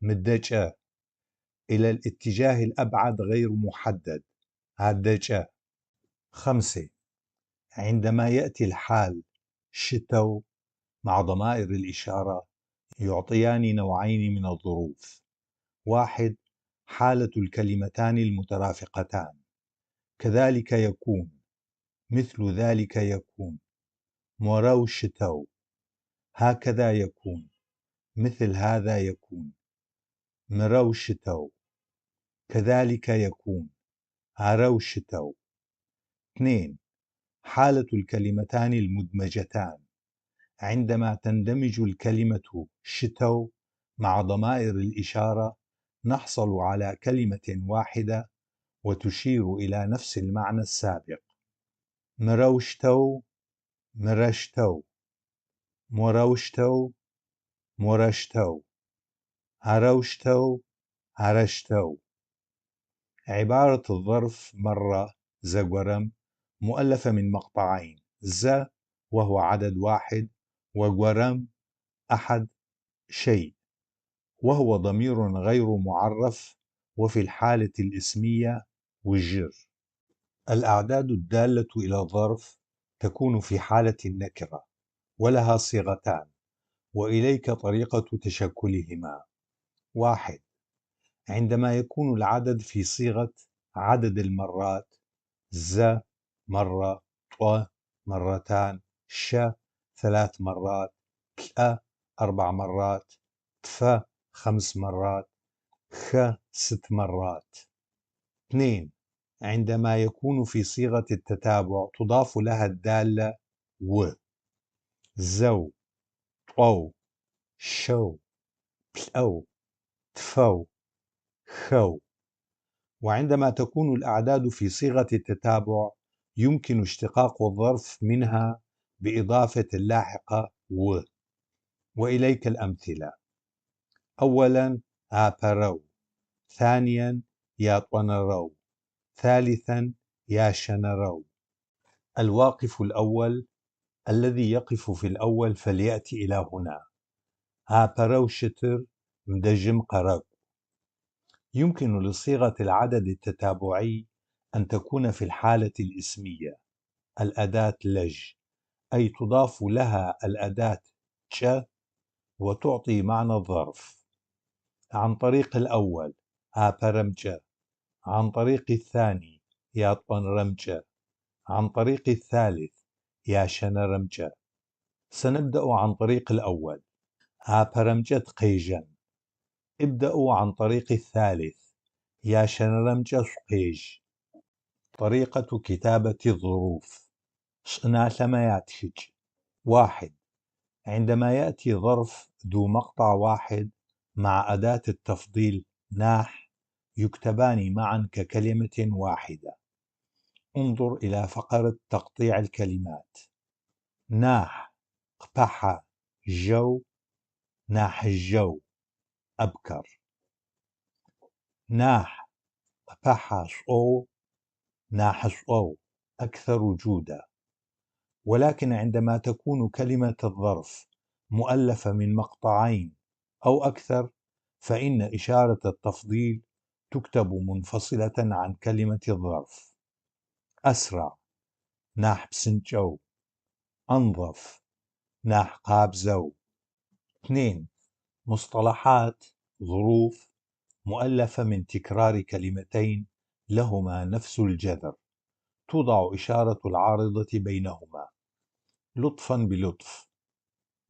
мыдэкӏэ، إلى الاتجاه الأبعد غير محدد адэкӏэ. 5. عندما يأتي الحال щытэу مع ضمائر الإشارة يعطيان نوعين من الظروف: 1. حالة الكلمتان المترافقتان، كذلك يكون، مثل ذلك يكون، морэущтэу، هكذا يكون، مثل هذا يكون، мырэущтэу، كذلك يكون، арэущтэу. 2. حالة الكلمتان المدمجتان، عندما تندمج الكلمة щытэу مع ضمائر الإشارة نحصل على كلمة واحدة وتشير إلى نفس المعنى السابق: мырэущтэу، мырэщтэу، морэущтэу، морэщтэу، арэущтэу، арэщтэу. عبارة الظرف مرة зэгорэм مؤلفة من مقطعين: зэ وهو عدد واحد، وgoрэм أحد شيء، وهو ضمير غير معرف، وفي الحالة الاسمية وجر. الأعداد الدالة إلى الظرف تكون في حالة النكرة، ولها صيغتان، وإليك طريقة تشكلهما: 1. عندما يكون العدد في صيغة عدد المرات: зэ مرة، тӏо مرتان، щэ ثلاث مرات، плӏэ أربع مرات، тфэ خمس مرات، хэ ست مرات. 2. عندما يكون في صيغة التتابع تضاف لها الدالة و: зэу، тӏоу، щэу، плӏэу، тфэу، хэу. وعندما تكون الأعداد في صيغة التتابع يمكن اشتقاق الظرف منها بإضافة اللاحقة و. وإليك الأمثلة: أولا апэрэу، ثانيا ятӏонэрэу، ثالثا ящэнэрэу. الواقف الأول: الذي يقف في الأول فليأت إلى هنا. Апэрэу щытыр мыдэжьым къэрэкӏу. يمكن لصيغة العدد التتابعي أن تكون في الحالة الاسمية الأداة لج، أي تضاف لها الأداة ج وتعطي معنى الظرف. عن طريق الأول апэрэмкӏэ، عن طريق الثاني ятӏонэрэмкӏэ، عن طريق الثالث ящэнэрэмкӏэ. سنبدأ عن طريق الأول: апэрэмкӏэ тыкъежьэн. ابدأوا عن طريق الثالث: ящэнэрэмкӏэ шъукъежь. طريقة كتابة الظروف: чӏыналъэмэ ятхыкӏ. 1. عندما يأتي ظرف ذو مقطع واحد مع أداة التفضيل ناح يكتبان معا ككلمة واحدة. انظر إلى فقرة تقطيع الكلمات: ناح قبح جو، ناحыжьэу أبكر. ناح قبح шӏоу، нахьышӏоу أكثر جودة. ولكن عندما تكون كلمة الظرف مؤلفة من مقطعين أو أكثر فإن إشارة التفضيل تكتب منفصلة عن كلمة الظرف. أسرع ناح псынкӏэу، أنظف ناح къабзэу. 2. مصطلحات ظروف مؤلفة من تكرار كلمتين لهما نفس الجذر، توضع إشارة العارضة بينهما: لطفا بلطف،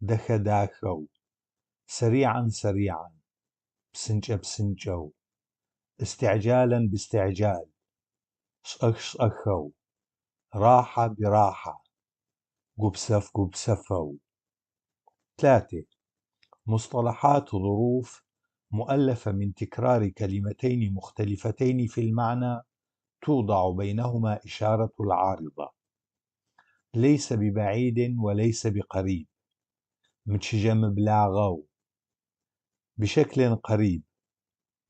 дэхэ дахэу، سريعا سريعا، псынкӏэ псынкӏэу، استعجالا باستعجال، шӏэх шӏэхэу، راحة براحة، гупсэф гупсэфэу. 3. مصطلحات ظروف مؤلفة من تكرار كلمتين مختلفتين في المعنى توضع بينهما إشارة العارضة: ليس ببعيد وليس بقريب، мычыжьэ мыблагъэу، بشكل قريب،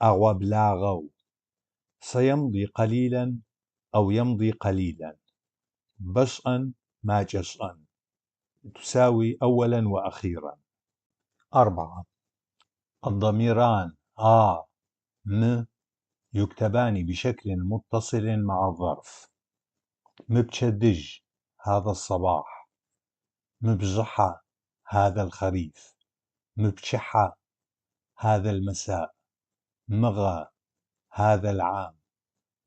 ӏэгъо-благъэу، سيمضي قليلا أو يمضي قليلا، бэ шӏэн макӏэ шӏэн، تساوي أولا وأخيرا. 4. الضميران آ م يكتبان بشكل متصل مع الظرف: мы пчэдыжь هذا الصباح، мы бжыхьэ هذا الخريف، мы пчыхьэ هذا المساء، мыгъэ هذا العام،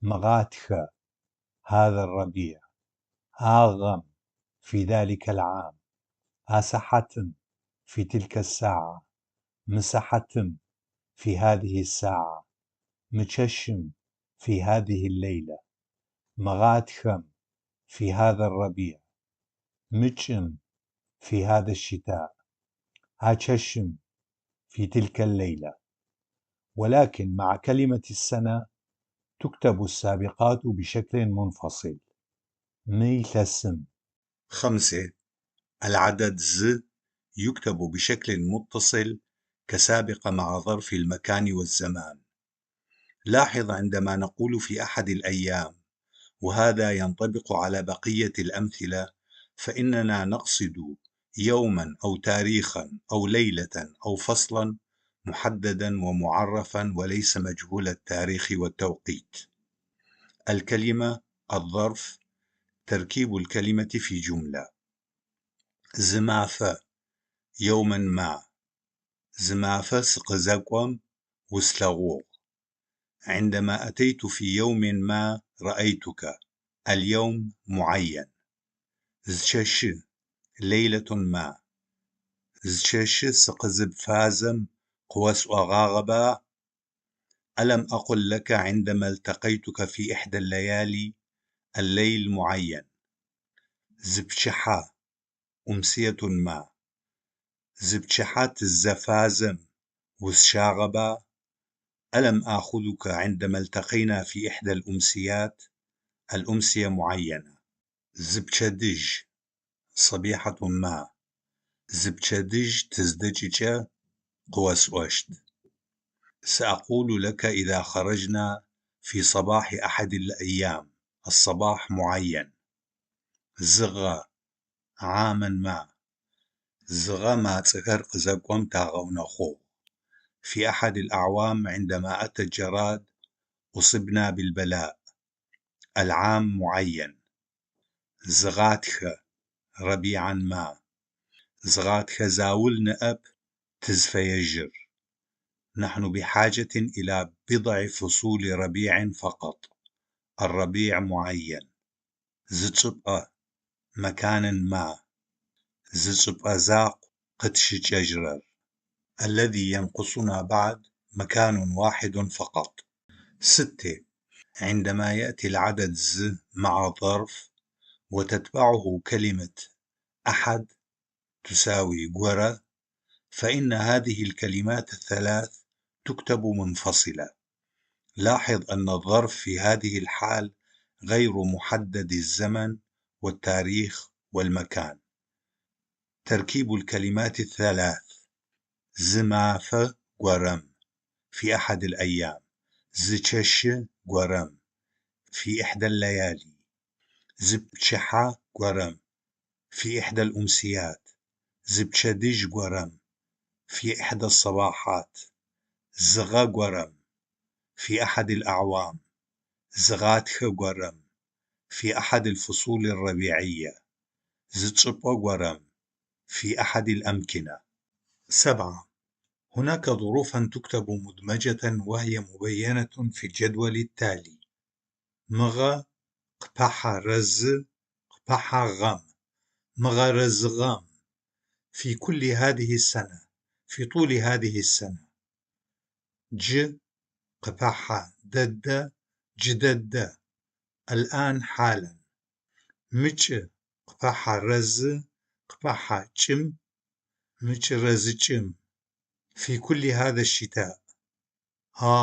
мыгъатхэ هذا الربيع، а гъэм في ذلك العام، а сыхьатым في تلك الساعة، мы сыхьатым في هذه الساعة، мы чэщым في هذه الليلة، мыгъатхэм في هذا الربيع، мы кӏым في هذا الشتاء، а чэщым في تلك الليلة. ولكن مع كلمة السنة تكتب السابقات بشكل منفصل: мы илъэсым. 5. العدد зы يكتب بشكل متصل كسابقة مع ظرف المكان والزمان. لاحظ عندما نقول في أحد الأيام، وهذا ينطبق على بقية الأمثلة، فإننا نقصد يوما أو تاريخا أو ليلة أو فصلا محددا ومعرفا وليس مجهول التاريخ والتوقيت. الكلمة الظرف تركيب الكلمة في جملة: Зы мафэ يوما ما зы мафэ сыкъызэкӏом услъэгъугъ. عندما أتيت في يوم ما رأيتك اليوم معين. Зы чэщы ليلة ما зы чэщы сыкъызыпфазэм къыосӏогъагъэба? ألم أقل لك عندما التقيتك في إحدى الليالي؟ الليل معين. Зы пчыхьэ أمسية ما зы пчыхьэ тыззэфазэм усщагъэба? ألم آخذك عندما التقينا في إحدى الأمسيات؟ الأمسية معينة. Зы пчэдыжь صبيحة ما зы пчэдыжь тыздэкӏыкӏэ къыосӏощт. سأقول لك إذا خرجنا في صباح أحد الأيام الصباح معين. Зы гъэ عاما ما зы гъэ мацӏэхэр къызэкӏом тагъэунэхъугъ. في أحد الأعوام عندما أتى الجراد أصبنا بالبلاء العام معين. Зы гъатхэ ربيعا ما зы гъэтхэ заул ныӏэп тызфэежьыр. نحن بحاجة إلى بضع فصول ربيع فقط الربيع معين. Зы чӏыпӏэ مكان ما зы чӏыпӏэ закъу къытщыкӏэжьырэр. الذي ينقصنا بعد مكان واحد فقط. 6. عندما يأتي العدد зы مع ظرف وتتبعه كلمة أحد تساوي горэ، فإن هذه الكلمات الثلاث تكتب منفصلة. لاحظ أن الظرف في هذه الحال غير محدد الزمن والتاريخ والمكان. تركيب الكلمات الثلاث: зы мафэ горэм في أحد الأيام، зы чэщы горэм في إحدى الليالي، зы пчыхьэ горэм في إحدى الأمسيات، зы пчэдыжь горэм في إحدى الصباحات، зы гъэ горэм في أحد الأعوام، зы гъатхэ горэм في أحد الفصول الربيعية، зы чӏыпӏэ горэм في أحد الأمكنة. 7. هناك ظروفا تكتب مدمجة وهي مبينة في الجدول التالي: мыгъэ къыпыхьэрэ зы къыпыхьагъэм мыгъэрэ зы гъэм في كل هذه السنة، في طول هذه السنة. Джы къыпэхьэ дэдэ джы дэдэ الآن حالا. Мыкӏы къыпэхьэрэ зы къыпэхьэ кӏым мыкӏырэ зы кӏым في كل هذا الشتاء. А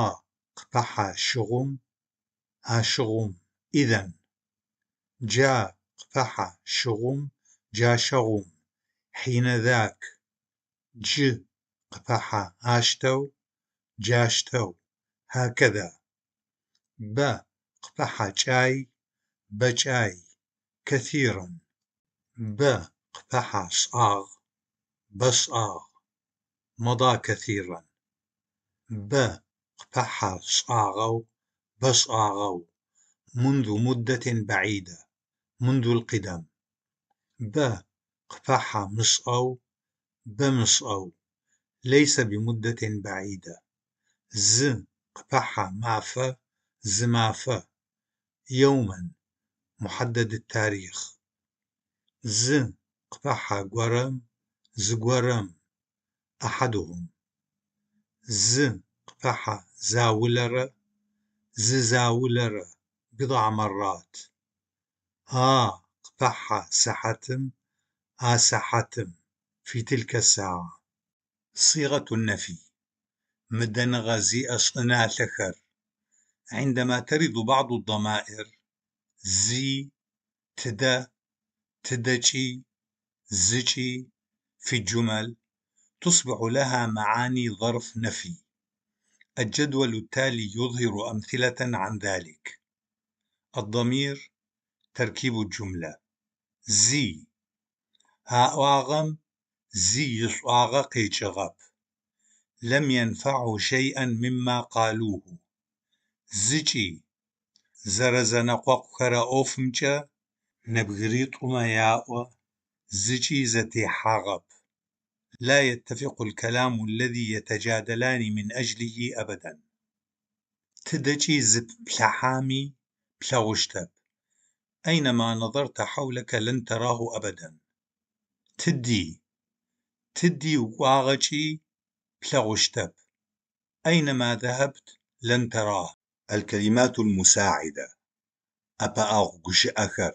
къыпэхьэ щыгъум ащыгъум إذا. Джа къыпэхьэ щыгъум джащэгъум حينذاك. Джы къыпэхьэ ащтэу джащтэу هكذا. Бэ къыпэхьэ кӏай бэкӏай كثيرا. Бэ къыпэхьэ шӏагъ бэшӏагъ مضى كثيرا. Бэ къыпэхьэ шӏагъэу бэшӏагъэу منذ مدة بعيدة، منذ القدم. Бэ къыпэхьэ мышӏэу бэмышӏэу ليس بمدة بعيدة. Зы къыпэхьэ мафэ зы мафэ يوما محدد التاريخ. Зы къыпэхьэ горэм зыгорэм أحدهم. Зы къыпэхьэ заулэрэ зы заулэрэ بضع مرات. А къыпэхьэ сыхьатым а сыхьатым في تلك الساعة. صيغة النفي мыдэныгъэ зиӏэ шӏыналъэхэр. عندما ترد بعض الضمائر зи، тыдэ، тыдэкӏи، зыкӏи في الجمل، تصبح لها معاني ظرف نفي. الجدول التالي يظهر أمثلة عن ذلك. الضمير تركيب الجملة зи аӏуагъэм зи ишӏуагъэ къекӏыгъэп. لم ينفعه شيئا مما قالوه. Зыкӏи. Зэрэзэнэкъокъухэрэ ӏофымкӏэ нэбгыритӏумэ яӏо зыкӏи зэтехьагъэп. لا يتفق الكلام الذي يتجادلان من أجله أبدا. Тыдэкӏи зыпплъыхьами плъэгъущтэп. أينما نظرت حولك لن تراه أبدا. Тыди. Тыди укӏуагъэкӏи плъэгъущтэп. أينما ذهبت لن تراه. الكلمات المساعدة ӏэпыӏэгъу гущыӏэхэр.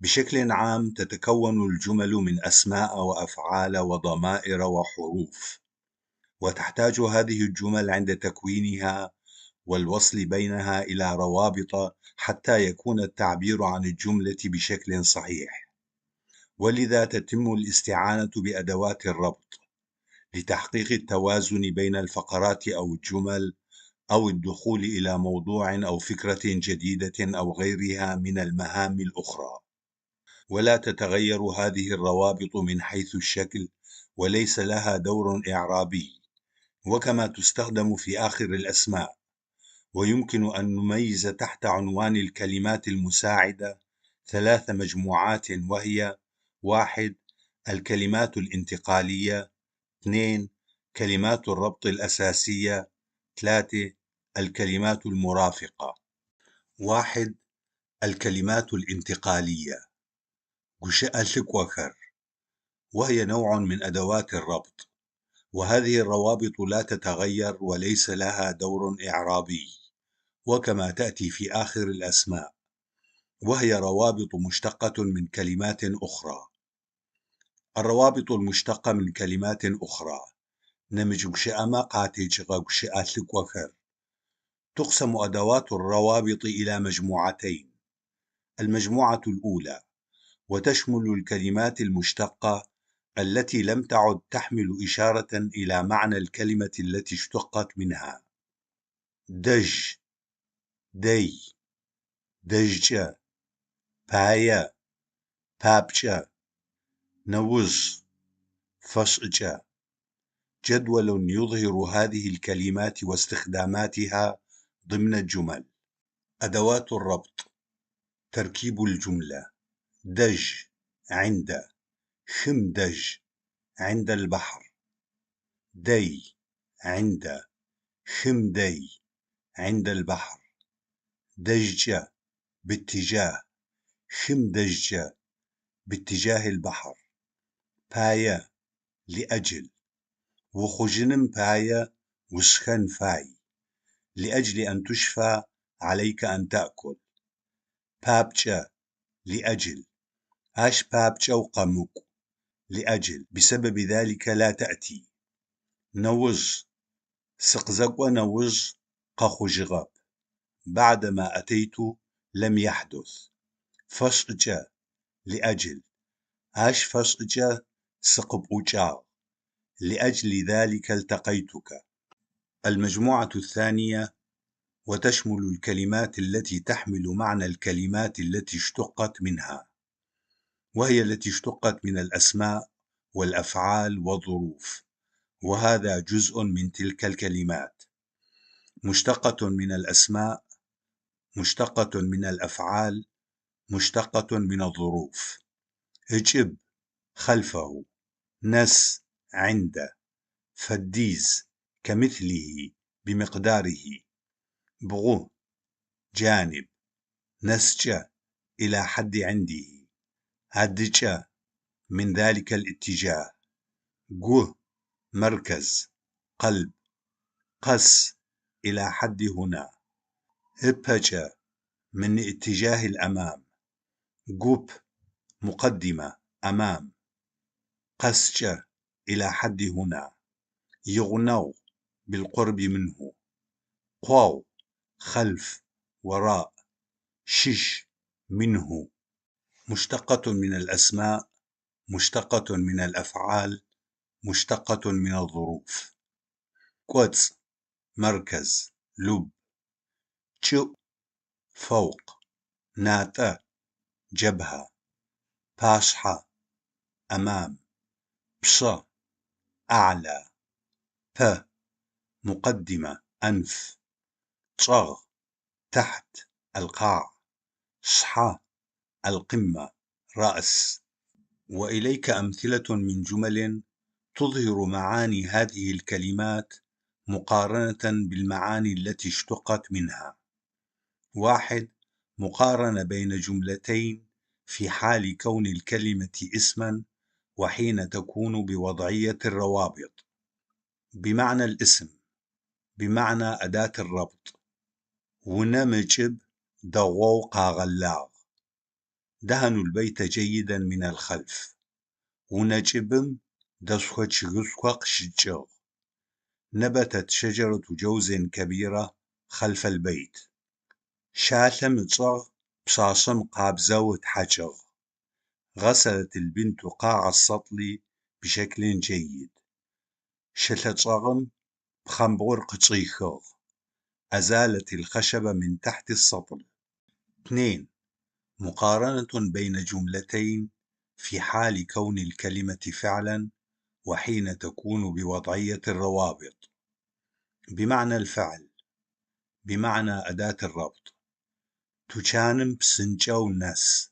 بشكل عام تتكون الجمل من أسماء وأفعال وضمائر وحروف، وتحتاج هذه الجمل عند تكوينها والوصل بينها إلى روابط حتى يكون التعبير عن الجملة بشكل صحيح، ولذا تتم الاستعانة بأدوات الربط لتحقيق التوازن بين الفقرات أو الجمل أو الدخول إلى موضوع أو فكرة جديدة أو غيرها من المهام الأخرى. ولا تتغير هذه الروابط من حيث الشكل وليس لها دور إعرابي، وكما تستخدم في آخر الأسماء. ويمكن أن نميز تحت عنوان الكلمات المساعدة ثلاث مجموعات، وهي: 1. الكلمات الانتقالية، 2. كلمات الربط الأساسية، 3. الكلمات المرافقة. 1. الكلمات الانتقالية гущыӏэ лъыкӏохэр. وهي نوع من أدوات الربط، وهذه الروابط لا تتغير وليس لها دور إعرابي، وكما تأتي في آخر الأسماء، وهي روابط مشتقة من كلمات أخرى. الروابط المشتقة من كلمات أخرى нэмыкӏ гущыӏэмэ къатекӏыгъэ гущыӏэ лъыкӏохэр. تقسم أدوات الروابط إلى مجموعتين: المجموعة الأولى، وتشمل الكلمات المشتقة التي لم تعد تحمل إشارة إلى معنى الكلمة التي اشتقت منها: дэжь، дэй، дэжькӏэ، пае، папкӏэ، нэужь، фэшӏыкӏэ. جدول يظهر هذه الكلمات واستخداماتها ضمن الجمل. أدوات الربط تركيب الجملة: дэжь عند، хым дэжь عند البحر، дэй عند، хым дэй عند البحر، дэжькӏэ باتجاه، хым дэжькӏэ باتجاه البحر، пае لأجل، ухъужьыным пае ушхэн фай. لأجل أن تشفى عليك أن تأكل. Папкӏэ لأجل، ащ папкӏэу къэмыкӏу. لأجل، بسبب ذلك لا تأتي. Нэужь сыкъызэкӏо нэуж къэхъужьыгъэп. بعدما أتيت لم يحدث. Фэшӏыкӏэ لأجل، ащ фэшӏыкӏэ сыкъыпӏукӏагъ. لأجل ذلك التقيتك. المجموعة الثانية، وتشمل الكلمات التي تحمل معنى الكلمات التي اشتقت منها، وهي التي اشتقت من الأسماء والأفعال والظروف، وهذا جزء من تلك الكلمات: مشتقة من الأسماء، مشتقة من الأفعال، مشتقة من الظروف. Ыкӏыб خلفه، нэс عند، фэдиз كمثله، بمقداره، бгъу جانب، нэскӏэ إلى حد عنده، адыкӏэ من ذلك الاتجاه، гу مركز، قلب، къэс إلى حد هنا، ыпэкӏэ من اتجاه الأمام، гуп مقدمة، أمام، къэскӏэ إلى حد هنا، игъунэгъу بالقرب منه، къогъу خلف، وراء، щыщ منه. مشتقة من الأسماء، مشتقة من الأفعال، مشتقة من الظروف. Кӏоцӏ. مركز، لب. КӀыӀу فوق. натӀэ جبهة. Пашъхьэ أمام. Пшъэ أعلى. Пэ مقدمة، أنف. ЧӀэгъ تحت، القاع. Шъхьэ القمة، رأس. وإليك أمثلة من جمل تظهر معاني هذه الكلمات مقارنة بالمعاني التي اشتقت منها: 1. مقارنة بين جملتين في حال كون الكلمة اسما وحين تكون بوضعية الروابط: بمعنى الاسم، بمعنى أداة الربط. Унэм ыкӏыб дэгъоу къагъэллагъ. دهنوا البيت جيدا من الخلف. Унэ кӏыбым дэшхо чъыгышхо къыщыкӏыгъ. نبتت شجرة جوز كبيرة خلف البيت. Щалъэм ычӏэгъ пшъашъэм къабзэу ытхьакӏыгъ. غسلت البنت قاع السطل بشكل جيد. Щэлъэ чӏэгъым пхъэмбгъур къычӏихыгъ. أزالت الخشبة من تحت السطل. 2. مقارنة بين جملتين في حال كون الكلمة فعلا وحين تكون بوضعية الروابط: بمعنى الفعل، بمعنى أداة الربط. Тучаным псынкӏэу нэс.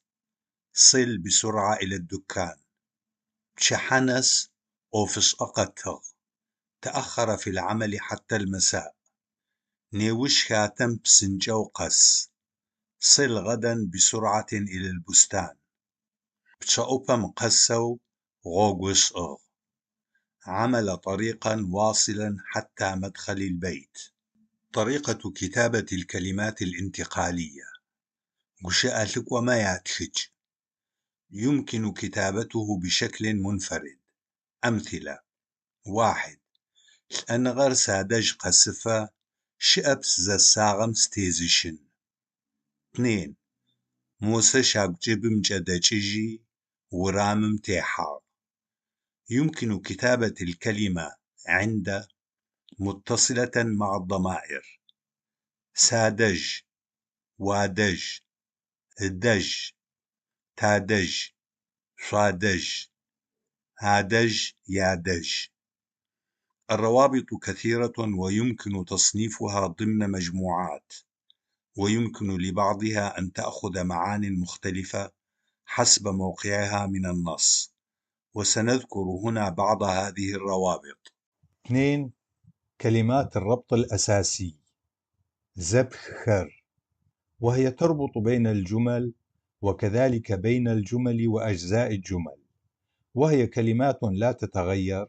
صل بسرعة إلى الدكان. Пчыхьэ нэс ӏофышӏэ къэтыгъ. تأخر في العمل حتى المساء. Неущ хатэм псынкӏэу къэс. صل غدا بسرعة إلى البستان. Пчъэӏупэм къэсэу гъогу ышӏыгъ. عمل طريقا واصلا حتى مدخل البيت. طريقة كتابة الكلمات الانتقالية: Гущыӏэ лъыкӏомэ ятхыкӏ. يمكن كتابته بشكل منفرد. أمثلة: 1. Лӏэныгъэр садэжь къэсыфэ щыӏэп сызэсагъэм сытезыщын. 2. Мосэ щагу кӏыбымкӏэ дэкӏыжьи урамым техьагъ. يمكن كتابة الكلمة عند متصلة مع الضمائر: садэжь, уадэжь, ыдэжь, тадэжь, шъуадэжь, адэжь, ядэжь. الروابط كثيرة ويمكن تصنيفها ضمن مجموعات، ويمكن لبعضها أن تأخذ معان مختلفة حسب موقعها من النص، وسنذكر هنا بعض هذه الروابط. 2. كلمات الربط الأساسي зэпххэр وهي تربط بين الجمل وكذلك بين الجمل وأجزاء الجمل، وهي كلمات لا تتغير،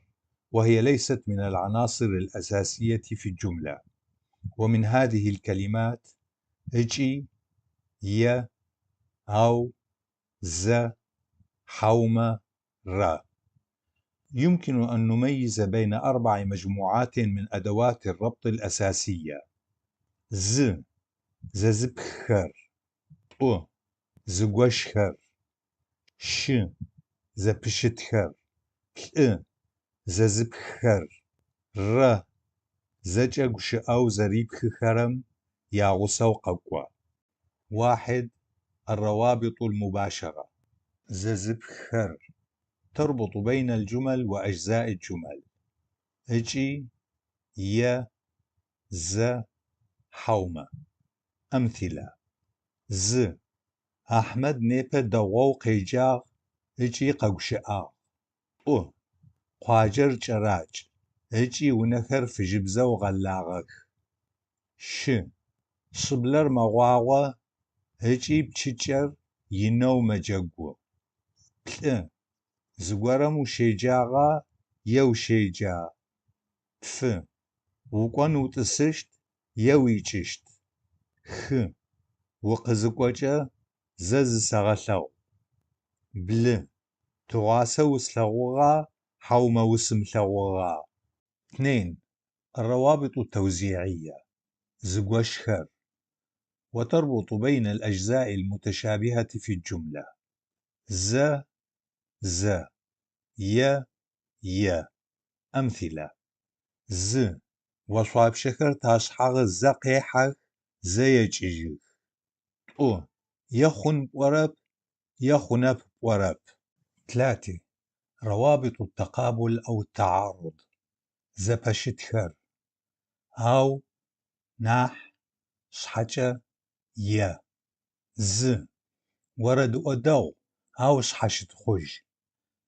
وهي ليست من العناصر الأساسية في الجملة. ومن هذه الكلمات ыкӏи، е، ау، зэ، хьаумэ، рэ. يمكن أن نميز بين أربع مجموعات من أدوات الربط الأساسية: зы зэзыпххэр، тӏу зыгощхэр، щы зэпыщытхэр, плӏы зэзыпххэр, рэ зэкӏэ гущыӏэу зэрипхыхэрэм ягъусэу къэкӏо. 1. الروابط المباشرة зэзыпххэр تربط بين الجمل وأجزاء الجمل: ыкӏи، е، зэ، хьаумэ. أمثلة: 1. Ахьмэд непэ дэгъоу къеджагъ ыкӏи къэгущыӏагъ. 2. Къуаджэр кӏэракӏ ыкӏи унэхэр фыжьыбзэу гъэлагъэх. 3. Шыблэр мэгъуагъо ыкӏи пчыкӏэр инэу мэджэгу. 4. Зыгорэм ущеджагъа е ущеджа? 5. Укӏон утӏысыщт е уикӏыщт. 6. Укъызыкӏокӏэ зэ зысэгъэлъэгъу. 7. Тыгъуасэ услъэгъугъа хьаумэ усымылъэгъугъа? 2. الروابط التوزيعية зыгощхэр وتربط بين الأجزاء المتشابهة في الجملة: зэ، зэ، е، е. أمثلة: 1. Ошъуапщэхэр ташъхьагъы зэ къехьэх, зэ екӏыжьых. Тӏу. Е хъун пӏорэп, е хъунэп пӏорэп. 3. روابط التقابل أو التعارض. Зэпэщытхэр: ау, нахь, шъхьакӏэ, е. 1. Орэдыӏо дэгъу, ау шъхьащытхъужь.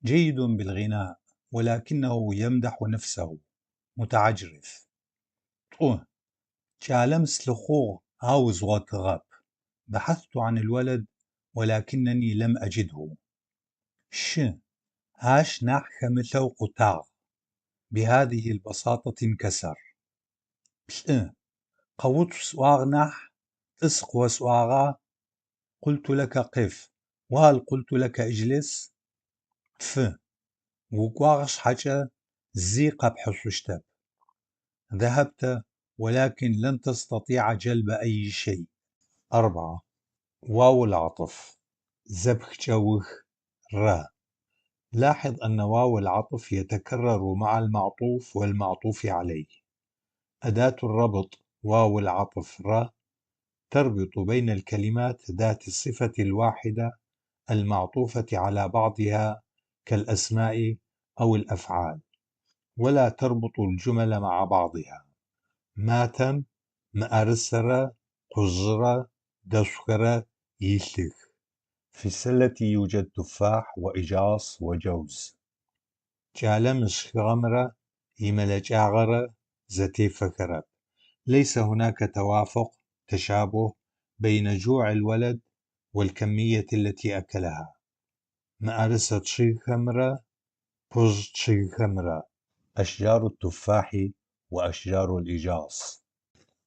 جيد بالغناء، ولكنه يمدح نفسه متعجرف. 2. Кӏалэм сылъыхъугъ, ау згъотыгъэп. بحثت عن الولد، ولكنني لم أجده. 3. Ащ нахь хэмылъэу къутагъ. بهذه البساطة انكسر. 2. Къэуцу сӏуагъ нахь, тӏыс къыосӏуагъа? قلت لك قف، وهل قلت لك اجلس؟ 4. Укӏуагъ шъхьакӏэ зи къэпхьышъущтэп. ذهبت، ولكن لن تستطيع جلب أي شيء. 4. واو العطف. Зэпх кӏэух -рэ. لاحظ أن واو العطف يتكرر مع المعطوف والمعطوف عليه. أداة الربط واو العطف -ر تربط بين الكلمات ذات الصفة الواحدة المعطوفة على بعضها كالأسماء أو الأفعال، ولا تربط الجمل مع بعضها. Матэм мыӏэрысэрэ къужъырэ дэшъухэрэ илъых. في السلة يوجد تفاح وإجاص وجوز. Кӏалэм ышхыгъэмрэ имэлэкӏагъэрэ зэтефэхэрэп. ليس هناك توافق تشابه بين جوع الولد والكمية التي أكلها. Мыӏэрысэ чъыгхэмрэ къужъ чъыгхэмрэ. أشجار التفاح وأشجار الإجاص.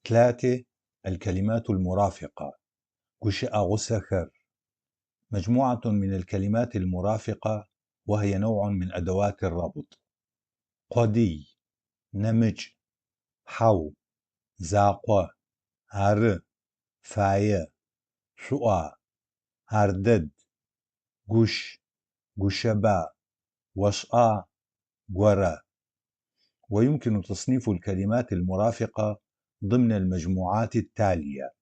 3. الكلمات المرافقة. Гущыӏэ гъусэхэр. مجموعة من الكلمات المرافقة، وهي نوع من أدوات الربط. Къодый, нэмыкӏ, хьау, закъо, ары, фае, шъуӏуа, ар дэд, гущ, гущэба, ошӏа, горэ. ويمكن تصنيف الكلمات المرافقة ضمن المجموعات التالية: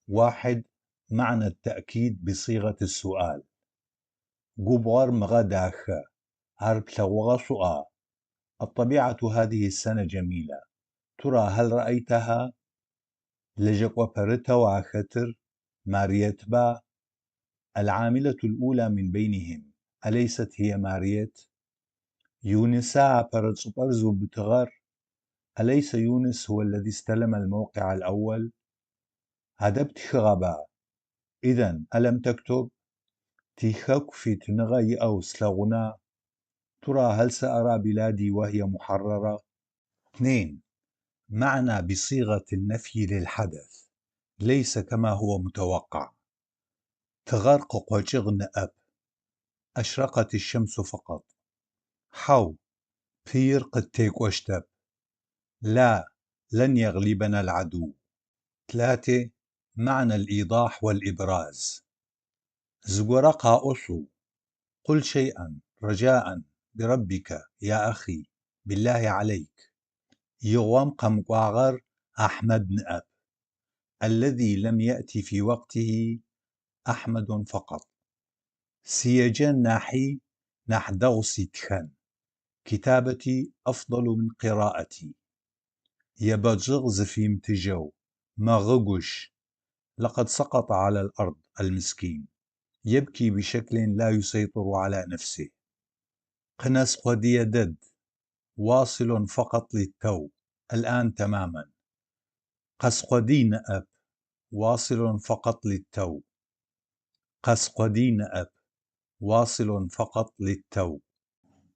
1. معنى التأكيد بصيغة السؤال. Губгъор мыгъэ дахэ, ар плъэгъугъэ шъуӏуа? الطبيعة هذه السنة جميلة، ترى هل رأيتها؟ Лэжьэкӏо пэрытэу ахэтыр Мариетба? العاملة الأولى من بينهم، أليست هي ماريت؟ Юныса апэрэ чӏыпӏэр зыубытыгъэр? أليس يونس هو الذي استلم الموقع الأول؟ Адэ птхыгъэба? إذن ألم تكتب؟ Тихэку фитыныгъэ иӏэу слъэгъуна? ترى هل سأرى بلادي وهي محررة؟ 2. معنى بصيغة النفي للحدث ليس كما هو متوقع. Тыгъэр къыкъокӏыгъ ныӏэп. أشرقت الشمس فقط. Хьау, пыир къыттекӏощтэп. لا، لن يغلبنا العدو. 3. معنى الإيضاح والإبراز. Зыгорэ къаӏо шъыу. قل شيئا، رجاء، بربك، يا أخي، بالله عليك. Игъом къэмыкӏуагъэр Ахьмэд ныӏэп. الذي لم يأت في وقته أحمد فقط. Сиеджэн нахьи нахь дэгъу ситхэн. كتابتي أفضل من قراءتي. Ебэджыгъ зыфимытыжьэу, мэгъы гущ. لقد سقط على الأرض، المسكين. يبكي بشكل لا يسيطر على نفسه. Къынэс къодые дэд. واصل فقط للتو، الآن تماما. Къэс къодый ныӏэп. واصل فقط للتو. Къэс къодый ныӏэп. واصل فقط للتو.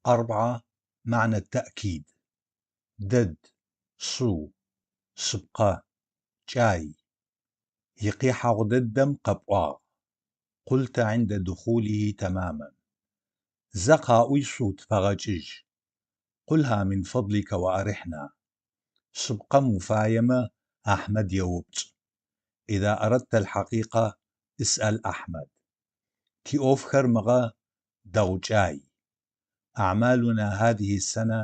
4. معنى التأكيد. Дэд, шъыу, шъыпкъэ, кӏай. Икъихьагъу дэдэм къэпӏуагъ. قلت عند دخوله تماما. Зэ къаӏуи шъыу тыпэгъэкӏыжь. قلها من فضلك وأرحنا. Шъыпкъэм уфаемэ Ахьмэд еупчӏ. إذا أردت الحقيقة، اسأل أحمد. Тиӏофхэр мыгъэ дэгъу кӏай. أعمالنا هذه السنة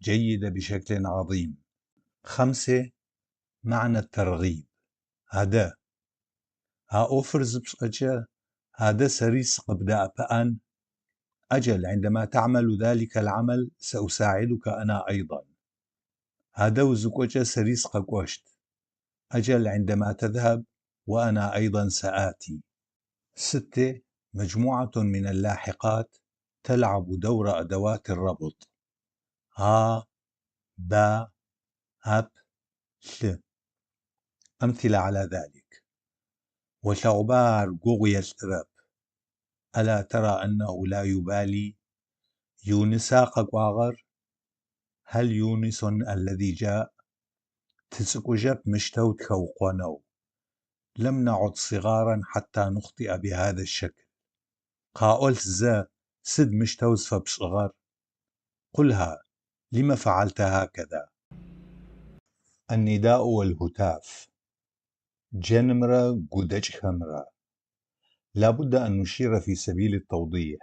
جيدة بشكل عظيم. 5. معنى الترغيب. Адэ! А ӏофыр зыпшӏэкӏэ, адэ сэри сыкъыбдэӏэпыӏэн. أجل، عندما تعمل ذلك العمل، سأساعدك أنا أيضا. Адэ узыкӏокӏэ сэри сыкъэкӏощт. أجل، عندما تذهب، وأنا أيضا سآتي. 6. مجموعة من اللاحقات تلعب دور أدوات الربط: а، ба، ап، лъы. أمثلة على ذلك: Олъэгъуба ар гугъу елӏырэп. ألا ترى أنه لا يبالي؟ Юныса къэкӏуагъэр? هل يونس الذي جاء؟ Тыцӏыкӏужьэп мыщтэу тыхэукъонэу. لم نعد صغارا حتى نخطئ بهذا الشكل. Къаӏолъ зэ, сыд мыщтэу зыфэпшӏыгъэр? قلها، لم فعلت هكذا؟ النداء والهتاف. Джэнымрэ гудэкӏхэмрэ. لا بد أن نشير في سبيل التوضيح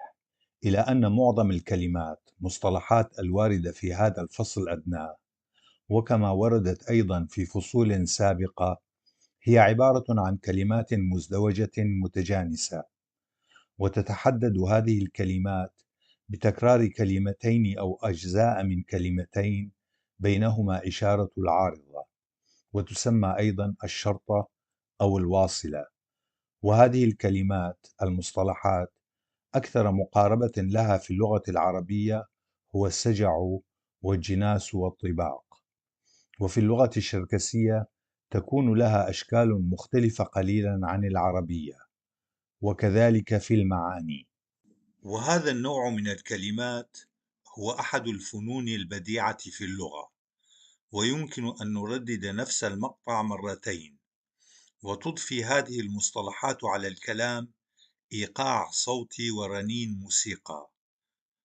إلى أن معظم الكلمات مصطلحات الواردة في هذا الفصل أدناه، وكما وردت أيضا في فصول سابقة، هي عبارة عن كلمات مزدوجة متجانسة، وتتحدد هذه الكلمات بتكرار كلمتين أو أجزاء من كلمتين بينهما إشارة العارضة، وتسمى أيضا الشرطة أو الواصلة. وهذه الكلمات المصطلحات أكثر مقاربة لها في اللغة العربية هو السجع والجناس والطباق، وفي اللغة الشركسية تكون لها أشكال مختلفة قليلا عن العربية، وكذلك في المعاني. وهذا النوع من الكلمات هو أحد الفنون البديعة في اللغة، ويمكن أن نردد نفس المقطع مرتين، وتضفي هذه المصطلحات على الكلام إيقاع صوتي ورنين موسيقى.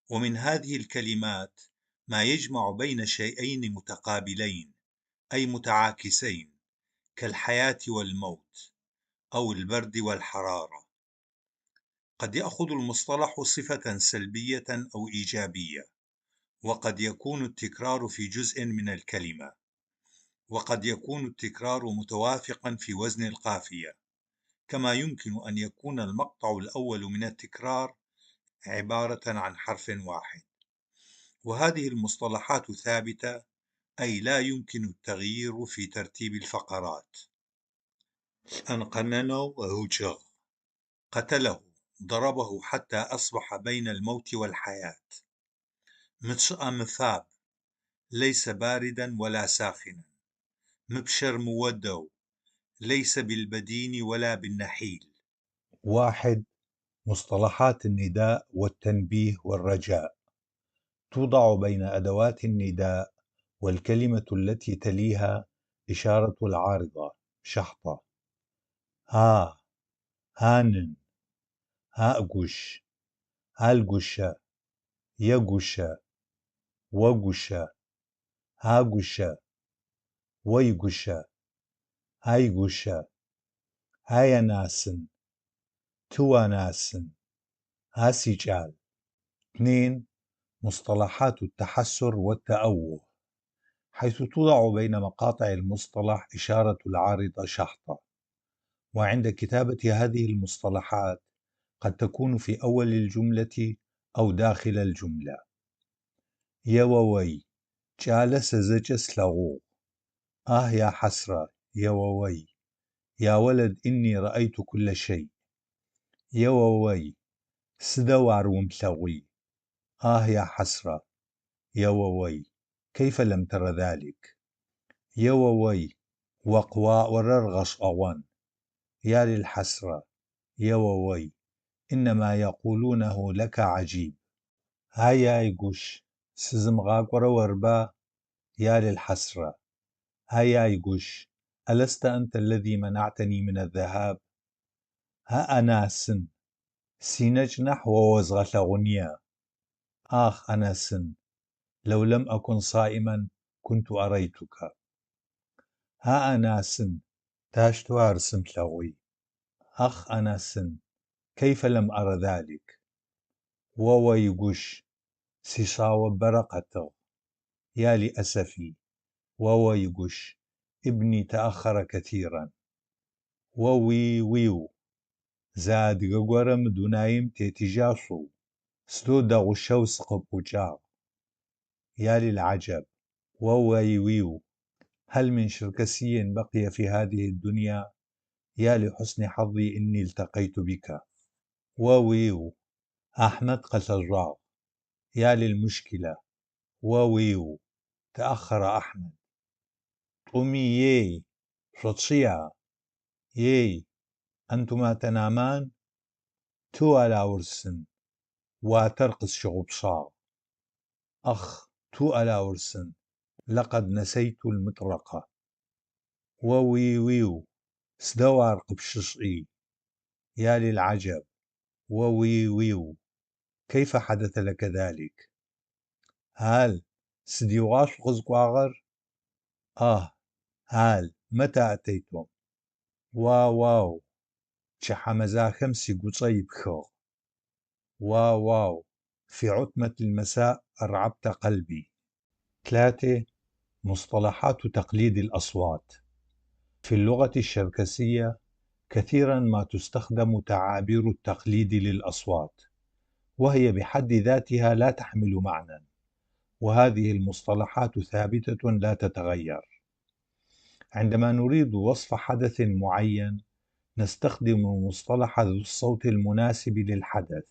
ومن هذه الكلمات ما يجمع بين شيئين متقابلين أي متعاكسين، كالحياة والموت أو البرد والحرارة. قد يأخذ المصطلح صفة سلبية أو إيجابية، وقد يكون التكرار في جزء من الكلمة، وقد يكون التكرار متوافقا في وزن القافية، كما يمكن أن يكون المقطع الأول من التكرار عبارة عن حرف واحد. وهذه المصطلحات ثابتة، أي لا يمكن التغيير في ترتيب الفقرات. أنقننو هوجغ، قتله، ضربه حتى أصبح بين الموت والحياة. متشأ مفاب، ليس باردا ولا ساخنا. مبشر مودو، ليس بالبدين ولا بالنحيل. 1. مصطلحات النداء والتنبيه والرجاء توضع بين أدوات النداء والكلمة التي تليها إشارة العارضة شحطة: ها، هانن، هاغوش، هالغوشة، يغوشة، وغوشة، هاغوشة، ويغوشة، هايغوشة، هايناسن، تواناسن، هاسيجال. 2. مصطلحات التحسر والتأوه، حيث توضع بين مقاطع المصطلح إشارة العارضة شحطة. وعند كتابة هذه المصطلحات قد تكون في أول الجملة أو داخل الجملة. يووي جالس زجس لغو، آه يا حسرة، يووي يا ولد إني رأيت كل شيء. يووي سدوار ومثوي، آه يا حسرة، يووي كيف لم تر ذلك؟ يووي وقواء وررغش أوان، يا للحسرة، يووي إنما يقولونه لك عجيب. هيا يقش سزمغاكورا وربا، يا للحسرة، هيا يقش ألست أنت الذي منعتني من الذهاب؟ ها أنا سن سينج نحو وزغلغنيا، آخ أنا سن لو لم أكن صائما كنت أريتك. ها أنا سن تاشتوار سمتلغوي، أخ أنا سن كيف لم أر ذلك؟ وويقش سيشاو برقته، يا لأسفي. О-ой гущ, ابني تأخر كثيرا. О-уи-уиу! Зы адыгэ горэ мы дунаим тетыжьа шъыу? Сыдэу дэгъущэу сыкъыпӏукӏагъ. يا للعجب! О-уай-уиу! هل من شركسي بقي في هذه الدنيا؟ يا لحسن حظي أني التقيت بك. О-уиу! Ахьмэд къэлъэжъуагъ. يا للمشكلة! О-уиу! تأخر أحمد. Тӏуми ей, шъочъыя? Ей, أنتما تنامان؟ Тыу алаурсын, уатэр къысщыгъупшагъ. Ах, ту алаурсын, лакъад нэсэйту л-мытӏракъэ. О-уи-уиу! Сыдэу ар къыпщышӏи? يا للعجب! О-уи-уиу! كيف حدث لك ذلك؟ Ал, сыдигъуа шъукъызыкӏуагъэр? Ах, ал, متى أتيتم؟ Уа-уау! Пчыхьэ мэзахэм сигучӏэ ипхыгъ. Уа-уау! في عتمة المساء أرعبت قلبي. 3. مصطلحات تقليد الأصوات: في اللغة الشركسية كثيرا ما تستخدم تعابير التقليد للأصوات، وهي بحد ذاتها لا تحمل معنى، وهذه المصطلحات ثابتة لا تتغير. عندما نريد وصف حدث معين، نستخدم مصطلح ذو الصوت المناسب للحدث،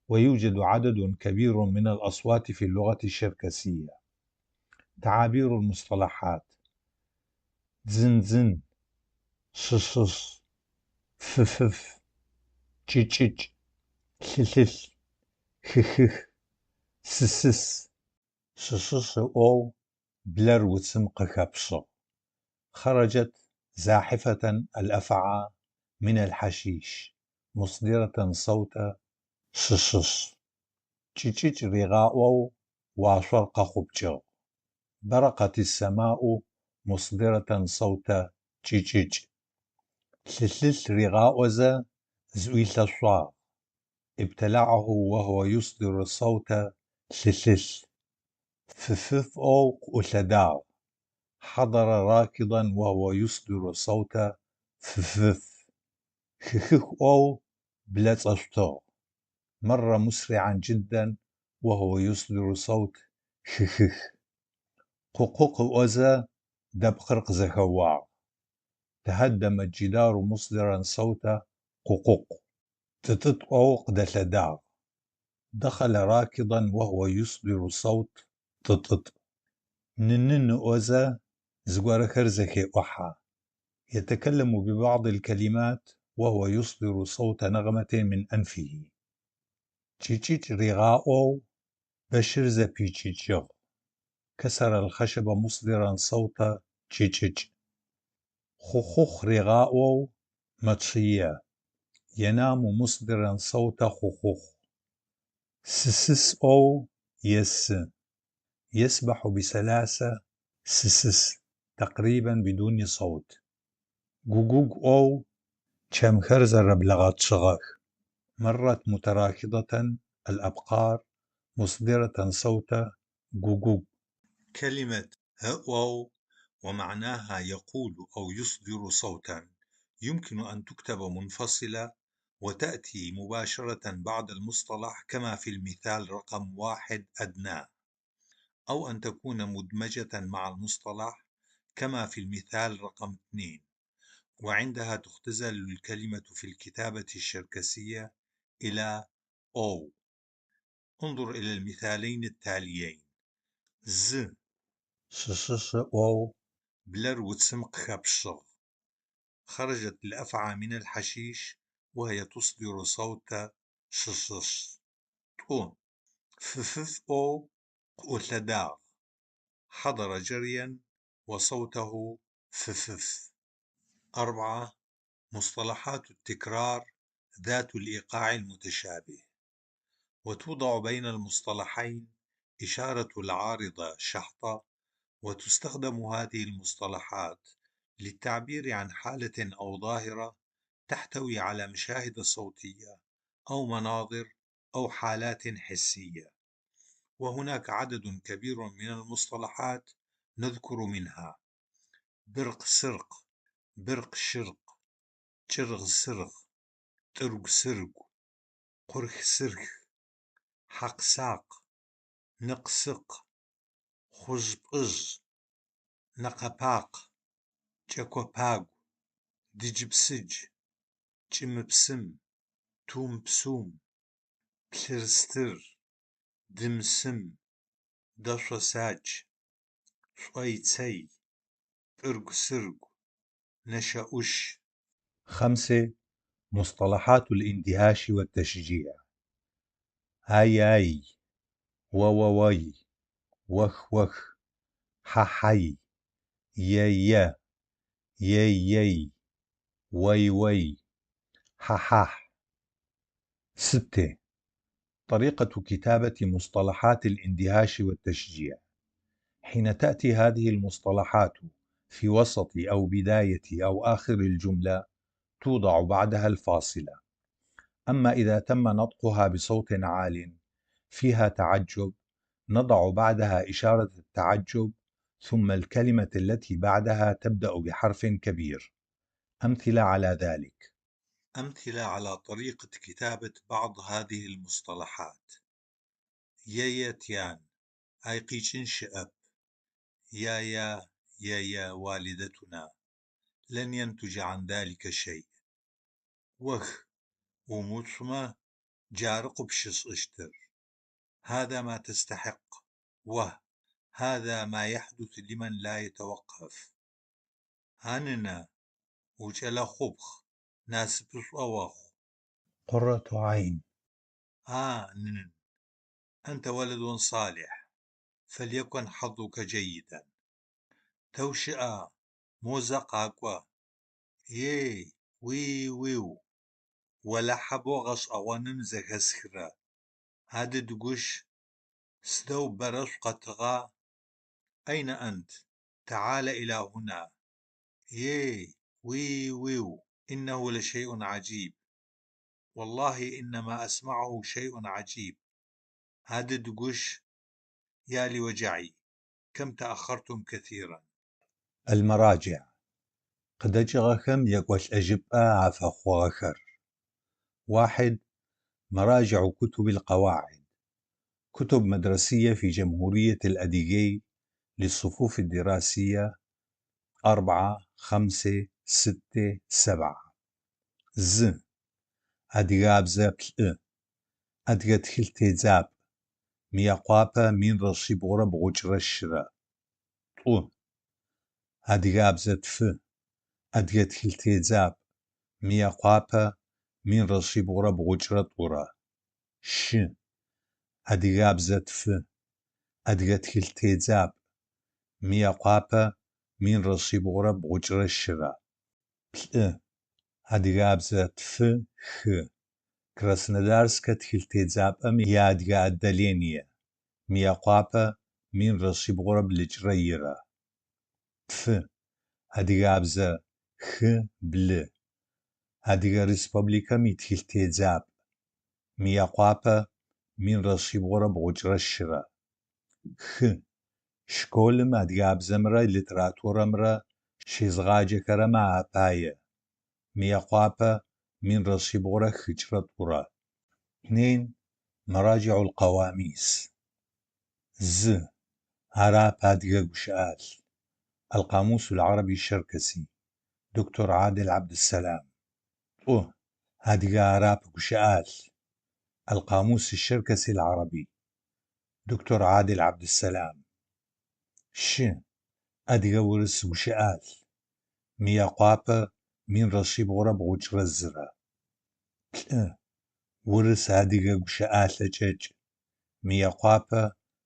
ويوجد عدد كبير من الأصوات في اللغة الشركسية. تعابير المصطلحات: дзын-дзын، щыщыщ، фыфыф، кӏыкӏыкӏ، лъылъылъ، хыхых، сысыс. Щыщыщ ыӏоу блэр уцым къыхэпшыгъ. خرجت زاحفة الأفعى من الحشيش مصدرة صوت щыщыщ. Кӏыкӏыкӏ ригъаӏоу уашъор къэхъупкӏыгъ. برقت السماء مصدرة صوت кӏыкӏыкӏ. Лъылъылъ ригъаӏозэ зыӏуилъэшъуагъ. ابتلعه وهو يصدر صوت лъылъылъ. Фыфыф ӏоу къыӏулъэдагъ. حضر راكضا وهو يصدر صوت фыфыф. Хыхых ӏоу блэцӏэшъутыгъ. مر مسرعا جدا وهو يصدر صوت хыхых. Къукъукъ ыӏозэ дэпкъыр къызэхэуагъ. تهدم الجدار مصدرا صوت къукъукъ. Тӏытӏытӏ ӏоу къыдэлъэдагъ. دخل راكضا وهو يصدر صوت тӏытӏытӏ. Нынын ыӏозэ зыгорэхэр зэхеӏухьэ. يتكلم ببعض الكلمات وهو يصدر صوت نغمة من أنفه. Кӏыкӏыкӏ ригъаӏоу бэщыр зэпикӏыкӏыгъ. كسر الخشب مصدرا صوت кӏыкӏыкӏ. Хъухъухъ ригъаӏоу мэчъые. ينام مصدرا صوت хъухъухъ. Сысыс ӏоу есы. يسبح بسلاسة сысыс تقريبا بدون صوت. Гугугу ӏоу чэмхэр зэрэблэгъэчъыгъэх. مرت متراكضة الأبقار مصدرة صوت гугугу. كلمة ыӏоу، ومعناها يقول أو يصدر صوتا، يمكن أن تكتب منفصلة وتأتي مباشرة بعد المصطلح كما في المثال رقم 1 أدناه، أو أن تكون مدمجة مع المصطلح كما في المثال رقم 2، وعندها تختزل الكلمة في الكتابة الشركسية إلى أو. انظر إلى المثالين التاليين: зы Щыщыщ ыӏоу блэр уцым къыхэпшыгъ. خرجت الأفعى من الحشيش وهي تصدر صوت щыщыщ. Тӏу. Фыфыф ӏоу къыӏулъэдагъ. حضر جريا وصوته ففف. 4. مصطلحات التكرار ذات الإيقاع المتشابه: وتوضع بين المصطلحين إشارة العارضة شحطة، وتستخدم هذه المصطلحات للتعبير عن حالة أو ظاهرة تحتوي على مشاهد صوتية أو مناظر أو حالات حسية، وهناك عدد كبير من المصطلحات نذكر منها: быркъ-сыркъ, быркъ-шыркъ, кӏыргъ-сыргъ, тӏыргу-сыргу, къурх-сырх, хьакъ-сакъ, ныкъ-сыкъ, хъужъ-пӏыжъ, нэкъэ-пакъ, кӏэко паго, дыджы-псыдж, кӏымы-псым, тум-псум, плъыр-стыр, дым-сым, дэшъо-сач, шӏой-цэй, пӏыргу-сыргу, нэшэ-ӏуш. 5. مصطلحات الاندهاش والتشجيع: آي آي، وووي، وخ وخ، ححي، يي، يي، وي وي، ححح. 6. طريقة كتابة مصطلحات الاندهاش والتشجيع: حين تأتي هذه المصطلحات في وسط أو بداية أو آخر الجملة توضع بعدها الفاصلة. أما إذا تم نطقها بصوت عال فيها تعجب نضع بعدها إشارة التعجب، ثم الكلمة التي بعدها تبدأ بحرف كبير. أمثلة على ذلك: أمثلة على طريقة كتابة بعض هذه المصطلحات: Е-е, тян, ай къикӏын щыӏэп, يا يا يا والدتنا، لن ينتج عن ذلك شيء. ОХ, умыуцумэ, джары къыпщышӏыщтыр. هذا ما تستحق، وه، هذا ما يحدث لمن لا يتوقف. А нынэ, укӏэлэ хъупхъ, насыпышӏо охъу. قرة عين. А, нын, أنت ولد صالح، فليكن حظك جيدا. Тэ ущыӏа, мо зэ къакӏо! Ей, уи-уиу! Олахьэ боу гъэшӏэгъоным зэхэсхырэ. А дыд гущ, сыдэу бэрэ шъукъэтыгъа? أين أنت؟ تعال إلى هنا. Ей, уи-уиу! إنه لشيء عجيب. والله إن ما أسمعه شيء عجيب. А дыд гущ, يا لوجعي، كم تأخرتم كثيرا. المراجع: къыдэкӏыгъэхэм екӏолӏэжьыпӏэ афэхъугъэхэр: 1. مراجع كتب القواعد: كتب مدرسية في جمهورية الأديغي للصفوف الدراسية 4، 5، 6، 7. 1. Адыгабзэ 2. Адыгэ тхылъ тедзапӏ. Мыекъуапэ 1394. 2. Адыгабзэ 2. Адыгэ тхылъ тедзапӏ. Мыекъуапэ 1392. 3. Адыгабзэ 2. Адыгэ тхылъ тедзапӏ. Мыекъуапэ 1393. 3. Адыгабзэ 2 3. Краснодарскэ тхылъ тедзапӏэм иадыгэ отделение. Мыекъуапэ 1372. 2. Адыгабзэ 6 6. Адыгэ Республикэм итхылъ тедзапӏ. Мыекъуапэ 1394. 6. Школым адыгабзэмрэ литературэмрэ щезыгъаджэхэрэмэ апае. Мыекъуапэ 1342. 2. مراجع القواميس: 1. Арап адыгэ гущыӏалъ: القاموس العربي الشركسي، دكتور عادل عبد السلام. 2. Адыгэ арап гущыӏалъ: القاموس الشركسي العربي، دكتور عادل عبد السلام. 3. Адыгэ урыс гущыӏалъ: Мыекъуапэ 1391. 4. Урыс адыгэ гущыӏалъэ кӏэкӏ: Мыекъуапэ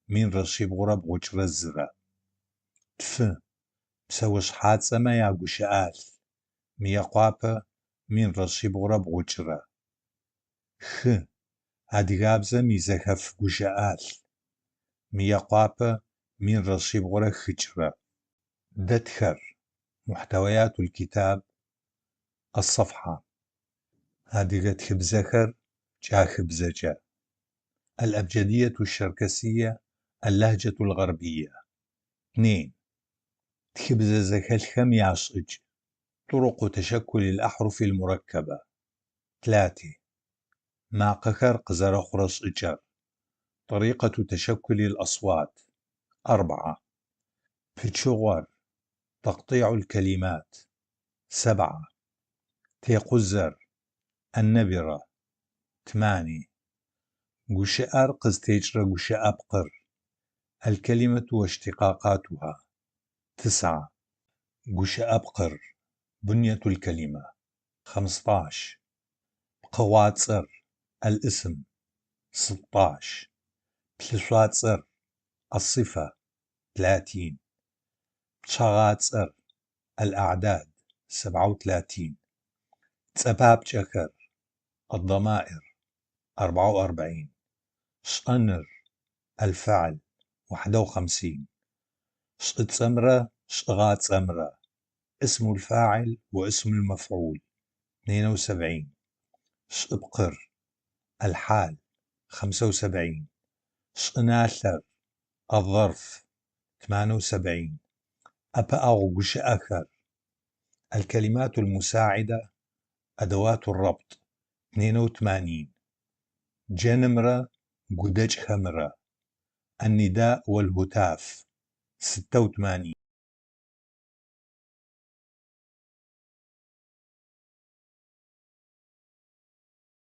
1391. 2. Псэушъхьацӏэмэ ягущыӏалъ: Мыекъуапэ 1390. 6. Адыгабзэм изэхэф гущыӏалъ: Мыекъуапэ 1304. Дэтхэр: محتويات الكتاب الصفحة. Адыгэ тхыбзэхэр кӏахыбзэкӏэ: الأبجدية الشركسية، اللهجة الغربية. 2. Тхыбзэ зэхэлъхэм яшӏыкӏ. طرق تشكل الأحرف المركبة. 3. Макъэхэр къызэрэхъурэ шӏыкӏэр. طريقة تشكل الأصوات. 4. Пычыгъор. تقطيع الكلمات. 7. Текъузэр. النبرة. 8. Гущыӏэр къызтекӏырэ гущыӏэпкъыр. الكلمة واشتقاقاتها. 9. Гущыӏэпкъыр. بنية الكلمة. 15. Пкъыгъуацӏэр. الاسم. 16. Плъышъуацӏэр. الصفة. 30. Пчъэгъацӏэр. الأعداد. 37. Цӏэпапкӏэхэр. الضمائر. 44. Шӏэныр. الفعل. 51. Шӏыцӏэмрэ шӏыгъацӏэмрэ. اسم الفاعل واسم المفعول. 72. Шӏыпкъыр. الحال. 75. Шӏыналъэр. الظرف. 78. ӏэпыӏэгъу гущыӏэхэр. الكلمات المساعدة أدوات الربط. 82. Джэнымрэ гудэкӏхэмрэ. النداء والهتاف. 86.